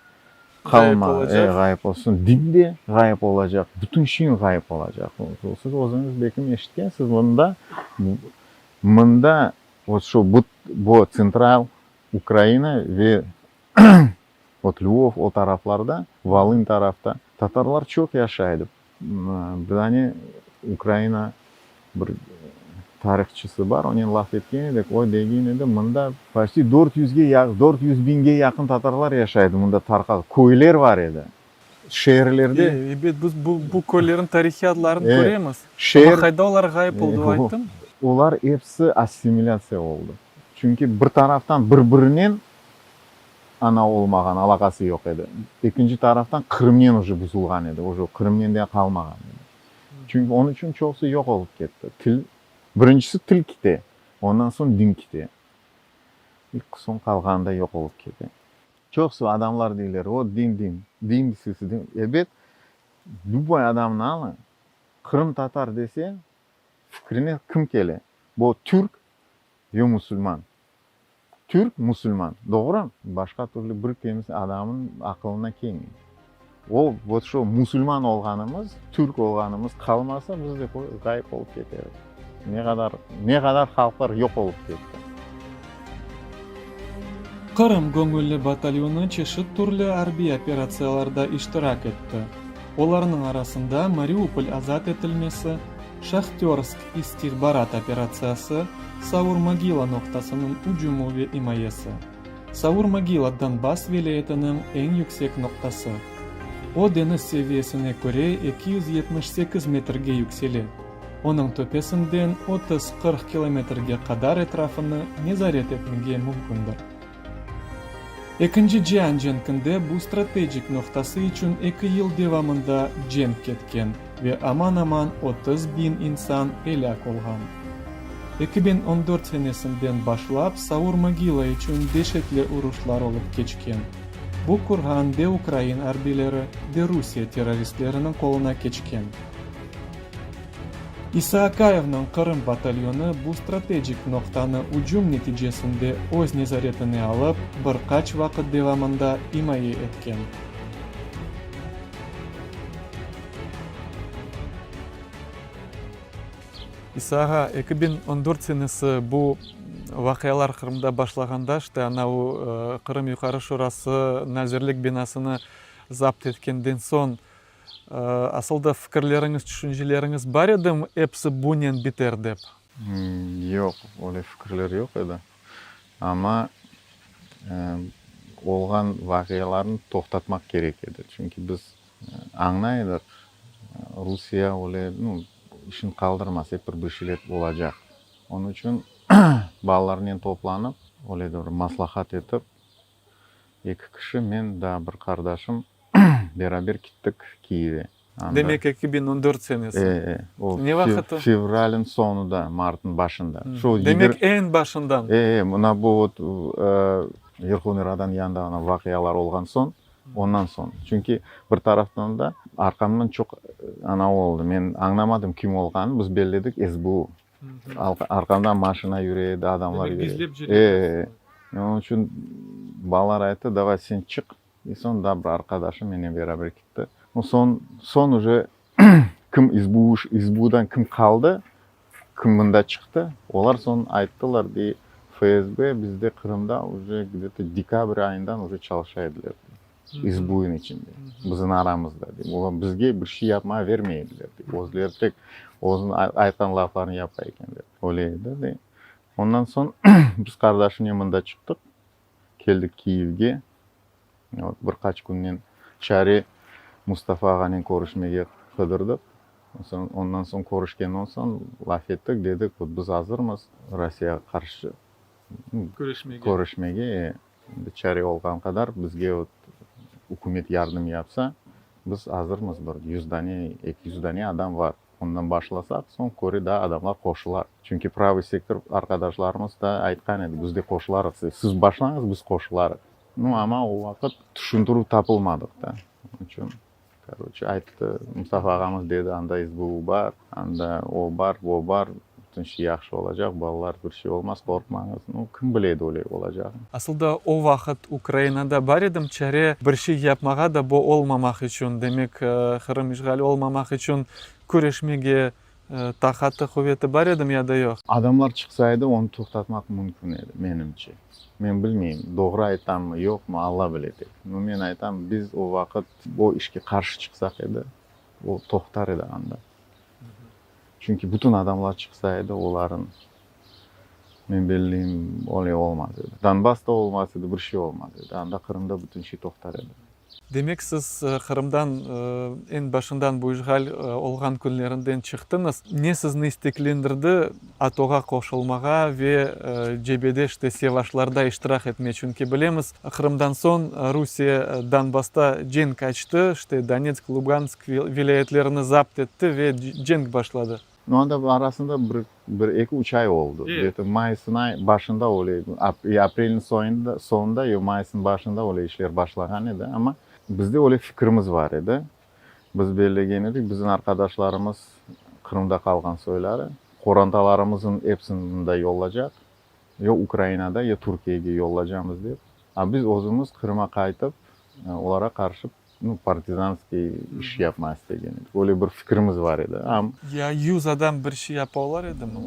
qalma, e, ğayıp olsun, din de ğayıp olacaq, bütün şeyin ğayıp olacaq. Siz özüñiz belkim eşitkensiz, mında, mında, vot şu, bu, bu tsentral Ukraina ve vot Lvov o taraflarda, Volın tarafta tatarlar çoq yaşaydı. Bir dane Ukraina bir tarihçısı bar, onen laf etken edik, o degen edi, mında poçti dört yüzge, 400 biñge yaqın tatarlar yaşaydı, mında tarqal, köyler bar edi. Şeerlerde. Ebet, biz bu, bu köylerniñ tarihiy adlarını köremiz. Amma qayda olar ğayıp oldı, ayttım? Olar episi assimilâtsiya oldı. Çünki bir taraftan bir-birinen ana olmağan, alâqası yoq edi. Ekinci taraftan Qırımnen uje buzulğan edi, uje Qırımnen de qalmağan edi. Çünki onıñ içün çoqusı yoq olıp ketti. Til, birincisi til kite, ondan soñ din kite. İlk soñ qalğanı da yoq olıp kete. Çoqusı adamlar deyler, o din, din, din sesi, din. Ebet, lüboy adamnı alıñ, qırımtatar dese, fikrine kim kele? Bu türk yo musulman. Türk, musulman. Doğru? Başqa türlü bir kimse adamnıñ aqılına kelmey. O, vot şu musulman olğanımız, türk olğanımız qalmasa, biz de ğayıp olıp keteriz. Ne qadar, ne qadar halqlar yoq olıp ketti. Qırım göñülli batalyonı çeşit türlü arbiy operatsiyalarda iştirak etti. Olarnıñ arasında Mariupol azat etilmesi, Şahtörsk istihbarat operatsiyası, Saur-Mogila noqtasınıñ ücümi ve imayesi. Saur-Mogila Donbass vilâyetiniñ eñ yüksek noqtası. O, deñiz seviyesine köre 278 metrge yüksele. Onıñ töpesinden 30-40 kilometrge qadar etrafını nezaret etmege mümkündir. Ekinci cian cenkinde bu strategik noqtası içün eki yıl devamında cenk ketken ve aman-aman 30 biñ insan elâk olğan. 2014 senesinden başlap Saur-Mogila içün deşetli uruşlar olıp keçken. Bu kurğan de ukrain arbiyleri, de Rusiye terroristleriniñ qoluna keçken. İsa Akayevniñ Qırım batalyonı bu strategik noqtanı ücüm neticesinde öz nezaretine alıp, bir qaç vaqıt devamında imaye etken. İsa ağa, 2014 senesi bu vaqialar Qırımda başlağanda, işte ana o Qırım Yuqarı Şurası Nazirlik binasını zapt etkenden soñ, asıl da fikirleriñiz, tüşünceleriñiz bar edimi episi bunen biter dep? Yoq, öyle fikirler yoq edi. Amma olğan vaqialarnı toqtatmaq kerek edi. Çünki biz añlay edik, Rusiye öyle, nu, işini qaldırmaz, ep bir bir şeyler olacaq. Onıñ içün balalarnen toplanıp, öyle de bir maslahat etip, eki kişi, men, daa bir qardaşım, beraber kittik Kiyeve. Anda. Demek, 2014 senesi. E, e. O Ne vaqıt o? Fevralniñ soñunda, martnıñ başında. Şu Demek, eñ başından. E, e. Mına bu vot Verhovnıy Radanıñ yanında ana vaqialar olğan soñ, ondan soñ. Çünki bir taraftan da arqamdan çoq ana oldı. Men añlamadım kim olğanını, biz belledik SBU. Arqamdan maşina yüre edi, adamlar Demek, yüre edi. gizlep E, cüredi. e. Onıñ içün balalar ayttı, davay sen çıq, i soñ daa bir arqadaşım menen beraber kitti. O soñ, soñ uje kim SBU, SBUdan kim qaldı, kim mında çıqtı, olar soñ ayttılar, dey, FSB bizde Qırımda uje gde-to dekabr ayından uje çalışa ediler, dey, SBUnıñ içinde, bizim aramızda, dey. Olar bizge bir şey yapmağa vermey ediler, dey. Özleri tek özüniñ aytqan laflarını yapa ekenler. Öyle edi, dey. Ondan soñ biz qardaşımnen mında çıqtıq. Keldik Kiyevge. Bir qaç künnen çare Mustafa ağanen körüşmege qıdırdıq. Ondan soñ körüşkenden soñ laf ettik, dedik, vot biz azırmız Rossiyağa qarşı Küreşmege. körüşmege. Endi çare olğan qadar bizge vot ükümet yardım yapsa, biz azırmız, bir yüz dane, 200 dane adam var. Ondan başlasaq, soñ köre daa adamlar qoşular. Çünki Pravıy sektor arqadaşlarımız da aytqan edi, biz de qoşularıq, siz başlañız, biz qoşularıq. Nu, amma o vaqıt tüşündirüv tapılmadıq da. Onıñ içün, koroçe, ayttı, Mustafa ağamız dedi, anda SBU bar, anda o bar, bu bar, bütün şey yahşı olacaq, balalar, bir şey olmaz, qorqmañız. Nu, kim bile edi öyle olacağını. Asıl da o vaqıt Ukrainada bar edim çare bir şey yapmağa da bu olmamaq içün, demek, Qırım işğal olmamaq içün küreşmege taqatı, quveti bar edim ya da yoq? Adamlar çıqsa edi, onı toqtatmaq mümkün edi, menimce. Men bilmeyim, doğru aytammı, yoqmı, Alla bile tek. No, men aytam, biz o vaqıt o işke qarşı çıqsaq edi, o toqtar edi anda. Çünki bütün adamlar çıqsa edi, oların, men belleyim, öyle olmaz edi. Donbass da olmaz edi, bir şey olmaz edi. Anda Qırımda bütün şey toqtar edi. Demek, siz Qırımdan eñ başından bu işğal olğan künlerinden çıqtıñız. Ne sizni isteklendirdi ATOğa qoşulmağa ve cebede, işte, sevaşlarda iştirak etme? Çünki bilemiz, Qırımdan soñ Rusiye Donbassta cenk açtı, işte, Donetsk, Lugansk vilâyetlerini zapt etti ve cenk başladı. Nu, anda arasında bir, bir eki, üç ay oldı. Gde-to mayısın ay başında öyle, aprelniñ soyunda, soñunda ya mayısın başında öyle işler başlağan edi. Amma bizde öyle fikrimiz bar edi. Biz bellegen edik, bizim arqadaşlarımız Qırımda qalğan soyları, qorantalarımızın epsini mında yollacaq, ya Ukrainada, ya Türkiyege yollacamız dep. A biz özümiz Qırıma qaytıp, olara qarşı nu, partizanskiy iş yapma istegen edik. Öyle bir fikrimiz bar edi. Am. Ya 100 adam bir şey yapa olar edimi?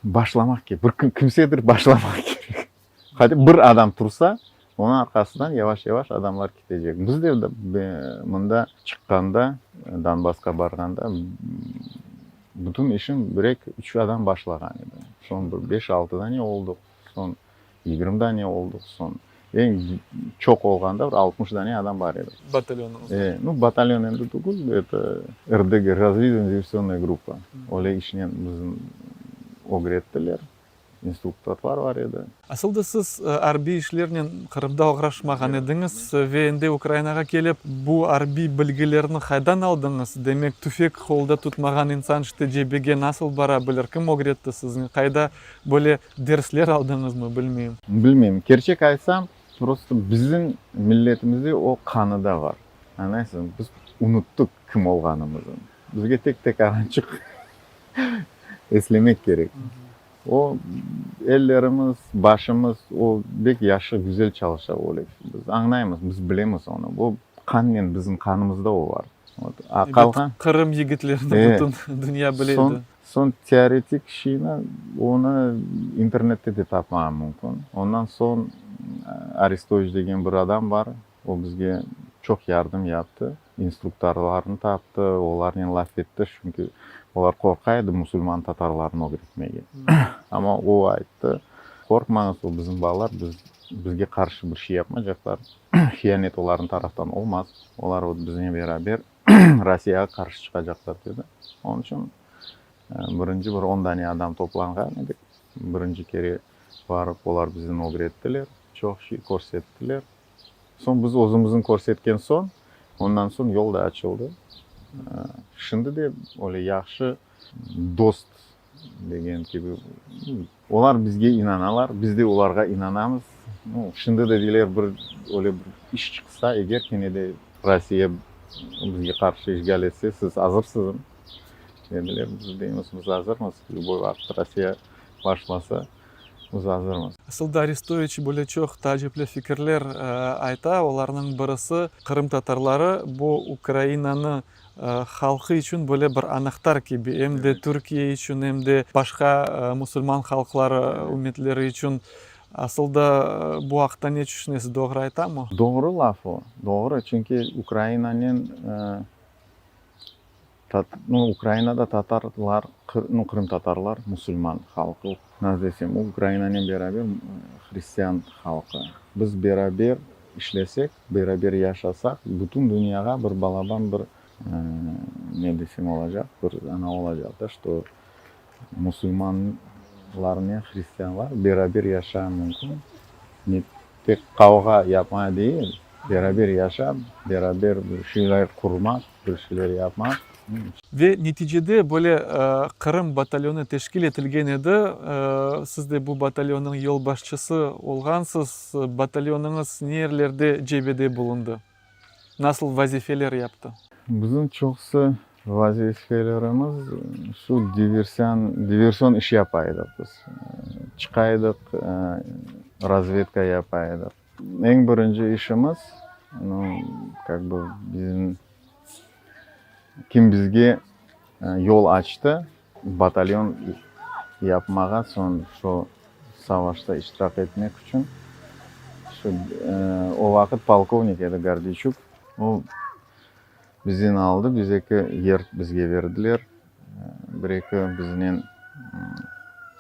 Başlamaq kerek. Bir kimsedir başlamaq kerek. Hadi bir adam tursa, onıñ arqasından yavaş-yavaş adamlar ketecek. Biz de mında çıqqanda, Donbassqa barğanda, bütün işin bir eki, üç adam başlağan edi. Soñ bir beş-altı dane olduq, soñ 20 dane olduq, soñ eñ çoq olğanda bir 60 dane adam bar edi. Batalyonıñızda? E, nu, batalyon endi tügül, eto, RDG, razvedivatelnıy diversionnaya gruppa. Öyle işnen bizni ögrettiler. instruktorlar bar edi. Asıl da siz arbiy işlernen Qırımda oğraşmağan ediñiz ve endi Ukrainağa kelip bu arbiy bilgilerni qaydan aldıñız? Demek, tüfek qolda tutmağan insan işte cebege nasıl bara bilir? Kim ögretti sizni? Qayda böyle dersler aldıñızmı, bilmeyim. Bilmeyim. Kerçek aytsam, prosto bizim milletimizde o qanı da bar. Añlaysızmı? Biz unuttıq kim olğanımıznı. Bizge tek-tek arançıq eslemek kerek. O ellerimiz, başımız, o bek yahşı, güzel çalışa öyle. Biz añlaymız, biz bilemiz onı. O qannen, bizim qanımızda o bar. Vot, a qalğan. Qırım yigitlerini bütün dünya bile edi. Soñ teoretik şeyni, onı internette de tapmağa mümkün. Ondan soñ Arestoviç degen bir adam bar, o bizge çoq yardım yaptı. İnstruktorlarnı taptı, olarnen laf etti, çünki olar qorqa edi musulman tatarlarnı ögretmege. Amma o ayttı, Qorqmañız, o bizim balalar, biz, bizge qarşı bir şey yapmacaqlar, hiyanet olarnıñ taraftan olmaz, olar vot biznen beraber Rossiyağa qarşı çıqacaqlar, dedi. Onıñ içün birinci bir on dane adam toplanğan edik. Birinci kere barıp olar bizni ögrettiler, çoq şey körsettiler. Soñ biz özümizni körsetken soñ, ondan soñ yol da açıldı. Şimdi de öyle yahşı dost degen kibi, olar bizge inanalar, biz de olarğa inanamız. Şimdi de deyler, bir öyle bir iş çıqsa, eger kene de Rossiya bizge qarşı işğal etse, siz azırsızmı? Dediler, biz deymiz, biz azırmız, lüboy vaqıt Rossiya başlasa. Biz azırmız. Asıl da Arestoviç böyle çoq taacipli fikirler ayta. Olarnıñ birisi, qırımtatarları bu Ukrainanı halqı içün böyle bir anahtar kibi, em de Türkiye içün, em de başqa musulman halqları, ümmetleri içün. Asıl da bu aqta ne tüşünesiz, doğru aytamı? Doğru laf o, doğru, çünki Ukrainanen Nu, Ukrainada tatarlar, nu, qırımtatarlar musulman halqı. Nasıl desem, o Ukrainanen beraber hristian halqı. Biz beraber işlesek, beraber yaşasaq, bütün dünyağa bir balaban bir, ne desem olacaq, bir ana olacaq da, şto musulmanlarnen hristianlar beraber yaşa mümkün. Ne tek qavğa yapma değil, beraber yaşap, beraber bir şeyler qurmaq, bir şeyler yapmaq. Ve neticede böyle Qırım batalyonı teşkil etilgen edi. Siz de bu batalyonnıñ yolbaşçısı olğansız. Batalyonıñız ne yerlerde cebede bulundı? Nasıl vazifeler yaptı? Bizim çoqusı vazifelerimiz şu diversion, diversion iş yapa edik biz. Çıqa edik, razvedka yapa edik. Eñ birinci işimiz, nu, kak bı, bizim kim bizge yol açtı, batalyon yapmağa, soñ şu savaşta iştirak etmek içün, şu o vaqıt polkovnik edi Gordiyçuk, o bizden aldı, biz eki yer bizge berdiler, bir-eki biznen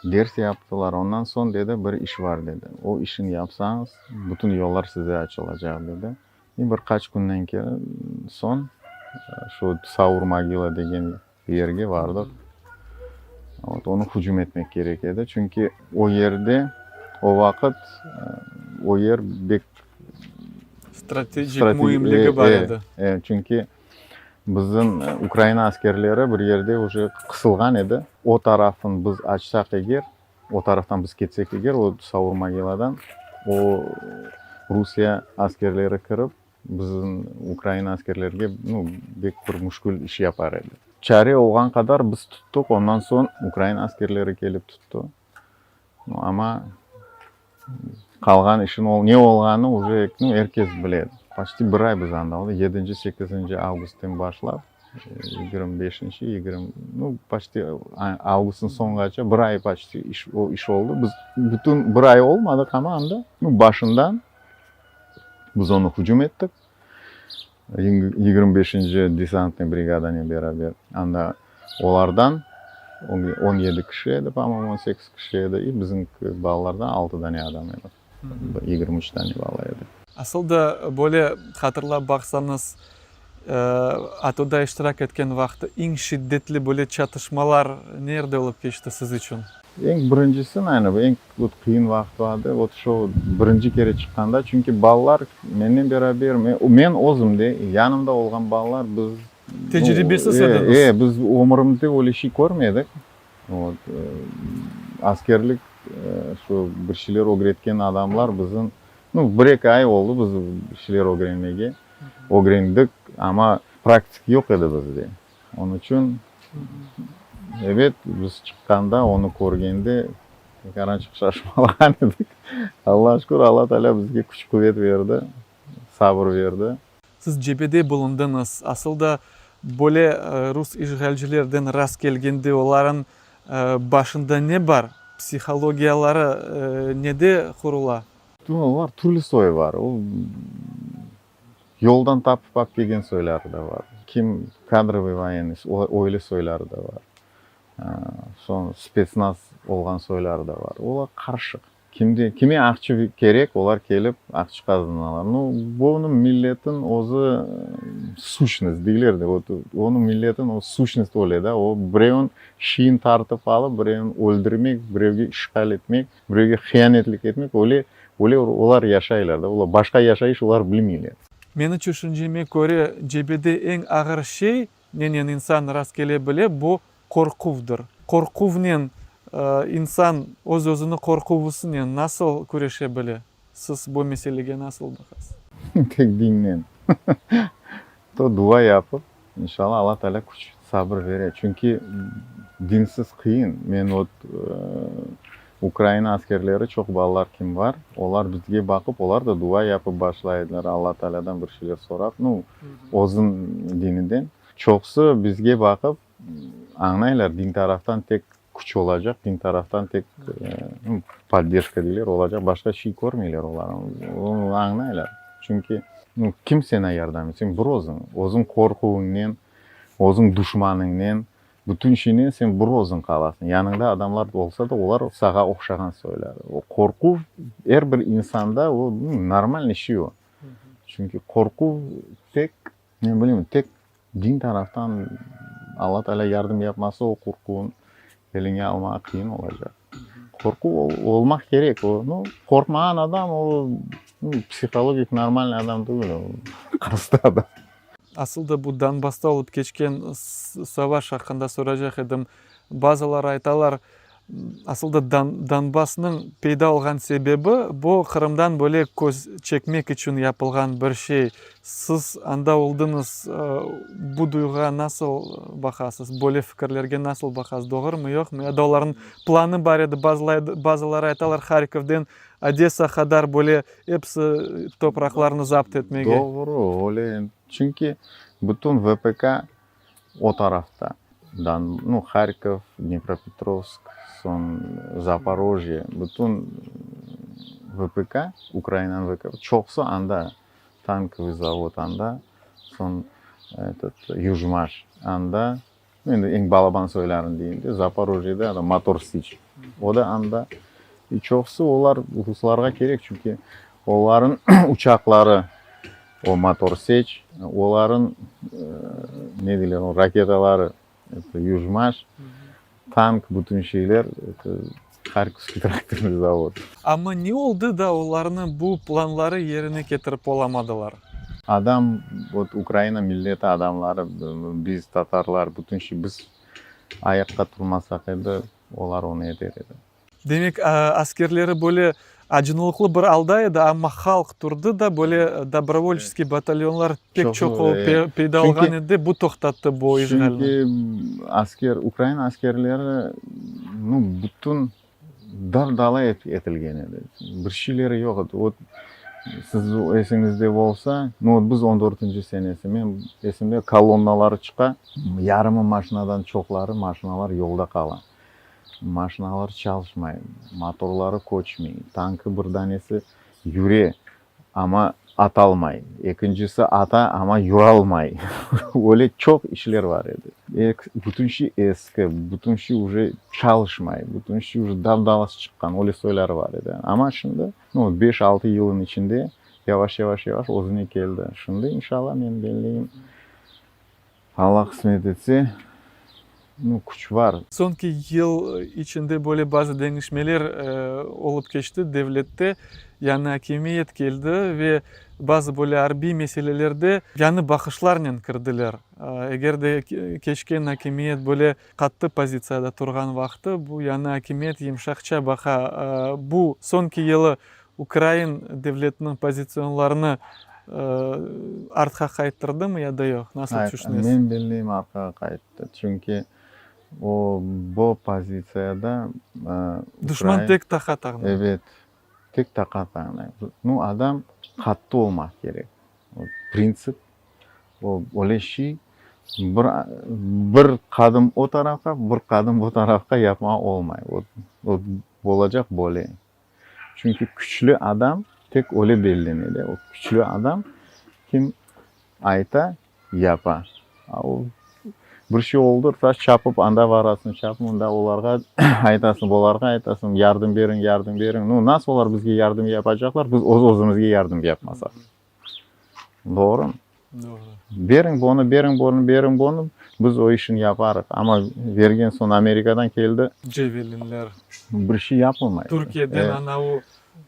ders yaptılar, ondan soñ dedi, bir iş bar dedi, o işni yapsañız, bütün yollar size açılacaq dedi. İ bir qaç künden soñ şu Saur Mogila degen yerge bardıq. Vot, onı hücum etmek kerek edi, çünki o yerde o vaqıt o yer bek Strategik müimligi bar edi. E, e, çünki bizim Ukraina askerleri bir yerde uje qısılğan edi. O tarafın biz açsaq eger, O taraftan biz ketsek eger, o Saur Mogiladan, o Rusiye askerleri kirip, bizim Ukraina askerlerge, nu, bek bir müşkül iş yapar edi. Çare olğan qadar biz tuttıq, ondan soñ Ukraina askerleri kelip tuttı. Nu, amma qalğan işin ne olğanı uje, nu, er kes bile. Poçti bir ay biz anda oldıq, yedinci, sekizinci avgustten başlap. 25-inci, 20, nu, poçti avgustnıñ soñuğaça bir ay poçti iş, o iş oldı. Biz bütün bir ay olmadıq, amma anda, nu, başından biz onı hücum ettik. 25-inci desantnıy brigadanen beraber anda olardan 17 kişi edi, po-moyemu, 18 kişi edi, i bizim balalardan altı dane adam edi. 23 dane bala edi. Asıl da böyle hatırlap baqsañız, ATOda iştirak etken vaqtı eñ şiddetli böyle çatışmalar nerde olıp keçti siz içün? Eñ birincisi, naynı, eñ vot qıyın vaqıt vardı, vot şo birinci kere çıqqanda, çünki balalar mennen beraber, men özüm de, yanımda olğan balalar, biz, Tecribesiz ediñiz. E, biz ömürimizde öyle şey körmedik. Vot, askerlik, şu bir şeyler ögretken adamlar bizim, nu, bir-eki ay oldı biz bir şeyler ögrenmege, ögrendik, amma praktik yoq edi bizde. Onıñ içün, ebet, biz çıqqanda, onı körgende, tekarançıq şaşmalağan edik. Allağa şükür, Alla Taalâ bizge küç-quvet berdi, sabır berdi. Siz cebede bulundıñız. Asıl da, böyle rus işğalcilerden rast kelgende olarıñ başında ne bar? Psihologiyaları nede qurula? Olar türlü soy bar. O, Yoldan tapıp ap kelgen soyları da bar. Kim kadrovıy voyennıy, öyle soyları da bar. Soñ spetsnaz olğan soyları da bar. Olar qarışıq. Kimde, kime aqçı kerek, olar kelip aqçı qazanalar. Nu, bunı milletin özü suşnost deyler de, vot, onı milletin o suşnost öyle da, o birevniñ şiyin tartıp alıp, birevni öldürmek, birevge işğal etmek, Birevge hıyanetlik etmek, öyle, öyle olar yaşaylar da, olar başqa yaşayış olar bilmeyler. Meni tüşünceme köre, cebede eñ ağır şey, nenen insan rastkele bile, bu qorquvdır. Qorquvnen insan öz-özüni qorquvısınen nasıl küreşe bile? Siz bu meselege nasıl baqasız? Tek dinnen. To dua yapıp, İnşallah Alla Taalâ küç, sabır bere. Çünki dinsiz qıyın. Men vot Ukraina askerleri çoq balalar kim bar, olar bizge baqıp, olar da dua yapıp başlaydılar, Alla Taalâdan bir şeyler sorap, nu, özüñ dininden. Çoqusı bizge baqıp añlaylar, din taraftan tek küç olacaq, din taraftan tek podderjka deyler, olacaq, başqa şey körmeyler olar, onı añlaylar. Çünki kim sena yardım etsin, bir özüñ, özüñ qorquvıñnen, özüñ duşmanıñnen, bütün şeynen sen bir özüñ qalasıñ. Yanıñda adamlar olsa da, olar sağa oqşağan soylar. O qorquv er bir insanda o normalniy şey o. Çünki qorquv tek, men bilmeyim, tek Din taraftan Alla Taalâ yardım yapmasa, o qorquvın eliñe almağa qıyın olacaq. Qorquv olmaq kerek. O, nu, qorqmağan adam, o, psihologik normalnıy adam tügül, o, hasta adam. Asıl da bu Donbassta olıp keçken savaş aqqında soracaq edim. Bazıları aytalar, Asıl da Donbassnıñ peyda olğan sebebi, bu Qırımdan böyle köz çekmek içün yapılğan bir şey. Siz anda oldıñız, bu duyğuğa nasıl baqasız, böyle fikirlerge nasıl baqasız, doğrumı, yoqmı? Ya da olarnıñ planı bar edi, bazıları aytalar, Harkovden Odessa qadar böyle episi topraqlarnı zapt etmege. Doğru, öyle, çünki bütün VPK O tarafta, dan, nu, Harkov, Dnepropetrovsk, soñ Zaporojye, bütün VPK, Ukrainanıñ VPK, çoqusı anda, tankovıy zavod anda, soñ etot, Yujmaş anda, nu, endi eñ balaban soylarını deyim de, Zaporojyede anda Motor Siç, o da anda. I çoqusı olar ruslarğa kerek, çünki olarıñ uçaqları, O Motor Seç, olarıñ, ne deyler o, raketaları, eto, Yujmaş, tank, bütün şeyler, eto, Harkovskiy traktornıy zavod. Amma ne oldı da olarnı bu planları yerine ketirip olamadılar? Adam, vot, Ukraina milleti adamları, biz, tatarlar, bütün şey, biz ayaqqa turmasaq edi, olar onı eter edi. Demek, askerleri böyle acınlıqlı bir alda edi, amma halq turdı da, böyle dobrovolçeskiy batalyonlar pek çoq olıp peyda olğan edi, bu toqtattı bu işğalni. Çünki asker, Ukraina askerleri, nu, bütün dar-dala etilgen edi. Bir şeyleri yoq edi. Vot, siz esiñizde olsa, nu, vot biz on dörtünci senesi, men esimde, kolonnaları çıqa, yarımı maşinadan çoqları maşinalar yolda qala. Maşinalar çalışmay, motorları köçmey, tankı bir danesi yüre, amma atalmay, ekincisi ata, amma yuralmay. Öyle çoq işler bar edi. Bütün şey eski, bütün şey uje çalışmay, bütün şey uje dab-dalası çıqqan, öyle soyları bar edi. Amma şimdi, nu, beş-altı yılın içinde yavaş-yavaş-yavaş özüne keldi. Şimdi, inşallah, men belleyim, Alla qısmet etse. Nu, küç bar. Soñki yıl içinde böyle bazı deñişmeler olıp keçti devlette, yañı akimiyet keldi ve bazı böyle arbiy meselelerde yañı baqışlarnen kirdiler. Eger de keçken akimiyet böyle qattı pozitsiyada turğan vaqtı, bu yañı akimiyet yımşaqça baqa. Bu soñki yılı ukrain devletiniñ pozitsionlarını artqa qayttırdımı ya da yoq? Nasıl tüşünesiñ? Men belleyim, arqağa qayttı. Çünki o, bu pozitsiyada Duşman tek taqat añlay. Evet, tek taqat añlay. Nu, adam qattı olmaq kerek. Printsip, o, öyle şey, bir, bir qadım o tarafqa, bir qadım bu tarafqa yapmağa olmay. Vot, vot, olacaq böyle. Çünki küçlü adam tek öyle bellenedi. O küçlü adam kim ayta, yapa. A o bir şey oldı, taş çapıp anda varasıñ, çapıp mında olarğa aytasıñ, bularğa aytasıñ, yardım beriñ, yardım beriñ. Nu, nasıl olar bizge yardım yapacaqlar, biz öz özümizge yardım yapmasaq? Doğrumı? Doğru. Beriñ bunı, beriñ bunı, beriñ bunı, biz o işni yaparıq. Amma bergen soñ Amerikadan keldi. Cevelinler. Bir şey yapılmay. Türkiyeden anavu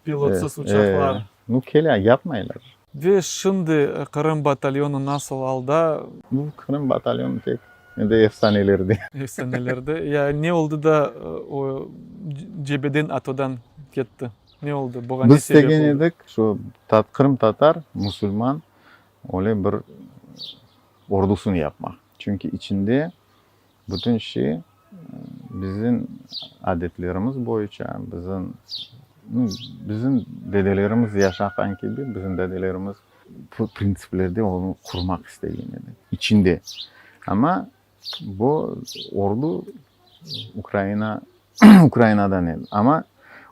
pilotsız uçaqlar. Nu, kele, yapmaylar. Ve şimdi Qırım batalyonı nasıl alda? Bu Qırım batalyonı tek endi efsanelerde. Efsanelerde. Ya ne oldı da o cebeden, ATOdan ketti? Ne oldı? Buña ne Biz sebep istegen oldı? edik, şu qırımtatar, musulman öyle bir ordusını yapmaq. Çünki içinde bütün şey bizim adetlerimiz boyunca, bizim, nu, bizim dedelerimiz yaşağan kibi, bizim dedelerimiz bu printsiplerde onı qurmaq istegen edik, içinde. Amma Bu ordu Ukraina, Ukrainadan edi. Amma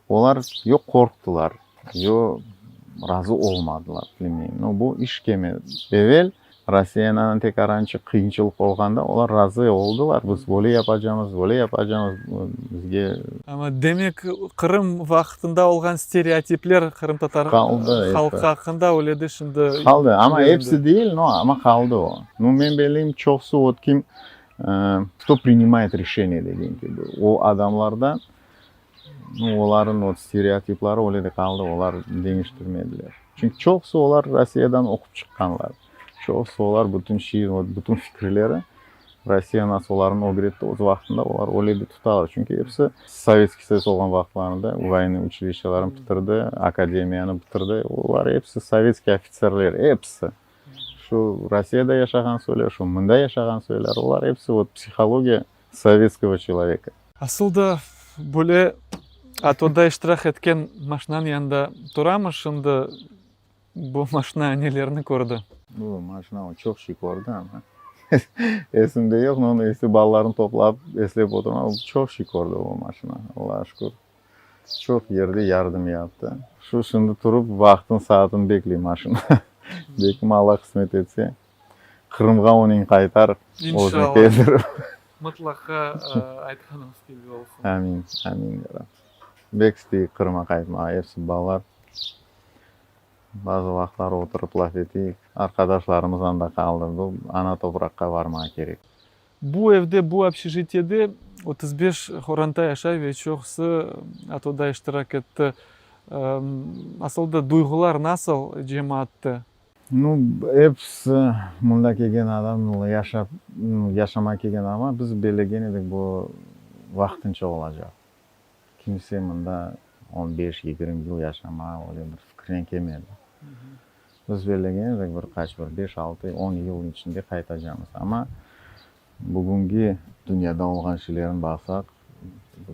olar yo qorqtılar, yo razı olmadılar, bilmeyim. No, bu iş kelmedi. Evel Rossiyanıñ tek arançı qıyınçılıq olğanda olar razı oldılar, biz böyle yapacamız, böyle yapacamız, bizge. Amma demek, Qırım vaqtında olğan stereotipler qırımtatar Qaldı, halqı aqqında öyle de şimdi Qaldı, amma episi değil, no, amma qaldı o. Nu, men belleyim, çoqusı vot kim, кто принимает решение degen kibi, o adamlardan, nu, olarnıñ vot stereotipları öyle de qaldı, olar deñiştirmediler. Çünki çoqusı olar Rossiyadan oqup çıqqanlar. Çoqusı olar bütün şey, vot bütün fikirleri Rossiya nasıl olarnı ögretti öz vaqtında, olar öyle de tutalar. Çünki episi Sovetskiy Soyuz olğan vaqıtlarında voyenniy uçilişçalarını bitirdi, akademiyanı bitirdi. Olar episi sovetskiy ofitserler, episi. Şu Rossiyada yaşağan soylar, şu mında yaşağan soylar, olar episi vot psihologiya sovetskogo çeloveka. Asıl da böyle ATOda iştirak etken maşinanıñ yanında turamız şimdi, bu maşina nelerni kördi? Bu maşina o çoq şey kördi amma esimde yoq, no onı esi balalarnı toplap eslep oturma, o çoq şey kördi o maşina, Allağa şükür. Çoq yerde yardım yaptı. Şu şimdi turıp vaqtın saatın bekley maşina. Belkim Alla qısmet etse, Qırımğa onen qaytar, özüni kezdirip. Mıtlaqa aytqanıñız kibi olsun. Amin, amin, ya Rabbi. Bek isteyik Qırıma qaytmağa, episi balalar. Bazı vaqıtları oturıp laf eteyik. Arqadaşlarımız anda qaldı. Bu ana topraqqa varmağa kerek. Bu evde, bu общejitiyede 35 qoranta yaşay ve çoqusı ATOda iştirak etti. Asıl da duyğular nasıl cemaatta? Nu, episi mında kelgen adam, yaşap, yaşamağa kelgen adamlar, biz bellegen edik, bu vaqtınca olacaq. Kimse mında on beş, yigirmi yıl yaşamağa öyle bir fikirnen kelmedi. Biz bellegen edik, bir qaç, bir beş, altı, on yıl içinde qaytacamız. Amma bugüngi dünyada olğan şeylerni baqsaq,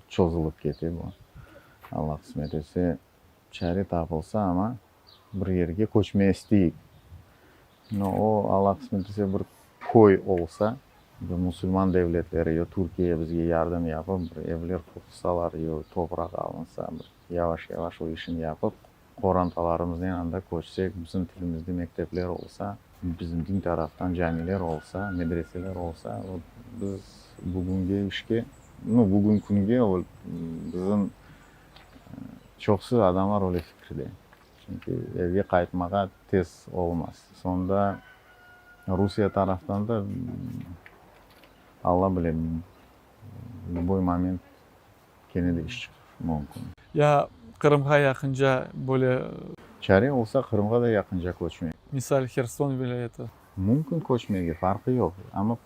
çozulıp kete bu. Alla qısmet etse, çare tapılsa, amma bir yerge köçmege isteyik. No, o, Alla qısmet etse, bir köy olsa, bir musulman devletleri, yo Türkiye bizge yardım yapıp, bir evler qursalar, yo topraq alınsa, bir yavaş-yavaş o işini yapıp, qorantalarımıznen anda köçsek, bizim tilimizde mektepler olsa, bizim din taraftan camiler olsa, medreseler olsa, vot, biz bugünge işke, nu, bugün künge o bizim çoqusı adamlar öyle fikirde. Çünki evge qaytmağa tez olmaz. Soñda Rusiye taraftan da, Alla bile. Lüboy moment kene de iş çıqış mümkün. Ya Qırımğa yaqınca böyle. Çare olsa Qırımğa da yaqınca köçmek. Misal Herson vilâyeti. Mümkün köçmege, farqı yoq. Amma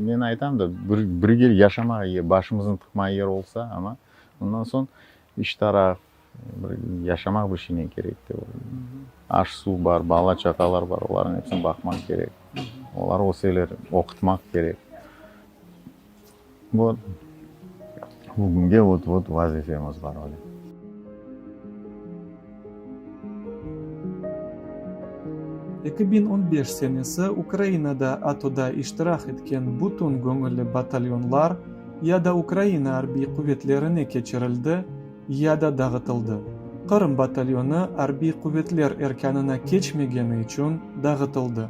men aytam da, bir bir yer yaşamağa yer, başımıznı tıqmağa yer olsa, amma ondan soñ iş taraf, bir yaşamaq bir şeynen kerek de. Aş-suv bar, bala-çağalar bar, olarnıñ episini baqmaq kerek. Olar öseler, oqutmaq kerek. Vot, bugünge vot, vot vazifemiz bar öyle. 2015 senesi Ukrainada ATOda iştirak etken bütün göñülli batalyonlar ya da Ukraina arbiy quvetlerine keçirildi, ya da dağıtıldı. Qırım batalyonı arbiy quvetler erkânına keçmegeni içün dağıtıldı.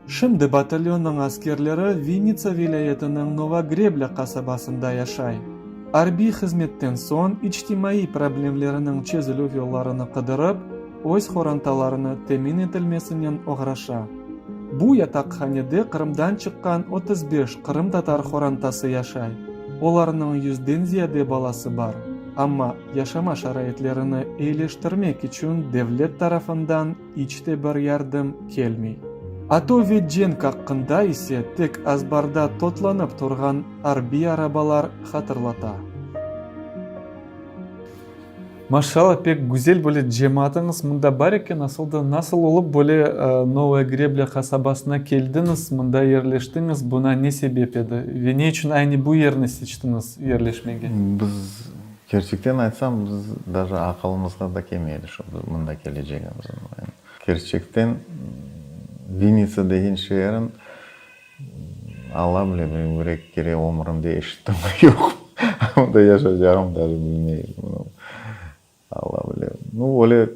Şimdi batalyonnıñ askerleri Vinnitsa vilâyetiniñ Nova Greblâ qasabasında yaşay. Arbiy hızmetten soñ içtimaiy problemleriniñ çezilüv yollarını qıdırıp, öz qorantalarını temin etilmesinen oğraşa. Bu yataqhanede Qırımdan çıqqan 35 qırımtatar qorantası yaşay. Olarnıñ yüzden ziyade balası bar, amma yaşama şaraitlerini eyileştirmek içün devlet tarafından iç te bir yardım kelmey. ATO ve cenk aqqında ise tek azbarda totlanıp turğan arbiy arabalar hatırlata. Maşallah, pek güzel böyle cemaatıñız mında bar eken, asıl da nasıl olıp böyle Novaya Greblya qasabasına keldiñiz, mında yerleştiñiz, buna ne sebep edi ve ne içün aynı bu yerni seçtiñiz yerleşmege? Biz, kerçekten aytsam, biz daje aqılımızğa da kelmedi şu mında kelecegimiz. Kerçekten Vinnitsa degen şeerin Alla bile, men bir eki kere ömürimde eşittim, yoq, anda yaşaycağım daje bilmey edim. Alla bile. Nu, öyle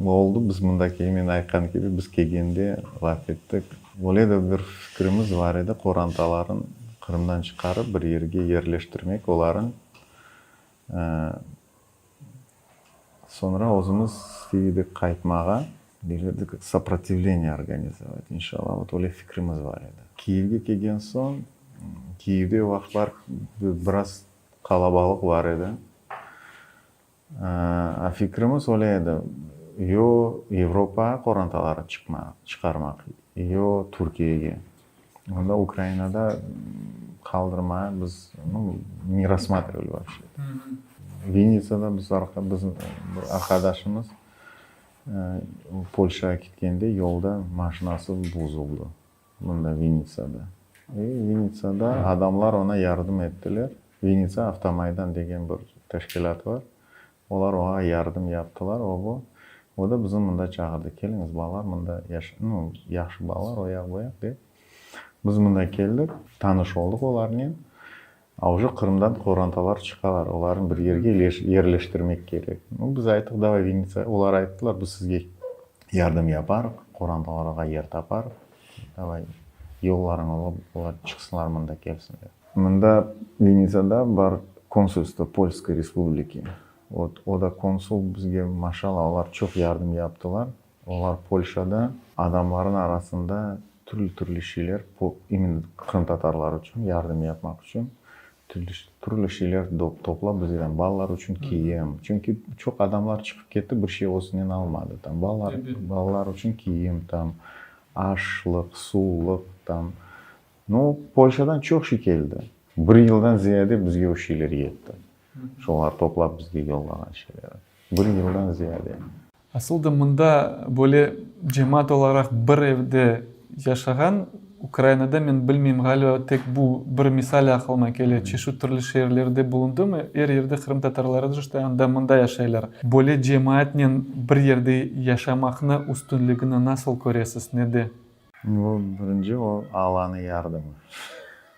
oldı, biz mında kelgen, men aytqan kibi, biz kelgende laf ettik. Öyle de bir fikrimiz bar edi, qorantaların Qırımdan çıqarıp, bir yerge yerleştirmek, oların Soñra özümiz istey edik qaytmağa, deyler edik, soprotivleniye organizovat, inşallah, vot öyle fikrimiz bar edi. Kiyevge kelgen soñ, Kiyevde o vaqıtlar biraz qalabalıq bar edi. A fikrimiz öyle edi, yo Avropağa qorantaları çıqarmaq, yo Türkiyege. Onda Ukrainada qaldırmağa biz, nu, ne rassmatrivali voobşe. Vinnitsada biz bizim bir arqadaşımız Polşağa ketkende yolda maşinası bozuldı, mında Vinnitsada. E Vinnitsada adamlar oña yardım ettiler. Vinnitsa Avtomaydan degen bir teşkilât bar. Olar oña yardım yaptılar, o bu. O da bizni mında çağırdı, keliñiz, balalar mında yaş, nu, yahşı balalar, o yaq, bu yaq dep. Biz mında keldik, tanış oldıq olarnen. A uje Qırımdan qorantalar çıqalar, olarnı bir yerge yerleştirmek kerek. Nu, biz ayttıq, davay Vinnitsa, olar ayttılar, biz sizge yardım yaparıq, qorantalarğa yer taparıq, davay yollarıñ, olar çıqsınlar mında, kelsinler. Mında Vinnitsada bar konsulstvo Polskoy Respubliki. Vot, o da konsul bizge, maşallah, olar çoq yardım yaptılar. Olar Polşada adamların arasında türlü-türlü şeyler, imенно qırımtatarlar içün yardım yapmaq içün türlü şeyler toplap bizge, balalar içün kiyim, çünki çoq adamlar çıqıp ketti, bir şey özünen almadı, tam, balalar, balalar içün kiyim, tam, aşlıq, suvlıq, tam, Nu, Polşadan çoq şey keldi. Bir yıldan ziyade bizge o şeyler yetti. Şolar toplap bizge yollağan şeyleri. Bir yıldan ziyade. Asıl da mında böyle cemaat olaraq bir evde yaşağan Ukrainada men bilmeyim, ğaliba tek bu bir misal aqlıma kele, çeşit türlü şeerlerde bulundım, er yerde qırımtatarları da anda mında yaşaylar. Böyle cemaatnen bir yerde yaşamaqnı üstünligini nasıl köresiz, nede? Bu, birinci, o, Allanıñ yardımı.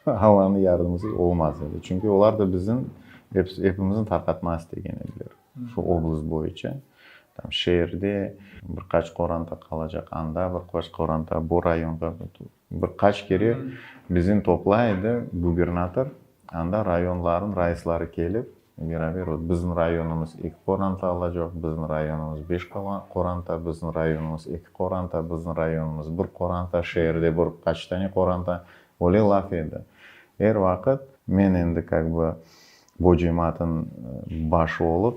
Allanıñ yardımısız olmaz edi. Çünki olar da bizim, epimizni tarqatmağa istegen ediler, şu oblast boyunca. Tam şeerde bir qaç qoranta qalacaq, anda bir qaç qoranta, bu rayonda. Bir qaç kere bizni toplay edi gubernator, anda rayonlarnıñ raisları kelip, Beraber ot, bizim rayonımız eki qoranta alacaq, bizim rayonımız beş qoranta, bizim rayonımız eki qoranta, bizim rayonımız bir qoranta, şeerde bir qaç tane qoranta, öyle laf edi. Er vaqıt. Men endi kak bı bo cemaatın başı olıp,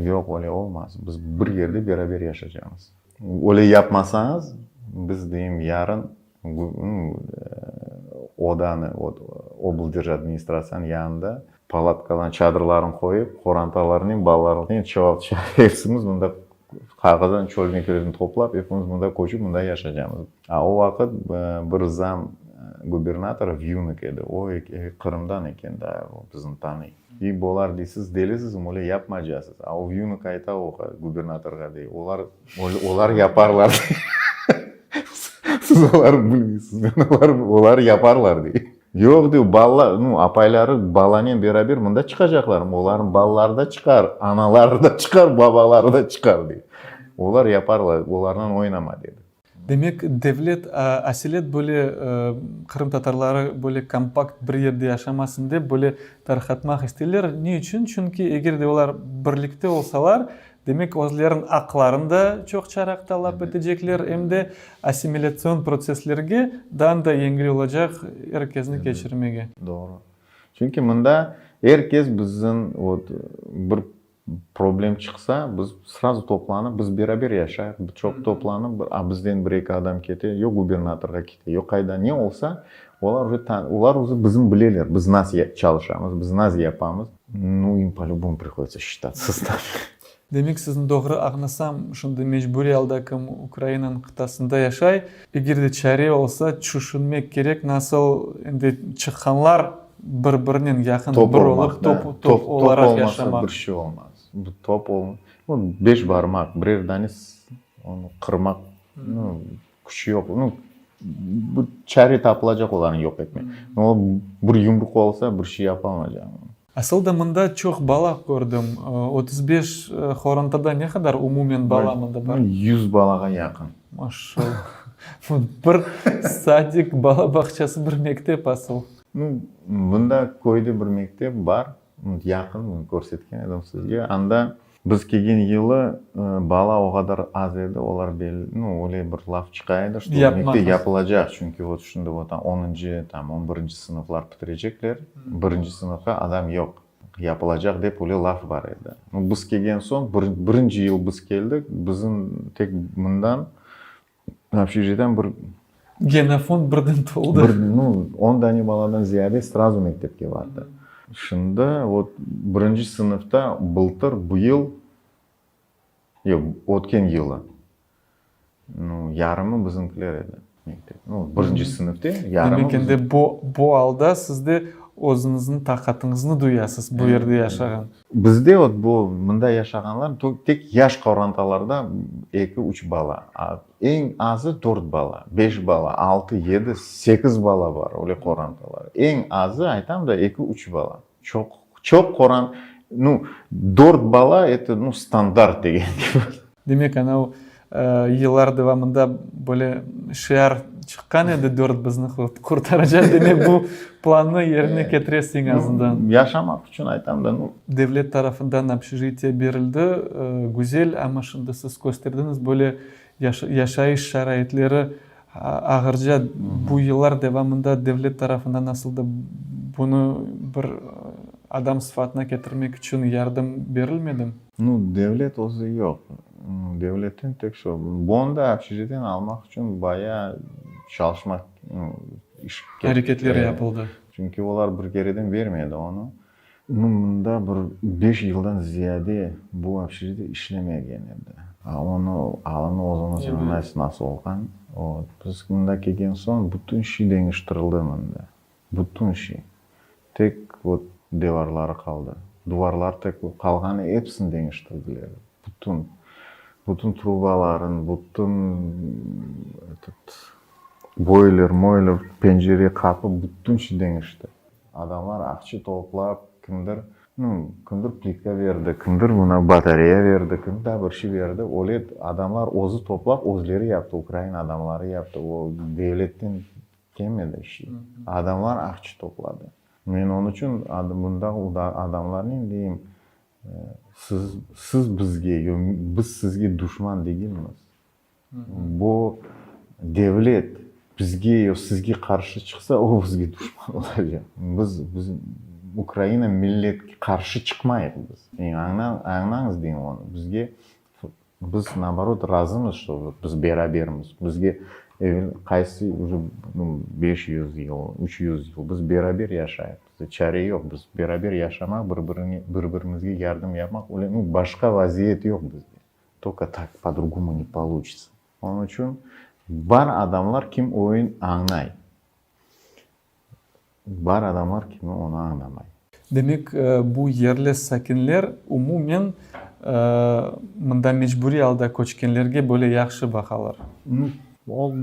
yoq, öyle olmaz, biz bir yerde beraber yaşacamız. Öyle yapmasañız, biz, deyim, yarın odanı, oblderjadministratsiyanıñ yanında palatkalarnı, çadırlarnı qoyıp, qorantalarnen, balalarnen, epsimiz mında qağızdan çölmeklerni toplap, epimiz mında köçip, mında yaşacamız. A o vaqıt bir zam gubernatorı Vyunık edi, o Qırımdan eken daa, o bizni tanıy. İ, bolar, dey, siz delisizmi, öyle yapmacasız. A o Vyunık ayta oğa, gubernatorğa, dey, olar, olar yaparlar, dey. Siz olarnı bilmeysiz, men olar, olar yaparlar, dey. Yoq, dey, bala, nu, apayları balanen beraber mında çıqacaqlar, olarnıñ balaları da çıqar, anaları da çıqar, babaları da çıqar, dey. Olar yaparlar, olarnen oynama, dedi. Demek, devlet aselet böyle qırımtatarları böyle kompakt bir yerde yaşamasın dep böyle tarqatmaq isteyler. Ne içün? Çünki eger de olar birlikte olsalar, demek, özleriniñ aqlarını da çoqçaraq talap etecekler, em de assimilâtsion protsesslerge daa da yengil olacaq er kesni keçirmege. Doğru. Çünki mında er kes bizim, vot, bir Problem çıqsa, biz srazu toplanıp, biz beraber yaşayıq, çoq toplanıp, a bizden bir-eki adam kete, yo gubernatorğa kete, yo qayda, ne olsa, olar uje olar uje bizni bileler, biz nas çalışamız, biz naz yapamız. Nu, im po-lübomu prihoditsya şçitatsa s nami. Demek, sizni doğru añlasam, şimdi mecburiy alda kim Ukrainanıñ qıtasında yaşay, eger de çare olsa, tüşünmek kerek, nasıl endi çıqqanlar bir-birinen yaqın Top bir olmaq, olıp, da. top, top Top, top olaraq olmasa yaşamaq. bir şey olmaz. Bu top ol, bu beş barmaq, birer dane onı qırmaq, nu, küçü yoq. Nu, bu çare tapılacaq olarnı yoq etmek. No, bir yumruq olsa, bir şey yapalmaycaq. Asıl da mında çoq bala kördim. 35 qorantada ne qadar umumen bala mında bar? 100 balağa yaqın. Maşallah. Bir sadik, bala bağçası, bir mektep asıl. Nu, bunda köyde bir mektep bar, yaqın, bunı körsetken edim sizge. Anda biz kelgen yılı bala o qadar az edi, olar belli, nu, öyle bir laf çıqa edi, şto mektep yapılacaq, çünki vot şimdi vot onuncı, tam, on birinci sınıflar bitirecekler, birinci sınıfqa adam yoq, yapılacaq dep öyle laf bar edi. Nu, biz kelgen soñ, birinci yıl biz keldik, bizim tek mından Общежitiyeden bir... Genofond birden toldı. Bir, nu, on dane baladan ziyade srazu mektepke bardı. Şimdi, vot, birinci sınıfta bıltır, bu yıl, yoq, ötken yılı, nu, yarımı bizimkiler edi mektep. Nu, birinci sınıfta yarımı Demek, endi bu, bu alda siz de özüñizniñ taqatıñıznı duyasız bu yerde yaşağan. Bizde vot bu mında yaşağanlar tek yaş qorantalarda eki, üç bala, a eñ azı dört bala, beş bala, altı, yedi, sekiz bala bar öyle qorantalar. Eñ azı, aytam da, eki, üç bala. Çoq, çoq qoran, nu, dört bala, eto, nu, standart degen kibi. Demek, anav yıllar devamında böyle şiar çıqqan edi, dört bizni qurtaracaq, demek, bu plannı yerine ketiresiñ eñ azından. Yaşamaq içün aytam da, nu. Devlet tarafından общежитие berildi, güzel, amma şimdi siz kösterdiñiz, böyle yaşayış şaraitleri ağırca bu yıllar devamında devlet tarafından nasıl da bunı bir adam sıfatına ketirmek içün yardım berilmedimi? Nu, devlet özü yoq. Devletten tek şo. Bonda общежitiyeni almaq içün bayağı çalışmaq, nu, iş kerek. Areketler yapıldı. Çünki olar bir kereden bermedi onı. Nu, mında bir beş yıldan ziyade bu общежitiye işlemegen edi. A onı alını özüñiz añlaysız nasıl olğan. Vot, biz mında kelgen soñ bütün şey deñiştirildi mında. Bütün şey. Tek, vot, devarları qaldı. Duvarlar tek qalğanı episini deñiştirdiler. Bütün. Bütün trubaların, bütün, etot, boyler, moyler, pencere, qapı, bütün şey deñişti. Adamlar aqça toplap, kimdir, nu, kimdir plitka berdi, kimdir mına batareya berdi, kim daa bir şey berdi. Öyle adamlar özü toplap, özleri yaptı, ukrain adamları yaptı. O devletten Kelmedi şi. Adamlar aqça topladı. Men onıñ içün bunda adamlarnen deyim, siz, siz bizge, yo biz sizge duşman degilmiz. Bu devlet. Bizge yo sizge qarşı çıqsa, o bizge duşman olacaq. Biz, biz Ukraina milletke qarşı çıqmayıq biz. Añlañız deyim onı. Bizge, biz naoborot razımız, şto biz berabermiz. Bizge evel qaysı uje 500 yıl, 300 yıl biz beraber yaşayıq. Bizde çare yoq. Biz beraber yaşamaq, bir-birine, bir-birimizge yardım yapmaq, öyle, nu, başqa vaziyet yoq bizde. Tolko tak, po-drugomu ne poluçitsa. Onıñ içün bar adamlar kim oyun añlay, bar adamlar kimi onı añlamay. Demek, bu yerli sakinler umumen mında mecburiy alda köçkenlerge böyle yahşı baqalar. O,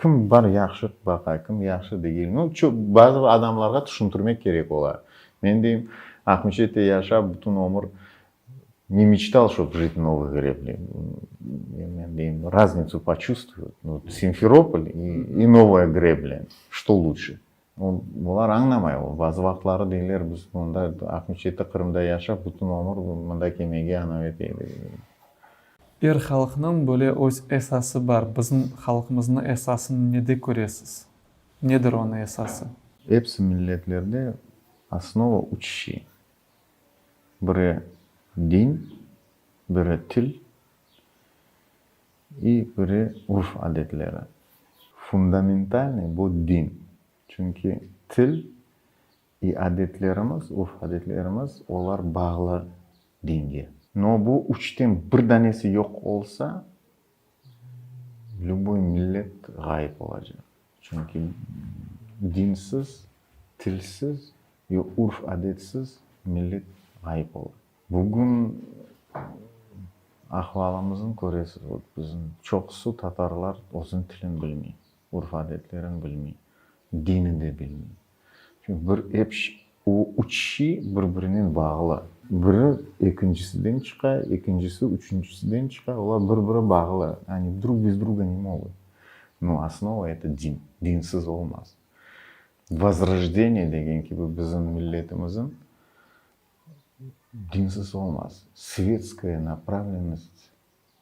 kim bar yahşı baqa, kim yahşı degil. Nu, çoq, bazı adamlarğa tüşüntirmek kerek ola. Men deyim, Aqmescitte yaşap bütün ömür Ne meçtal, şob jit v Novıy Ğreble. Men deyim, raznitsu poçuvstvuyut. Nu, Simferopol i i Novaya Greblya, çto luçşe? Olar añlamay. Bazı vaqıtları deyler, biz mında Aqmescitte, Qırımda yaşap, bütün ömür mında kelmege anav eteyik. Er halqnıñ böyle öz esası bar. Bizim halqımıznıñ esasını nede köresiz? Nedir onıñ esası? Episi milletlerde osnova üç şey. Biri din, biri til i biri urf-adetleri. Fundamentalnıy bu din. Çünki til i adetlerimiz, urf-adetlerimiz, olar bağlı dinge. No bu üçten bir danesi yoq olsa, lüboy millet ğayıp olacaq. Çünki dinsiz, tilsiz ve urf-adetsiz millet ğayıp ola. Bugün ahvalımıznı köresiz, vot bizim çoqusı tatarlar özüniñ tilini bilmey, urf-adetlerini bilmey, dinini de bilmey. Çünki bir ep o üç şey bir-birinen bağlı. Biri ekincisinden çıqa, ekincisi üçüncisinden çıqa, olar bir-biri bağlı. Oni drug bez druga ne mogut. No osnova eto din. Dinsiz olmaz. Vozrojdeniye degen kibi bizim milletimizin dinsiz olmaz. Svetskaya napravlennost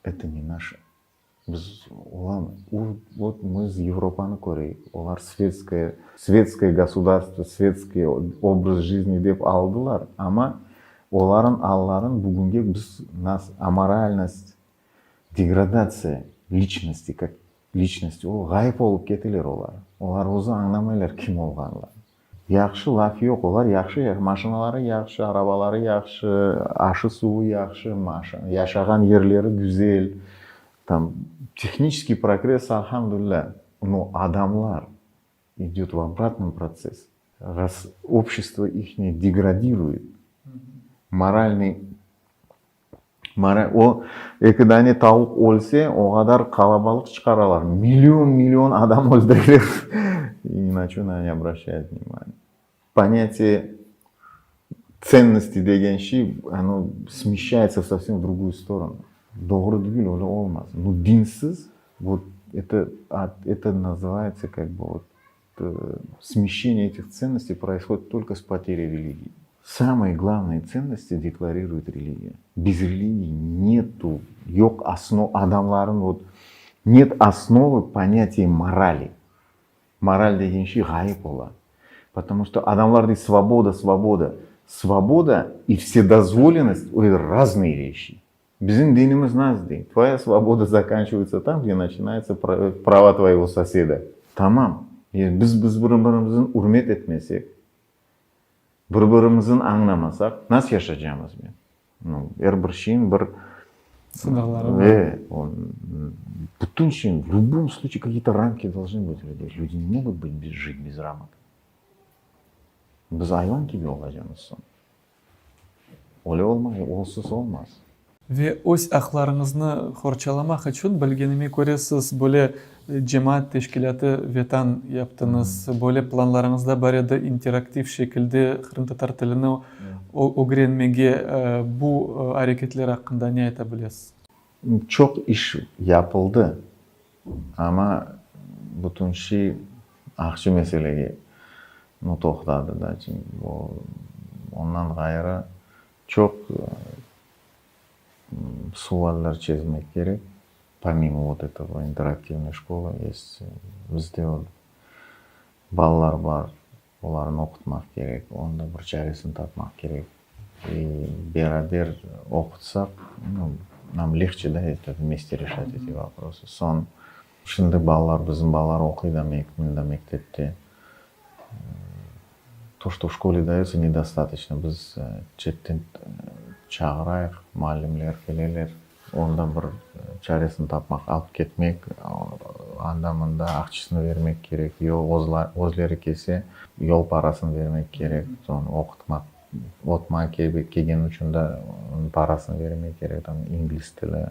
eto ne naşa. Biz olamay. Vot biz Yevropanı köreyik, olar svetskaya, svetskoye gosudarstvo, svetskiy obraz jizni dep aldılar, amma olarıñ alların bugünge biz nas amoralnost, degradatsiya liçnosti kak liçnosti, o ğayıp olıp keteler olar. Olar özü añlamaylar kim olğanlarını. Yahşı, laf yoq, olar yahşı, maşinaları yahşı, arabaları yahşı, aşı-suvı yahşı, yaşağan yerleri güzel, tam, tehniçeskiy progress, alhamdulilâ, no adamlar idöt v obratnom protsess, obşestvo ihne degradiruet, moralnıy O, eki dane tavuq ölse, o qadar qalabalıq çıqaralar, million-million adam öldüreler. I ni na ço ne obraşayut vnimaniye. Ponâtiye tsennosti degen şey, ono smeşçayetsâ sovsem v druguyu storonu. Doğru degil, öyle olmaz. Nu, dinsiz, vot, eto, eto nazıvayetsâ kak bı vot, smeşçeniye etih tsennostey proishodit tolko s poterey religii. Samıye glavnıye tsennosti deklariruet religiya. Bez religii netu, yoq osno, adamların vot, net osnovı ponâtiye morali. Moral degen şey ğayıp ola. Potomu çto adamlar dey svoboda, svoboda. Svoboda i vsedozvolennost o raznıye veşi. Bizim dinimiz nasıl dey? Tvoya svoboda zakançivayetsâ tam, gde naçinayetsâ prava tvoyego soseda. Tamam. Biz biz bir-birimizni ürmet etmesek, bir-birimizni añlamasaq, nasıl yaşaycamız men? Nu, er bir şeyin bir Sıñırları bar. E, bütün şeyin, v lübom sluçaye kakiye-to ramki dolžnı bıt u lüdey. Lüdi ne mogut bıt jit bez ramok. Biz ayvan kibi olacamız soñ. Öyle olmay, olsuz olmaz. Ve öz aqlarıñıznı qorçalamaq içün, bilgenime köre, siz böyle cemaat teşkilâtı Vetan yaptıñız. Böyle planlarıñızda bar edi interaktiv şekilde qırımtatar tilini ögrenmege. Bu areketler aqqında ne ayta bilesiz? Çoq iş yapıldı, amma bütün şey aqçı meselege toqtadı da. Ondan ğayrı çoq sualler çezmek kerek. Pomimo vot etogo interaktivnoy şkolı, est bizde. Balalar bar, olarnı oqutmaq kerek, onıñ da bir çaresini tapmaq kerek. I beraber oqutsaq, nu, nam legçe, da, eto, vmeste reşat eti voprosı. Soñ, şimdi balalar, bizim balalar oquy da mında mektepte. To, çto v şkole dayotsa, nedostatoçno. Biz çetten çağırayıq, muallimler keleler. Onda bir çaresini tapmaq, alıp ketmek, anda-mında aqçısını bermek kerek, yo özleri kelse, yol parasını bermek kerek, soñ oqutmaq, otma kelgeni içün da parasını bermek kerek, tam ingliz tili,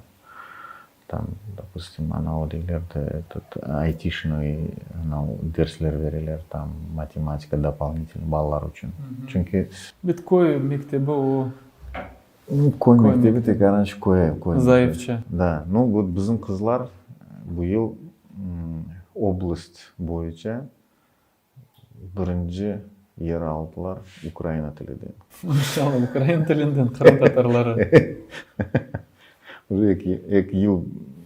tam, dopustim, anavı deyler de, etot, aytişnıy anavı dersler bereler, tam matematika dopolıñitelnıy balalar içün, çünki. Bit köy mektebi o Köy mektebi tekaranç köy, köy Zayıfça. Da. Nu, vot bizim qızlar bu yıl oblast boyunca birinci yer aldılar ukraina tiliden. Maşallah, ukrain tilinden qırımtatarları. Uje eki, eki yıl,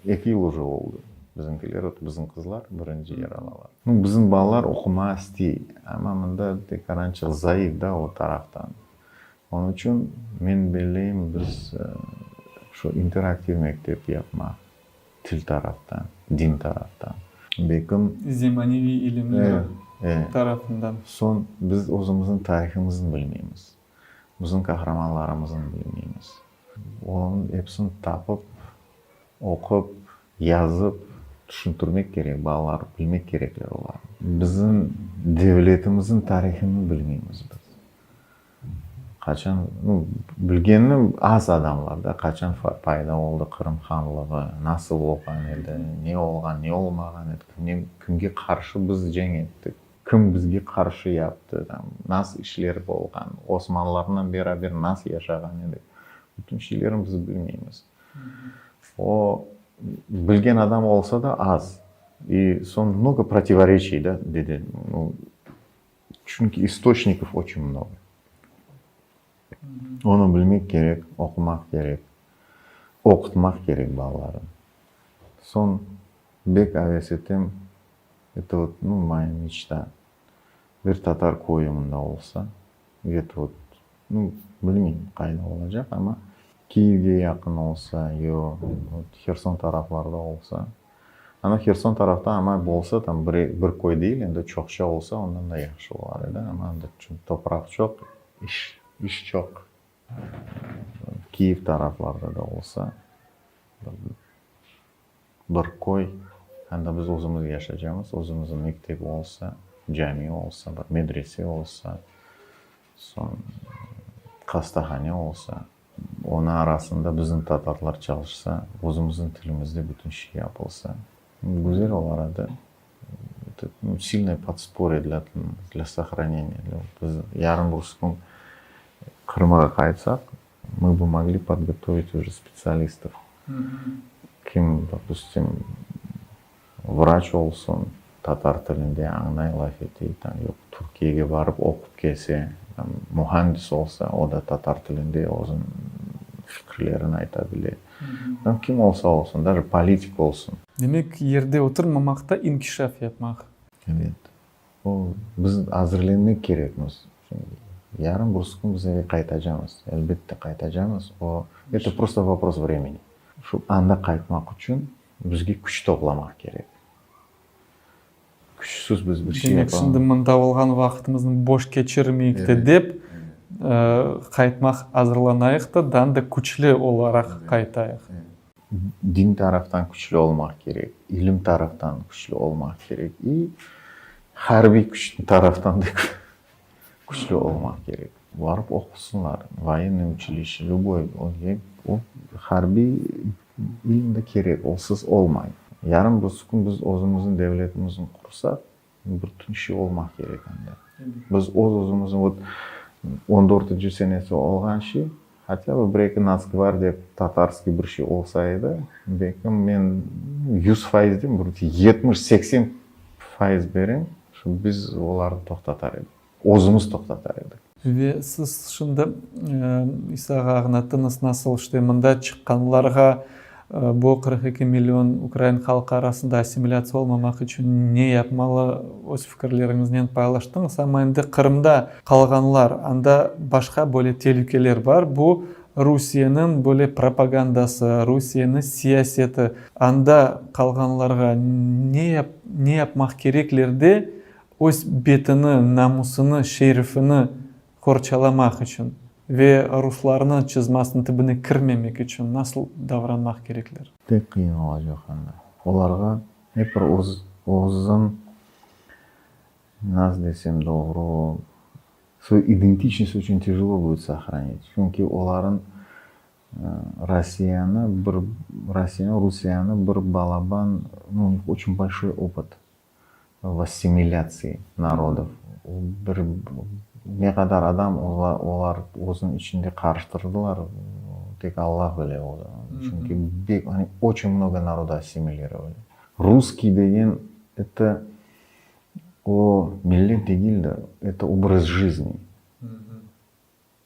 eki yıl uje oldı. Bizimkiler, vot bizim qızlar birinci yer alalar. Nu, bizim balalar oqumağa istey, amma mında tekarançıq zayıf da o taraftan. Onıñ içün men belleyim, biz şu interaktiv mektep yapmaq, til taraftan, din taraftan, belkim. Zemaneviy ilimler tarafından. Soñ biz özümizniñ tarihimizni bilmeymiz, bizim qahramanlarımıznı bilmeymiz. Onıñ episini tapıp, oqup, yazıp, tüşüntirmek kerek, balalar bilmek kerekler olarnı. Bizim devletimizniñ tarihini bilmeymiz biz. Qaçan, nu, bilgenini az adamlar da, qaçan payda oldı Qırım hanlığı, nasıl olğan edi, ne olğan, ne olmağan edi, kimnen, kimge qarşı biz cenk ettik, kim bizge qarşı yaptı, tam, nasıl işler olğan, osmanlılarnen beraber nasıl yaşağan edik, bütün şeylerni biz bilmeymiz. O, bilgen adam olsa da az. I soñ mnogo protivoreçiy da, dedi, nu, Çünki istoçnikov oçün mnogo. Onı bilmek kerek, oqumaq kerek, oqutmaq kerek balalarnı. Soñ bek aves etem, eto vot, nu, moya meçta, bir tatar köyü mında olsa, gde-to vot, nu, bilmeyim qayda olacaq, amma Kiyevge yaqın olsa, yo, vot, Herson taraflarda olsa, Ana Herson tarafta amma bolsa tam bir bir köy değil endi çoqça olsa ondan da yahşı olar edi amma anda çünki topraq çoq iş iş çoq Kiyev taraflarda da olsa bir köy anda biz özümiz yaşacamız özümizin mektep olsa cami olsa bir medrese olsa soñ hastahane olsa. Onıñ arasında bizim tatarlar çalışsa, özümizniñ tilimizde bütün şey yapılsa, güzel olar edi. Это, ну, сильное подспорье для, для сохранения. Для, biz yarın birisi kün Qırımğa qaytsaq, мы бы могли подготовить уже специалистов. Kim, dopustim, vraç olsun, tatar tilinde añlay, laf ete, tam, yoq, Türkiyege barıp oqup kelse, tam, muhandis olsa, o da tatar tilinde özüniñ fikirlerini ayta bile. Tam, kim olsa olsun, daje politik olsun. Demek, yerde oturmamaq da, inkişaf yapmaq. Evet. O, biz azırlenmek kerekmiz. Yarın birisi kün biz eve qaytacamız, elbette qaytacamız. O, eto prosto vopros vremeni. Şu anda qaytmaq içün Bizge küç toplamaq kerek. Küçsüz biz bir şey Demek, yapamamız. şimdi mında olğan vaqtımıznı boş keçirmeyik de dep, qaytmaq azırlanayıq da, daa da küçlü olaraq qaytayıq. Din taraftan küçlü olmaq kerek, ilim taraftan küçlü olmaq kerek i harbiy küç taraftan da küçlü olmaq kerek. Barıp oqusınlar, voyennıy uçilişçe, lüboy, o harbiy İlim de kerek, olsız olmay. Yarın birisi kün biz özümizniñ devletimizni qursaq, bir tün şey olmaq kerek anda. Biz öz-özümizni, vot, on dörtünci senesi olğan şey, hatâ bı bir-eki natsgvardiya tatarskiy bir şey olsa edi, belkim men 100% deyim, bir 70-80 fayız berem, şu biz olarnı toqtatar edik. Özümiz toqtatar edik. Ve siz şimdi İsa ağa añlattıñız, nasıl işte mında çıqqanlarğa. Bu 42 million ukrain halqı arasında assimilâtsiya olmamaq içün ne yapmalı, öz fikirleriñiznen paylaştıñız. Amma endi Qırımda qalğanlar, anda başqa böyle telükeler bar, bu Rusiyeniñ böyle propagandası, Rusiyeniñ siyaseti. Anda qalğanlarğa ne ne yapmaq kerekler de öz betini, namusını, şerifini qorçalamaq içün ve ruslarnıñ çızmasınıñ tibine kirmemek içün nasıl davranmaq kerekler? Pek qıyın olacaq anda. Olarğa ep bir öz, özüñ, nasıl desem doğru, svoyu identiçnost oçün tejelo будет sohranit. Çünki olarıñ Rossiyanı bir, Rossiyanı, Rusiyanı bir balaban, nu, u nih oçün bolşoy opıt. V assimilâtsii narodov. Bir ne qadar adam olar özüniñ içinde qarıştırdılar, tek Allah bile. Çünki bek, oni oçün mnogo naroda assimilirovali. Russkiy degen, eto o millet degildir, eto obraz jizni.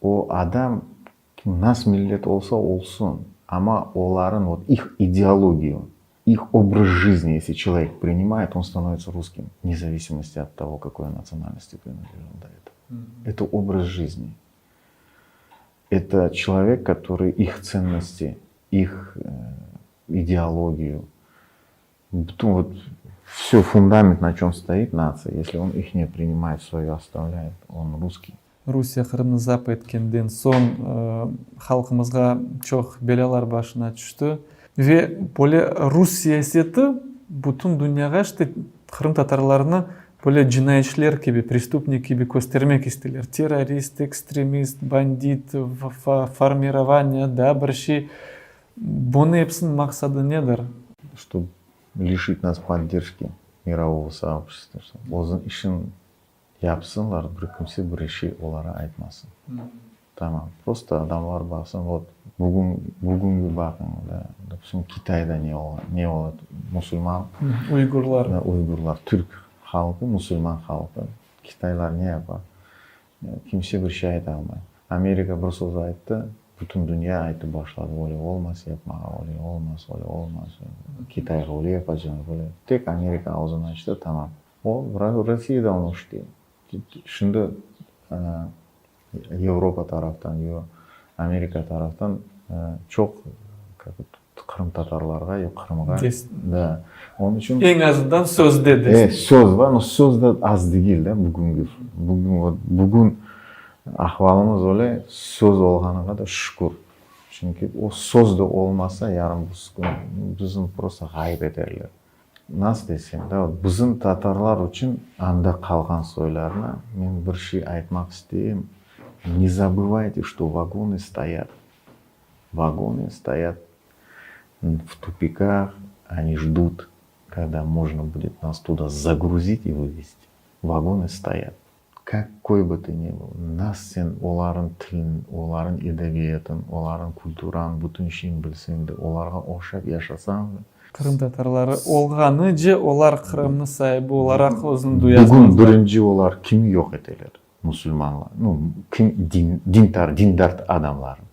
O adam nas millet olsa olsun, amma oların vot ih ideologiyu, ih obraz jizni esli çelovek prinimayet, on stanovitsa ruskim, vne zavisimosti ot togo, kakoy natsionalnosti prinadlejal do etogo. Eto obraz jizni. Eto çelovek, kotorıy ih tsennosti, ih ideologiyu, bütün vot vsö fundament, na çöm stoit natsiya, esli on ih ne prinimayet, svoyu ostavlâet, on russkiy. Rusiye Qırımnı zap etkenden soñ halqımızğa çoq belâlar başına tüşti. Ve böyle rus siyaseti bütün dünyağa işte qırımtatarlarnı böyle cinayetçiler kibi, prestupnik kibi köstermek isteyler. Terrorist, ekstremist, bandit, formirovaniye, daa bir şey. Bunı episiniñ maqsadı nedir? Ştob lişit nas podderjki mirovogo soobşestva, ştob özüniñ işin Yapsınlar, bir kimse bir şey olara aytmasın. Tamam, prosto adamlar baqsın, vot, bugün, bugüngi baqıñ, da, dopustim, Kitayda ne ola, ne ola, musulman. Uygurlar. Da, uygurlar, türk halqı, musulman halqı, kitaylar ne yapa? Kimse bir şey aytalmay. Amerika bir söz ayttı, bütün dünya aytıp başladı, öyle olmaz yapmağa, öyle olmaz, öyle olmaz, Kitayğa öyle yapacağım, böyle. Tek Amerika ağzını açtı, tamam. O, Rossiya da onı işley. Şimdi Avropa taraftan yo Amerika taraftan çoq qırımtatarlarğa yo Qırımğa. Da. Onıñ içün. Eñ azından sözde destek. Söz bar, no söz de az degil da bugüngi. Bugün vot bugün ahvalımız öyle, söz olğanına da şükür. Çünki o söz de olmasa yarın busukün bizni prosto ğayıp eterler. Nasıl desem, da, bizim tatarlar içün anda qalğan soylarına men bir şey aytmaq isteyim, ne zabıvayte, çto vagonı stoyat, vagonı stoyat v tupikah, oni ždut, kogda mojno budet nas tuda zagruzit i vyvezti. Vagonı stoyat. Kakoy bı tı ne bıl, nas sen olarıñ tilin, olarıñ edebiyatın, olarıñ kulturan, bütün şeyin bilseñ de, olarğa oşap yaşasañ da. Qırım tatarları olğanıce olar Qırımnı saibi olaraq özüni duyazmazlar. Bugün birinci olar kimi yoq eteler? Musulmanlar, nu, kim din, dintar, dindar adamların.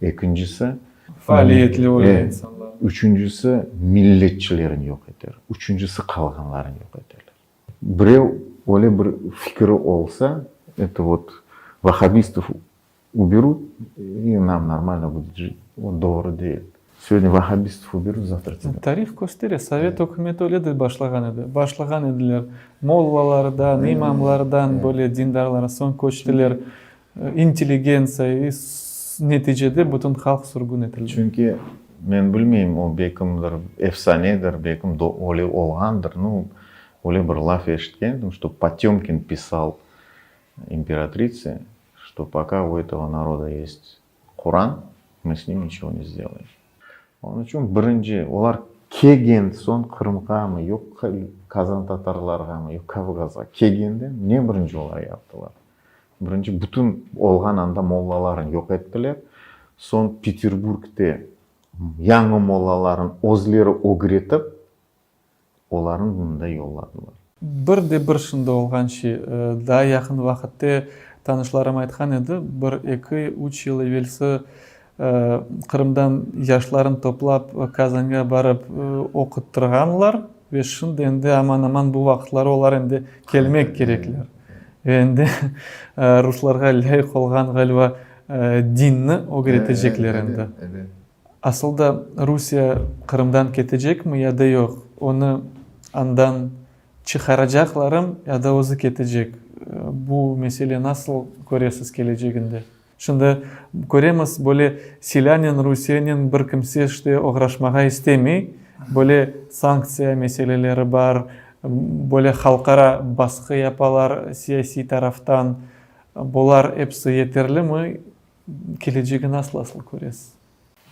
Ekincisi. Faaliyetli olğan insanlar. Üçüncisi milletçilerin yoq eter. Üçüncisi qalğanların yoq eterler. Birev öyle bir fikiri olsa, eto vot vahhabistov uberut i nam normalno budet jit, o doğru değil. Segodnâ vahhabistov uberut, zavtra tebâ. Tarih köstere, sovet ükümeti öyle de başlağan edi. Başlağan ediler mollalardan, imamlardan, böyle dindarlardan, soñ köçtiler intelligentsiya, i neticede bütün halq sürgün etildi. Çünki men bilmeyim, o bekimdir efsanedir, bekim öyle olğandır, nu, öyle bir laf eşitkendim, çto Potemkin pisal imperatritse, çto poka u etogo naroda yest Quran, mı s nim niçego ne sdelayem. Onıñ içün birinci, olar kelgen soñ Qırımğamı, yoq Qazan tatarlarğamı, yoq Kavkazğa kelgende ne birinci olar yaptılar? Birinci bütün olğan anda mollalarnı yoq ettiler. Soñ Peterburgte yañı mollalarnı özleri ögretip, olarnı mında yolladılar. Bir de bir şimdi olğan şey, daa yaqın vaqıtte tanışlarım aytqan edi, bir, eki, üç yıl evelsi. Qırımdan yaşlarnı toplap Kazanğa barıp oquttırğanlar ve şimdi endi aman-aman bu vaqıtları olar endi kelmek kerekler. Ve endi ruslarğa lâyıq olğan, ğaliba, dinni ögretecekler endi. Asıl da Rusiye Qırımdan ketecekmi ya da yoq, onı andan çıqaracaqlarım ya da özü ketecek? Bu mesele nasıl köresiz keleceginde? Şimdi köremiz, böyle silânen Rusiyenen bir kimse işte oğraşmağa istemey, böyle sanktsiya meseleleri bar, böyle halqara basqı yapalar siyasiy taraftan. Bular episi yeterlimi? Kelecegi nasıl asıl köresiz?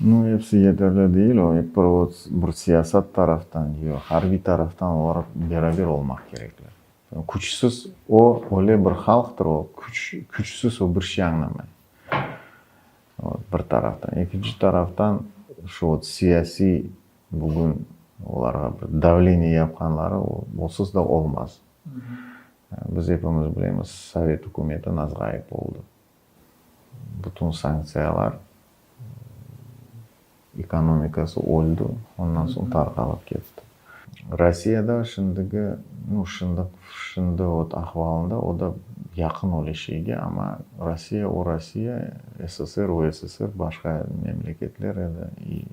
Nu, episi yeterli değil, o ep bir ot bir siyasat taraftan, yo harbiy taraftan olar beraber olmaq kerekler. Küçsiz, o öyle bir halqtır, o küç, küçsiz o bir şey añlamay. Ot, bir taraftan. Ekinci taraftan, şu ot siyasiy bugün olarğa bir davleniye yapqanları, o, osız da olmaz. Biz epimiz bilemiz, sovet ükümeti nas ğayıp oldı. Bütün sanktsiyalar, ekonomikası öldi, ondan soñ tarqalıp ketti. Rossiya da şimdigi, nu, şimdi, şimdi ot ahvalında o da yaqın öyle şeyge, amma Rossiya o Rossiya, SSR o SSR, başqa memleketler edi. I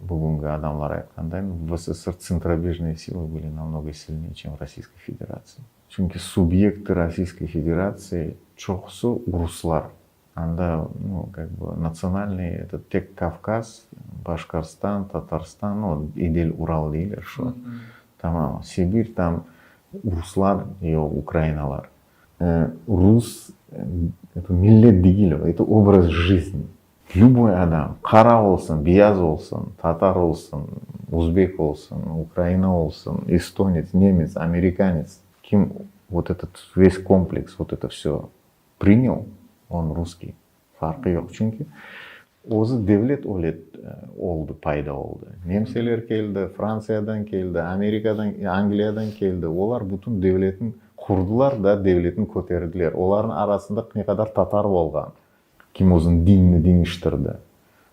bugüngi adamlar aytqanday, v SSR tsentrobejnıye silı bıli namnogo silneye, çem v Rossiyskoy Federatsiya. Çünki subyekti Rossiyskoy Federatsiya çoqusı ruslar. Anda, nu, kak bı, natsionalnıy eto tek Kavkaz, Başqırstan, Tatarstan, nu, İdil-Ural deyler şu, tamam, Sibir tam ruslar yoq, ukrainalar. Rus, eto millet degil o, eto obraz jizni. Lüboy adam, qara olsun, beyaz olsun, tatar olsun, uzbek olsun, ukraina olsun, estonets, nemets, amerikanets, kim vot etot ves kompleks, vot eto vsö prinyal, on russkiy, farqı yoq. Çünki özü devlet öyle oldı, payda oldı. Nemseler keldi, Frantsiyadan keldi, Amerikadan, Angliyadan keldi, olar bütün devletni qurdılar da, devletni köterdiler. Olarnıñ arasında ne qadar tatar olğan. Kim özüniñ dinini deñiştirdi?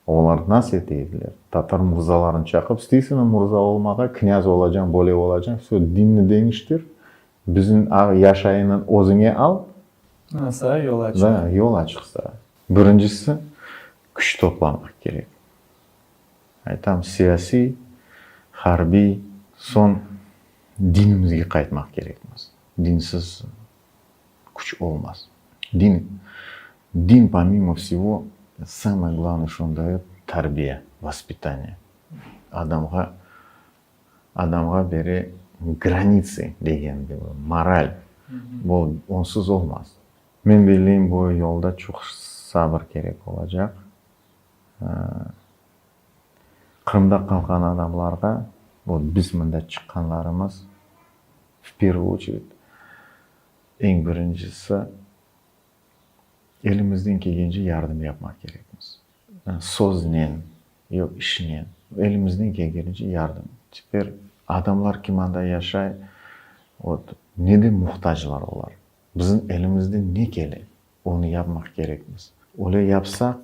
Olar nasıl ete ediler? Tatar mırzalarını çaqıp, isteysiñmi mırza olmağa, knâz olacañ, böyle olacañ, vsö, dinni deñiştir, bizim yaşayını özüñe al. Saña yol açıq. Da, yol açıq saña. Birincisi, küç toplamaq kerek. Aytam, siyasiy, harbiy, soñ dinimizge qaytmaq kerekmiz. Dinsiz küç olmaz. Din, din pomimo vsego, samoye glavnoye, şo on dayot, tarbiya, vospitaniye. Adamğa, adamğa bere granitsı degen kibi, moral, bu onsuz olmaz. Men belleyim, bu yolda çoq sabır kerek olacaq. Qırımda qalğan adamlarğa, vot biz mında çıqqanlarımız, v pervuyu oçered, eñ birincisi, elimizden kelgence yardım yapmaq kerekmiz. Söznen, yoq işnen, elimizden kelgence yardım. Teper adamlar kim anda yaşay, vot, neden muhtaclar olar? Bizim elimizden ne kele, onı yapmaq kerekmiz. Öyle yapsaq,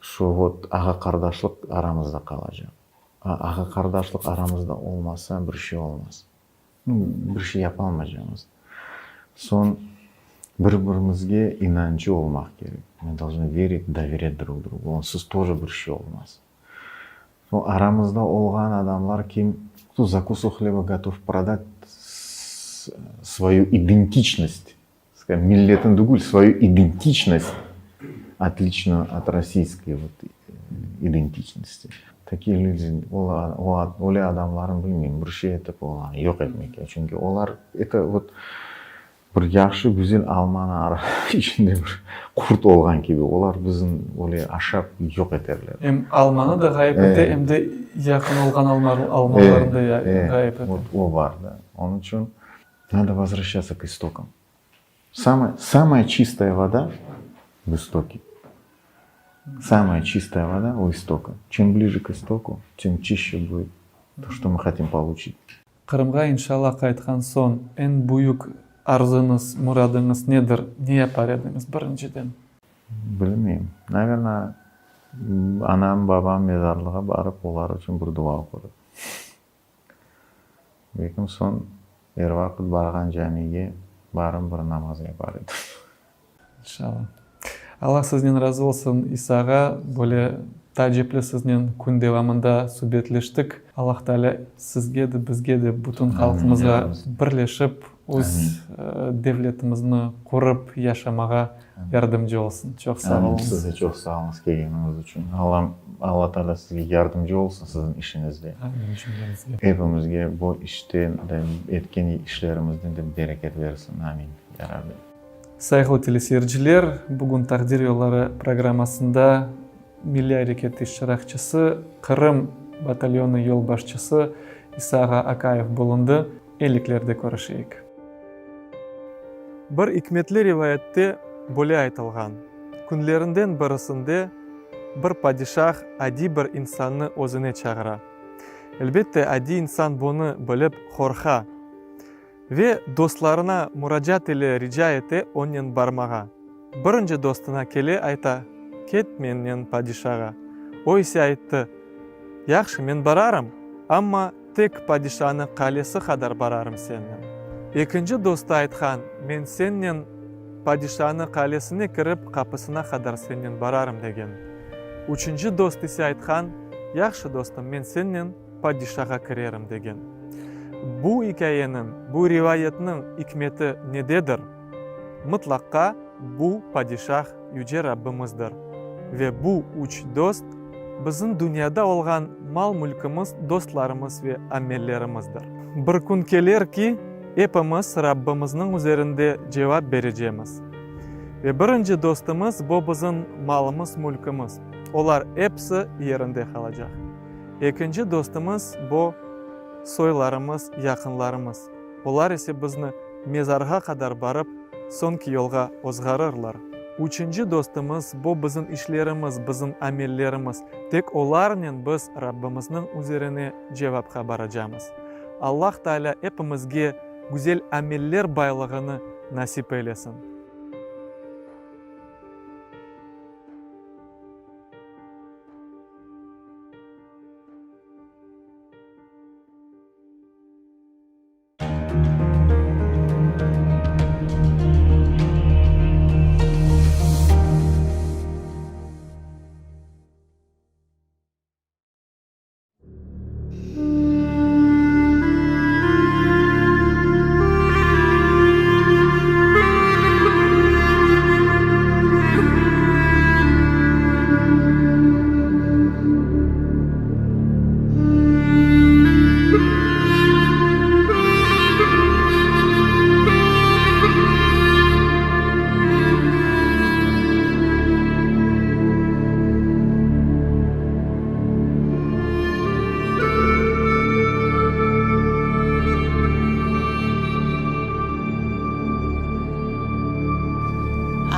şu vot ağa-qardaşlıq aramızda qalacaq. A ağa-qardaşlıq aramızda olmasa, bir şey olmaz. Bir şey yapalmaycamız. Soñ, bir-birimizge inancı olmaq kerek. Mı dolžnı verit, doverât drug drugu. Onsız тоже bir şey olmaz. Soñ, aramızda olğan adamlar kim, кто за кусок хлеба готов продать svoyu identiçnost, milletini tügül, svoyu identiçnost, otliçnuyu ot rossiyskoy vot identiçnosti. Takiye lüdi, öyle adamlarnı bilmeyim, bir şey etip olarnı yoq etmek kerek. Çünki olar, eto vot, bir yahşı, güzel almanı içinde bir qurt olğan kibi, olar bizim öyle aşap yoq eterler. Em almanı da ğayıp ete, em de yaqın olğan almalarnı da ğayıp ete. Vot o bar da. Onıñ içün nado vozvraşçatsya k istokam. Samaya, samaya çistaya voda v istoke. Samaya çistaya voda u istoka. Çem blije k istoku, tem çişçe budet to, çto mı hotim poluçit. Qırımğa inşallah qaytqan soñ eñ büyük arzıñız, muradıñız nedir, ne yapar ediñiz birinciden? Bilmeyim. Naverno. Anam, babam mezarlığa barıp, olar içün bir dua oqudım. Belkim soñ er vaqıt barğan camige barıp bir namaz yapar edim. İnşallah. Allah siznen razı olsun, İsa ağa. Böyle taacipli siznen kün devamında subetleştik. Allah Teala sizge de, bizge de, bütün halqımızğa birleşip, öz devletimizni qurıp yaşamağa yardımcı olsun. Çoq sağ oluñız. Siz de çoq sağ oluñız kelgeniñiz içün. Alla, Alla Teala sizge yardımcı olsun siziñ işiñizde. Amin cümlemizge. Epimizge bu işte de, etken işlerimizde de bereket versin. Amin, ya Rabbi. Sayğılı teleseyirciler, bugün Taqdir yolları programmasında Milliy areket iştirakçisi, Qırım batalyonı yolbaşçısı İsa ağa Akayev bulundı. Elliklerde körüşeyik. Bir ikmetli rivayette böyle aytılğan, Künlerinden birisinde bir padişah adiy bir insannı özüne çağıra. Elbette, adiy insan bunı bilip qorqa ve dostlarına muracaat ile rica ete onnen barmağa. Birinci dostuna kele ayta, Ket mennen padişağa. O ise ayttı, Yahşı, men bararım, amma tek padişanı qalesi qadar bararım sennen. Ekinci dostu aytqan, Men sennen padişanı qalesine kirip qapısına qadar sennen bararım degen. Üçünci dost ise aytqan, Yahşı, dostum, men sennen padişağa kirerim degen. Bu ikâyeniñ, bu rivayetniñ ikmeti nededir? Mıtlaqqa bu padişah Yüce Rabbimizdir ve bu üç dost, bizim dünyada olğan mal-mülkimiz, dostlarımız ve amellerimizdir. Bir kün keler ki, epimiz Rabbimizniñ üzerinde cevap berecemiz. Ve birinci dostımız bo bizim malımız-mülkimiz, olar episi yerinde qalacaq. Ekinci dostımız bo soylarımız, yaqınlarımız, olar ise bizni mezarğa qadar barıp, soñki yolğa ozğarırlar. Üçünci dostımız, bo bizim işlerimiz, bizim amellerimiz, tek olarnen biz Rabbimizniñ üzerine cevapqa baracamız. Allah Taalâ epimizge güzel ameller baylığını nasip eylesin.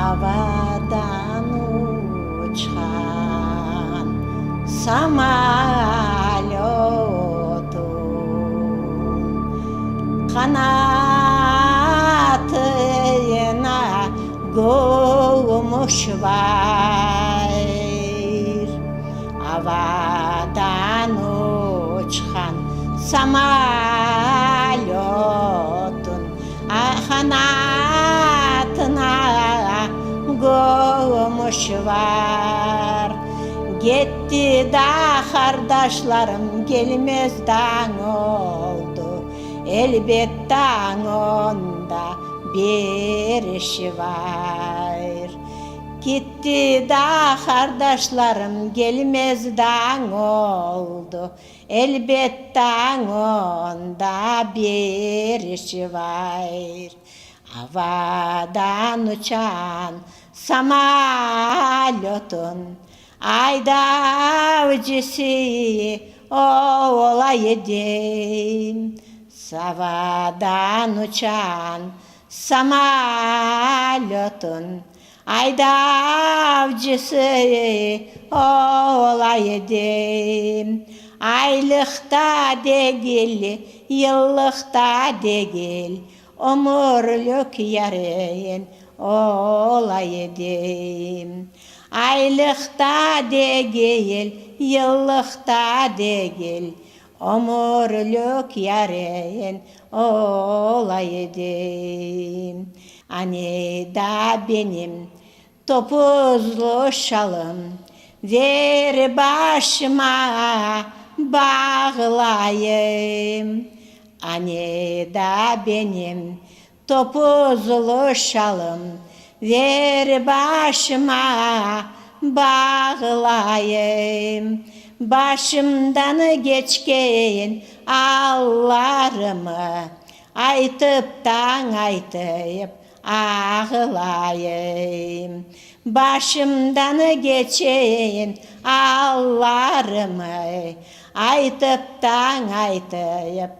Avadan uçqan samolötın Qanatına gümüş bayır. Avadan uçqan samolötın Qanatına gümüş var. Ketti da qardaşlarım, kelmez tañ oldı, Elbet tañ onda bir işi var. Ketti da qardaşlarım, kelmez tañ oldı, Elbet tañ onda bir işi var. Avadan uçan samolötın aydavcısı ola edim. Savadan uçan samolötın Aydavcısı ola edim. Aylıq da degil, yıllıq da degil, ömürlük yarın ola edim. Aylıqta degil, yıllıqta degil, Ömürlük yarın olaydım. Ani da benim topuzlu şalım, Ver başıma bağlayım. Ani da benim Topuzlu şalım, ver başıma bağlayım. Başımdan keçken allarımı aytıp tañ aytıp ağlayım. Başımdan keçen allarımı aytıp tañ aytıp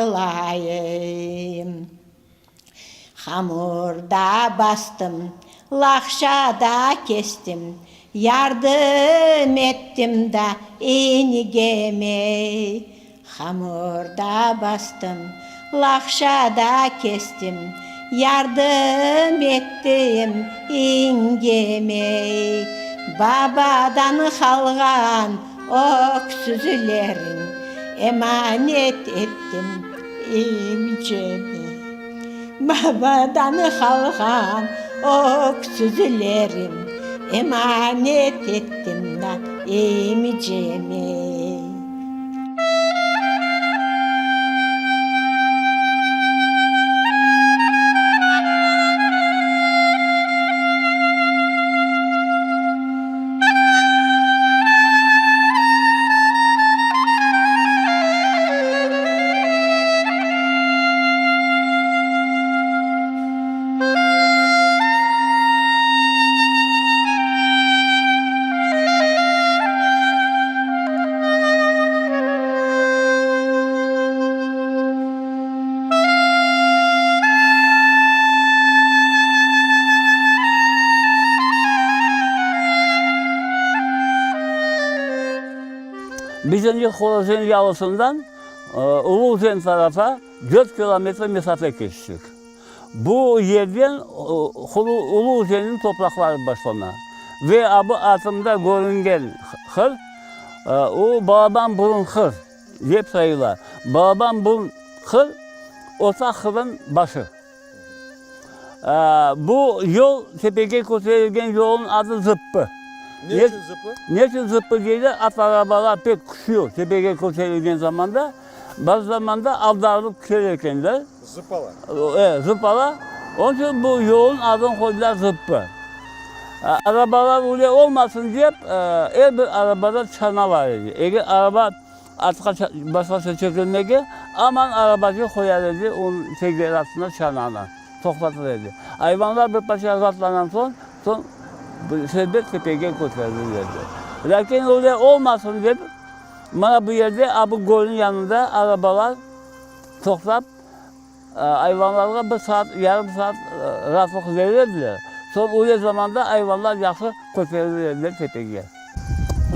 Ağlayım. Hamur da bastım, laqşa da kestim, Yardım ettim da ingeme. Hamur da bastım, laqşa da kestim, Yardım ettim ingeme. Babadan qalğan Öksüzlerin emanet ettim emceme. Babadan qalğan öksüzlerin emanet ettim da emceme. Biz endi Horozen yalısından Ulu Özen tarafa dört kilometr mesafe keçtik. Bu yerden Ulu Özenniñ topraqları başlana ve abı artımda körüngen qır, o Balaban Burun qır dep sayıla. Balaban Burun qır, Orta Qırım başı. Bu yol, tepege köterilgen yolnıñ adı Zıppı. Ne içün Zıppı? Ne içün Zıppı deyler, at arabalar pek küçlü tepege köterilgen zamanda, bazı zamanda aldarılıp kelir ekenler. Zıppala. E, zıppala. Onıñ içün bu yolnıñ adını qoydılar Zıppı. Arabalar öyle olmasın dep, er bir arabada çana bar edi. Eger araba Atqa başlasa çekilmege, aman arabacı qoyar edi onıñ tegeri astına çananı, toqtatır edi. Ayvanlar bir parça raatlanan soñ, soñ serbest tepege köterilir edi. Lâkin öyle olmasın dep, mana bu yerde, a bu gölniñ yanında arabalar toqtap, Ayvanlarğa bir saat, yarım saat raatlıq berir ediler. Soñ öyle zamanda ayvanlar yahşı köterilir ediler tepege.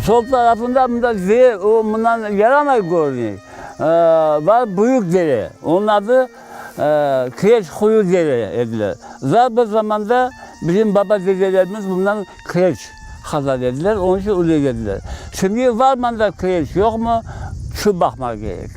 Sol tarafında mında dere, o mından yaramay körüney, bar büyük dere, onıñ adı Kireç Quyu dere ediler. Zar bir zamanda bizim baba-dedelerimiz bundan kireç qazar ediler, onıñ içün öyle dediler. Şimdi var mında kireç, yoqmı, tüşüp baqmaq kerek.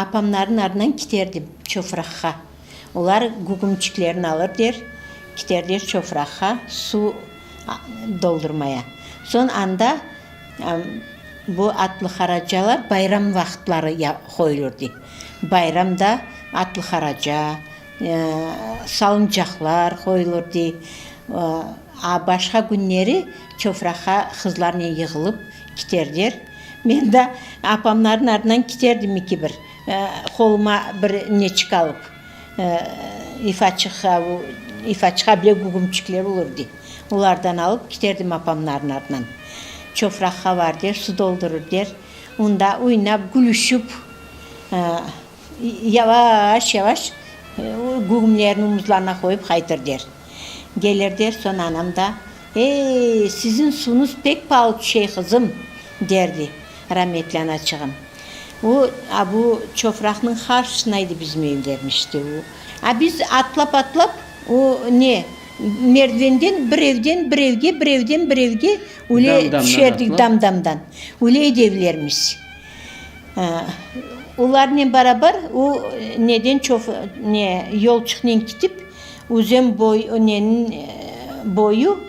Apamlarnıñ ardından kiterdim çoqraqqa. Olar gügümçiklerini alır der, kiter der çofraqqa suv doldurmaya. Soñ anda bu atlı haracalar bayram vaqıtları qoyulurdı. Bayramda atlı haraca, salıncaqlar qoyulurdı. A başqa künleri çofraqqa qızlarnen yığılıp kiterler. Men de apamlarnıñ artınan kiterdim iki bir, qoluma bir neçik alıp. İfaçıqqa, ifaçıqqa bile gügümçikler olurdı. Olardan alıp kiterdim apamlarnıñ artınan. Çofraqqa bar der, su doldurır der. Onda oynap, gülüşip, Yavaş-yavaş gügümlerini omuzlarına qoyıp qaytır der. Kelir der, soñ anam da, Ey, siziñ suñız pek paalı tüşey, qızım, derdi rametli anaçığım. O, a bu çoqraqnıñ qarşısına edi bizim evlerimiz işte o. A biz atlap-atlap o ne, merdivenden bir evden bir evge, bir evden bir evge öyle tüşerdik dam-damdan. Öyle edi evlerimiz. Olarnen beraber o neden çoq ne yolçıqnen ketip, özen boy neniñ boyu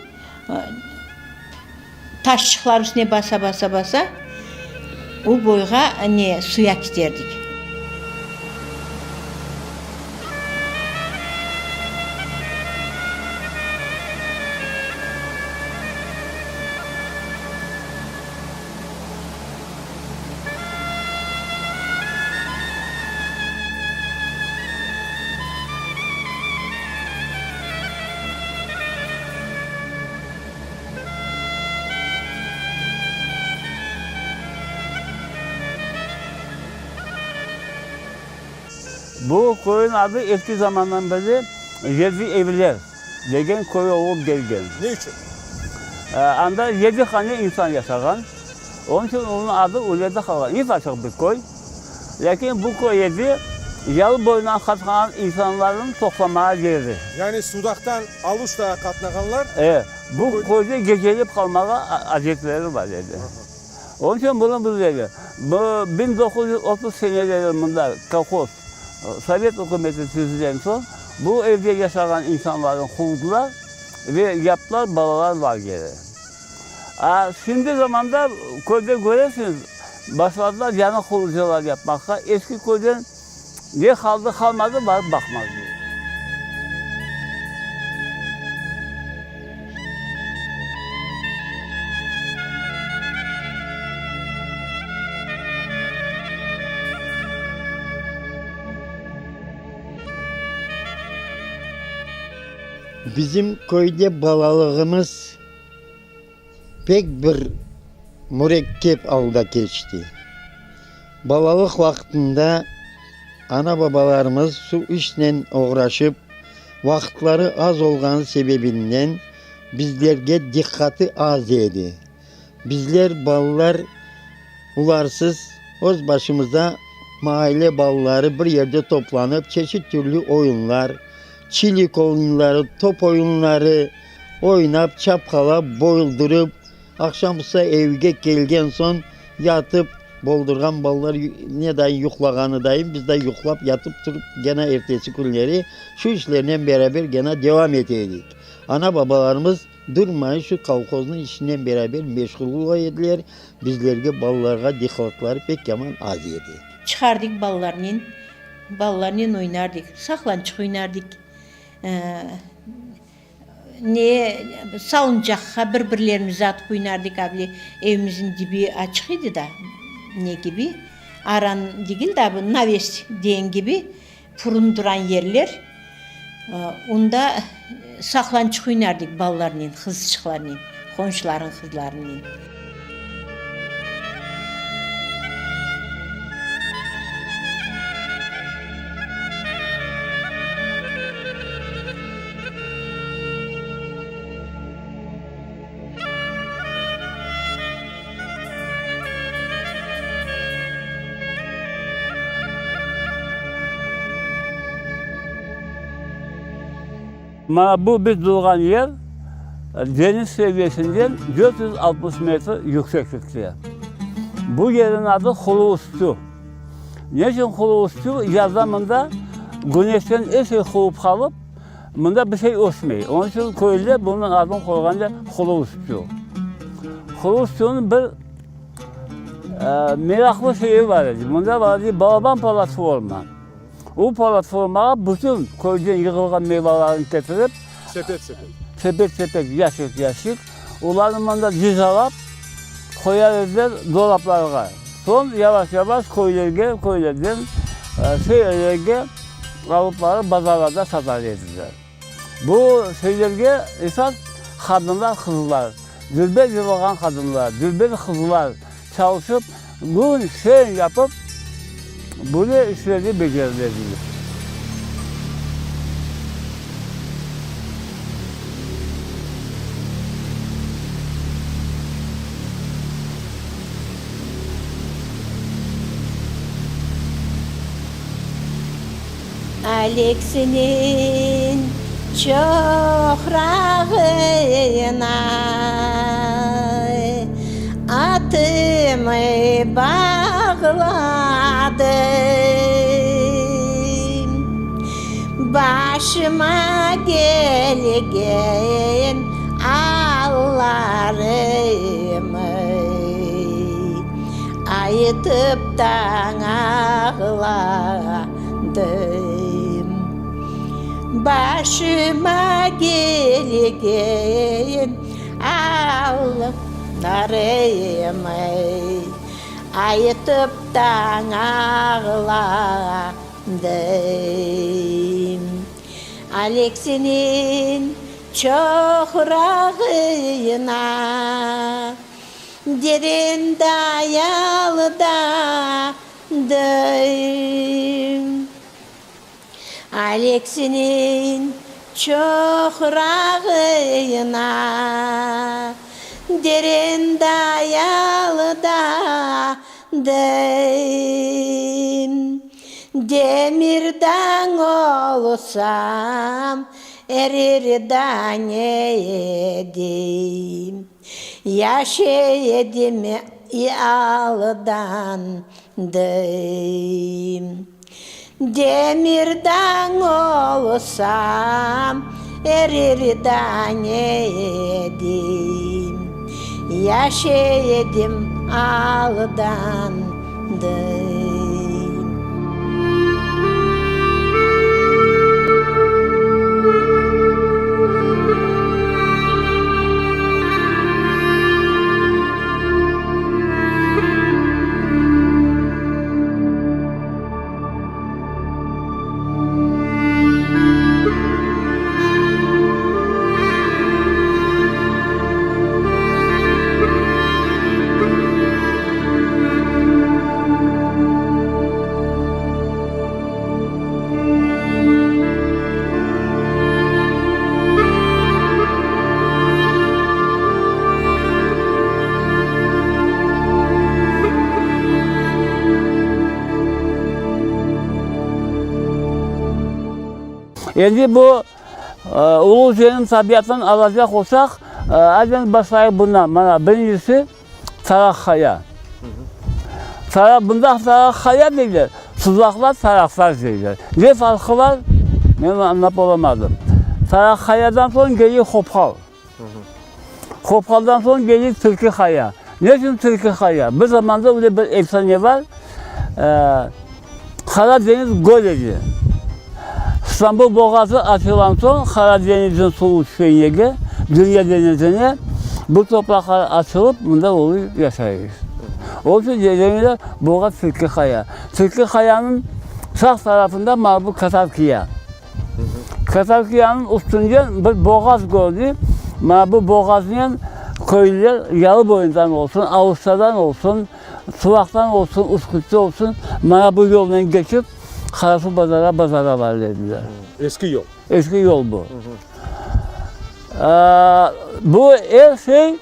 taşçıqlar üstüne basa-basa-basa o boyğa ne suya keterdik. Bu köyün adı eski zamandan beri Yedi Evler degen köy olıp kelgen. Ne içün? Anda yedi hane insan yaşağan. Onıñ içün onıñ adı öyle de qalğan. İfaçıq bir köy. Lâkin bu köy edi yalı boyundan qatnağan insanlarnıñ toqtamağa yeri. Yani Sudaqtan Aluştağa qatnağanlar. E, bu köyde gecelep qalmağa adetleri bar edi. Onıñ içün bunı biz edi. Bu 1930 seneleri mında kolhoz, Sovet ükümeti tizilgen soñ, bu evde yaşağan insanlarnı quvdılar ve yaptılar balalar lageri. A, şimdi zamanda köyde köresiñiz, başladılar yañı qurucılar yapmaqqa, eski köyden ne qaldı, qalmadı, barıp baqmaq kerek. Bizim köyde balalığımız pek bir mürekkep alda keçti. Balalıq vaqtında ana-babalarımız şu işnen oğraşıp, vaqıtları az olğanı sebebinden bizlerge diqqatı az edi. Bizler, balalar, ularsız öz başımıza maale balaları bir yerde toplanıp, çeşit türlü oyunlar, çilik oyunları, top oyunları oynap, çapqalap, boyuldurıp, aqşamsa evge kelgen soñ yatıp, boldurğan balalar ne dayın yuqlağanı dayın biz de yuqlap yatıp turıp gene ertesi künleri şu işlernen beraber gene devam ete edik. Ana-babalarımız durmay şu kolhoznıñ işinen beraber meşğul ola ediler, bizlerge balalarğa diqqatları pek yaman az edi. Çıqardık balalarnen, balalarnen oynardık, saqlançıq oynardık, ne, salıncaqqa bir-birlerimizi atıp oynardık, avle evimizniñ dibi açıq edi da, ne kibi, aran degil da, bu naves degen kibi, furun duran yerler, onda saqlançıq oynardık balalarnen, qızçıqlarnen, qonşularnıñ qızlarınen. Mana bu biz turğan yer deñiz seviyesinden 460 metr yükseklikte. Bu yerniñ adı Hulu Üstü. Ne içün Hulu Üstü? Yazda mında Güneşten er şey qurıp qalıp, mında bir şey ösmey. Onıñ içün köylüler bunıñ adını qoyğanlar Quruluşçu. Quruluşçunıñ bir meraqlı şeyi bar edi. Mında bar edi balaban platforma. O platformağa bütün köyden yığılğan meyvalarnı ketirip, Sepet-sepet. Sepet-sepet, yaşik-yaşik, olarnı mında cızalap qoyar ediler dolaplarğa. Soñ yavaş-yavaş köylerge, köylerden şeerlerge alıp barıp bazarlarda satar ediler. Bu şeylerge esas qadınlar, qızlar, dülber yığılğan qadınlar, dülber qızlar çalışıp, kün şeñ yapıp, böyle işlerni becerir ediler. Aleksiniñ çoqrağına atımı bağladım. Başıma kelgen allarımı aytıp da ağladım. Başıma kelgen allarımı aytıp da ağladım. Aleksiniñ çoqrağına derin dayalda dım. Aleksiniñ çoqrağına derin dayalda dım. Demirdan olsam, erirdan edim. Yaşay edim aldandım. Demirdan olsam, erirdan edim. Yaşay edim aldandım. Endi bu Ulu Özenniñ tabiatını alacaq olsaq, aydan başlayıq bundan. Mana, birincisi, Taraq-Qaya. Taraq, bunda Taraq-Qaya deyler, Sudaqlar Taraqtaş deyler. Ne farqı bar, men añlap olamadım. Taraq-Qayadan soñ kele Hopqal. Hopqaldan soñ kele Tilki-Qaya. Ne içün Tilki-Qaya? Bir zamanda öyle bir efsane bar, Qara deñiz göl edi. İstanbul boğazı açılğan soñ Qara deñizniñ suvu tüşken yerge, dünya deñizine, bu topraqlar açılıp, mında olar yaşayır. Onıñ içün deyler, boğaz Tilki Qaya. Tilki Qayanıñ sağ tarafında mana bu Katarkiya. Katarkiyanıñ üstünden bir boğaz kördi. Mana bu boğaznen köylüler yalı boyundan olsun, Alustadan olsun, Suvaqtan olsun, Üskütte olsun, mana bu yolnen keçip, Qarasuvbazarğa bazarğa barır ediler. Eski yol. Eski yol bu. Bu er şey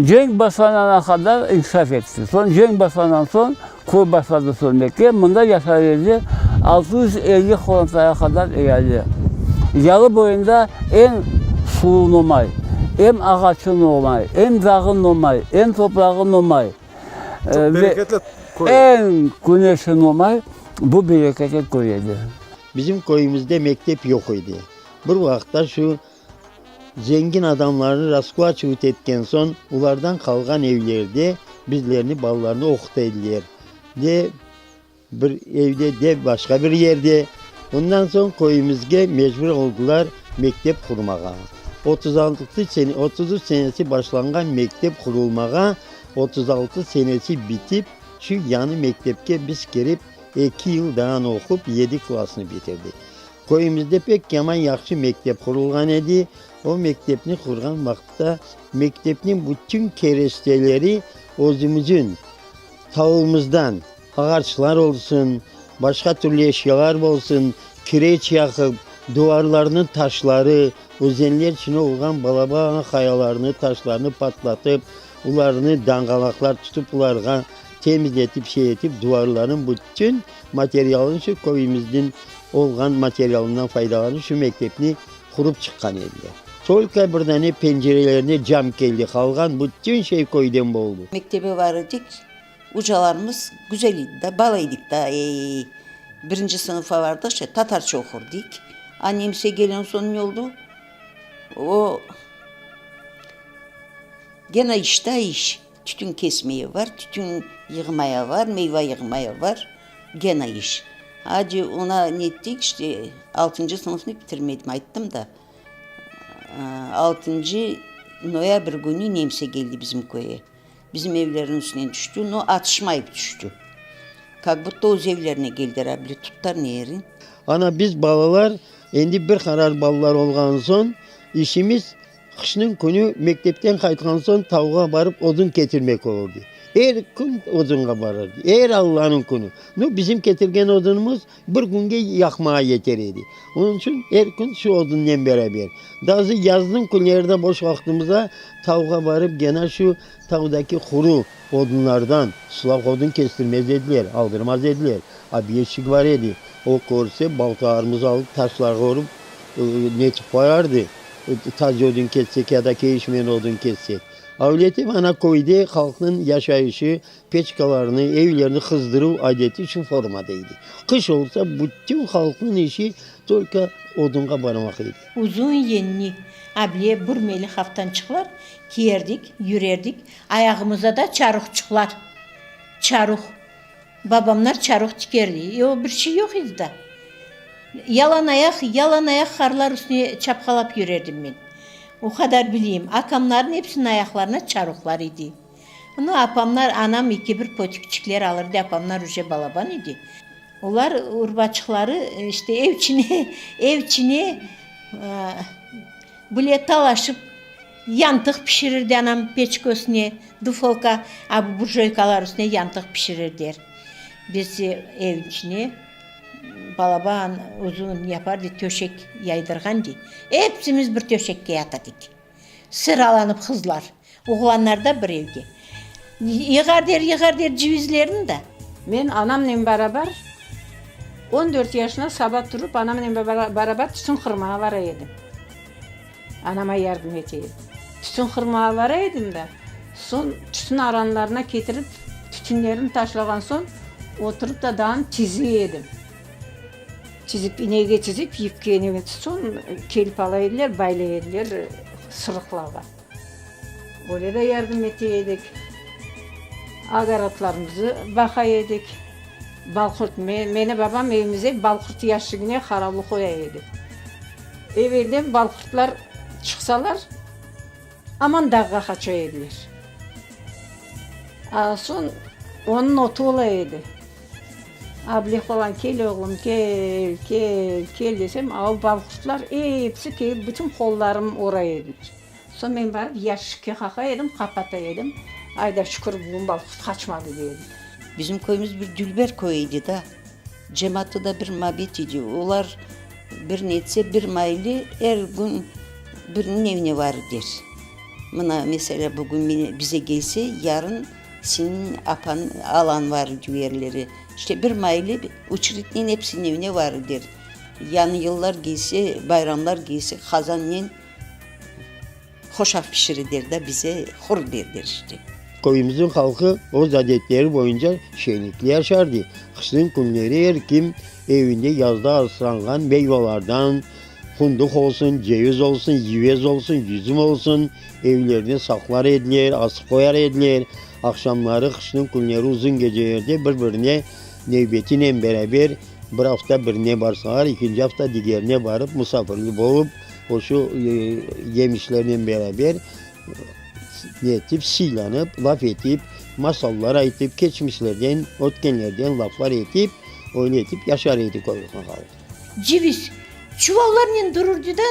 cenk başlanana qadar inkişaf etti. Soñ cenk başlanğan soñ, köy başladı sönmekke. Mında yaşar edi 650 qorantaya qadar eali. Yalı boyunda eñ suvu nomay, em ağaçı nomay, em dağı nomay, em toprağı nomay. Çoq bereketli köy. Eñ küneşi nomay bu bereketli köy edi. Bizim köyümizde mektep yoq edi. Bir vaqıtta şu zengin adamlarnı rasplaçivat etken soñ, olardan qalğan evlerde bizlerni, balalarnı oquta ediler. De bir evde, de başqa bir yerde. Ondan soñ köyümizge mecbur oldılar mektep qurmağa. 36 sene, 33 senesi başlanğan mektep qurulmağa 36 senesi bitip, şu yañı mektepke biz kirip, eki yıl daa oqup, yedi klassnı bitirdik. Köyümizde pek yaman yahşı mektep qurulğan edi. O mektepni qurğan vaqıtta mektepniñ bütün keresteleri özümizin tavumızdan, ağaçlar olsun, başqa türlü eşyalar olsun, kireç yaqıp, duvarlarnıñ taşları, özenler içinde olğan balaban qayalarnı, taşlarnı patlatıp, olarnı danğalaqlar tutıp, olarğa temizletip, şey etip, duvarlarnıñ bütün materialını şu köyümizniñ olğan materialından faydalanıp, şu mektepni qurıp çıqqan ediler. Tolko bir dane pencerelerine cam keldi, qalğan bütün şey köyden boldı. Mektebe bar edik, ucalarımız güzel edi da, bala edik da, ey, birinci sınıfa bardıq, işte tatarça oqur dik. A nemse gelen soñ ne oldu? O, gene iş da iş, tütün kesmeye var, tütün yığmaya var, meyva yığmaya var, gene iş. Adi ona nettik, işte altıncı sınıfnı bitirmedim, ayttım da. Altıncı noyabr künü nemse keldi bizim köye. Bizim evlerniñ üstünen tüşti, no atışmayıp tüşti. Kak budto öz evlerine keldiler, a bile tuttılar ne yerin. Ana biz balalar, endi bir qarar balalar olğan soñ, işimiz Qışnıñ künü mektepten qaytqan soñ tavğa barıp odun ketirmek olurdı. Er kün odunğa barardı, er Allanıñ künü. Nu, bizim ketirgen odunımız bir künge yaqmağa yeter edi. Onıñ içün er kün şu odunnen beraber. Dazı yaznıñ künleri de boş vaqtımızda tavğa barıp gene şu tavdaki quru odunlardan, sılaq odun kestirmez ediler, aldırmaz ediler. Obyeşçik bar edi, o körse baltalarımızı alıp taşlarğa urıp netip qoyardı. Taze odun kessek ya da keyişmen odun kessek. Avleti ana köyde halqnıñ yaşayışı, peçkalarnı, evlerni qızdıruv adeti şu formada edi. Qış olsa, bütün halqnıñ işi tolko odunğa barmaq edi. Uzun yenli, able bürmeli haftançıqlar kiyerdik, yürerdik, ayağımıza da çaruhçıqlar, çaruh, Babamlar çaruh tikerdi. E o bir şey yoq edi da. Yalan ayaq, yalan ayaq qarlar üstüne çapqalap yürerdim men. O qadar bileyim. Akamların episiniñ ayaqlarına çaruhlar edi. Nu, apamlar, anam eki bir pötükçikler alırdı, apamlar uje balaban edi. Olar urbaçıqları, işte, ev içine, ev içine Bile talaşıp, yantıq pişirirdi anam peçka üstüne, dufolka, a bu burjoykalar üstüne yantıq pişirirdiler. Biz ev içine balaban, uzun yapardı, töşek yaydırğan dey. Epsimiz bir töşekke yatırdık. Sıralanıp qızlar, oğlanlar da bir evge. Yığar der, yığar der civizlerini da. Men anamnen barabar on dört yaşında saba turıp anamnen barabar tütün qırmağa bara edim. Anama yardım ete edim. Tütün qırmağa bara edim da, soñ tütün aranlarına ketirip tütünlerini taşlağan soñ oturıp da dağın tize edim. Tizip, inege tizip, yipke soñ kelip ala ediler, baylay ediler sırıqlarğa. Öyle de yardım ete edik. Ogorodlarımızı baqa edik. Balqurt, meni babam evimize balqurt yaşigine haravlı qoya edi. Evelden balqurtlar çıqsalar, aman dağğa qaça ediler. A soñ onıñ otu ola edi. Ableh balam, kel oğlum, kel, kel, kel desem, a o balqurtlar episi kelip bütün qollarım oray ediler. Soñ men barıp yaşikke qaqa edim, qapata edim. Ayda şükür, bugün balqurt qaçmadı, dey edim. Bizim köyümiz bir dülber köy edi da. Cemaatı da bir mabet edi. Olar bir netse, bir maylı er kün biriniñ evine varır der. Mına, meselâ, bugün bize kelse, yarın Seniñ apañ, alañ var digerleri. İşte bir maile uçritnen episiniñ evine var der. Yañı yıllar kelse, bayramlar kelse qazannen hoşaf pişire der da bize, hur der der işte. Köyümizniñ halqı öz adetleri boyunca şeñlikli yaşardı. Qışnıñ künleri er kim evinde yazda asranğan meyvalardan, fındıq olsun, ceviz olsun, yüvez olsun, yüzüm olsun, evlerine saqlar ediler, asıp qoyar ediler. Aqşamları, qışnıñ künleri uzun gecelerde bir-birine nevbetinen beraber bir afta birine barsalar, ekinci afta digerine barıp musafirli bolıp, o şu yemişlernen beraber Etip, sıylanıp, laf etip, masallar aytıp, keçmişlerden, ötkenlerden laflar etip, öyle etip yaşar edi köyümizniñ halqı. Ceviz çuvallarnen dururdı da,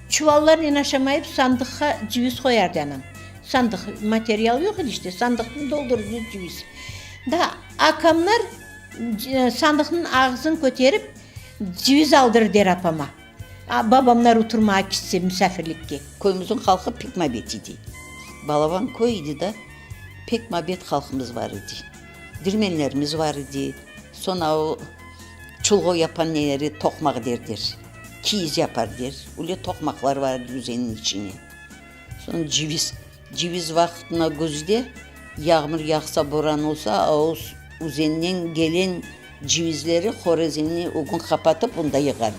çuvallarnen aşamayıp sandıqqa ceviz qoyardı anam. Sandıq, material yoq edi işte, sandıqnı doldurırdı ceviz. Da akamlar sandıqnıñ ağzını köterip ceviz aldırır der apama. Babamlar oturmağa kitse misafirlikke. Köyümizniñ halqı pek mabet idi. Balaban köy idi da, pek mabet halqımız bar idi. Dirmenlerimiz bar idi. Soñ a o çulğo yapan neleri toqmaq derler. Kiyiz yapar der. Öyle toqmaqlar bar edi özenniñ içine. Soñ ceviz, ceviz vaqtına küzde yağmur yağsa, boran olsa, a o özenden gelen Cevizleri horezenni ögün qapatıp, onda yığar der.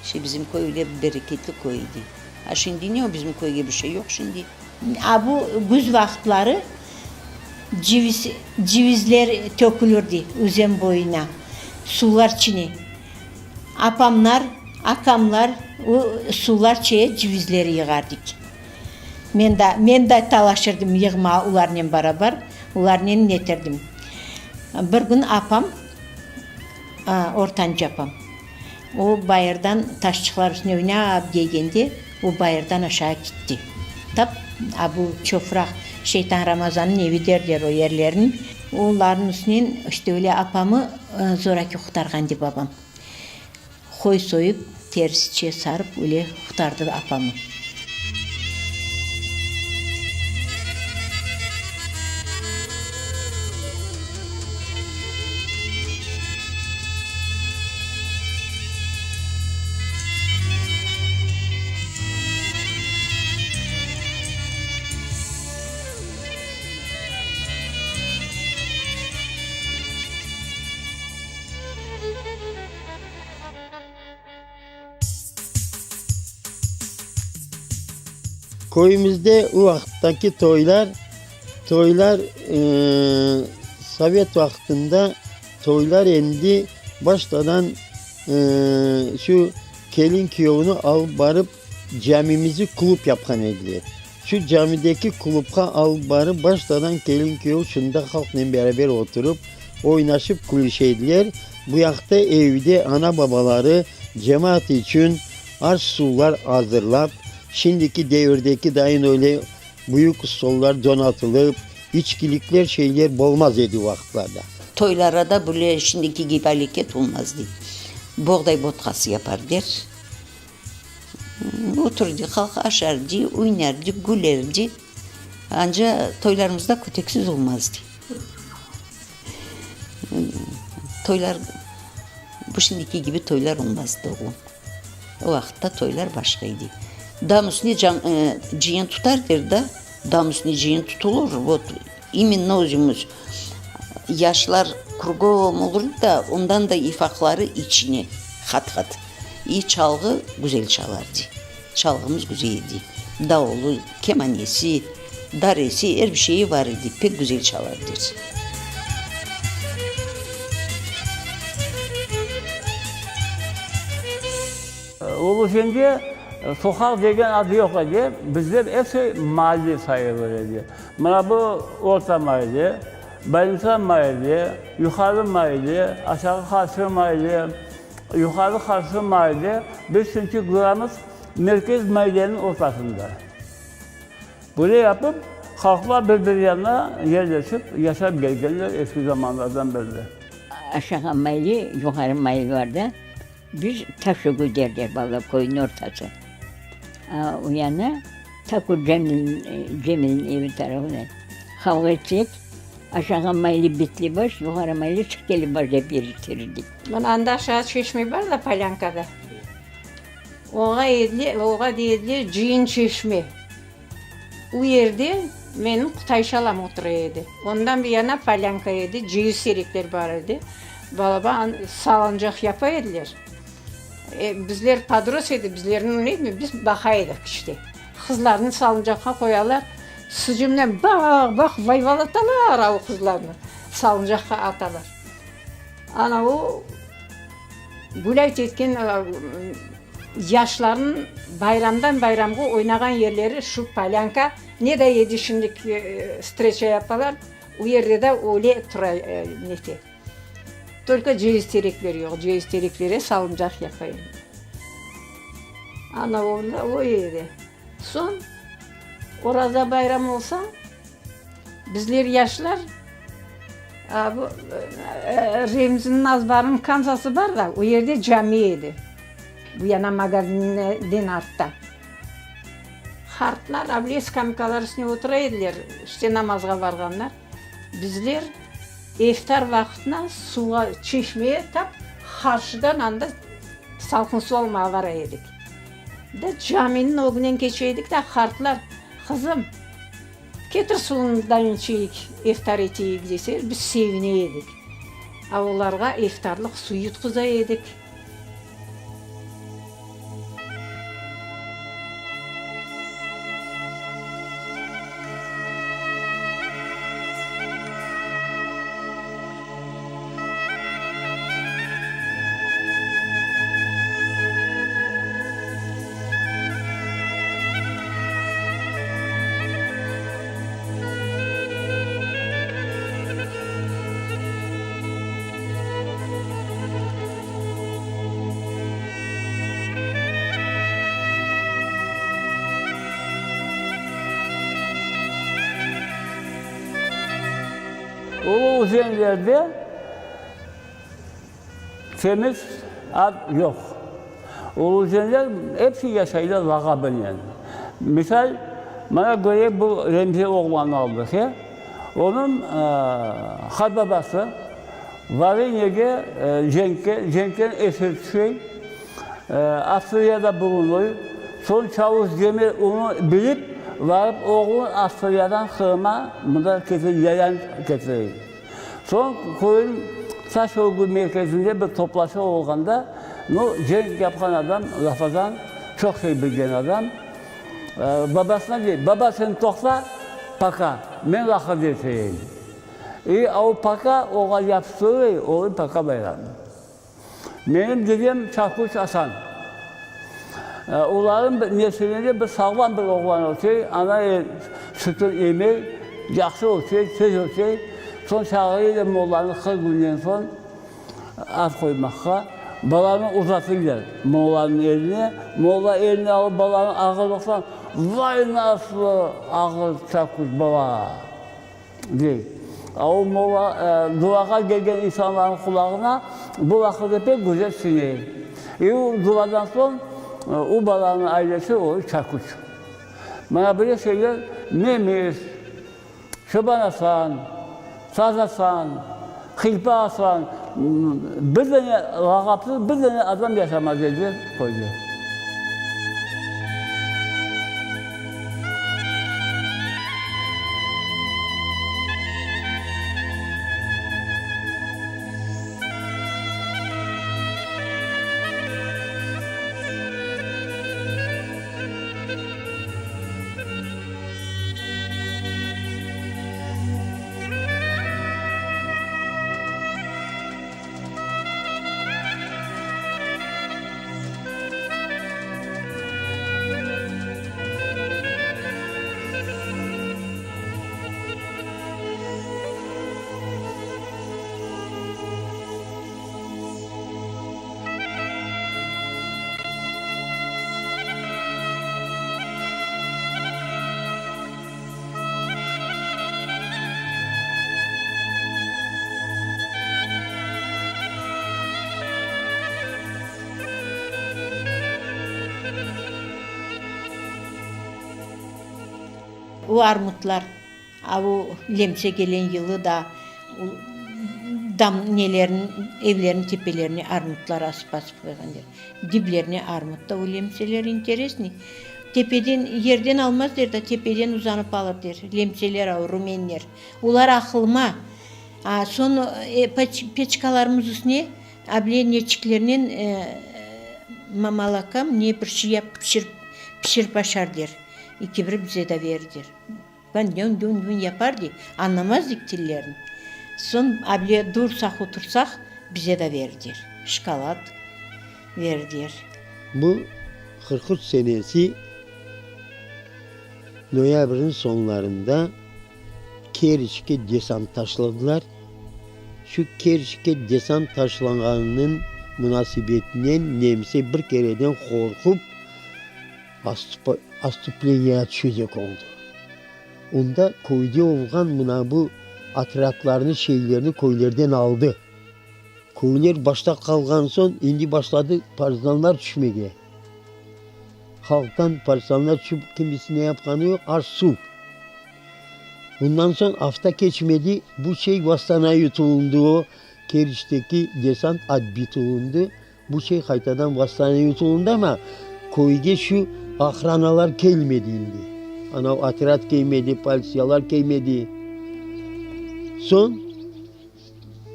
İşte bizim köy öyle bereketli köy edi. A şimdi ne o, bizim köyge bir şey yoq şimdi. A bu güz vaqıtları ceviz, cevizler tökülirdi özen boyuna, suvlar çine. Apamlar, akamlar o suvlar çeye cevizleri yığardik. Men da, men da talaşırdım yığmağa olarnen barabar, olarnen neterdim. Bir kün apam, ortancı apam, o bayırdan taşçıqlar üstüne oynap degende, o bayırdan aşağı kitti. Tap a bu Çofraq, Şeytan Ramazannıñ evi derler o yerlerni. Olarnıñ üstünen işte öyle apamı zoraki qurtarğan de babam. Qoy soyıp, terisiçe sarıp öyle qurtardı apamı. Köyümizde o vaqıttaki toylar, toylar sovet vaqtında toylar endi baştadan şu kelin-kiyevni alıp barıp camimizi klub yapqan ediler. Şu camideki klubqa alıp barıp baştadan kelin-kiyev şunda halqnen beraber oturıp, oynaşıp külüşe ediler. Bu yaqta evde ana-babaları cemaat içün aş-suvlar azırlap, şimdiki devirdeki dayın öyle büyük stollar donatılıp, içkilikler, şeyler bolmaz edi o vaqıtlarda. Toylara da böyle şimdiki kibi aleket olmaz dey. Boğday botqası yapar der. Oturdı, halq aşardı, oynardı, gülerdi. Anca toylarımızda köteksiz olmazdı. Toylar, bu şimdiki kibi toylar olmazdı, oğlum. O vaqıtta toylar başqa edi. Dam üstüne can, cıyın tutar der da, dam üstüne cıyın tutulur, vot, imenno özümiz. Yaşlar krugom olur da, ondan da ifaqları içine, hat-hat. İ çalğı güzel çalardı. Çalğımız güzel edi. Davulu, kemanesi, daresi, er bir şeyi bar edi, pek güzel çalardı. Ulu-Özende soqaq degen adı yoq edi, bizler episi maalle sayılır edi. Mına bu Orta maalle, Balinsa maalle, Yuqarı maalle, Aşağı Qarşı maalle, Yuqarı Qarşı maalle, biz çünki duramız merkez maalleniñ ortasında. Böyle yapıp, halqlar bir-biri yanına yerleşip yaşap kelgenler eski zamanlardan berli. Aşağı maile, yuqarı maile bar da, biz Taşögü derler, bala, köyniñ ortası. A, o yana Takur Cemilniñ, Cemilniñ evi tarafına. Qavğa etsek, aşağı maile Betlibaş, yuqarı maile Çirkelibaş dep eriştirirdik. Mına anda aşağı çeşme bar da, polânkada. Oña ediler, oña dey ediler Cıyın çeşme. U yerde. Menim qutayşalam otura edi. Ondan bir yana polânka edi, ceviz terekler bar edi. Balaban salıncaq yapa ediler. Bizler podros edik, bizlerni neymi, biz baqa edik işte. Qızlarnı salıncaqqa qoyalar, sıcımnen baq-baq vayvalatalar a o qızlarnı, salıncaqqa atalar. Ana o gulâyt etken yaşlarnıñ bayramdan bayramğa oynağan yerleri şu polânka, ne de edi şimdiki streça yapalar, o yerde de öyle tura nete. Tolko ceviz terekleri yoq, ceviz tereklere salıncaq yapa edik. Ana onda o edi. Soñ Oraza bayram olsa, bizler yaşlar bu Remziniñ azbarınıñ kansası bar da, o yerde cami edi. Bu yana magazinden artta. Qartlar avle skameykalar üstüne otura ediler, işte namazğa barğanlar. Bizler iftar vaqtına suvğa, çeşmeye tap qarşıdan anda salqın suv almağa bara edik. Da caminiñ ögünen keçe edik da, qartlar, Qızım, ketir suvundan içeyik, iftar eteyik, deseler, biz sevine edik. A olarğa iftarlıq suv yutquza edik. Ulu özenlerde temiz ad yoq. Ulu özenler episi yaşaylar lağabınen. Misal, mana köre bu Remzi oğlanı aldıq, e? Onıñ qartbabası Varenyege cenkke, cenkten esir tüşey, Avstriyada bulunır. Soñ Çavuş Cemil onı bilip, varıp oğlunı Avstriyadan Qırıma mında ketire, yayan ketire. Soñ köyniñ taş örgü merkezinde bir toplaşuv olğanda, nu, cenk yapqan adam, lafadan çoq şey bilgen adam, babasına dey, Baba, sen toqta, poka, men laqırdı eteyim. İ, a o poka oğa yapıştırır, o poka bayram. Menim dedem Çakuç Asan. Olarnıñ nesilinde bir sağlam bir oğlan öse, ana sütün emey, yahşı öse, tez öse. Soñ çağırırlar mollanı 40 günden soñ ad qoymaqqa. Balanı uzatırlar mollanıñ eline. Molla eline alıp balanı ağırlıqtan, Vay nasıl ağır Çakuç bala! Dey. A o molla duağa kelgen insanlarnıñ qulağına bu laqırdı pek güzel siñe. E o duadan soñ o balanıñ ailesi olur çaküç. Mana böyle şeyler Memiş, Çoban Asan, Saz Asan, Hilpa Asan, bir dane lağapsız bir dane adam yaşamaz edi köyde. O armutlar, a o lemse kelen yılı da dam nelerniñ, evlerniñ tepelerine armutlar asıp-asıp qoyğan edi. Diblerine armut da o lemseler interesniy. Tepeden, yerden almaz der da, tepeden uzanıp alır der, lemseler a, rumenler. Olar aqılma. A, soñ peçkalarımız üstüne able neçiklernen mamalakam ne bir şey yapıp pişirip, pişirip aşar der. Ekibir bize de verir der. Ben dön-dön-dön yapar dey, añlamaz dik tillerini. Soñ able dursaq, otursaq, bize de verir der. Şokolad verir der. Bu 43 senesi noyabrniñ soñlarında Keriçke desant taşladılar. Şu Keriçke desant taşlanğanınıñ munasebetinen nemse bir kereden qorqup, Ostupleniyağa tüşecek oldı. Onda köyde olğan mına bu otrâdlarnı, şeylerni köylerden aldı. Köyler başta qalğan soñ, endi başladı partizanlar tüşmege. Halqtan partizanlar tüşip, kimisi ne yapqanı yoq, aş-suv. Bundan soñ afta keçmedi, bu şey vosstanavit olundı, o Keriçteki desant otbit olundı. Bu şey qaytadan vosstanavit olundı, amma köyge şu ohranalar kelmedi indi. Anav otrâd kelmedi, politsiyalar kelmedi. Soñ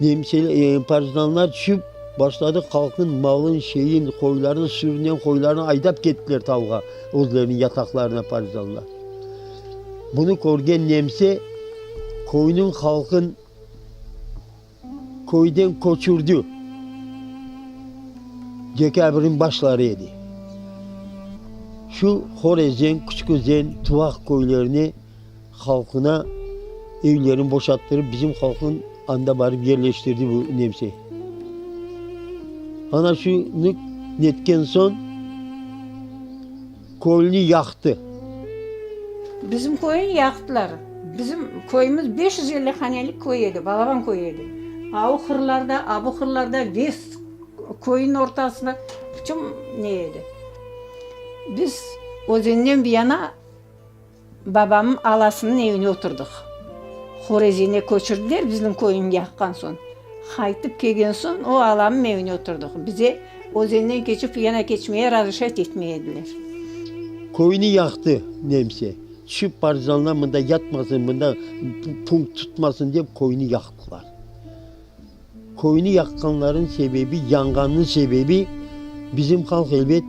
nemse, partizanlar tüşip başladı, halqnıñ malın, şeyin, qoylarnı, sürünen qoylarnı aydap kettiler tavğa, özleriniñ yataqlarına partizanlar. Bunı körgen nemse köyniñ halqın Köyden köçürdi. Dekabrniñ başları edi. Şu Horezen, Küçük-Özen, Tuvaq köylerine halqına evlerini boşattırıp, bizim halqnı anda barıp yerleştirdi bu nemse. Ana şunı netken soñ Köyni yaqtı. Bizim köyni yaqtılar. Bizim köyümiz 550 hanelik köy edi, balaban köy edi. A o qırlarda, a bu qırlarda, ves köyniñ ortasında bütün ne edi. Biz özenden bir yana Babamnıñ alasınıñ evine oturdıq. Horezine köçürdiler bizniñ köyni yaqqan soñ. Qaytıp kelgen soñ o alamnıñ evine oturdıq. Bize özenden keçip yana keçmege razışat etmey ediler. Köyni yaqtı nemse. Tüşip partizanlar mında yatmasın, mında punkt tutmasın dep köyni yaqtılar. Köyni yaqqanlarınıñ sebebi, yanğannıñ sebebi, bizim halq elbet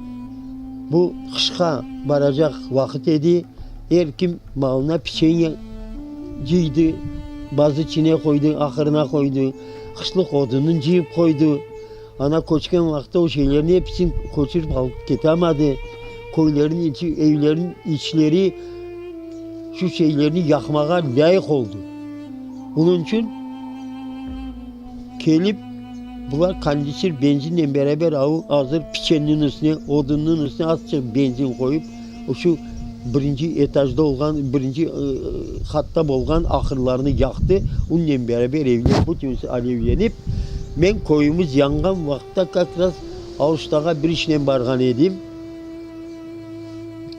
bu qışqa baracaq vaqıt edi, er kim malına piçenya cıydı, bazı çine qoydı, ahırına qoydı, qışlıq odunın cıyıp qoydı. Ana köçken vaqıtta o şeylerni episini köçürip alıp ketamadı. Köylerniñ içi, evlerniñ içleri şu şeylerni yaqmağa lâyıq oldı. Bunıñ içün kelip bular konditser benzinnen beraber avu azır piçenniñ üstüne, odunnıñ üstüne azçıq benzin qoyıp, şu birinci etajda olğan, birinci qatta bolğan ahırlarnı yaqtı. Onnen beraber evler bütünisi alevlenip, men köyümiz yanğan vaqıtta kak raz Aluştağa bir işnen barğan edim.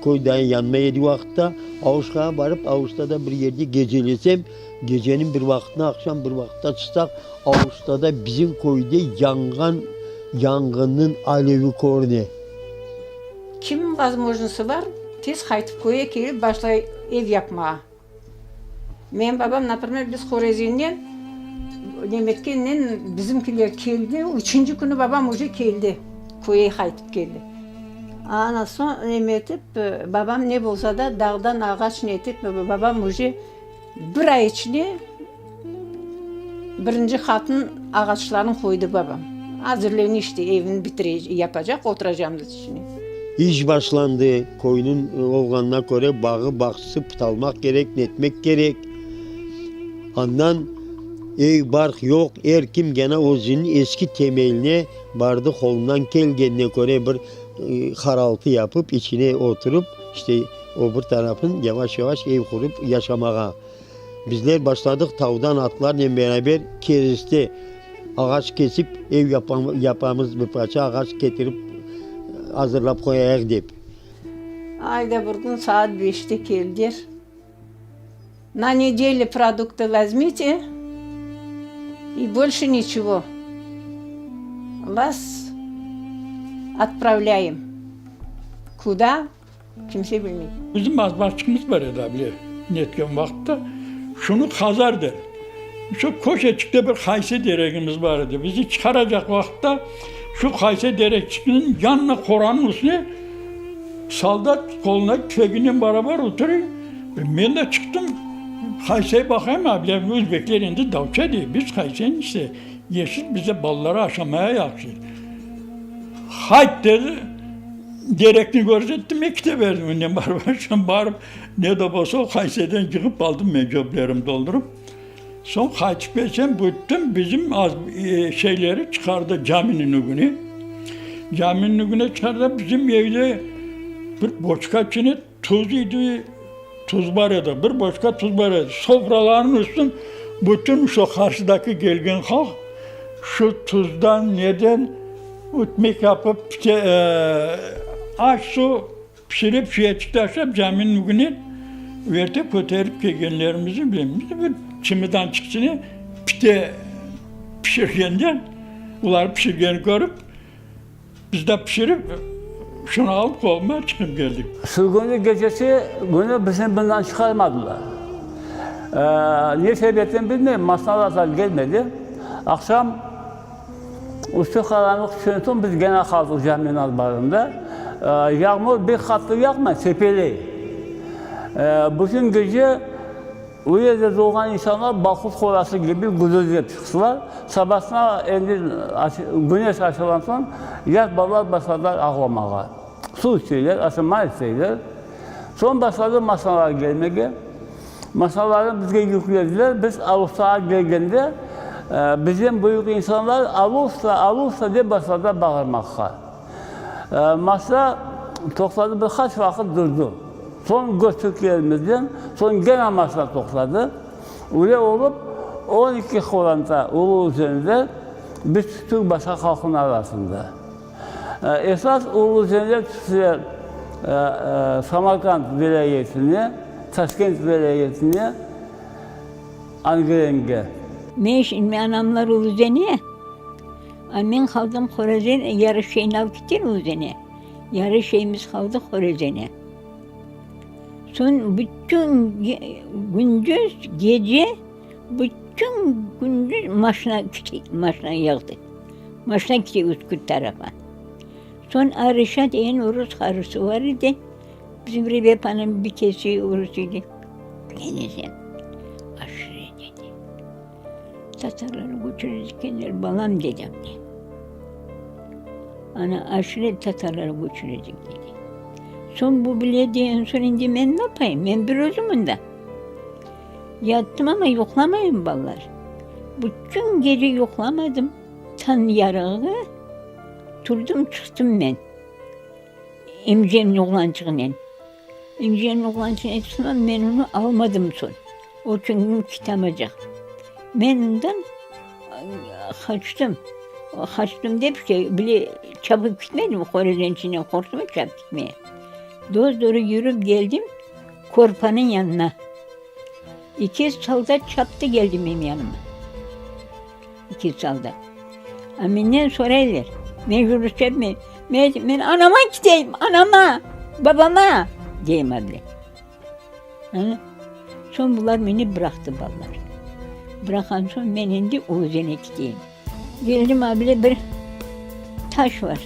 Köy daa yanmay edi vaqıtta. Aluştağa barıp, Aluştada bir yerde gecelesem, geceniñ bir vaqtına, aqşam bir vaqıtta çıqsaq, Aluştada bizim köyde yanğan yanğınnıñ alevi körüne. Kimniñ vozmojnosı bar, tez qaytıp köye kelip başlay ev yapmağa. Menim babam, naprimer, biz Horezinden nemetkennen bizimkiler keldi, üçünci künü babam uje keldi, köye qaytıp keldi. Ana soñ nemetip, babam ne bolsa da dağdan ağaç netip, babam uje bir ay içinde birinci qatın ağaçlarını qoydı babam. Azırleni işte, evini bitire, yapacaq, oturacamız içine. İş başlandı, köyniñ olğanına köre bağı, bağçası pıtalmaq kerek, netmek kerek. Andan ev, barq yoq, er kim gene özüniñ eski temeline bardı, qolundan kelgenine köre bir qaraltı yapıp, içine oturıp, işte o bir tarafın yavaş-yavaş ev qurıp yaşamağa. Bizler başladıq tavdan atlarnen beraber keriste ağaç kesip ev yapamız, bir parça ağaç ketirip azırlap qoyayıq dep. Ayda bir kün saat beşte keldiler. Na nedelю produktı vozmite i bolşe niçego. Vas otpravlâyem. Kuda? Kimse bilmey. Bizim azbarçığımız bar edi abile netken vaqıtta, şunı qazar der. Şu köşeçikte bir qaysı deregimiz bar edi. Bizi çıqaracaq vaqıtta şu qaysı derekçikniñ yanına qoranıñ üstüne soldat qoluna tüfeginen barabar oturuy. Men de çıqtım, qaysıya baqayım, abile özbekler endi davça dey, biz qaysıyanı işte yeşil bize balalara aşamaya yahşı. Hayt dedi. Derekni körsettim, eki berdim. Onen barıp, barıp, ne de bolsa o Kayseri'den yığıp aldım men cöplerimni doldurıp. Soñ qaytıp kelsem, bütün bizim az şeyleri çıqardı caminiñ ögüne. Caminiñ ögüne çıqardı, bizim evde bir boçka içine tuz idi, tuz bar edi, bir boçka tuz bar edi. Sofralarnıñ üstün bütün şu qarşıdaki kelgen halq şu tuzdan, neden ötmek yapıp, aş-suv pişirip, şeerçik taşlap, caminiñ ögüne verte köterip kelgenlerimizni bilemiz. Bir çemidançıq içine pite pişirgende, olar pişirgenini körip, Biz de pişirip, şunı alıp qoluma çıqıp keldik. Sürgünlik gecesi künü bizni bundan çıqarmadılar. Ne sebepten bilmeyim, maşnalar da gelmedi. Aqşam üstü qaranlıq tüşken soñ biz gene qaldıq caminiñ azbarında. Yağmur bek qattı yağmay, sepeley. Bütün gece O yerde doğğan insanlar baqus qorası kibi güdüldep çıqtılar. Sabasına endi güneş açılğan soñ, yaş balalar başladılar ağlamağa. Suv isteyler, aşama isteyler. Soñ başladı maşnalar kelmege. Maşnalarnı bizge yüklediler. Biz Alustağa kelgende, bizden büyük insanlar Alusta, Alusta dep başladılar bağırmaqqa. Maşna toqtadı, bir qaç vaqıt durdı. Soñ köçtük yerimizden, soñ gene maşna toqtadı. Öyle olıp, 12 qoranta Ulu Özende biz tüştük başqa halqnıñ arasında. Esas Ulu Özende tüştiler Samarkand vilâyetine, Taşkent vilâyetine, Angrenge. Men şimdi anamlar Ulu Özende. A men qaldım Horezene, yarı şeyni alıp kettiler özüne, yarı şeyimiz qaldı Horezene. Soñ bütün gündüz, gece, bütün gündüz maşina kete, maşina yağdı. Maşina kete Üsküt tarafa. Soñ Arışa degen orus qarısı bar edi, bizim Rebep anam bitesi orus edi. Enesi, aşure dedi. Tatarları köçürecekler, balam, dedi. Ana, aşiret tatarları köçürecek, dedi. Soñ bu bile degen soñ endi men ne yapayım, men bir özüm mında. Yattım amma yuqlamayım, balalar. Bütün gece yuqlamadım, tañ yarığı turdım, çıqtım men. Emcemniñ oğlançığınen. Emcemniñ oğlançığınen çıqtım amma men onı almadım soñ. O çünki kitamaycaq. Men ondan qaçtım. Qaçtım dep şey, bile çapıp ketmedim, horezniñ içinden qorqtım çapıp ketmeye. Dos-doğru yürip keldim körpanıñ yanına. Eki soldat çaptı keldi menim yanıma. Eki soldat. A menden soraylar, men rusça bilmeyim. Men aytayım, men anama keteyim, anama, babama, deyim avle. Ana, soñ bular meni bıraqtı balalar. Bıraqan soñ men endi özene keteyim. Keldim avle bir taş var.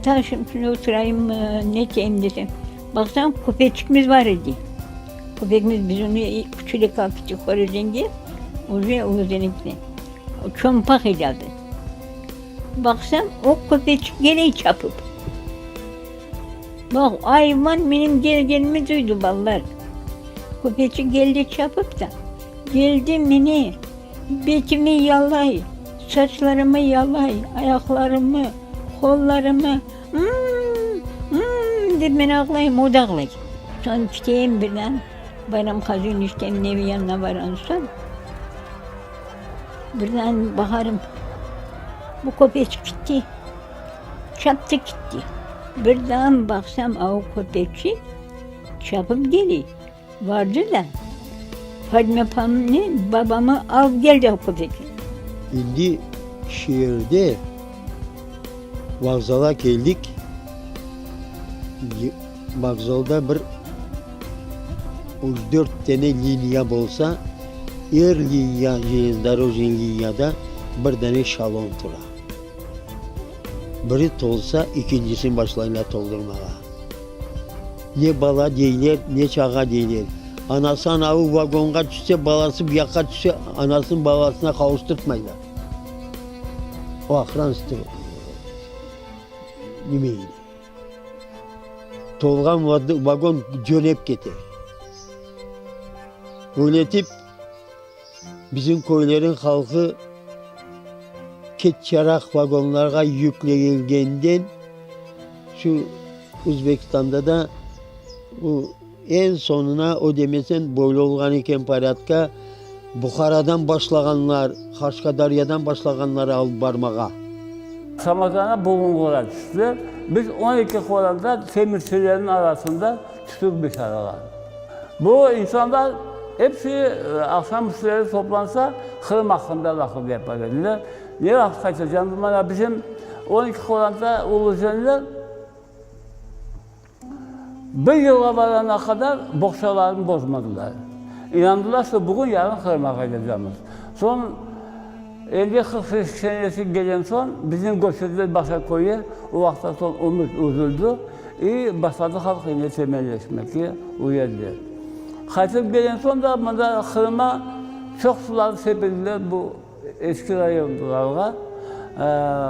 Taşın üstüne oturayımmı, ne eteyim desem, baqsam köpeçikimiz var edi. Köpegimiz biz onı küçülek alıp kettik Horezenge, uje özene ketken. Çompaq edi adı. Baqsam, o köpeçik keley çapıp. Baq, ayvan menim kelgenimi duydı, balalar. Köpeçik keldi çapıp da, keldi meni, betimi yalay, saçlarımı yalay, ayaqlarımı, qollarımı, Mmm, mmm, dep men ağlayım, o da ağlay. Soñ keteyim birden, Bayram hacı eniştemniñ evi yanına barğan soñ, birden baqarım, bu köpeçik ketti. Çaptı ketti. Bir dam baqsam, a o köpekçik çapıp kele. Vardı da, Fadime apamnı, babamı alıp keldi o köpekçik. Indi şeerde vokzala keldik. Vokzalda bir üç-dört tane liniya bolsa, er liniya, jelezndorojnıy liniyada bir dane şalon tura. Biri tolsa, ekincisini başlaylar toldurmağa. Ne bala deyler, ne çağa deyler. Anası anavı vagonğa tüşse, balası bu yaqqa tüşse, anasını balasına qavuştırtmaylar. O ahranstı neme edi. Tolğan vagon cönep kete. Öyletip bizim köylerin halqı ketçaraq vagonlarğa yüklenilgenden şu Özbekistanda da bu eñ soñuna o demesen böyle olğan eken porâdka Buharadan başlağanlar, Qaşqadaryadan başlağanlar alıp barmağa. Samarqandğa bulunğura tüştiler. Biz on eki qoranta temirçilerniñ arasında tüştik biçaralar. Bu insanlar episi aqşam üstleri toplansa, Qırım aqqında laqırdı yapar ediler. Ne vaqıt qaytacağımız, mana bizim on eki qoranta uluzenler bir yılğa varana qadar boğçalarını bozmadılar. İnandılar, şo bugün, yarın Qırımğa qaytacağımız. Soñ endi 48 senesi kelen soñ bizni köçürdiler başqa köyge, o vaqıttan soñ ümüt üzüldi i başladı halq endi temelleşmege o yerde. Qaytıp kelen soñ da mında Qırımğa çoqsuları sepildiler bu Eski rayonlarğa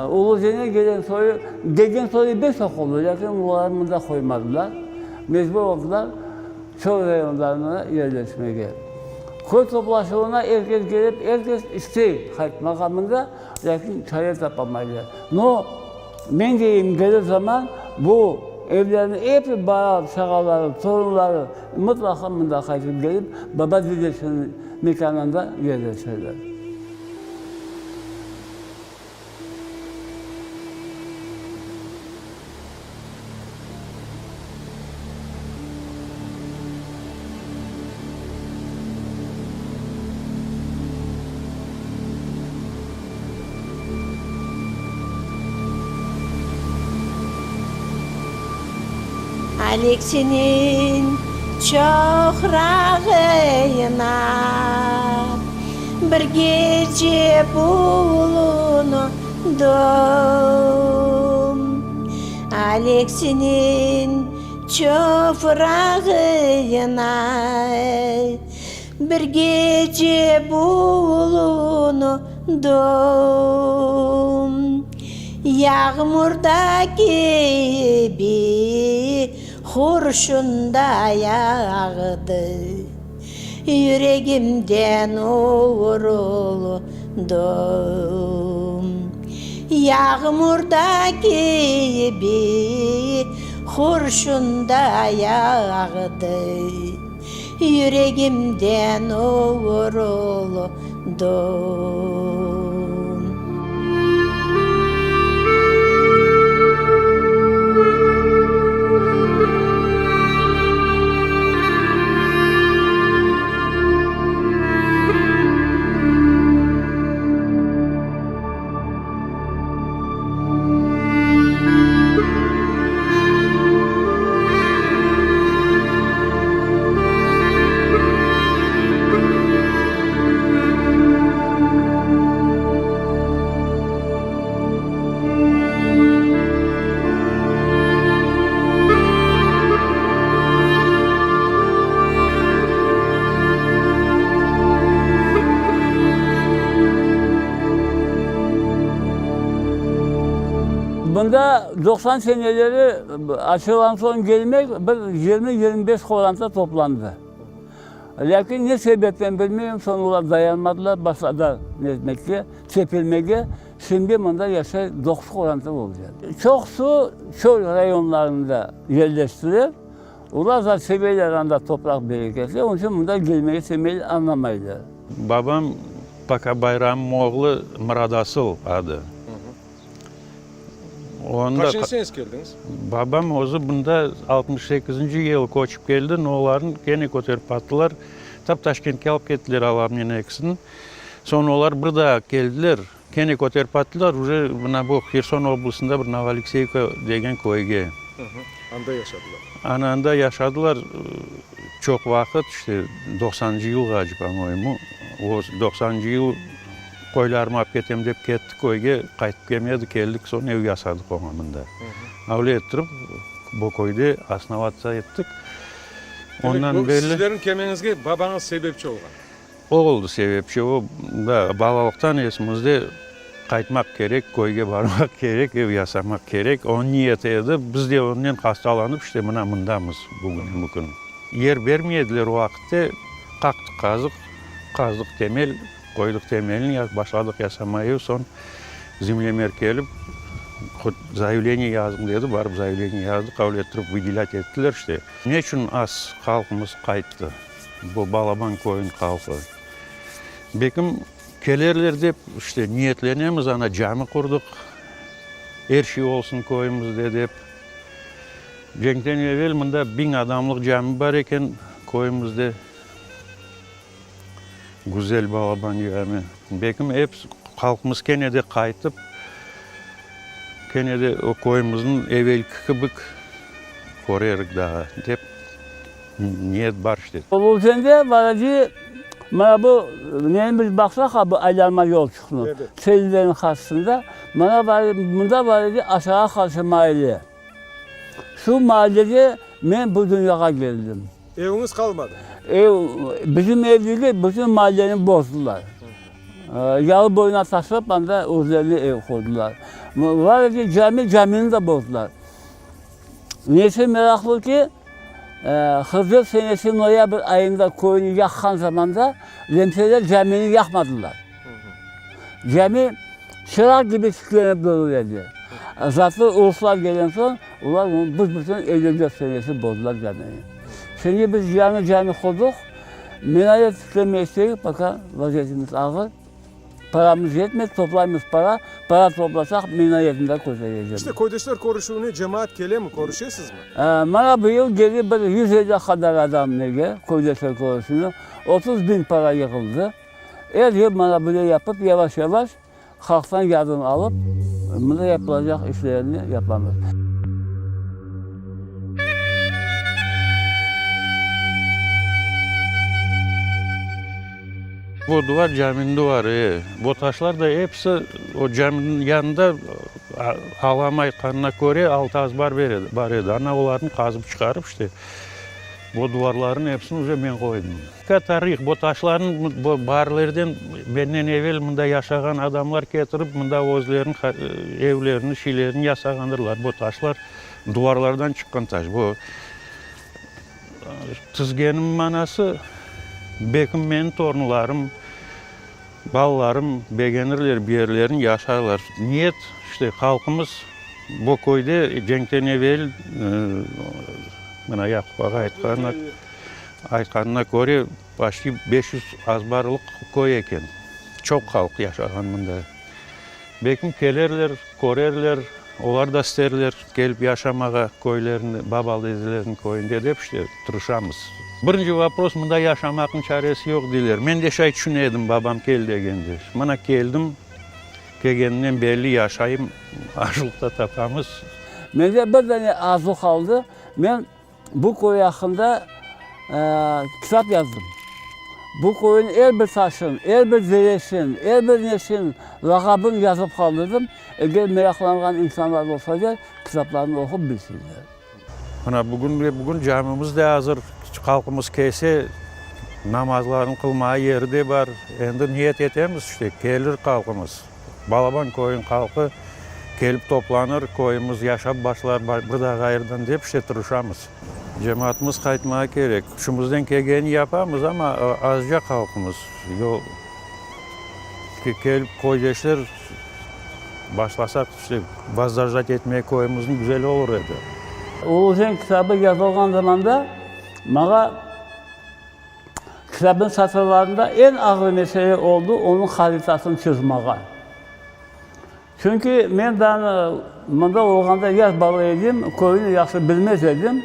Ulu Zene gelen soyu, degen soyu beş oquldı, lâkin olarnı mında qoymadılar. Mecbur oldılar çöl rayonlarına yerleşmege. Köy toplaşuvına er kes kelip, er kes istey qaytmağa mında, lâkin çare tapamaylar. No, men deyim, kelir zaman bu evlerniñ episi bala-çağaları, torunları mıtlaqa mında qaytıp kelip, baba-dedesiniñ mekânında yerleşirler. Aleksiniñ çoqrağına bir gece bulundım. Aleksiniñ çoqrağına bir gece bulundım. Yağmurda kibi qurşun da yağdı, Yüregimden uruldım. Yağmurda kibi qurşun da yağdı, Yüregimden uruldım. Mında 90 seneleri açılğan soñ gelmek bir 20-25 qoranta toplandı. Lâkin ne sebepten bilmeyim, soñ olar dayanmadılar, başladılar netmekte, sepilmege. Şimdi mında yaşay doquz qoranta oldı. Çoqusı çöl rayonlarında yerleştiler. Olar da seveler anda topraq bereketli, onıñ içün mında gelmege temel añlamaylar. Babam Paka Bayramnıñ oğlu Mıradasıl adı. Qaçıncı seneñiz keldiñiz? Babam özü bunda 68-nci yıl köçip keldi, no olarnı kene köterip attılar. Tap Taşkentke alıp kettiler alamnen ekisini. Soñ olar bir daa keldiler, kene köterip attılar, uje mına bu Herson oblastında bir Novoalekseyevka degen köyge. Anda yaşadılar. Ana anda yaşadılar çoq vaqıt, işte doqsanıncı yılğace, po-moyemu. O doqsanıncı yıl qoylarımı alıp ketem dep ketti köyge, qaytıp kelmedi, keldik, soñ ev yasadıq oña mında. Avle ettirip, bu köyde osnovatsa ettik. Ondan Demek, bu berli. Sizlerniñ kelmeñizge babañız sebepçi olğan. O oldı sebepçi. O, da, balalıqtan esimizde qaytmaq kerek, köyge barmaq kerek, ev yasamaq kerek. Onıñ niyeti edi. Biz de onnen hastalanıp, işte, mına mındamız bugün bu kün. Yer bermey ediler o vaqıtte. Qaqtıq qazıq, qazdıq temel, qoydıq temelni, başladıq yasama ev. Soñ zemlemer kelip, zayavleniye yazıñ dedi. Barıp zayavleniye yazdıq, qabul ettirip, vıdelât ettiler, işte. Ne içün az halqımız qayttı, bu balaban köyüñ halqı? Bekim, kelerler dep, işte, niyetlenemiz, ana, cami qurdıq, er şey olsun köyümizde dep. Cenkten evel mında biñ adamlıq cami bar eken köyümizde, güzel balaban cami. Bekim, ep halqımız kene de qaytıp, kene de o köyümizniñ evelki kibik körerik daa, dep niyet bar işte. Uluğ-Özende varadi, mana bu neni biz baqsaq, ha bu aylanma yolçuqnı, Selvilerniñ qarşısında, mana var, mında var edi Aşağı Qarşı maale. Şu maallede men bu dünyağa keldim. Eviñiz qalmadı? Ev, bizim ev degil, bütün maalleni bozdılar. Yalı boyuna taşlap, anda özlerine ev qurdılar. Var edi cami, camini de bozdılar. Nesi meraqlı ki, 44 senesi noyabr ayında köyni yaqqan zamanda lemseler camini yaqmadılar. Cami çıraq kibi tiklenip durur edi. Zatlı ruslar kelgen soñ, olar onı büs-bütün 54 senesi bozdılar camini. Şimdi biz yañı cami qurdıq, minare tiklemek isteyik, поka vaziyetimiz ağır. Paramız yetmey, toplaymız para, para toplasaq minaretni de köterecekmiz. İşte, köydeşler körüşüvine cemaat kelemi, körüşesizmi? Mana bu yıl keldi bir 150 qadar adam nege, köydeşler körüşüvine, 30 biñ para yığıldı. Er yıl mana böyle yapıp, yavaş-yavaş halqtan yardım alıp, mında yapılacaq işlerni yapamız. Bu duvar caminiñ duvarı, e. Bu taşlar da episi o caminiñ yanında, alam aytqanına köre, altı azbar bar edi. Ana olarnı qazıp çıqarıp, işte, bu duvarlarnıñ episini uje men qoydım. Tarih, bu taşlarnı bu barlerden menden evel mında yaşağan adamlar ketirip, mında özleriniñ evlerini, şeylerini yasağandırlar. Bu taşlar duvarlardan çıqqan taş. Bu tizgenim manası, belki menim torunlarım, balalarım begenirler bu yerlerni, yaşarlar. Niyet, işte, halqımız bu köyde cenkten evel, mına Yaqub ağa aytqanına, Aytqanına köre, paçti 500 azbarlıq köy eken. Çoq halq yaşağan mında. Belkim kelerler, körerler, olar da isterler kelip yaşamağa köylerinde, baba-dedeleriniñ köyünde dep işte tırışamız. Birinci vopros, mında yaşamaqnıñ çaresi yoq deyler. Men de şay tüşüne edim babam kel degende. Mına keldim, kelgenimden berli yaşayım, aşlıq da tapamız. Mende bir dane arzu qaldı, men Bu köy aqqında kitap yazdım. Bu köyniñ er bir taşın, er bir deresin, er bir nesin lağabın yazıp qaldırdım. Eger meraqlanğan insanlar olsa der, kitaplarnı oqup bilsinler. Mına bugün ve bugün camimiz de azır, halqımız kelse, namazlarını qılmağa yeri de bar. Endi niyet etemiz, işte, kelir halqımız. Balaban köyüñ halqı kelip toplanır, köyümiz yaşap başlar bir daa ğayrıdan dep işte tırışamız. Cemaatımız qaytmağa kerek. Küçümizden kelgenini yapamız, amma azca halqımız. Yol kelip köydeşler başlasaq işte vozrojdat etmege köyümizni güzel olur edi. Uluzen kitabı yazılğan zamanda maña Kitabnıñ satırlarında eñ ağır mesele oldı onıñ haritasını çızmağa. Çünki men daa mında olğanda yaş bala edim, köyni yahşı bilmez edim.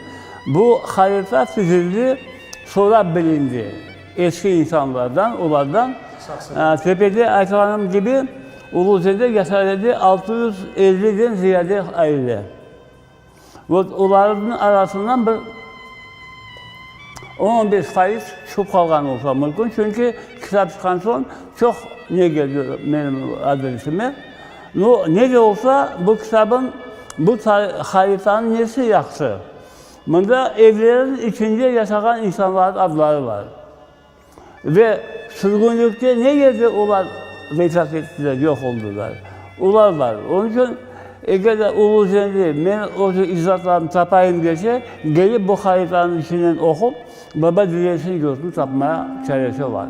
Bu harita tizildi, soñra bilindi eski insanlardan, olardan. Tepede aytqanım kibi, Uluğzende yaşar edi 650-den ziyade aile. Vot olarnıñ arasından bir on-on beş faiz çıqıp qalğan olsa mümkün, çünki kitap çıqqan soñ çoq ne keldi menim adresime. No, ne de olsa, bu kitabıñ, bu haritanıñ nesi yahşı? Mında evlerniñ içinde yaşağan insanlarnıñ adları bar. Ve sürgünlikte ne yerde olar vefat ettiler, yoq oldılar, olar bar. Onıñ içün, eger de Ulu Özenli men öz icdatlarımnı tapayım dese, kelip bu haritanıñ içinden oqup, baba-dedesiniñ yurtunı tapmağa çaresi bar.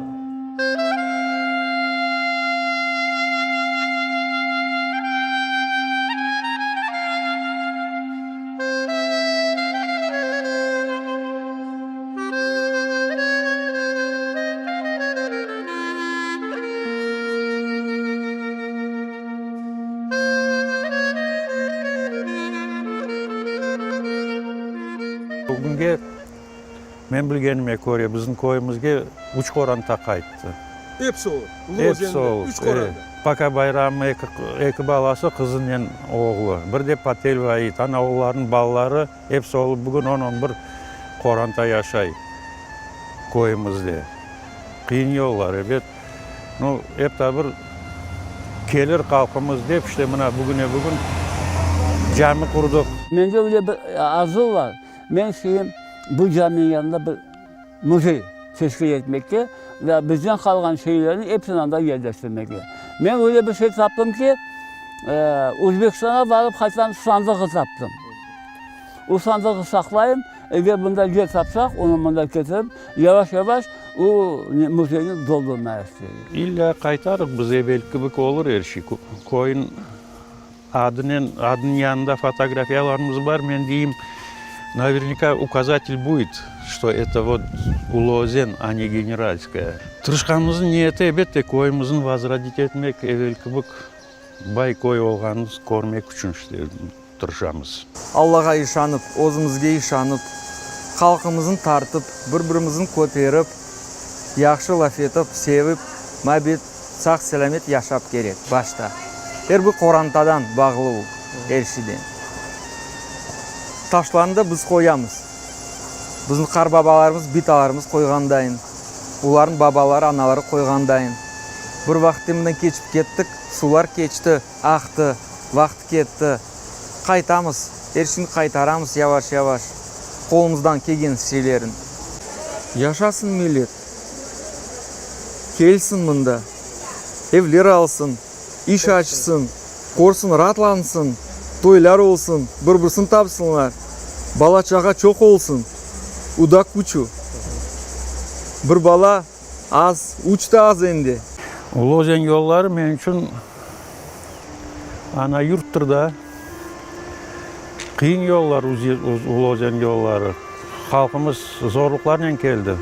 Bugünge, men bilgenime köre, bizim köyümizge üç qoranta qayttı. Episi olıp, Ulu Özende üç qoranta. Paka Bayramnıñ eki balası, qızınen oğlu. Bir de Patel Vait. Ana olarnıñ balaları. Episi olıp bugün on-on bir qoranta yaşay köyümizde. Qıyın yollar, ebet. Nu, ep ta bir kelir halqımız dep, işte mına bugüne-bugün cami qurdıq. Mende öyle bir arzu bar, men isteyim bu caminiñ yanında bir müzey teşkil etmekke ve bizden qalğan şeylerni episini anda yerleştirmege. Men öyle bir şey taptım ki, Özbekistanğa barıp qaytqan sandığı taptım. O sandığı saqlayım, eger bunda yer tapsaq, onı mında ketirip, yavaş-yavaş o müzeyni doldurmağa isteyim. İlla qaytarıq biz, evelki kibi olur er şey. Köyün Adınen, adınıñ yanında fotografiyalarımız bar, men deyim, navernyaka ukazatel budet, çto eto vot Ulu-Özen, a ne Generalskaya. Tırışqanımıznıñ niyeti, elbette, köyümizni vozrodit etmek, evelki kibi bay köy olğanımız körmek içün işte tırışamız. Allağa işanıp, özümizge işanıp, halqımıznı tartıp, bir-birimizni köterip, yahşı laf etip, sevip, mabet, Sağ-selâmet yaşap kerek, başta. Er bir qorantadan bağlı o, er şeyden. Taşlarnı da biz qoyamız. Bizim qartbabalarımız, bitalarımız qoyğandayın, olarnıñ babaları, anaları qoyğandayın. Bir vaqıt mından keçip kettik, suvlar keçti, aqtı, vaqıt ketti. Qaytamız, er şeyni qaytaramız yavaş-yavaş, qolumızdan kelgen şeylerin. Yaşasın millet! Kelsin mında, evler alsın, iş açsın, körsin, raatlansın, toylar olsun, bir-birisini tapsınlar, bala-çağa çoq olsun, uda küçü. Bir bala az, üç de az endi. Ulu Özen yolları men içün ana yurttır da. Qıyın yollar Ulu Özen yolları. Halqımız zorluqlarnen keldi.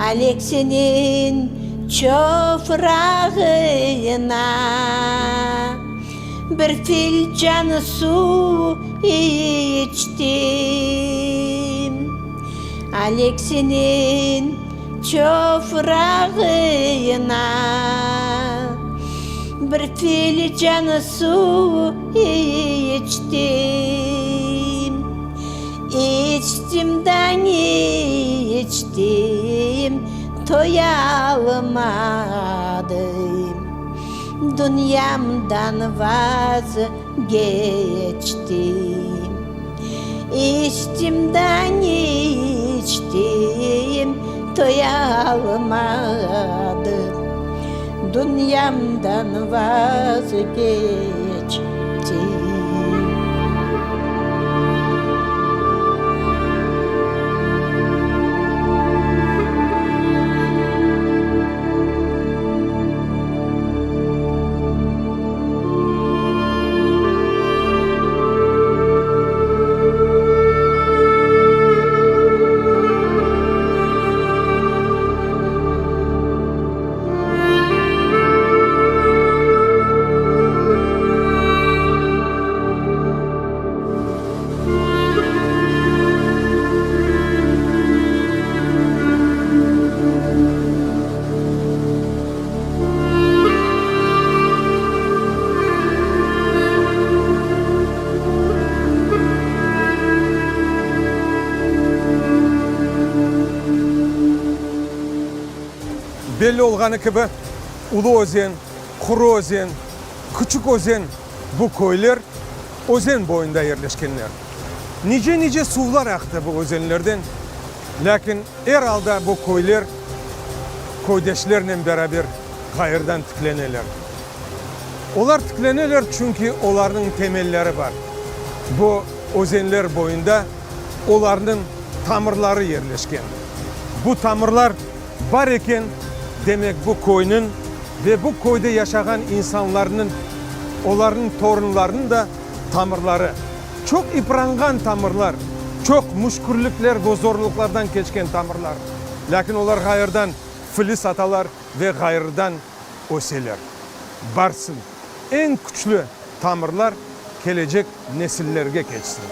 Aleksiniñ çofrağına bir filcan suv içtim. Aleksiniñ çofrağına bir filcan suv içtim. İçtim da içtim, toyalmadım. Dünyamdan vazgeçtim. İçtim da içtim, toyalmadım, Dünyamdan vazgeçtim. Belli olğanı kibi, Ulu Özen, Quru Özen, Küçük Özen bu köyler özen boyunda yerleşkenler. Nice-nice suvlar aqtı bu özenlerden, lâkin er alda bu köyler köydeşlernen beraber ğayırdan tikleneler. Olar tikleneler, çünki olarnıñ temelleri bar. Bu özenler boyunda olarnıñ tamırları yerleşken. Bu tamırlar bar eken, demek bu köyniñ ve bu köyde yaşağan insanlarnıñ, olarnıñ torunlarınıñ da tamırları. Çoq ipranğan tamırlar, çoq müşküllikler ve zorluqlardan keçken tamırlar. Lâkin olar ğayırdan filis atalar ve ğayrıdan öseler. Barsın, eñ küçlü tamırlar kelecek nesillerge keçsin.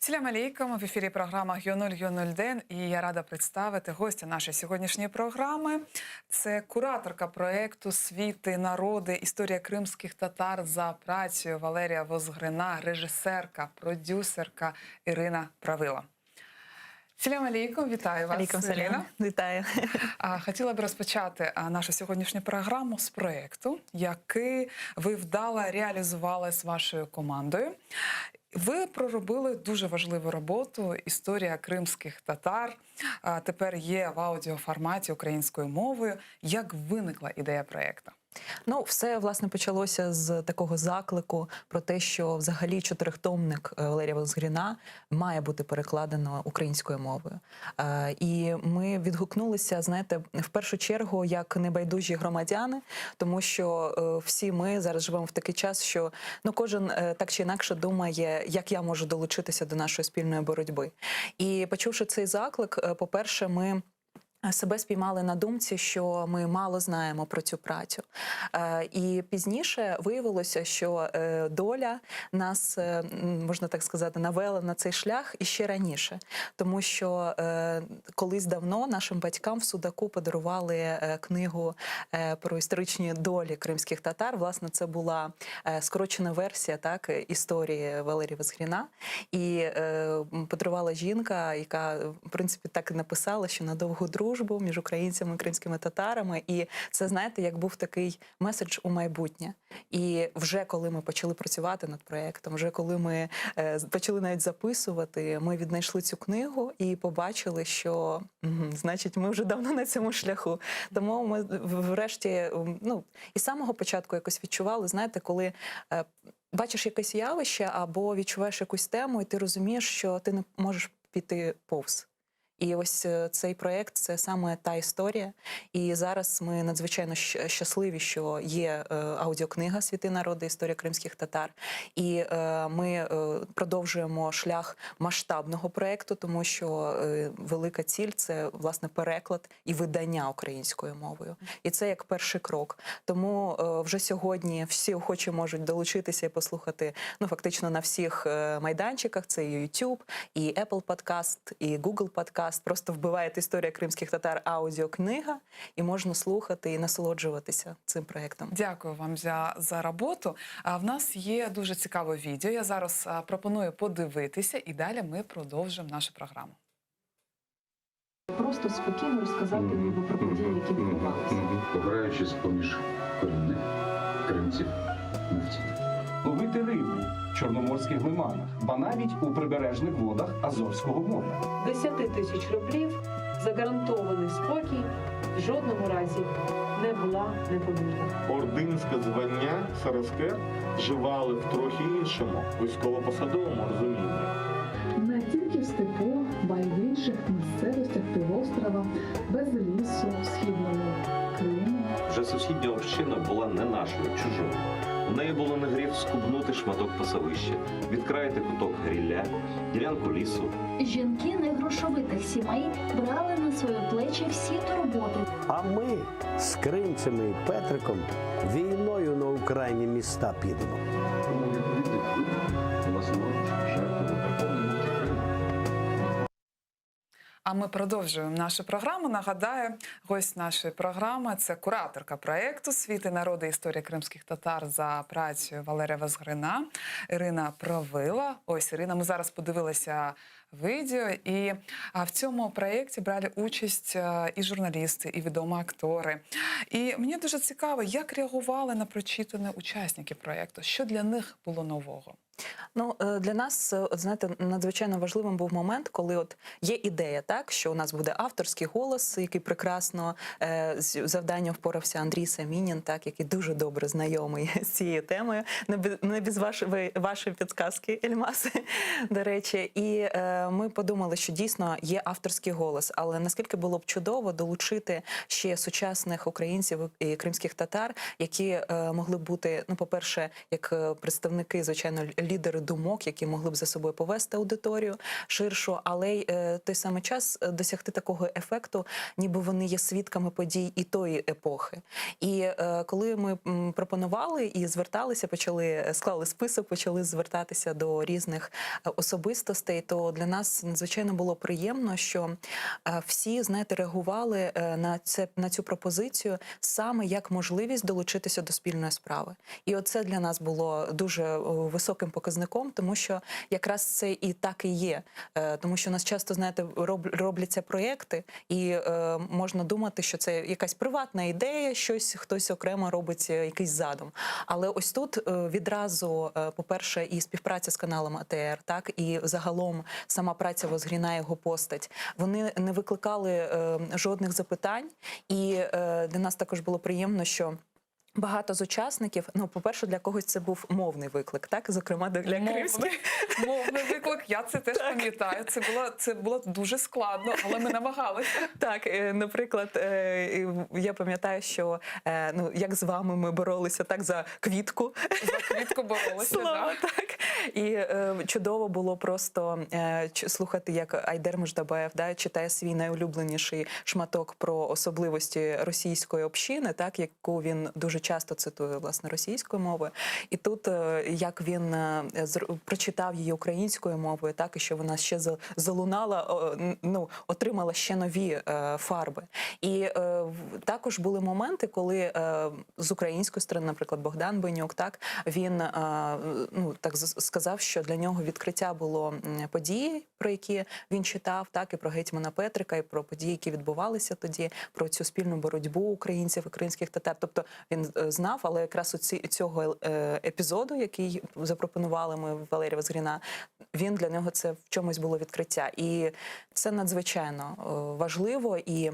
Selâm aleyküm! В efiri програма Gönül gönülden і я рада представити гостя нашої сьогоднішньої програми. Це кураторка проекту Світи, народи, історія кримських татар за працею Валерія Возгрина, режисерка, продюсерка Ірина Правила. Selâm aleyküm, вітаю вас, Aleyküm selâm. Ірина. Вітаю. Хотіла б розпочати нашу сьогоднішню програму з проекту, який ви вдало реалізували з вашою командою. Ви проробили дуже важливу роботу. Історія кримських татар тепер є в аудіоформаті українською мовою. Як виникла ідея проєкту? Ну, все власне почалося з такого заклику про те, що взагалі чотирьохтомник е, Валерія Возгріна має бути перекладено українською мовою. Е, І ми відгукнулися, знаєте, в першу чергу як небайдужі громадяни, тому що е, всі ми зараз живемо в такий час, що ну кожен так чи інакше думає, як я можу долучитися до нашої спільної боротьби. І почувши цей заклик, по-перше, ми. Себе спіймали на думці, що ми мало знаємо про цю працю. І пізніше виявилося, що доля нас, можна так сказати, навела на цей шлях іще раніше. Тому що колись давно нашим батькам в Судаку подарували книгу про історичні долі кримських татар. Власне, це була скорочена версія так, історії Валерія Вазгріна. І подарувала жінка, яка, в принципі, так і написала, що на довгу дружбу між українцями і кримськими татарами. І це, знаєте, як був такий меседж у майбутнє. І вже коли ми почали працювати над проєктом, вже коли ми почали навіть записувати, ми віднайшли цю книгу і побачили, що значить, ми вже давно на цьому шляху. Тому ми врешті, ну, і з самого початку якось відчували, знаєте, коли бачиш якесь явище або відчуваєш якусь тему, і ти розумієш, що ти не можеш піти повз. І ось цей проєкт – це саме та історія. І зараз ми надзвичайно щасливі, що є аудіокнига «Світи народи. Історія кримських татар». І ми продовжуємо шлях масштабного проєкту, тому що велика ціль – це, власне, переклад і видання українською мовою. І це як перший крок. Тому вже сьогодні всі охочі можуть долучитися і послухати, ну, фактично на всіх майданчиках. Це і YouTube, і Apple Podcast, і Google Podcast. Просто вбиваєте «Історія кримських татар» аудіокнига, і можна слухати і насолоджуватися цим проєктом. Дякую вам за, за роботу. А в нас є дуже цікаве відео. Я зараз пропоную подивитися, і далі ми продовжимо нашу програму. Просто спокійно розказати ніби про події, які відбувалися. Пограючись поміж корінних кримців мовців. Ловити рибу в чорноморських лиманах, ба навіть у прибережних водах Азовського моря. 10 тисяч рублів за гарантований спокій в жодному разі не була непомірна. Ординське звання Сараскер вживали в трохи іншому військово-посадовому розумінні. Не тільки в степу, ба й в інших місцевостях півострова, без лісу, в східному Криму. Вже сусідня община була не нашою, чужою. У неї було не гріх скубнути шматок пасовища, відкраїти куток грілля, ділянку лісу. Жінки негрошовитих сімей брали на свої плечі всі турботи. А ми з кримцями і Петриком війною на Україні міста підемо. Тому відповідних власноруч жертвували Верховному Криму. А ми продовжуємо нашу програму. Нагадаю, гость нашої програми це кураторка проєкту Світи народи історія кримських татар за працею Валерія Вазгрина Ірина Провила. Ось Ірина, ми зараз подивилися відео, і в цьому проєкті брали участь і журналісти, і відомі актори. І мені дуже цікаво, як реагували на прочитане учасники проєкту, що для них було нового. Ну, для нас, от знаєте, надзвичайно важливим був момент, коли от є ідея, так, що у нас буде авторський голос, який прекрасно з завданням впорався Андрій Самінін, так, який дуже добре знайомий з цією темою, не без вашої, вашої підказки, Ельмаси, до речі. І ми подумали, що дійсно є авторський голос, але наскільки було б чудово долучити ще сучасних українців і кримських татар, які могли б бути, ну, по-перше, як представники, звичайно, лідери думок, які могли б за собою повести аудиторію ширшу, але й той самий час досягти такого ефекту, ніби вони є свідками подій і тої епохи. І коли ми пропонували і зверталися, почали, склали список, почали звертатися до різних особистостей, то для нас надзвичайно було приємно, що всі, знаєте, реагували на це, на цю пропозицію саме як можливість долучитися до спільної справи. І оце для нас було дуже високим показником, тому що якраз це і так і є. Тому що у нас часто, знаєте, робляться проєкти, і можна думати, що це якась приватна ідея, щось хтось окремо робить, якийсь задум. Але ось тут відразу, по-перше, і співпраця з каналом АТР, так, і загалом сама праця Вазгріна, його постать, вони не викликали жодних запитань. І для нас також було приємно, що. Багато з учасників, ну, по-перше, для когось це був мовний виклик, так, зокрема для Мовний, кримських. мовний виклик, я це теж пам'ятаю. Це було, це було дуже складно, але ми намагалися. Так, е, наприклад, е, і я пам'ятаю, що е, ну, як з вами ми боролися так за квітку. За квітку боролися, Слово, да. так. І е, чудово було просто е, ч- слухати, як Айдер Муждабаєв да, читає свій найулюбленіший шматок про особливості російської общини, так, яку він дуже часто цитує власне російською мовою. І тут е, як він е, зр- прочитав її українською мовою, так, і що вона ще за- залунала, о, н- ну, отримала ще нові е, фарби. І е, в- також були моменти, коли е, з української сторони, наприклад, Богдан Бенюк, так він е, ну так з- сказав, що для нього відкриття було м, події, про які він читав, так і про гетьмана Петрика, і про події, які відбувалися тоді, про цю спільну боротьбу українців, українських татар. Тобто він е, знав, але якраз оці цього е, епізоду, який запропонували ми Валерія Возгріна, він для нього це в чомусь було відкриття, і це надзвичайно е, важливо і.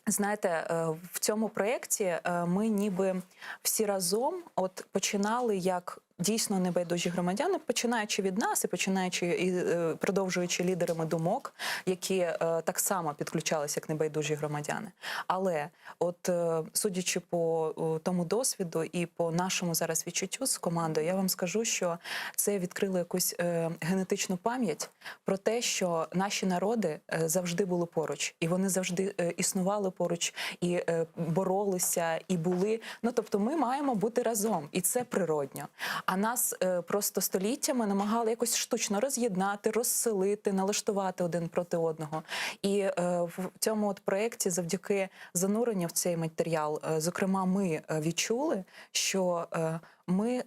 Знаєте, е, в цьому проєкті е, ми ніби всі разом от починали як дійсно небайдужі громадяни, починаючи від нас і починаючи і е, продовжуючи лідерами думок, які е, так само підключалися як небайдужі громадяни. Але от е, судячи по о, тому досвіду і по нашому зараз відчуттю з командою, я вам скажу, що це відкрило якусь е, генетичну пам'ять про те, що наші народи е, завжди були поруч, і вони завжди е, існували поруч, і е, боролися, і були. Ну тобто, ми маємо бути разом, і це природньо. А нас е, просто століттями намагали якось штучно роз'єднати, розселити, налаштувати один проти одного. І е, в цьому от проєкті, завдяки зануренню в цей матеріал, е, зокрема, ми е, відчули, що е, ми е,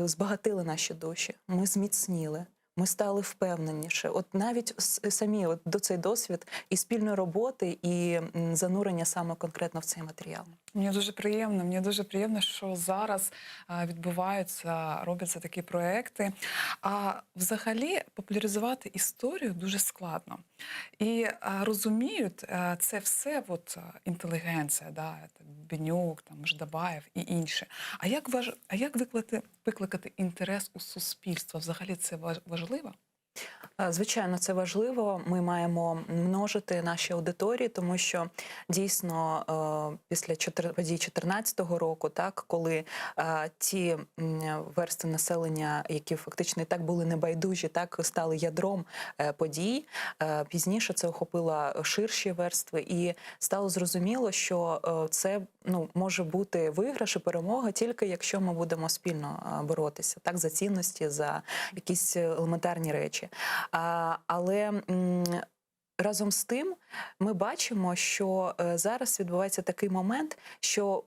збагатили наші душі, ми зміцніли. Ми стали впевненіше. От навіть с- самі от до цей досвід і спільної роботи, і м, занурення саме конкретно в цей матеріал. Мені дуже приємно. Мені дуже приємно, що зараз е, відбуваються, робляться такі проекти. А взагалі популяризувати історію дуже складно. І е, розуміють е, це все, от е, інтелігенція, да, це Бенюк, там Ждабаєв і інші. А як важ... а як викликати, викликати інтерес у суспільства? Взагалі це важ- важливо? Е, Звичайно, це важливо. Ми маємо множити наші аудиторії, тому що дійсно е, після чотир- подій 2014 року, так коли е, ті м, верстви населення, які фактично і так були небайдужі, так стали ядром е, подій. е, Пізніше це охопило ширші верстви, і стало зрозуміло, що е, це ну може бути виграш і перемога тільки якщо ми будемо спільно е, боротися так за цінності, за якісь елементарні речі. А, але м, разом з тим ми бачимо, що е, зараз відбувається такий момент, що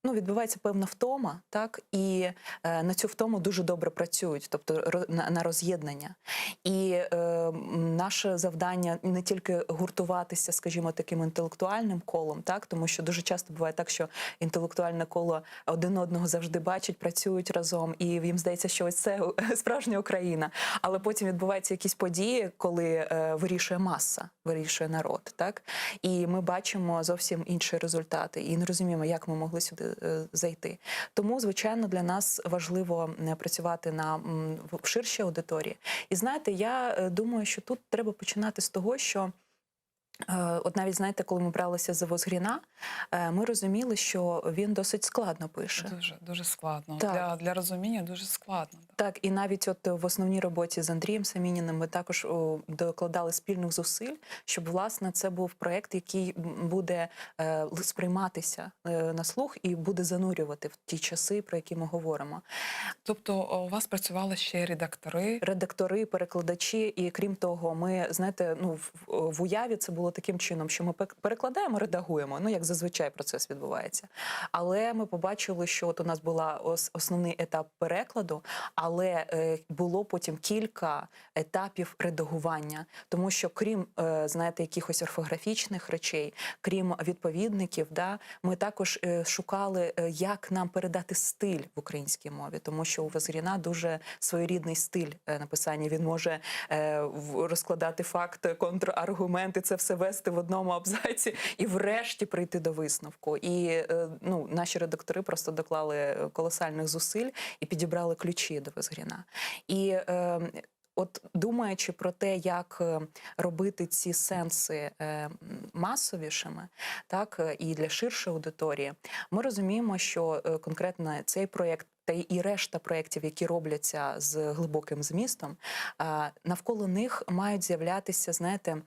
ну, відбувається певна втома, так, і е, на цю втому дуже добре працюють, тобто ро- на, на роз'єднання. І е, м, наше завдання не тільки гуртуватися, скажімо, таким інтелектуальним колом, так, тому що дуже часто буває так, що інтелектуальне коло один одного завжди бачить, працюють разом, і їм здається, що ось це справжня Україна. Але потім відбуваються якісь події, коли е, вирішує маса, вирішує народ, так? І ми бачимо зовсім інші результати і не розуміємо, як ми могли сюди е, зайти. Тому, звичайно, для нас важливо м, працювати на м, в ширшій аудиторії. І знаєте, я е, думаю, що тут треба починати з того, що. Е, От навіть знаєте, коли ми бралися за Возгріна, е, ми розуміли, що він досить складно пише. Дуже дуже складно. Так. Для, для розуміння дуже складно. Так, і навіть от в основній роботі з Андрієм Самініним ми також о, докладали спільних зусиль, щоб власне це був проект, який м, буде е, л- сприйматися е, на слух і буде занурювати в ті часи, про які ми говоримо. Тобто о, у вас працювали ще редактори. Редактори, перекладачі, і крім того, ми знаєте, ну в, в уяві це було таким чином, що ми пек- перекладаємо, редагуємо. Ну як зазвичай процес відбувається. Але ми побачили, що от у нас була ос- основний етап перекладу, але е, було потім кілька етапів редагування, тому що крім е, знаєте, якихось орфографічних речей, крім відповідників, да, ми також е, шукали, е, як нам передати стиль в українській мові, тому що у Вазгріна дуже своєрідний стиль е, написання. Він може е, в- розкладати факти, контраргументи, це все в. перевести в одному абзаці і врешті прийти до висновку. І е, ну, наші редактори просто доклали колосальних зусиль і підібрали ключі до Визгріна. І е, от думаючи про те, як е, робити ці сенси е, масовішими, так е, і для ширшої аудиторії, ми розуміємо, що е, конкретно цей проєкт. Та й і решта проєктів, які робляться з глибоким змістом, е, навколо них мають з'являтися, знаєте,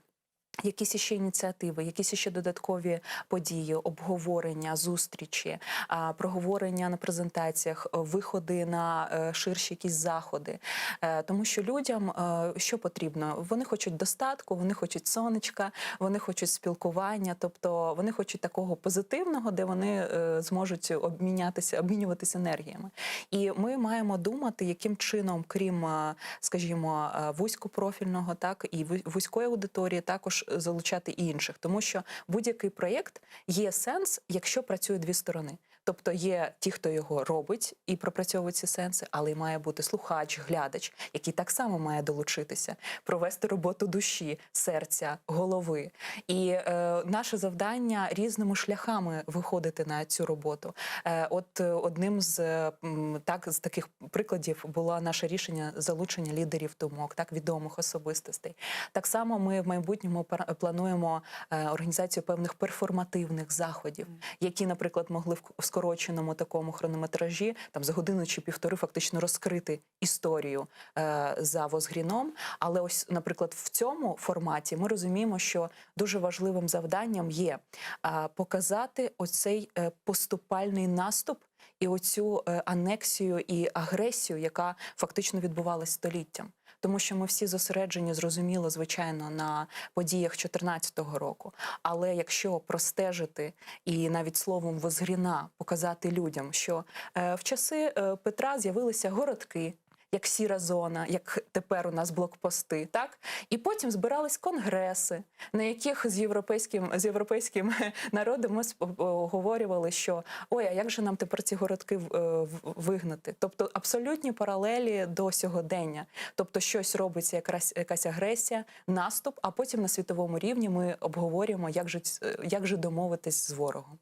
якісь іще ініціативи, якісь іще додаткові події, обговорення, зустрічі, а, проговорення на презентаціях, е, виходи на е, ширші якісь заходи. Е, Тому що людям е, що потрібно? Вони хочуть достатку, вони хочуть сонечка, вони хочуть спілкування, тобто вони хочуть такого позитивного, де вони е, зможуть обмінятися, обмінюватися енергіями. І ми маємо думати, яким чином, крім, е, скажімо, е, вузькопрофільного, так і ву- вузької аудиторії, також залучати і інших, тому що будь-який проєкт є сенс, якщо працює дві сторони. Тобто є ті, хто його робить і пропрацьовує ці сенси, але й має бути слухач, глядач, який так само має долучитися, провести роботу душі, серця, голови. І е, наше завдання різними шляхами виходити на цю роботу. Е, от е, одним з е, м, так з таких прикладів було наше рішення залучення лідерів думок, так відомих особистостей. Так само ми в майбутньому пар- плануємо е, організацію певних перформативних заходів, які, наприклад, могли в в скороченому такому хронометражі там за годину чи півтори фактично розкрити історію е, за Возгріном. Але ось, наприклад, в цьому форматі ми розуміємо, що дуже важливим завданням є е, показати оцей е, поступальний наступ і оцю е, анексію і агресію, яка фактично відбувалась століттям. Тому що ми всі зосереджені, зрозуміло, звичайно, на подіях 2014 року. Але якщо простежити і навіть словом Возгріна показати людям, що е, в часи е, Петра з'явилися городки. Як сіра зона, як тепер у нас блокпости, так і потім збирались конгреси, на яких з європейським з європейським народом ми сп- обговорювали, що ой, а як же нам тепер ці городки в- е, в- вигнати? Тобто абсолютні паралелі до сьогодення. Тобто, щось робиться, якраз якась агресія, наступ, а потім на світовому рівні ми обговорюємо, як же ць- е, як же домовитись з ворогом.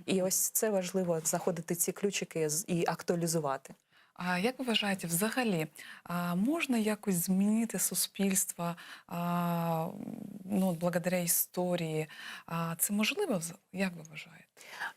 І ось це важливо знаходити ці ключики з- і актуалізувати. А як ви вважаєте, взагалі а, можна якось змінити суспільство а, ну, от благодаря історії? А, це можливо? вз- Як ви вважаєте?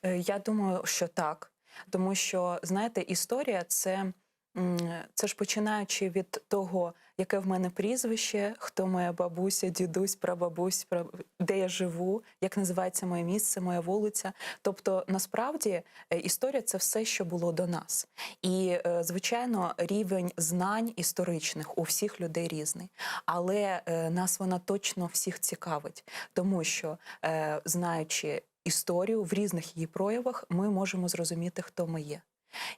Е, Я думаю, що так. Тому що, знаєте, історія це, м, це ж починаючи від того, яке в мене прізвище, хто моя бабуся, дідусь, прабабусь, праб... де я живу, як називається моє місце, моя вулиця. Тобто, насправді, е, історія це все, що було до нас. І, е, звичайно, рівень знань історичних у всіх людей різний. Але е, нас вона точно всіх цікавить, тому що, е, знаючи історію в різних її проявах, ми можемо зрозуміти, хто ми є.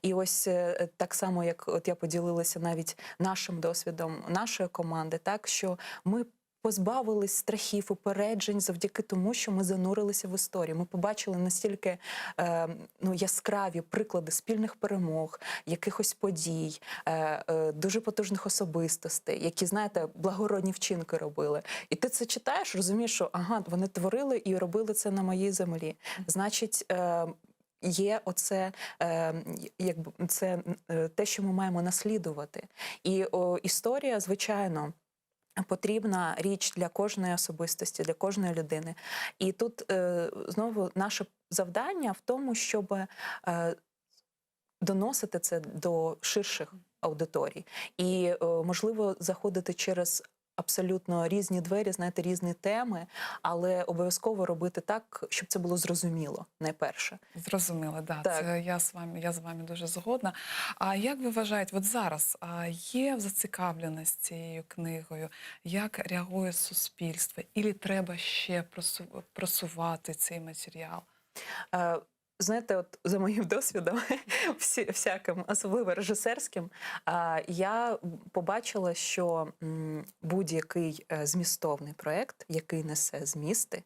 І ось е, так само, як от я поділилася навіть нашим досвідом нашої команди, так що ми позбавились страхів, упереджень завдяки тому, що ми занурилися в історію. Ми побачили настільки е, ну, яскраві приклади спільних перемог, якихось подій, е, е, дуже потужних особистостей, які, знаєте, благородні вчинки робили. І ти це читаєш, розумієш, що ага, вони творили і робили це на моїй землі. Значить, е, є оце, е, якби це е, те, що ми маємо наслідувати. І о, історія, звичайно. Потрібна річ для кожної особистості, для кожної людини. І тут е, знову наше завдання в тому, щоб е, доносити це до ширших аудиторій. І, е, можливо, заходити через абсолютно різні двері, знаєте, різні теми, але обов'язково робити так, щоб це було зрозуміло найперше. Зрозуміло, да, Так. це я з вами, я з вами дуже згодна. А як ви вважаєте, от зараз а, є зацікавленість цією книгою? Як реагує суспільство? Ілі треба ще просу- просувати цей матеріал? Е, Знаєте, от за моїм досвідом, всі, всяким, особливо режисерським, а, я побачила, що м, будь-який е, змістовний проект, який несе змісти,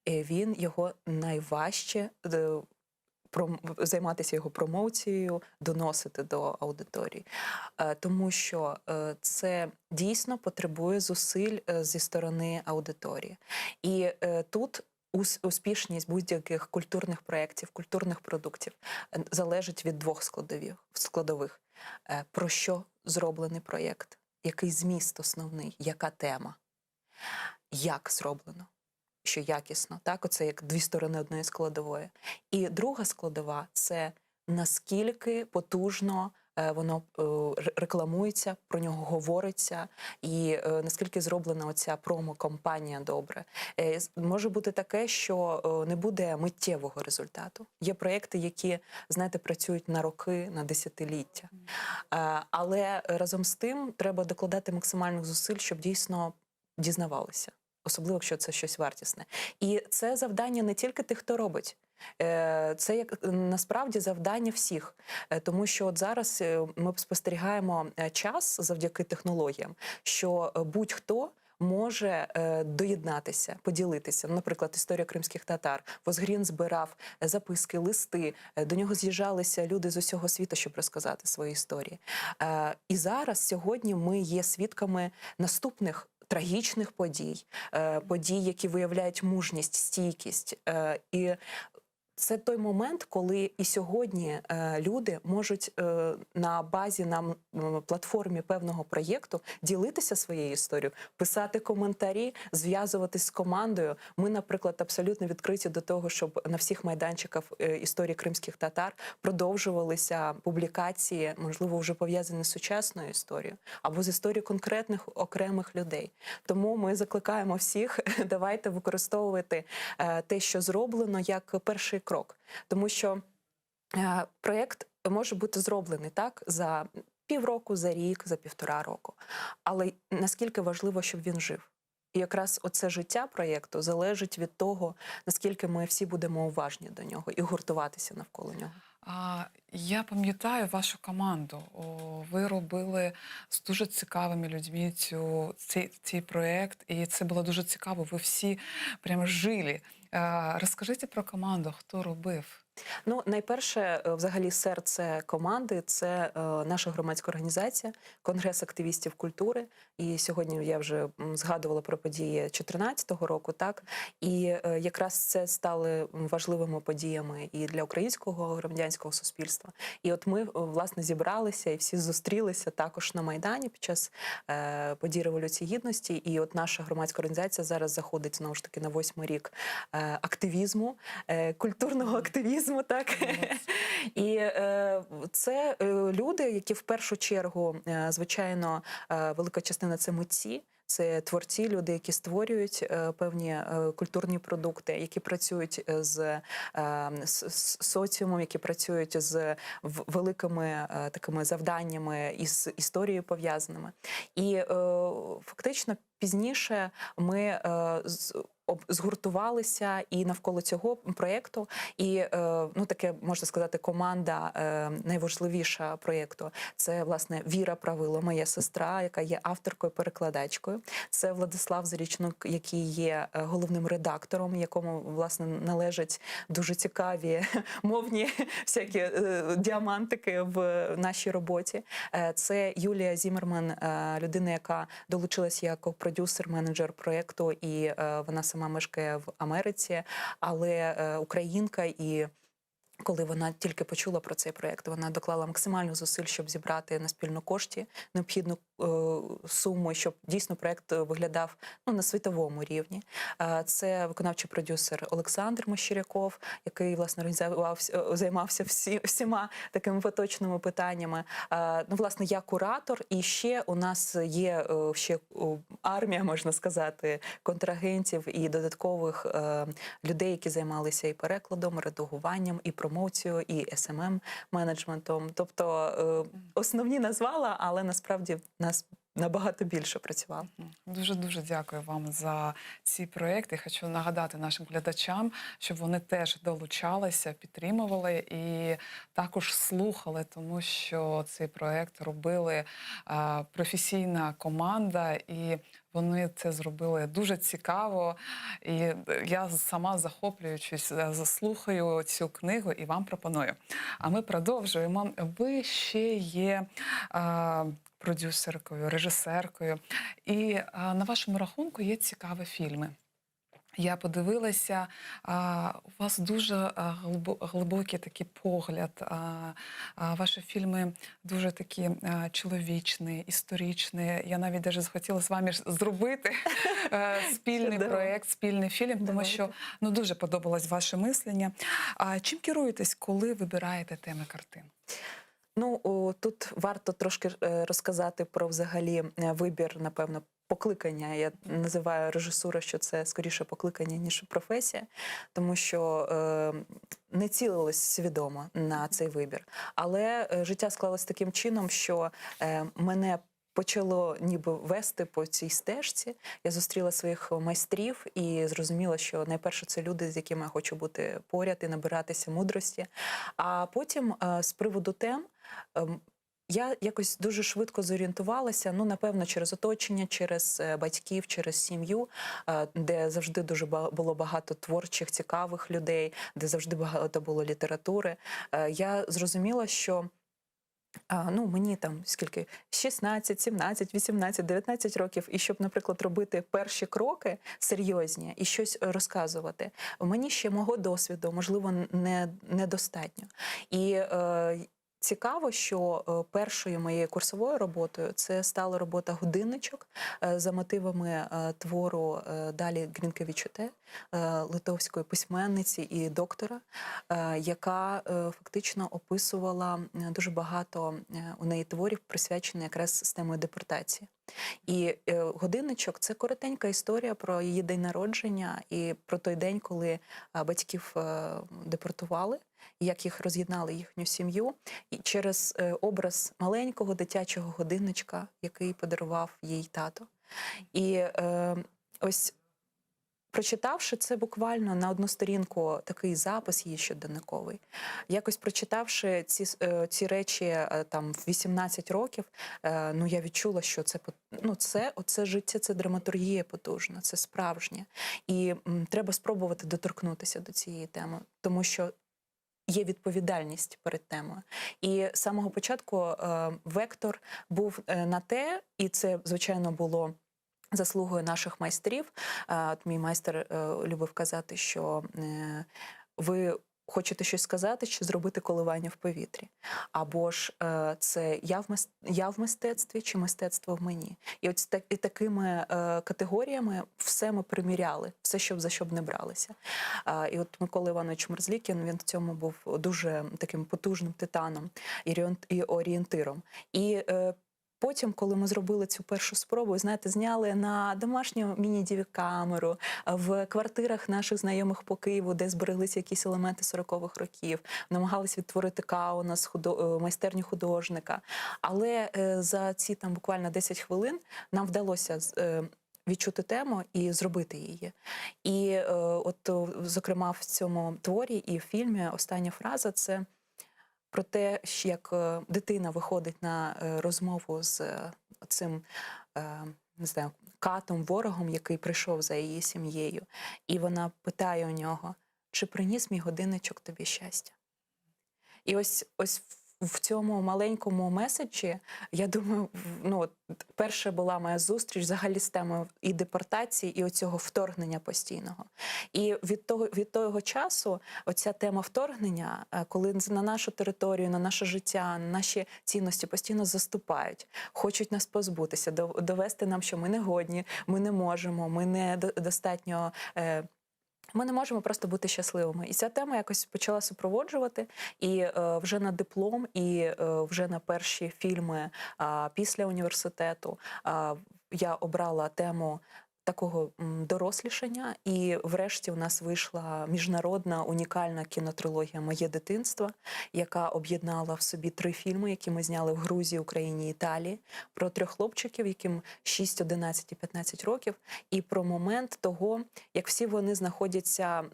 е, він його найважче е, займатися його промоцією, доносити до аудиторії. Тому що це дійсно потребує зусиль зі сторони аудиторії. І тут успішність будь-яких культурних проєктів, культурних продуктів залежить від двох складових. Про що зроблений проєкт, який зміст основний, яка тема, як зроблено, що якісно. Так? Оце як дві сторони одної складової. І друга складова – це наскільки потужно воно рекламується, про нього говориться, і наскільки зроблена оця промо-кампанія добре. Може бути таке, що не буде миттєвого результату. Є проєкти, які, знаєте, працюють на роки, на десятиліття. Але разом з тим треба докладати максимальних зусиль, щоб дійсно дізнавалися. Особливо, якщо це щось вартісне. І це завдання не тільки тих, хто робить. Це як насправді завдання всіх. Тому що от зараз ми спостерігаємо час завдяки технологіям, що будь-хто може доєднатися, поділитися. Наприклад, історія кримських татар. Возгрін збирав записки, листи, до нього з'їжджалися люди з усього світу, щоб розказати свої історії. І зараз, сьогодні, ми є свідками наступних трагічних подій, подій, які виявляють мужність, стійкість. І це той момент, коли і сьогодні люди можуть на базі, на платформі певного проєкту ділитися своєю історією, писати коментарі, зв'язуватись з командою. Ми, наприклад, абсолютно відкриті до того, щоб на всіх майданчиках історії кримських татар продовжувалися публікації, можливо, вже пов'язані з сучасною історією або з історією конкретних окремих людей. Тому ми закликаємо всіх, давайте використовувати те, що зроблено, як перший крок. Тому що проєкт може бути зроблений так, за півроку, за рік, за півтора року. Але наскільки важливо, щоб він жив. І якраз оце життя проєкту залежить від того, наскільки ми всі будемо уважні до нього і гуртуватися навколо нього. Я пам'ятаю вашу команду. Ви робили з дуже цікавими людьми цей проєкт, і це було дуже цікаво. Ви всі прямо жили. Розкажіть про команду, хто робив? Ну, найперше, взагалі, серце команди – це наша громадська організація, Конгрес активістів культури. І сьогодні я вже згадувала про події чотирнадцятого року, так? І якраз це стали важливими подіями і для українського громадянського суспільства. І от ми, власне, зібралися і всі зустрілися також на Майдані під час подій Революції Гідності. І от наша громадська організація зараз заходить, знову ж таки, на 8-й рік активізму, культурного активізму. Так? І це люди, які в першу чергу, звичайно, велика частина це митці, це творці, люди, які створюють певні культурні продукти, які працюють з соціумом, які працюють з великими такими завданнями і з історією пов'язаними. І фактично пізніше ми згуртувалися і навколо цього проєкту, і таке, можна сказати, команда найважливіша проєкту. Це, власне, Віра Правило, моя сестра, яка є авторкою, перекладачкою. Це Владислав Зарічнюк, який є головним редактором, якому, власне, належать дуже цікаві мовні всякі діамантики в нашій роботі. Це Юлія Зімерман, людина, яка долучилась як продюсер, менеджер проєкту, і вона сама мешкає в Америці, але українка, і коли вона тільки почула про цей проєкт, вона доклала максимальних зусиль, щоб зібрати на спільну кошті необхідну суму, щоб дійсно проєкт виглядав на світовому рівні. Це виконавчий продюсер Олександр Мощеряков, який, власне, займався всіма такими поточними питаннями. Власне, я куратор, і ще у нас є ще армія, можна сказати, контрагентів і додаткових людей, які займалися і перекладом, і редагуванням, і промоцією, і ес ем ем менеджментом. Тобто основні назвала, але насправді нас Набагато більше працювала. Дуже дуже дякую вам за ці проекти. Хочу нагадати нашим глядачам, щоб вони теж долучалися, підтримували і також слухали, тому що цей проект робили е, професійна команда, і вони це зробили дуже цікаво. І я сама захоплюючись, е, заслухаю цю книгу і вам пропоную. А ми продовжуємо. Ви ще є е, продюсеркою, режисеркою, і е, на вашому рахунку є цікаві фільми. Я подивилася, а, у вас дуже а, глибо- глибокий такий погляд. А, а, ваші фільми дуже такі а, чоловічні, історичні. Я навіть даже захотіла з вами ж зробити е, спільний Чудово. проект, спільний фільм, тому що ну, дуже подобалось ваше мислення. А чим керуєтесь, коли вибираєте теми картин? Ну, о, тут варто трошки е, розказати про взагалі е, вибір, напевно, покликання. Я називаю режисура, що це скоріше покликання, ніж професія, тому що е, не цілилась свідомо на цей вибір. Але е, життя склалось таким чином, що е, мене почало ніби вести по цій стежці. Я зустріла своїх майстрів і зрозуміла, що найперше це люди, з якими я хочу бути поряд і набиратися мудрості. А потім е, з приводу тем. ем, Я якось дуже швидко зорієнтувалася, ну, напевно, через оточення, через е, батьків, через сім'ю, е, де завжди дуже ба- було багато творчих, цікавих людей, де завжди багато було літератури. Е, Я зрозуміла, що а, ну, мені там скільки 16, 17, 18, 19 років, і щоб, наприклад, робити перші кроки серйозні і щось розказувати, мені ще мого досвіду, можливо, не, недостатньо. І е, цікаво, що е, першою моєю курсовою роботою це стала робота годинничок е, за мотивами е, твору е, Далі Грінкевичуте, е, литовської письменниці і доктора, е, яка е, фактично описувала е, дуже багато е, у неї творів, присвячених якраз з темою депортації. І е, годинничок це коротенька історія про її день народження і про той день, коли е, батьків е, депортували, і як їх роз'єднали їхню сім'ю, і через е, образ маленького дитячого годинничка, який подарував їй тато. І е, ось прочитавши це буквально на одну сторінку такий запис її щоденниковий, якось прочитавши ці, е, ці речі е, там в 18 років, е, ну я відчула, що це пот- ну, це оце життя, це драматургія потужна, це справжнє. І м, треба спробувати доторкнутися до цієї теми, тому що. Є відповідальність перед темою, і з самого початку е, вектор був е, на те, і це звичайно було заслугою наших майстрів. Е, От мій майстер е, любив казати, що е, ви хочете щось сказати чи зробити коливання в повітрі. Або ж е, це я в мис- я в мистецтві чи мистецтво в мені. І от так, і такими е, категоріями все ми приміряли, все, що б за що б не бралися. Е, І от Микола Іванович Мерзлікін, він в цьому був дуже таким потужним титаном і орієнт- і орієнтиром. І е, Потім, коли ми зробили цю першу спробу, знаєте, зняли на домашню міні-діві-камеру в квартирах наших знайомих по Києву, де збереглися якісь елементи 40-х років, намагались відтворити каунас, худо... е, майстерню художника. Але е, за ці там буквально 10 хвилин нам вдалося з- е, відчути тему і зробити її. І е, от, о, зокрема, в цьому творі і в фільмі остання фраза це про те, що як е, дитина виходить на е, розмову з е, цим е, не знаю, катом, ворогом, який прийшов за її сім'єю, і вона питає у нього, чи приніс мій годинничок тобі щастя? І ось ось в цьому маленькому меседжі, я думаю, в- ну, от перша була моя зустріч взагалі з темою і депортації, і оцього вторгнення постійного. І від того, від того часу оця тема вторгнення, е, коли на нашу територію, на наше життя, на наші цінності постійно заступають, хочуть нас позбутися, дов- довести нам, що ми не годні, ми не можемо, ми не до- достатньо. е, Ми не можемо просто бути щасливими. І ця тема якось почала супроводжувати. І е, вже на диплом, і е, вже на перші фільми е, після університету е, я обрала тему. Такого дорослішання, і врешті у нас вийшла міжнародна унікальна кінотрилогія Моє дитинство, яка об'єднала в собі три фільми, які ми зняли в Грузії, Україні і Італії, про трьох хлопчиків, яким 6, 11 і 15 років, і про момент того, як всі вони знаходяться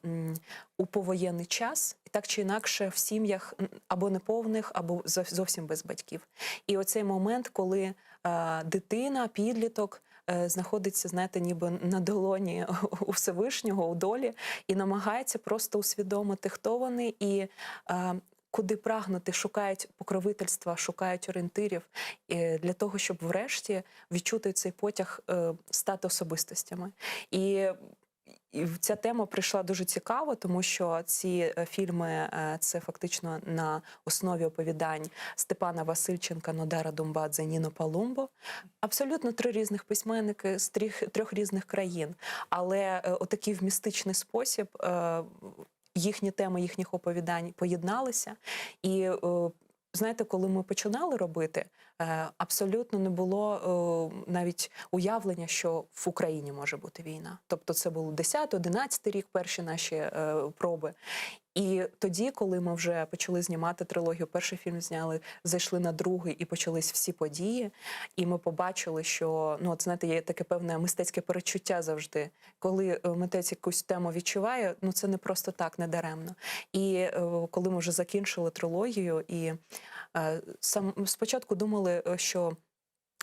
у повоєнний час, і так чи інакше в сім'ях або неповних, або зовсім без батьків. І оцей момент, коли е, дитина, підліток знаходиться, знаєте, ніби на долоні у Всевишнього, у долі, і намагається просто усвідомити, хто вони і е, куди прагнути, шукають покровительства, шукають орієнтирів е, для того, щоб врешті відчути цей потяг е, стати особистостями. І і ця тема прийшла дуже цікаво, тому що ці е, фільми е, це фактично на основі оповідань Степана Васильченка, Нодара Думбадзе, Ніно Палумбо. Абсолютно три різних письменники з трьох, трьох різних країн. Але е, отакий в містичний спосіб їхні теми, їхніх оповідань поєдналися. І знаєте, коли ми починали робити, е, абсолютно не було е, навіть уявлення, що в Україні може бути війна. Тобто це був 10-11 рік, перші наші е, проби. І тоді, коли ми вже почали знімати трилогію, перший фільм зняли, зайшли на другий і почались всі події. І ми побачили, що ну, от знаєте, є таке певне мистецьке перечуття завжди. Коли е, митець якусь тему відчуває, ну це не просто так, не даремно. І е, коли ми вже закінчили трилогію, і е, сам спочатку думали, що.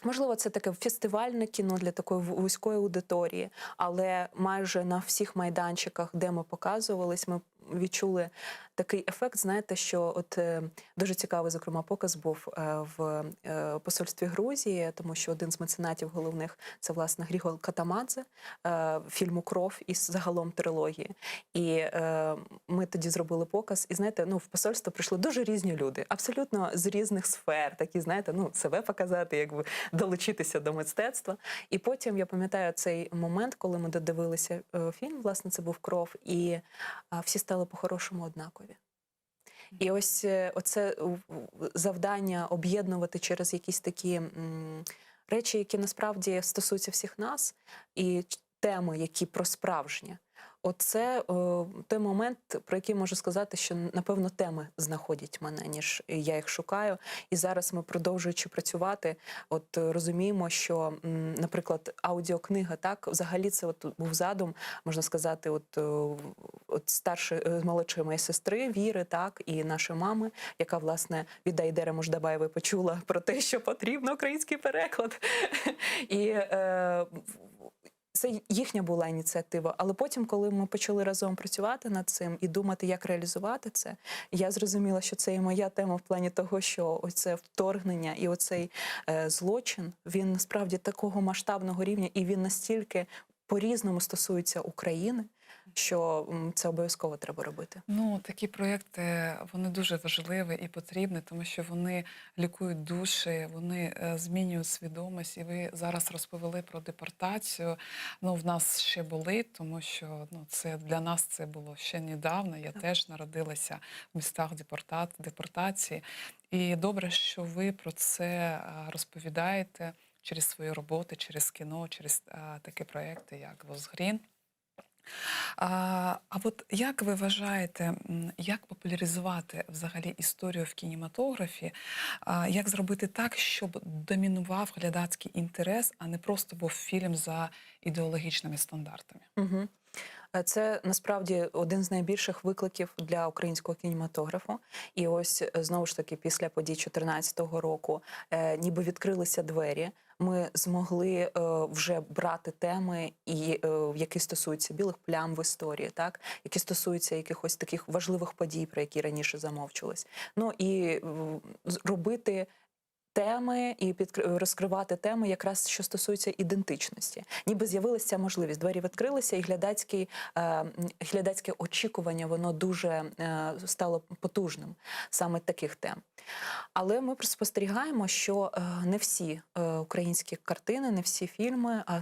Можливо, це таке фестивальне кіно для такої вузької аудиторії, але майже на всіх майданчиках, де ми показувались, ми відчули такий ефект. Знаєте, що от е, дуже цікавий, зокрема, показ був е, в е, посольстві Грузії, тому що один з меценатів головних це власне Грігол Катамадзе, фільму Кров і загалом трилогії. І ми тоді зробили показ, і знаєте, ну в посольство прийшли дуже різні люди, абсолютно з різних сфер, такі, знаєте, ну себе показати, якби долучитися до мистецтва. І потім я пам'ятаю цей момент, коли ми додивилися фільм, власне, це був кров, і всі стали по-хорошому однакові. І ось е, оце завдання об'єднувати через якісь такі речі, які насправді стосуються всіх нас, і теми, які про справжнє. Оце той момент, про який можу сказати, що напевно теми знаходять мене, ніж я їх шукаю. І зараз ми, продовжуючи працювати, от е, розуміємо, що, наприклад, аудіокнига, так, взагалі це от був задум, можна сказати, от, е, от старшої, е, молодшої моєї сестри Віри, так, і нашої мами, яка, власне, від Айдери Муждабаєвої почула про те, що потрібно український переклад. І е, це їхня була ініціатива. Але потім, коли ми почали разом працювати над цим і думати, як реалізувати це, я зрозуміла, що це і моя тема в плані того, що оце вторгнення і оцей е, злочин, він насправді такого масштабного рівня, і він настільки по-різному стосується України, що це обов'язково треба робити. Ну, такі проекти вони дуже важливі і потрібні, тому що вони лікують душі, вони е, змінюють свідомість. І ви зараз розповіли про депортацію. Ну, в нас ще болить, тому що ну, це для нас це було ще недавно. Я теж народилася в містах депортат, депортації. І добре, що ви про це е, розповідаєте через свої роботи, через кіно, через е, такі проекти, як Возгрін. А, а от як ви вважаєте, як популяризувати взагалі історію в кінематографі? А, як зробити так, щоб домінував глядацький інтерес, а не просто був фільм за ідеологічними стандартами? Угу. Це насправді один з найбільших викликів для українського кінематографу. І ось е, знову ж таки, після подій 2014 року, е, ніби відкрилися двері. Ми змогли е, вже брати теми, і, е, які стосуються білих плям в історії, так які стосуються якихось таких важливих подій, про які раніше замовчувались. Ну і робити теми і підкр... розкривати теми, якраз що стосуються ідентичності. Ніби з'явилася ця можливість. Двері відкрилися, і глядацький, е, глядацьке очікування воно дуже е, стало потужним саме таких тем. Але ми спостерігаємо, що е, не всі українські картини, не всі фільми, а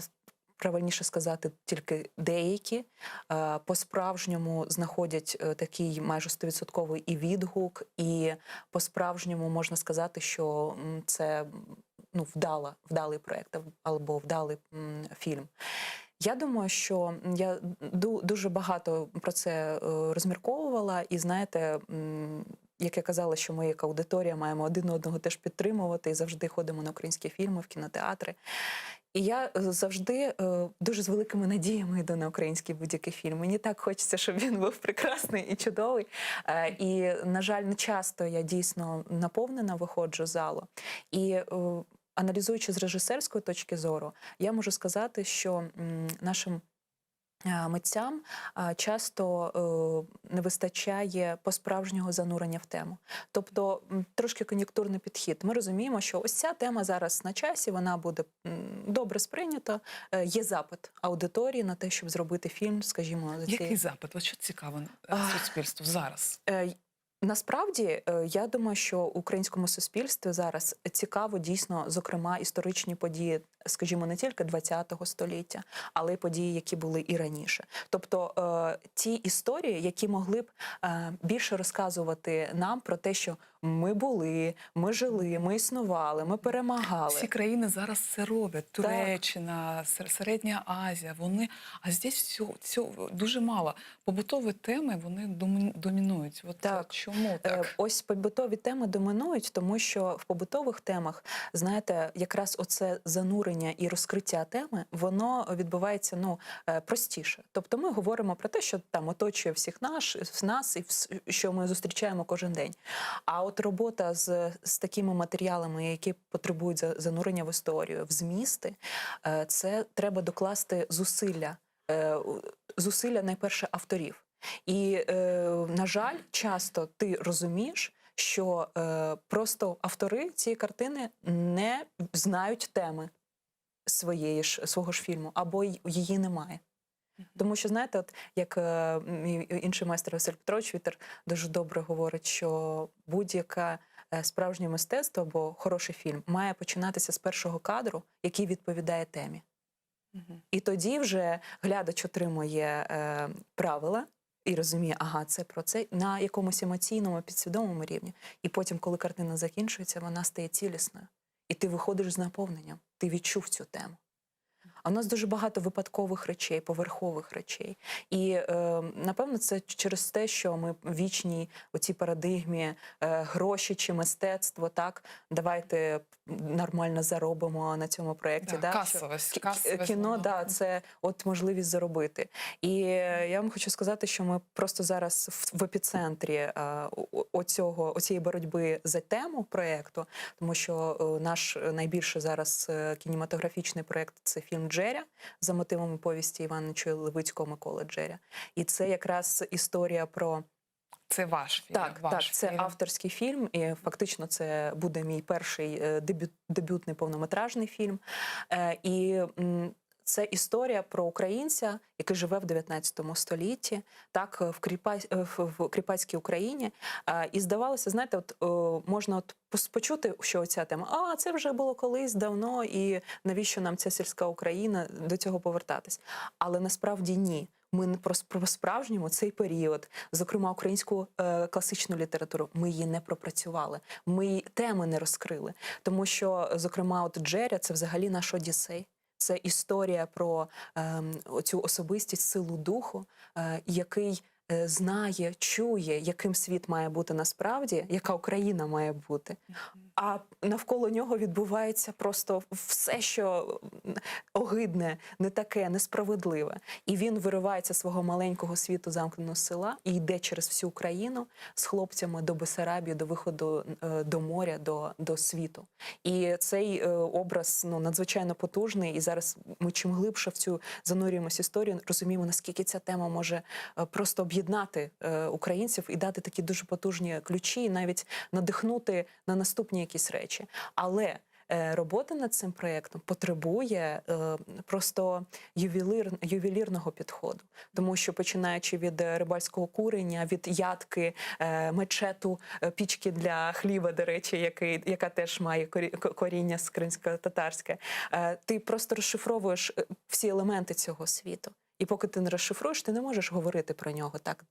правильніше сказати, тільки деякі е, по-справжньому знаходять е, такий майже 100% і відгук, і по-справжньому можна сказати, що це ну, вдала, вдалий проект або вдалий фільм. Я думаю, що я дуже багато про це розмірковувала, і знаєте, як я казала, що ми як аудиторія маємо один одного теж підтримувати і завжди ходимо на українські фільми, в кінотеатри. І я завжди дуже з великими надіями йду на український будь-який фільм. Мені так хочеться, щоб він був прекрасний і чудовий. І, на жаль, не часто я дійсно наповнена виходжу з залу. І аналізуючи з режисерської точки зору, я можу сказати, що нашим митцям часто не вистачає по-справжнього занурення в тему. Тобто трошки кон'юнктурний підхід. Ми розуміємо, що ось ця тема зараз на часі, вона буде добре сприйнята. Є запит аудиторії на те, щоб зробити фільм, скажімо, за Який цією запит? От що цікаво суспільству зараз? Насправді, я думаю, що українському суспільству зараз цікаво дійсно, зокрема, історичні події, скажімо, не тільки ХХ століття, але й події, які були і раніше. Тобто ті історії, які могли б більше розказувати нам про те, що ми були, ми жили, ми існували, ми перемагали. Всі країни зараз це роблять. Туреччина, Середня Азія, вони, а здесь всього, всього дуже мало. Побутові теми, вони домінують. От Так. чому так? Ось побутові теми домінують, тому що в побутових темах, знаєте, якраз оце занурення і розкриття теми, воно відбувається, простіше. Тобто ми говоримо про те, що там оточує всіх нас і що ми зустрічаємо кожен день. А от робота з такими матеріалами, які потребують занурення в історію, в змісти, це треба докласти зусилля. Зусилля найперше авторів. І, на жаль, часто ти розумієш, що просто автори цієї картини не знають теми свого ж фільму, або її немає. Тому що, знаєте, от як мій інший майстер Василь Петрович Вітер дуже добре говорить, що будь-яке справжнє мистецтво або хороший фільм має починатися з першого кадру, який відповідає темі. І тоді вже глядач отримує правила і розуміє, ага, це про це, на якомусь емоційному, підсвідомому рівні. І потім, коли картина закінчується, вона стає цілісною. І ти виходиш з наповненням, ти відчув цю тему. А в нас дуже багато випадкових речей, поверхових речей. І, напевно, це через те, що ми в вічній оцій парадигмі гроші чи мистецтво, так, давайте нормально заробимо на цьому проєкті. Да, да, що касовість, касовість кіно, воно. да, це от можливість заробити. І я вам хочу сказати, що ми просто зараз в епіцентрі оцієї боротьби за тему проєкту, тому що наш найбільший зараз кінематографічний проєкт – це фільм «Джеря» за мотивами повісті Івана Нечуя-Левицького Миколи Джеря. І це якраз історія про... Це ваш фільм. Так, ваш так, це фільм. авторський фільм, і фактично це буде мій перший дебютний повнометражний фільм. І це історія про українця, який живе в 19 столітті, так, в кріпацькій Україні. І здавалося, знаєте, от, можна от почути, що оця тема, а, це вже було колись давно, і навіщо нам ця сільська Україна, до цього повертатись. Але насправді ні. Ми не про справжньому цей період, зокрема українську класичну літературу, ми її не пропрацювали, ми її теми не розкрили. Тому що, зокрема, от Джеря – це взагалі наш Одіссей. Це історія про оцю особистість, силу духу, який знає, чує, яким світ має бути насправді, яка Україна має бути. А навколо нього відбувається просто все, що огидне, не таке, несправедливе. І він виривається з свого маленького світу замкненого села і йде через всю Україну з хлопцями до Бессарабії, до виходу до моря, до світу. І цей образ, надзвичайно потужний. І зараз ми чим глибше в цю занурюємось історію, розуміємо, наскільки ця тема може просто об'єднати українців і дати такі дуже потужні ключі, і навіть надихнути на наступні якісь речі. Але робота над цим проєктом потребує просто ювелірного підходу. Тому що, починаючи від рибальського куреня, від ядки, мечету, пічки для хліба, до речі, яка теж має коріння з кримсько-татарське, ти просто розшифровуєш всі елементи цього світу. І поки ти не розшифруєш, ти не можеш говорити про нього так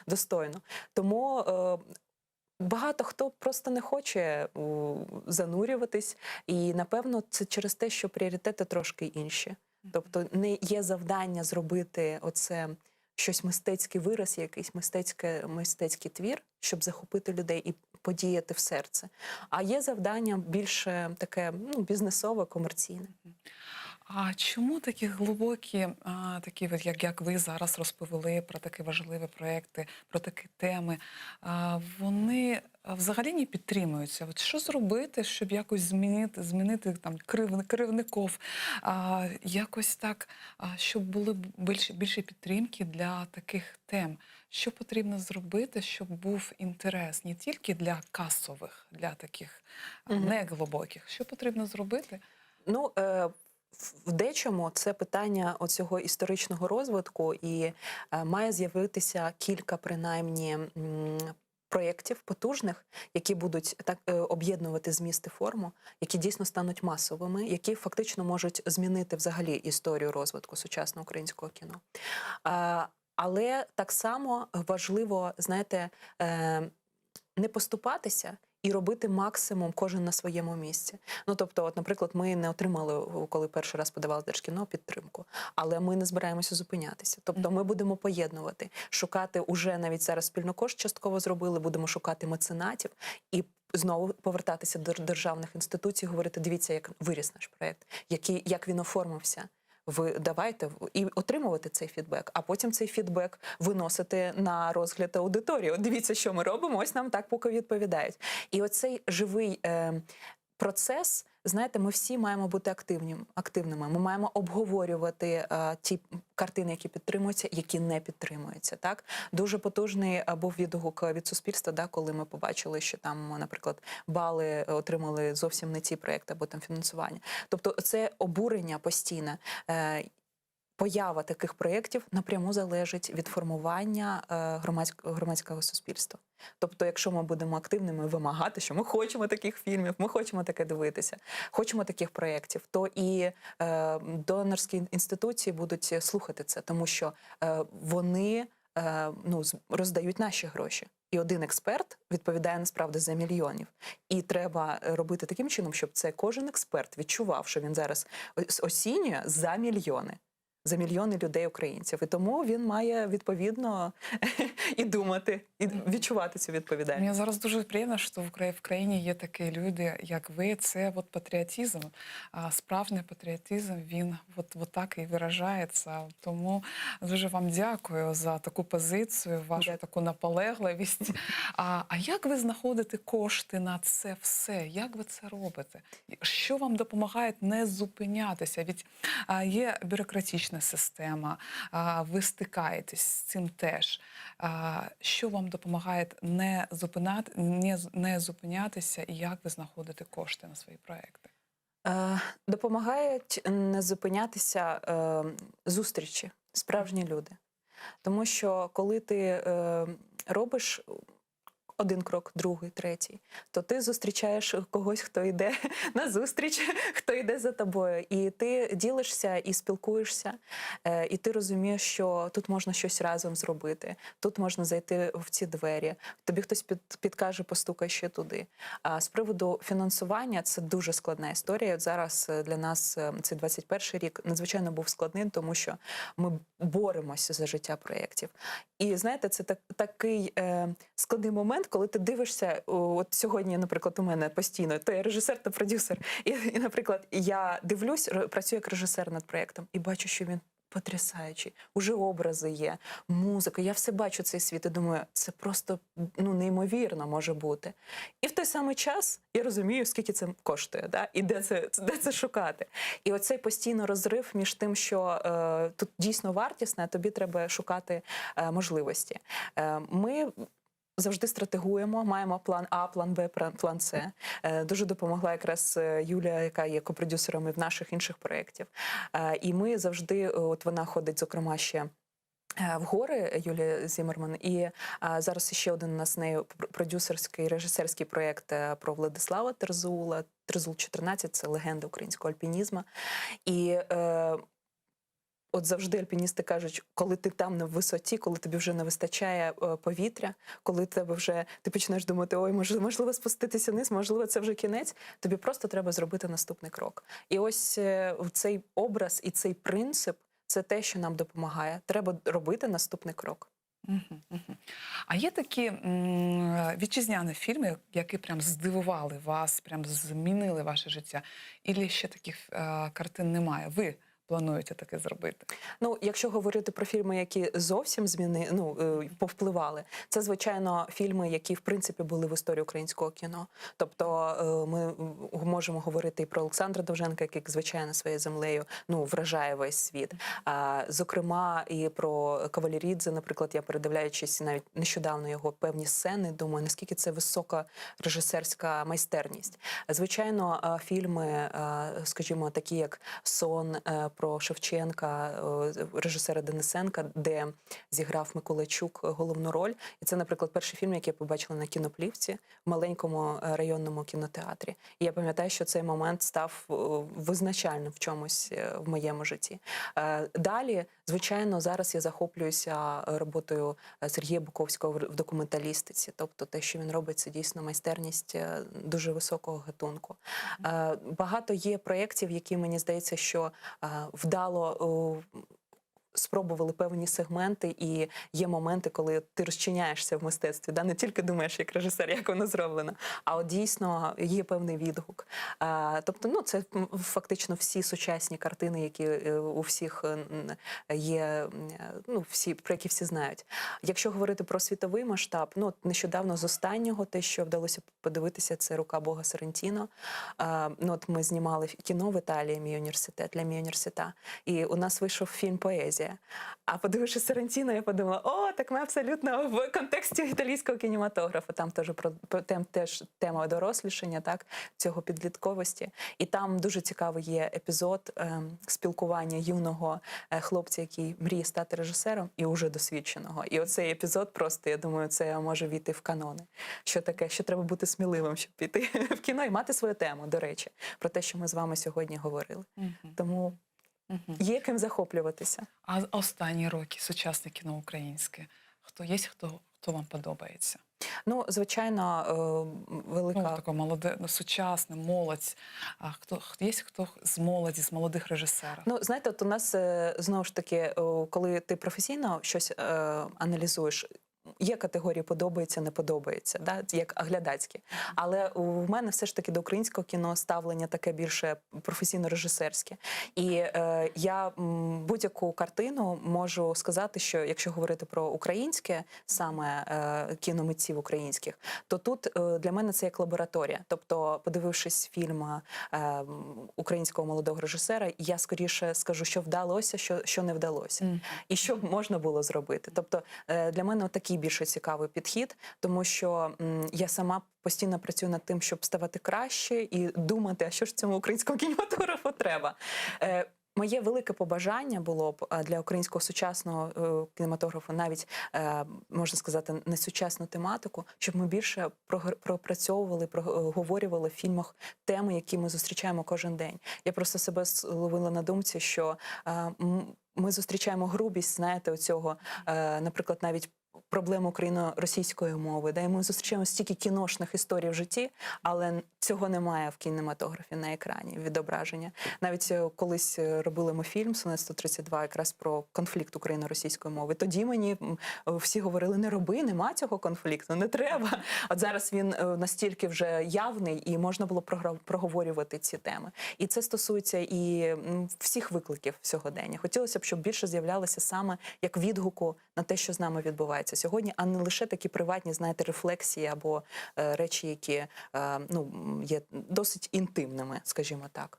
достойно. Тому багато хто просто не хоче занурюватись. І, напевно, це через те, що пріоритети трошки інші. Тобто не є завдання зробити оце щось мистецький вираз, якийсь мистецьке, мистецький твір, щоб захопити людей і подіяти в серце. А є завдання більше таке ну, бізнесове, комерційне. А чому такі глибокі, а, такі, от як, як ви зараз розповіли про такі важливі проекти, про такі теми, а, вони взагалі не підтримуються? От що зробити, щоб якось змінити, змінити там керів, керівників, а, якось так, а, щоб були більше, більше підтримки для таких тем? Що потрібно зробити, щоб був інтерес не тільки для касових, для таких а, Мгм. неглибоких? Що потрібно зробити? Ну, е, в- в дечому це питання оцього історичного розвитку, і е, має з'явитися кілька принаймні м, проєктів потужних, які будуть так е, об'єднувати зміст і форму, які дійсно стануть масовими, які фактично можуть змінити взагалі історію розвитку сучасного українського кіно. Е, Але так само важливо, знаєте, е, не поступатися і робити максимум кожен на своєму місці. Ну тобто, от, наприклад, ми не отримали, коли перший раз подавали Держкіно, підтримку, але ми не збираємося зупинятися. Тобто, ми будемо поєднувати, шукати уже навіть зараз спільно кошт частково зробили, будемо шукати меценатів і. Знову повертатися до державних інституцій, говорити: дивіться, як виріс наш проект, який, як він оформився. Ви давайте і отримувати цей фідбек, а потім цей фідбек виносити на розгляд аудиторії. От дивіться, що ми робимо. Ось нам так поки відповідають. І оцей живий е, процес, знаєте, ми всі маємо бути активні, активними. Ми маємо обговорювати е, ті картини, які підтримуються, які не підтримуються. Так дуже потужний е, був відгук від суспільства, да, коли ми побачили, що там, наприклад, бали отримали зовсім не ті проекти або там фінансування. Тобто, це обурення постійне. Е, Поява таких проєктів напряму залежить від формування е, громадськ- громадського суспільства. Тобто, якщо ми будемо активними вимагати, що ми хочемо таких фільмів, ми хочемо таке дивитися, хочемо таких проєктів, то і е, донорські інституції будуть слухати це, тому що е, вони е, ну, з- роздають наші гроші. І один експерт відповідає насправді за мільйонів. І треба робити таким чином, щоб це кожен експерт відчував, що він зараз ос- оцінює за мільйони. За мільйони людей українців, і тому він має відповідно і думати, і відчувати цю відповідальність. Мені зараз дуже приємно, що в Укра- в країні є такі люди, як ви. Це от патріотизм. А справжній патріотизм, він от, от так і виражається. Тому дуже вам дякую за таку позицію, вашу таку наполегливість. А, а як ви знаходите кошти на це все? Як ви це робите? Що вам допомагає не зупинятися? Ведь а, є бюрократична система, а, ви стикаєтесь з цим теж. А, Що вам допомагає не, зупинати, не, не зупинятися і як ви знаходите кошти на свої проекти? Е, Допомагають не зупинятися е, зустрічі, справжні люди. Тому що коли ти е, робиш один крок, другий, третій, то ти зустрічаєш когось, хто йде на зустріч, хто йде за тобою. І ти ділишся і спілкуєшся, е, і ти розумієш, що тут можна щось разом зробити, тут можна зайти в ці двері, тобі хтось під, підкаже, постукай ще туди. А з приводу фінансування це дуже складна історія. От зараз е, для нас е, цей 21 рік надзвичайно був складним, тому що ми боремося за життя проєктів. І знаєте, це так, такий е, складний момент, коли ти дивишся, о, от сьогодні, наприклад, у мене постійно, то я режисер та продюсер. І, і наприклад, я дивлюсь, р- працюю як режисер над проєктом і бачу, що він потрясаючий. Уже образи є, музика. Я все бачу цей світ і думаю, це просто ну, неймовірно може бути. І в той самий час я розумію, скільки це коштує, да? і де це, де це шукати. І оцей постійно розрив між тим, що е, тут дійсно вартісне, а тобі треба шукати е, можливості. Е, ми завжди стратегуємо, маємо план А, план Б, план- план С. Е, Дуже допомогла якраз е, Юля, яка є копродюсером і в наших інших проєктів. Е, І ми завжди, е, от вона ходить, зокрема, ще. е, В гори Юлія Зімерман, і е, зараз ще один у нас з нею пр- продюсерський режисерський проєкт е, про Владислава Терзула. Терзул 14 це легенда українського альпінізму. І е, От завжди альпіністи кажуть, коли ти там на висоті, коли тобі вже не вистачає повітря, коли тебе вже ти починаєш думати, ой, можливо, спуститися вниз, можливо, це вже кінець. Тобі просто треба зробити наступний крок. І ось цей образ і цей принцип це те, що нам допомагає. Треба робити наступний крок. А є такі м, вітчизняні фільми, які прям здивували вас, прям змінили ваше життя? Ілі ще таких е, картин немає? Ви плануєте таке зробити? Ну, якщо говорити про фільми, які зовсім зміни, ну, е, повпливали, це, звичайно, фільми, які, в принципі, були в історії українського кіно. Тобто е, ми можемо говорити і про Олександра Довженка, який, звичайно, своєю землею ну, вражає весь світ. А, зокрема, і про Кавалерідзе, наприклад, я передивляючись навіть нещодавно його певні сцени, думаю, наскільки це висока режисерська майстерність. Звичайно, е, фільми, скажімо, такі як Сон про Шевченка, е, режисера Денисенка, де зіграв Миколайчук головну роль. І це, наприклад, перший фільм, який я побачила на кіноплівці в маленькому е, районному кінотеатрі. І я пам'ятаю, що цей момент став е, визначальним в чомусь в моєму житті. Далі, звичайно, зараз я захоплююся роботою Сергія Буковського в документалістиці. Тобто те, що він робить, це дійсно майстерність дуже високого гатунку. Багато є проєктів, які мені здається, що вдало спробували певні сегменти, і є моменти, коли ти розчиняєшся в мистецтві, да? не тільки думаєш як режисер, як воно зроблено, а от дійсно є певний відгук. Тобто, ну, це фактично всі сучасні картини, які е, у всіх є, ну, всі, про які всі знають. Якщо говорити про світовий масштаб, ну, от нещодавно з останнього, те, що вдалося подивитися, це Рука Бога Соррентіно. Ну, от ми знімали кіно в Італії, мій університет, для мій університета. І у нас вийшов фільм Поезія. А подивившись Соррентіно, я подумала, о, так ми абсолютно в контексті італійського кінематографу. Там теж про, тем, теж тема дорослішання, так, цього підлітковості. І там дуже цікавий є епізод е, спілкування юного е, хлопця, який мріє стати режисером, і уже досвідченого. І оцей епізод просто, я думаю, це може війти в канони. Що таке, що треба бути сміливим, щоб піти в кіно і мати свою тему, до речі, про те, що ми з вами сьогодні говорили. Тому є ким захоплюватися. А останні роки сучасне кіно українське? Хто є, хто, хто вам подобається? Ну, звичайно, е, велика Ну, таке молоде, ну, сучасне, молодь. А хто є хто з молоді, з молодих режисерів? Ну, знаєте, от у нас е, знову ж таки, коли ти професійно щось е, аналізуєш. Є категорії подобається, не подобається, да, як глядацькі. Але у мене все ж таки до українського кіно ставлення таке більше професійно-режисерське. І е, я будь-яку картину можу сказати, що якщо говорити про українське, саме е, кіно митців українських, то тут е, для мене це як лабораторія. Тобто, подивившись фільм е, українського молодого режисера, я скоріше скажу, що вдалося, що, що не вдалося, і що можна було зробити. Тобто е, для мене такий більше цікавий підхід, тому що я сама постійно працюю над тим, щоб ставати краще і думати, а що ж цьому українському кінематографу треба. Е, Моє велике побажання було б е, для українського сучасного е, кінематографу, навіть можна сказати, не сучасну тематику, щоб ми більше пропрацьовували, проговорювали в фільмах теми, які ми зустрічаємо кожен день. Я просто себе ловила на думці, що ми зустрічаємо грубість, знаєте, оцього, наприклад, навіть. Проблему україно-російської мови, да, і ми зустрічаємо стільки кіношних історій в житті, але цього немає в кінематографі на екрані відображення. Навіть е, колись е, робили ми фільм «Сонет 132» якраз про конфлікт україно-російської мови. Тоді мені всі говорили: не роби, нема цього конфлікту, не треба. От зараз він е, настільки вже явний, і можна було проговорювати ці теми. І це стосується і всіх викликів сьогодення. Хотілося б, щоб більше з'являлося саме як відгуку на те, що з нами відбувається сьогодні, а не лише такі приватні, знаєте, рефлексії або е, речі, які е, ну, є досить інтимними, скажімо так.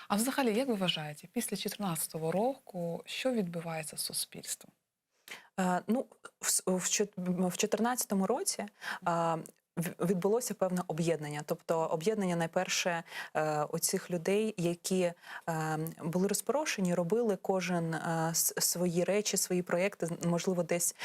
А взагалі, як ви вважаєте, після 2014 року що відбувається з суспільством? Е, Ну, в, в 2014 році відбулося певне об'єднання. Тобто об'єднання найперше е, оцих людей, які е, були розпорошені, робили кожен е, свої речі, свої проєкти, можливо, десь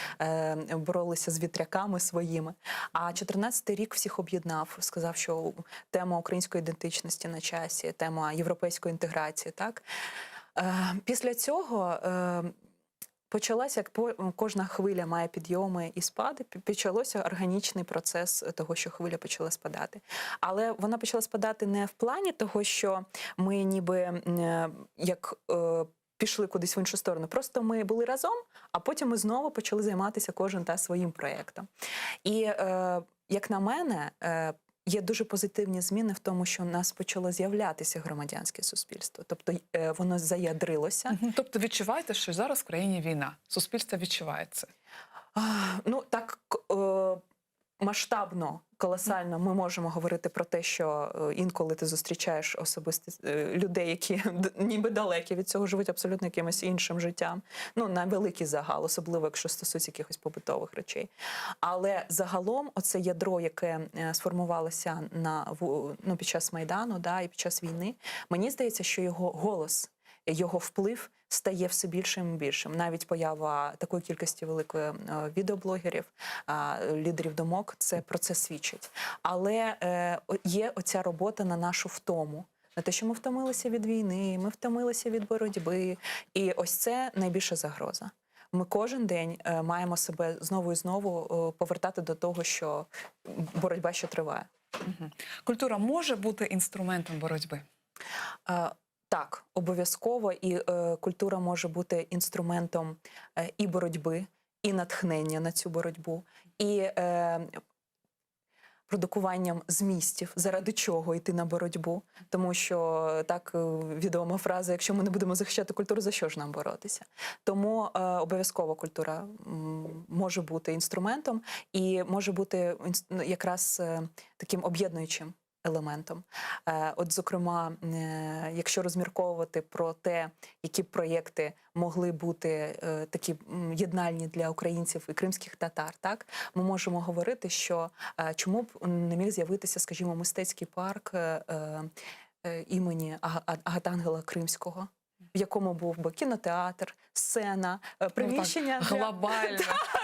боролися з вітряками своїми. А 14-й рік всіх об'єднав, сказав, що тема української ідентичності на часі, тема європейської інтеграції, так. Після цього почалася, як кожна хвиля має підйоми і спади, почався органічний процес того, що хвиля почала спадати. Але вона почала спадати не в плані того, що ми ніби як пішли кудись в іншу сторону. Просто ми були разом, а потім ми знову почали займатися кожен та своїм проєктом. І, як на мене, є дуже позитивні зміни в тому, що у нас почало з'являтися громадянське суспільство. Тобто воно заядрилося. Тобто відчуваєте, що зараз в країні війна? Суспільство відчуває це? Ну, так масштабно, колосально ми можемо говорити про те, що інколи ти зустрічаєш особисто людей, які ніби далекі від цього, живуть абсолютно якимось іншим життям. Ну, на великий загал, особливо, якщо стосується якихось побутових речей. Але загалом оце ядро, яке сформувалося ну, під час Майдану, да, і під час війни, мені здається, що його голос, його вплив стає все більшим і більшим. Навіть поява такої кількості великої відеоблогерів, лідерів думок, це про це свідчить. Але є оця робота на нашу втому. На те, що ми втомилися від війни, ми втомилися від боротьби. І ось це найбільша загроза. Ми кожен день маємо себе знову і знову повертати до того, що боротьба ще триває. Культура може бути інструментом боротьби? Так, обов'язково. І культура може бути інструментом і боротьби, і натхнення на цю боротьбу, і продукуванням змістів, заради чого йти на боротьбу. Тому що так відома фраза, якщо ми не будемо захищати культуру, за що ж нам боротися? Тому обов'язково культура може бути інструментом і може бути якраз таким об'єднуючим елементом. От, зокрема, якщо розмірковувати про те, які проєкти могли бути такі єднальні для українців і кримських татар, так, ми можемо говорити, що чому б не міг з'явитися, скажімо, мистецький парк імені Агатангела Кримського, в якому був би кінотеатр, сцена, приміщення. Ну, так, глобально.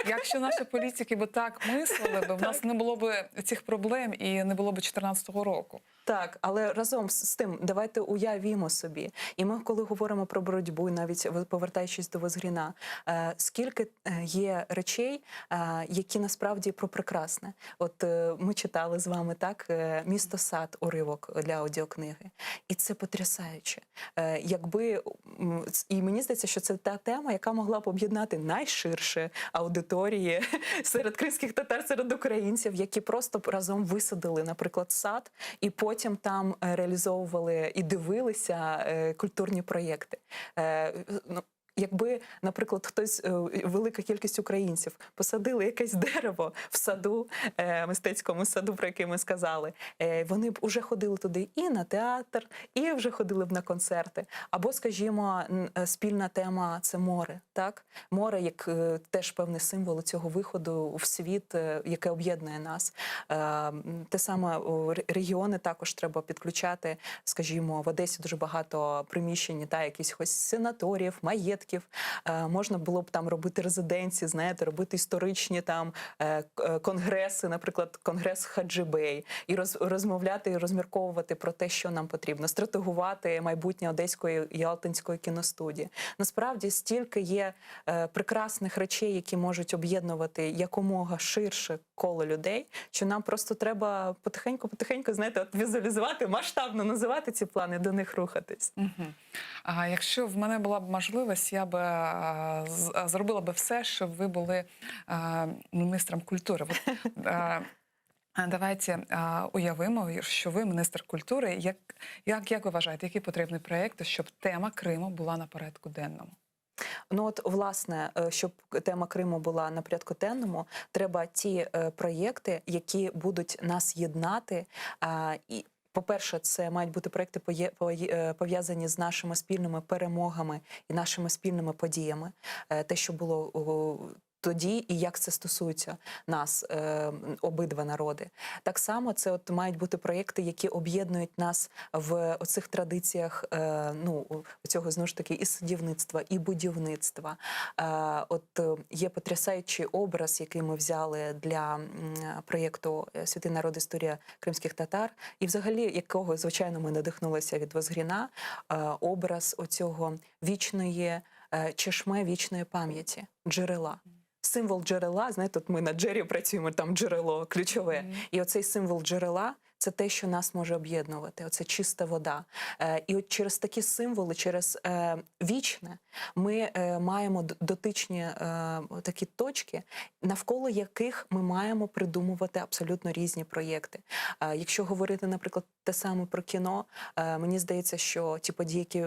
Якщо наші політики би так мислили, б, в нас не було б цих проблем і не було б 14-го року. Так, але разом з тим, давайте уявімо собі. І ми, коли говоримо про боротьбу, навіть повертаючись до Вазгіна, скільки є речей, які насправді про прекрасне. От ми читали з вами, так, «Місто сад» уривок для аудіокниги. І це потрясаюче. І мені здається, що це та тема, яка могла б об'єднати найширше аудиторії серед кримських татар, серед українців, які просто б разом висадили, наприклад, сад, і потім там реалізовували і дивилися культурні проєкти. Якби, наприклад, хтось, велика кількість українців, посадили якесь дерево в саду, мистецькому саду, про який ми сказали, вони б уже ходили туди і на театр, і вже ходили б на концерти. Або, скажімо, спільна тема – це море. Так? Море як теж певний символ цього виходу в світ, яке об'єднує нас. Те саме регіони також треба підключати. Скажімо, в Одесі дуже багато приміщень, та, якихось санаторіїв, маєтків. Можна було б там робити резиденції, знаєте, робити історичні там конгреси, наприклад, конгрес Хаджибей, і розмовляти, і розмірковувати про те, що нам потрібно, стратегувати майбутнє Одеської і Ялтинської кіностудії. Насправді, стільки є прекрасних речей, які можуть об'єднувати якомога ширше коло людей, що нам просто треба потихеньку-потихеньку, знаєте, от візуалізувати, масштабно називати ці плани, до них рухатись. Угу. А якщо в мене була б можливість, я б зробила б все, щоб ви були міністром культури. От, давайте уявимо, що ви міністр культури. Як, як, як ви вважаєте, які потрібні проєкти, щоб тема Криму була на порядку денному? Ну от, власне, щоб тема Криму була на порядку денному, треба ті проєкти, які будуть нас єднати. І, по-перше, це мають бути проєкти, пов'язані з нашими спільними перемогами і нашими спільними подіями. Те, що було торік. Тоді і як це стосується нас, обидва народи. Так само це от мають бути проєкти, які об'єднують нас в оцих традиціях ну, цього знову ж таки і садівництва, і будівництва. От є потрясаючий образ, який ми взяли для проєкту Святий народ історія кримських татар, і взагалі якого, звичайно, ми надихнулися від Возгріна, образ оцього вічної чешме вічної пам'яті, джерела. Символ джерела, знаєте, от ми на Джері працюємо, там джерело ключове. І оцей символ джерела це те, що нас може об'єднувати, оце чиста вода. І от через такі символи, через вічне, ми маємо дотичні такі точки, навколо яких ми маємо придумувати абсолютно різні проєкти. Якщо говорити, наприклад, те саме про кіно, мені здається, що ті події, які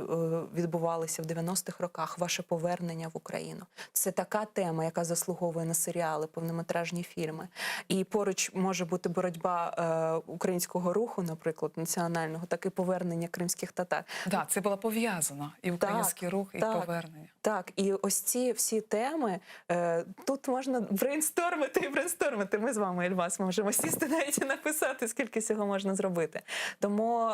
відбувалися в 90-х роках, ваше повернення в Україну, це така тема, яка заслуговує на серіали, повнометражні фільми. І поруч може бути боротьба українського руху, наприклад, національного, так і повернення кримських татар. Да, це було пов'язано. І український рух, і так, повернення. Так, і ось ці всі теми, тут можна брейнстормити і брейнстормити. Ми з вами, Ельмас, можемо сісти навіть і написати, скільки всього можна зробити. Тому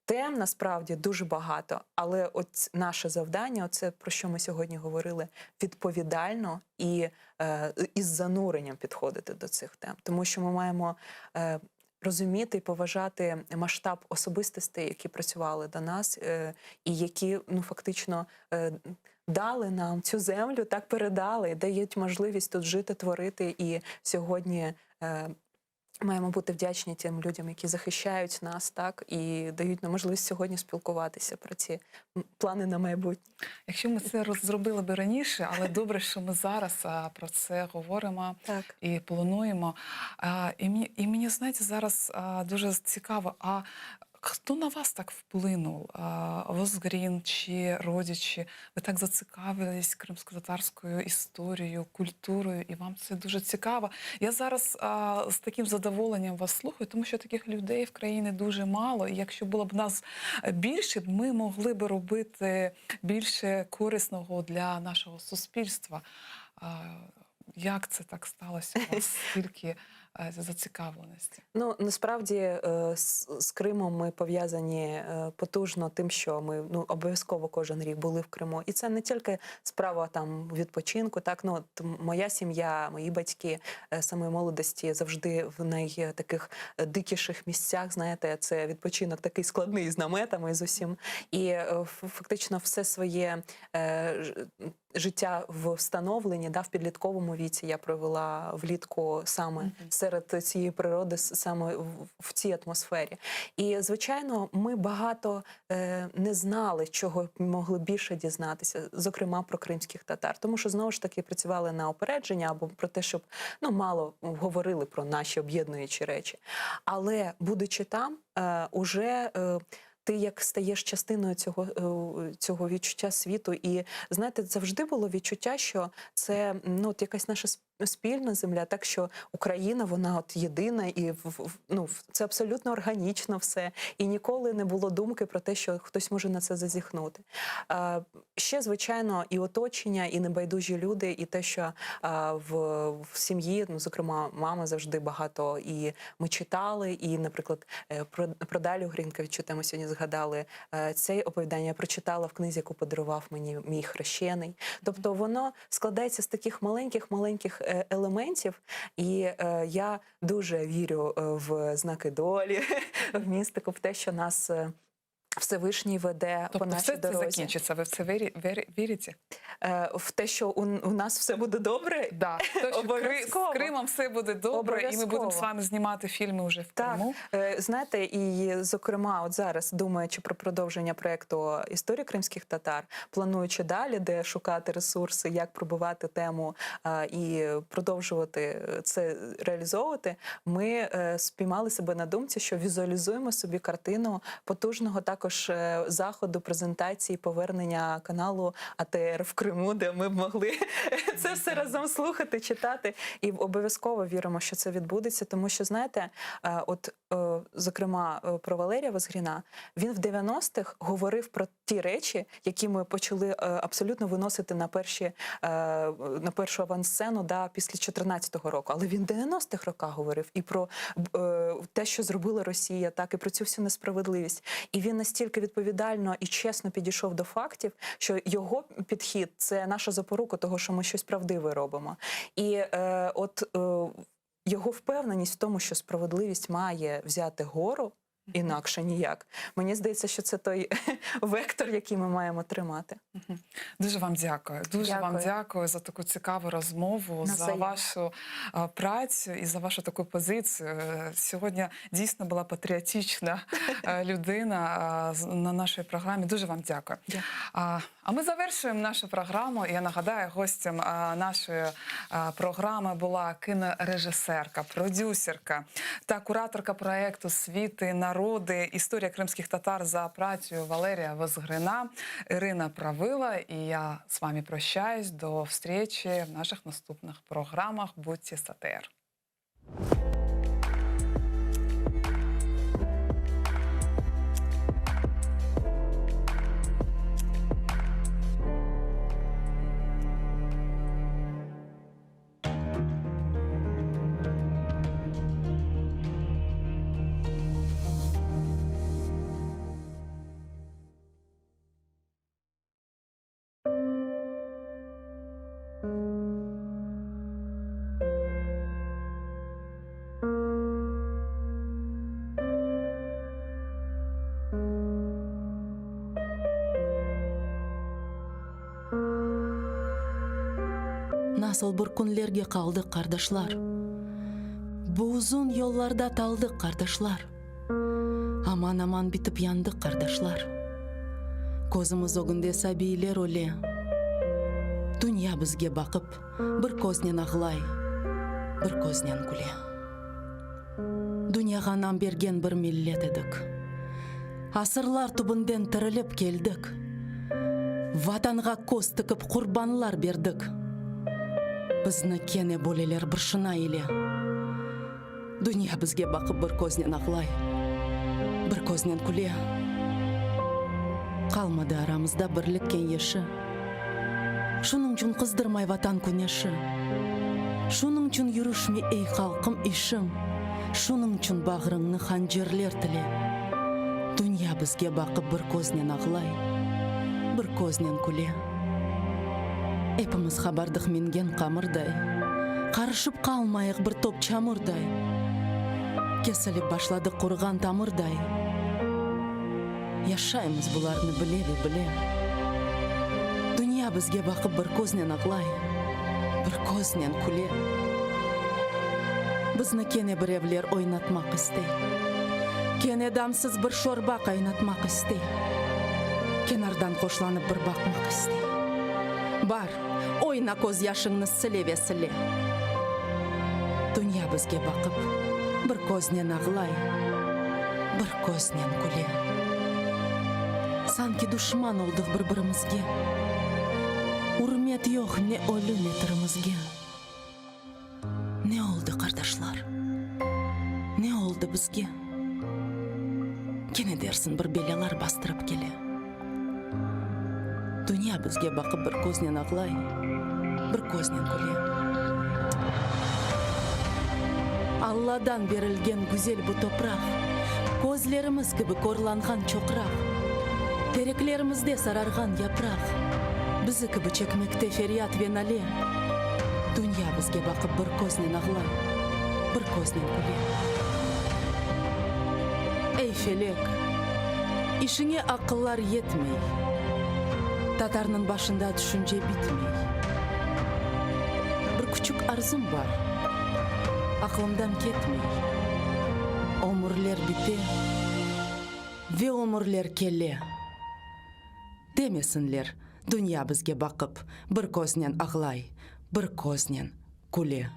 тем насправді дуже багато, але от наше завдання, оце про що ми сьогодні говорили, відповідально і із зануренням підходити до цих тем. Тому що ми маємо розуміти і поважати масштаб особистостей, які працювали до нас, і які, ну, фактично дали нам цю землю, так передали, дають можливість тут жити, творити. І сьогодні маємо бути вдячні тим людям, які захищають нас, так, і дають нам можливість сьогодні спілкуватися про ці плани на майбутнє. Якщо ми це зробили би раніше, але добре, що ми зараз про це говоримо так. і плануємо. І мені, і мені, знаєте, зараз дуже цікаво, а хто на вас так вплинув? Возгрін чи родичі? Ви так зацікавились кримськотатарською історією, культурою, і вам це дуже цікаво. Я зараз а, з таким задоволенням вас слухаю, тому що таких людей в країні дуже мало. І якщо було б нас більше, ми могли б робити більше корисного для нашого суспільства. Як це так сталося у вас стільки зацікавленості? Ну, насправді, з, з Кримом ми пов'язані потужно тим, що ми ну, обов'язково кожен рік були в Криму. І це не тільки справа там відпочинку, так, ну, от моя сім'я, мої батьки самої молодості завжди в найтаких дикіших місцях, знаєте, це відпочинок такий складний з наметами і з усім. І фактично все своє життя в встановленні, да, в підлітковому віці я провела влітку саме серед цієї природи, саме в, в цій атмосфері. І, звичайно, ми багато е, не знали, чого могли більше дізнатися, зокрема про кримських татар. Тому що, знову ж таки, працювали на опередження або про те, щоб ну, мало говорили про наші об'єднуючі речі. Але, будучи там, е, уже... Е, ти як стаєш частиною цього, цього відчуття світу. І, знаєте, завжди було відчуття, що це ну, от якась наша спільна земля, так що Україна, вона от єдина, і ну, це абсолютно органічно все. І ніколи не було думки про те, що хтось може на це зазіхнути. Ще, звичайно, і оточення, і небайдужі люди, і те, що в, в сім'ї, ну, зокрема, мама завжди багато і ми читали, і, наприклад, про, про Далю Гринковичу, тему сьогодні згадали, це оповідання я прочитала в книзі, яку подарував мені мій хрещений. Тобто воно складається з таких маленьких-маленьких елементів, і е, я дуже вірю в знаки долі, в містику, в те, що нас Всевишній веде тобто по нашій все це дорозі. закінчиться. Ви в це вірі, вірі, вірите? В те, що у, у нас все буде добре? Да. То, що Кри, з Кримом все буде добре, і ми будемо з вами знімати фільми вже в Криму. Так. Знаєте, і, зокрема, от зараз, думаючи про продовження проєкту «Історія кримських татар», плануючи далі, де шукати ресурси, як пробивати тему і продовжувати це реалізовувати, ми спіймали себе на думці, що візуалізуємо собі картину потужного також. також заходу презентації повернення каналу АТР в Криму, де ми б могли це все разом слухати, читати. І обов'язково віримо, що це відбудеться, тому що знаєте, от зокрема про Валерія Возгріна, він в 90-х говорив про ті речі, які ми почали абсолютно виносити на перші на першу авансцену да, після 14-го року. Але він в 90-х роках говорив і про те, що зробила Росія, так і про цю всю несправедливість. І він настільки відповідально і чесно підійшов до фактів, що його підхід це наша запорука того, що ми щось правдиве робимо. І е, от е, його впевненість в тому, що справедливість має взяти гору. Інакше ніяк. Мені здається, що це той вектор, який ми маємо тримати. Дуже вам дякую. Дуже дякую. вам дякую за таку цікаву розмову, за вашу працю і за вашу таку позицію. Сьогодні дійсно була патріотична людина на нашій програмі. Дуже вам дякую. Дякую. А ми завершуємо нашу програму. Я нагадаю, гостем нашої програми була кінорежисерка, продюсерка та кураторка проекту Світи народи. Історія кримських татар за працею Валерія Возгрина, Ірина Правила. І я з вами прощаюсь до встречи в наших наступних програмах. Будьте з АТР. Nasıl bir künlerge qaldıq, qardaşlar, Bu uzun yollarda taldıq, qardaşlar. Aman-aman bitip yandıq, qardaşlar. Közümiz ögünde sabiyler öle. Dünya bizge baqıp, bir köznen ağlay, bir köznen küle. Dünyağa nam bergen bir millet edik. Asırlar tübünden tirilip keldik. Vatanğa köz tikip qurbanlar berdik. Bizni kene böleler bir şına ile. Dünya bizge baqıp bir köznen ağlay, bir köznen küle. Qalmadı aramızda birlik keñeşi. Şunıñçün qızdırmay Vatan küneşi. Şunıñçün yürüşmey, ey halqım, işiñ. Şunıñçün bağrıñnı hancerler tile. Dünya bizge baqıp bir köznen ağlay, bir köznen küle. Epimiz qabardıq mingen qamırday, Qarışıp qalmayıq bir top çamurday. Kesilip başladıq quruğan tamırday. Yaşaymız bularnı bile ve bile. Dünya bizge baqıp bir köznen ağlay, bir köznen küle. Bizni kene birevler oynatmaq istey. Kene damsız bir şorba qaynatmaq istey. Kenardan hoşlanıp bir baqmaq istey. Bar, oyna közyaşıñnı sile ve sile. Dünya bizge baqıp, bir köznen ağlay, bir köznen küle. Sanki duşman oldıq bir-birimizge, Ürmet yoq ne ölü, ne tirimizge. Ne oldı, qardaşlar? Ne oldı bizge? Kene dersiñ bir belâlar bastırıp kele. Dünya bizge baqıp bir köznen ağlay, bir köznen küle. Alladan berilgen güzel bu topraq, Közlerimiz kibi körlanğan çoqraq, Tereklerimizde sararğan yapraq, Bizi kibi çekmekte feryat ve nale. Dünya bizge baqıp bir köznen ağlay, bir köznen küle. Ey, felek, işiñe aqıllar yetmey, Tatarnıñ başında tüşünce bitmey. Bir küçük arzum bar, aqlımdan ketmey, Ömürler bite ve ömürler kele. Demesinler, dünya bizge baqıp, bir köznen ağlay, bir köznen küle.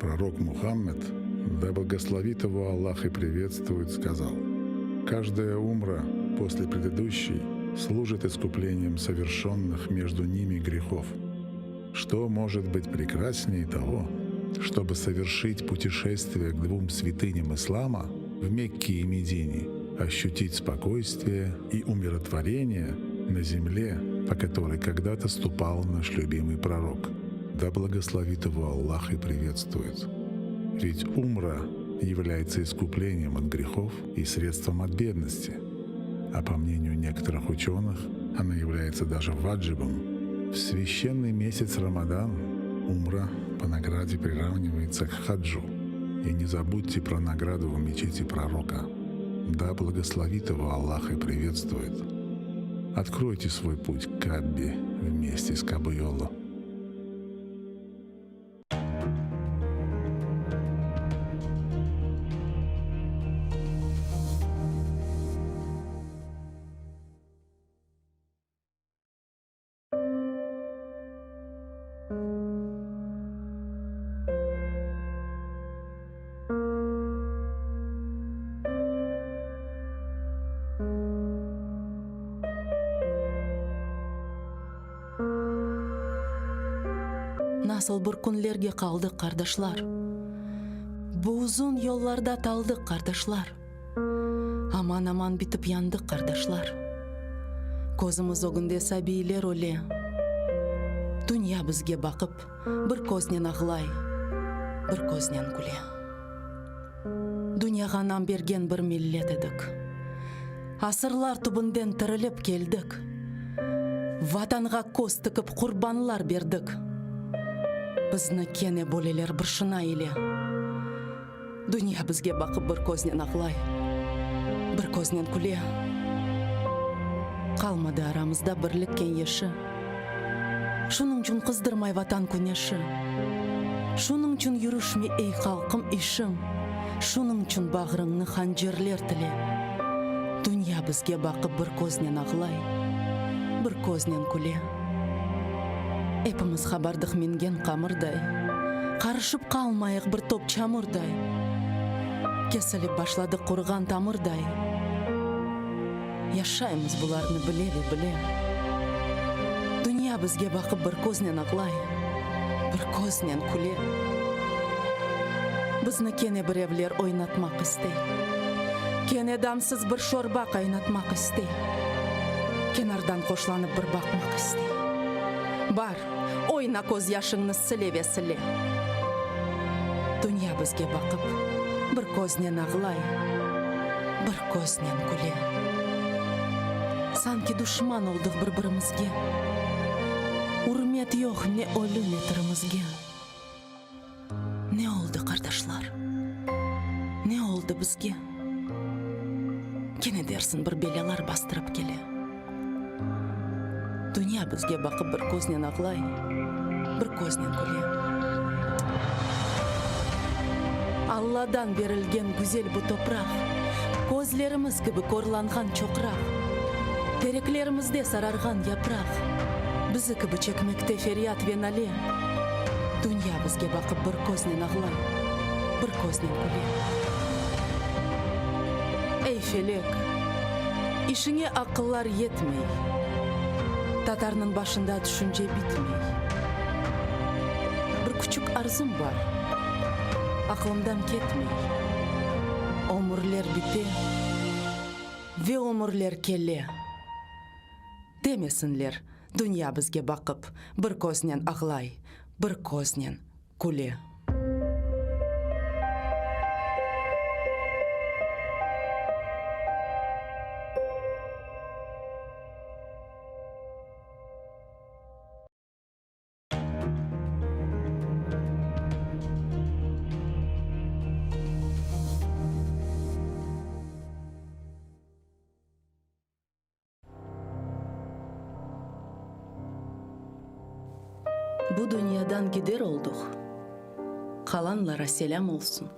Пророк Мухаммед, да благословит его Аллах и приветствует, сказал, «Каждая умра после предыдущей служит искуплением совершенных между ними грехов. Что может быть прекраснее того, чтобы совершить путешествие к двум святыням ислама в Мекке и Медине, ощутить спокойствие и умиротворение на земле, по которой когда-то ступал наш любимый пророк. Да благословит его Аллах и приветствует. Ведь умра является искуплением от грехов и средством от бедности. А по мнению некоторых ученых, она является даже ваджибом. В священный месяц Рамадан умра по награде приравнивается к хаджу. И не забудьте про награду в мечети пророка. Да благословит его Аллах и приветствует. Откройте свой путь к Каббе вместе с Кабуйоло. Nasıl bir künlerge qaldıq, qardaşlar, Bu uzun yollarda taldıq, qardaşlar. Aman-aman bitip yandıq, qardaşlar. Közümiz ögünde sabiyler öle. Dünya bizge baqıp, bir köznen ağlay, bir köznen küle. Dünyağa nam bergen bir millet edik. Asırlar tübünden tirilip keldik. Vatanğa köz tikip qurbanlar berdik. Bizni kene böleler bir şına ile. Dünya bizge baqıp bir köznen ağlay, bir köznen küle. Qalmadı aramızda birlik keñeşi. Şunıñçün qızdırmay Vatan küneşi. Şunıñçün yürüşmey ey halqım işiñ. Şunıñçün bağrıñnı hancerler tile. Dünya bizge baqıp bir köznen ağlay, bir köznen küle. Epimiz qabardıq mingen qamırday, Qarışıp qalmayıq bir top çamurday. Kesilip başladıq quruğan tamırday. Yaşaymız bularnı bile ve bile. Dünya bizge baqıp bir köznen ağlay, bir köznen küle. Bizni kene birevler oynatmaq istey. Kene damsız bir şorba qaynatmaq istey. Kenardan hoşlanıp bir baqmaq istey. Bar, oyna közyaşıñnı sile ve sile. Dünya bizge baqıp, bir köznen ağlay, bir köznen küle. Sanki duşman oldıq bir-birimizge. Ürmet yoq ne ölü, ne tirimizge. Ne oldı, qardaşlar? Ne oldı bizge? Kene dersin bir belâlar bastırıp kele. Dünya bizge baqıp bir köznen ağlay, bir köznen küle. Alladan berilgen güzel bu topraq, Közlerimiz kibi körlanğan çoqraq, Tereklerimizde sararğan yapraq, Bizi kibi çekmekte feryat ve nale. Dünya bizge baqıp bir köznen ağlay, bir köznen küle. Ey, felek, işiñe aqıllar yetmey, Tatarnıñ başında tüşünce bitmey. Bir küçük arzum bar, aqlımdan ketmey, Ömürler bite ve ömürler kele. Demesinler, dünya bizge baqıp, bir köznen ağlay, bir köznen küle. Bu dünyadan gider olduq, Qalanlara selâm olsun.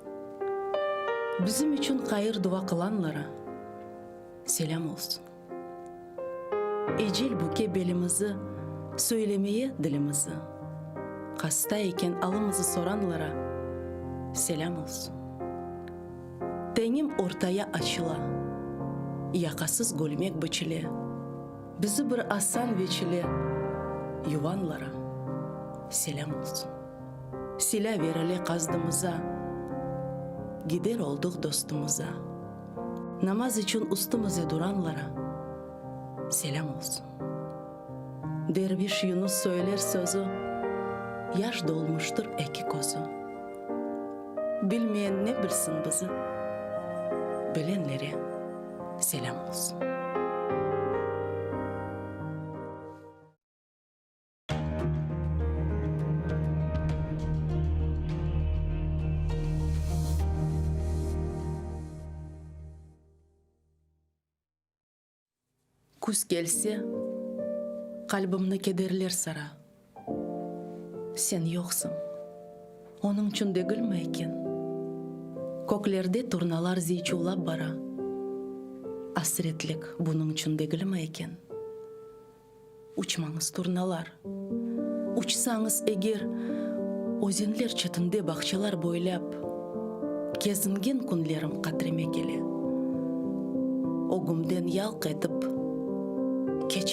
Bizim içün hayır-dua qılanlara selâm olsun. Ecel büke belimizi, Söylemeye dilimizi. Hasta eken alımızı soranlara. Selâm olsun. Teñim ortaya açıla, Yaqasız kölmek biçile, Bizi bir asan veçile Yuvanlara selâm olsun. Silâ berile qazdımıza, Gider olduq dostumıza. Namaz içün üstümize duranlara selâm olsun. Derviş Yunus söyler sözü, Yaş dolmuştır eki közü. Bilmeyen ne bilsin bizi, Bilenlere selâm olsun. Küz kelse, qalbimni kederler sara. Sen yoqsıñ, onıñçün degilmi eken? Köklerde turnalar ziyçuvlap bara. Asretlik bunıñçün degilmi eken? Uçmañız, turnalar. Uçsañız eger, özenler çetinde bağçalar boylap kezingen künlerim qatrime kele. Ögümden yalq etip keçe.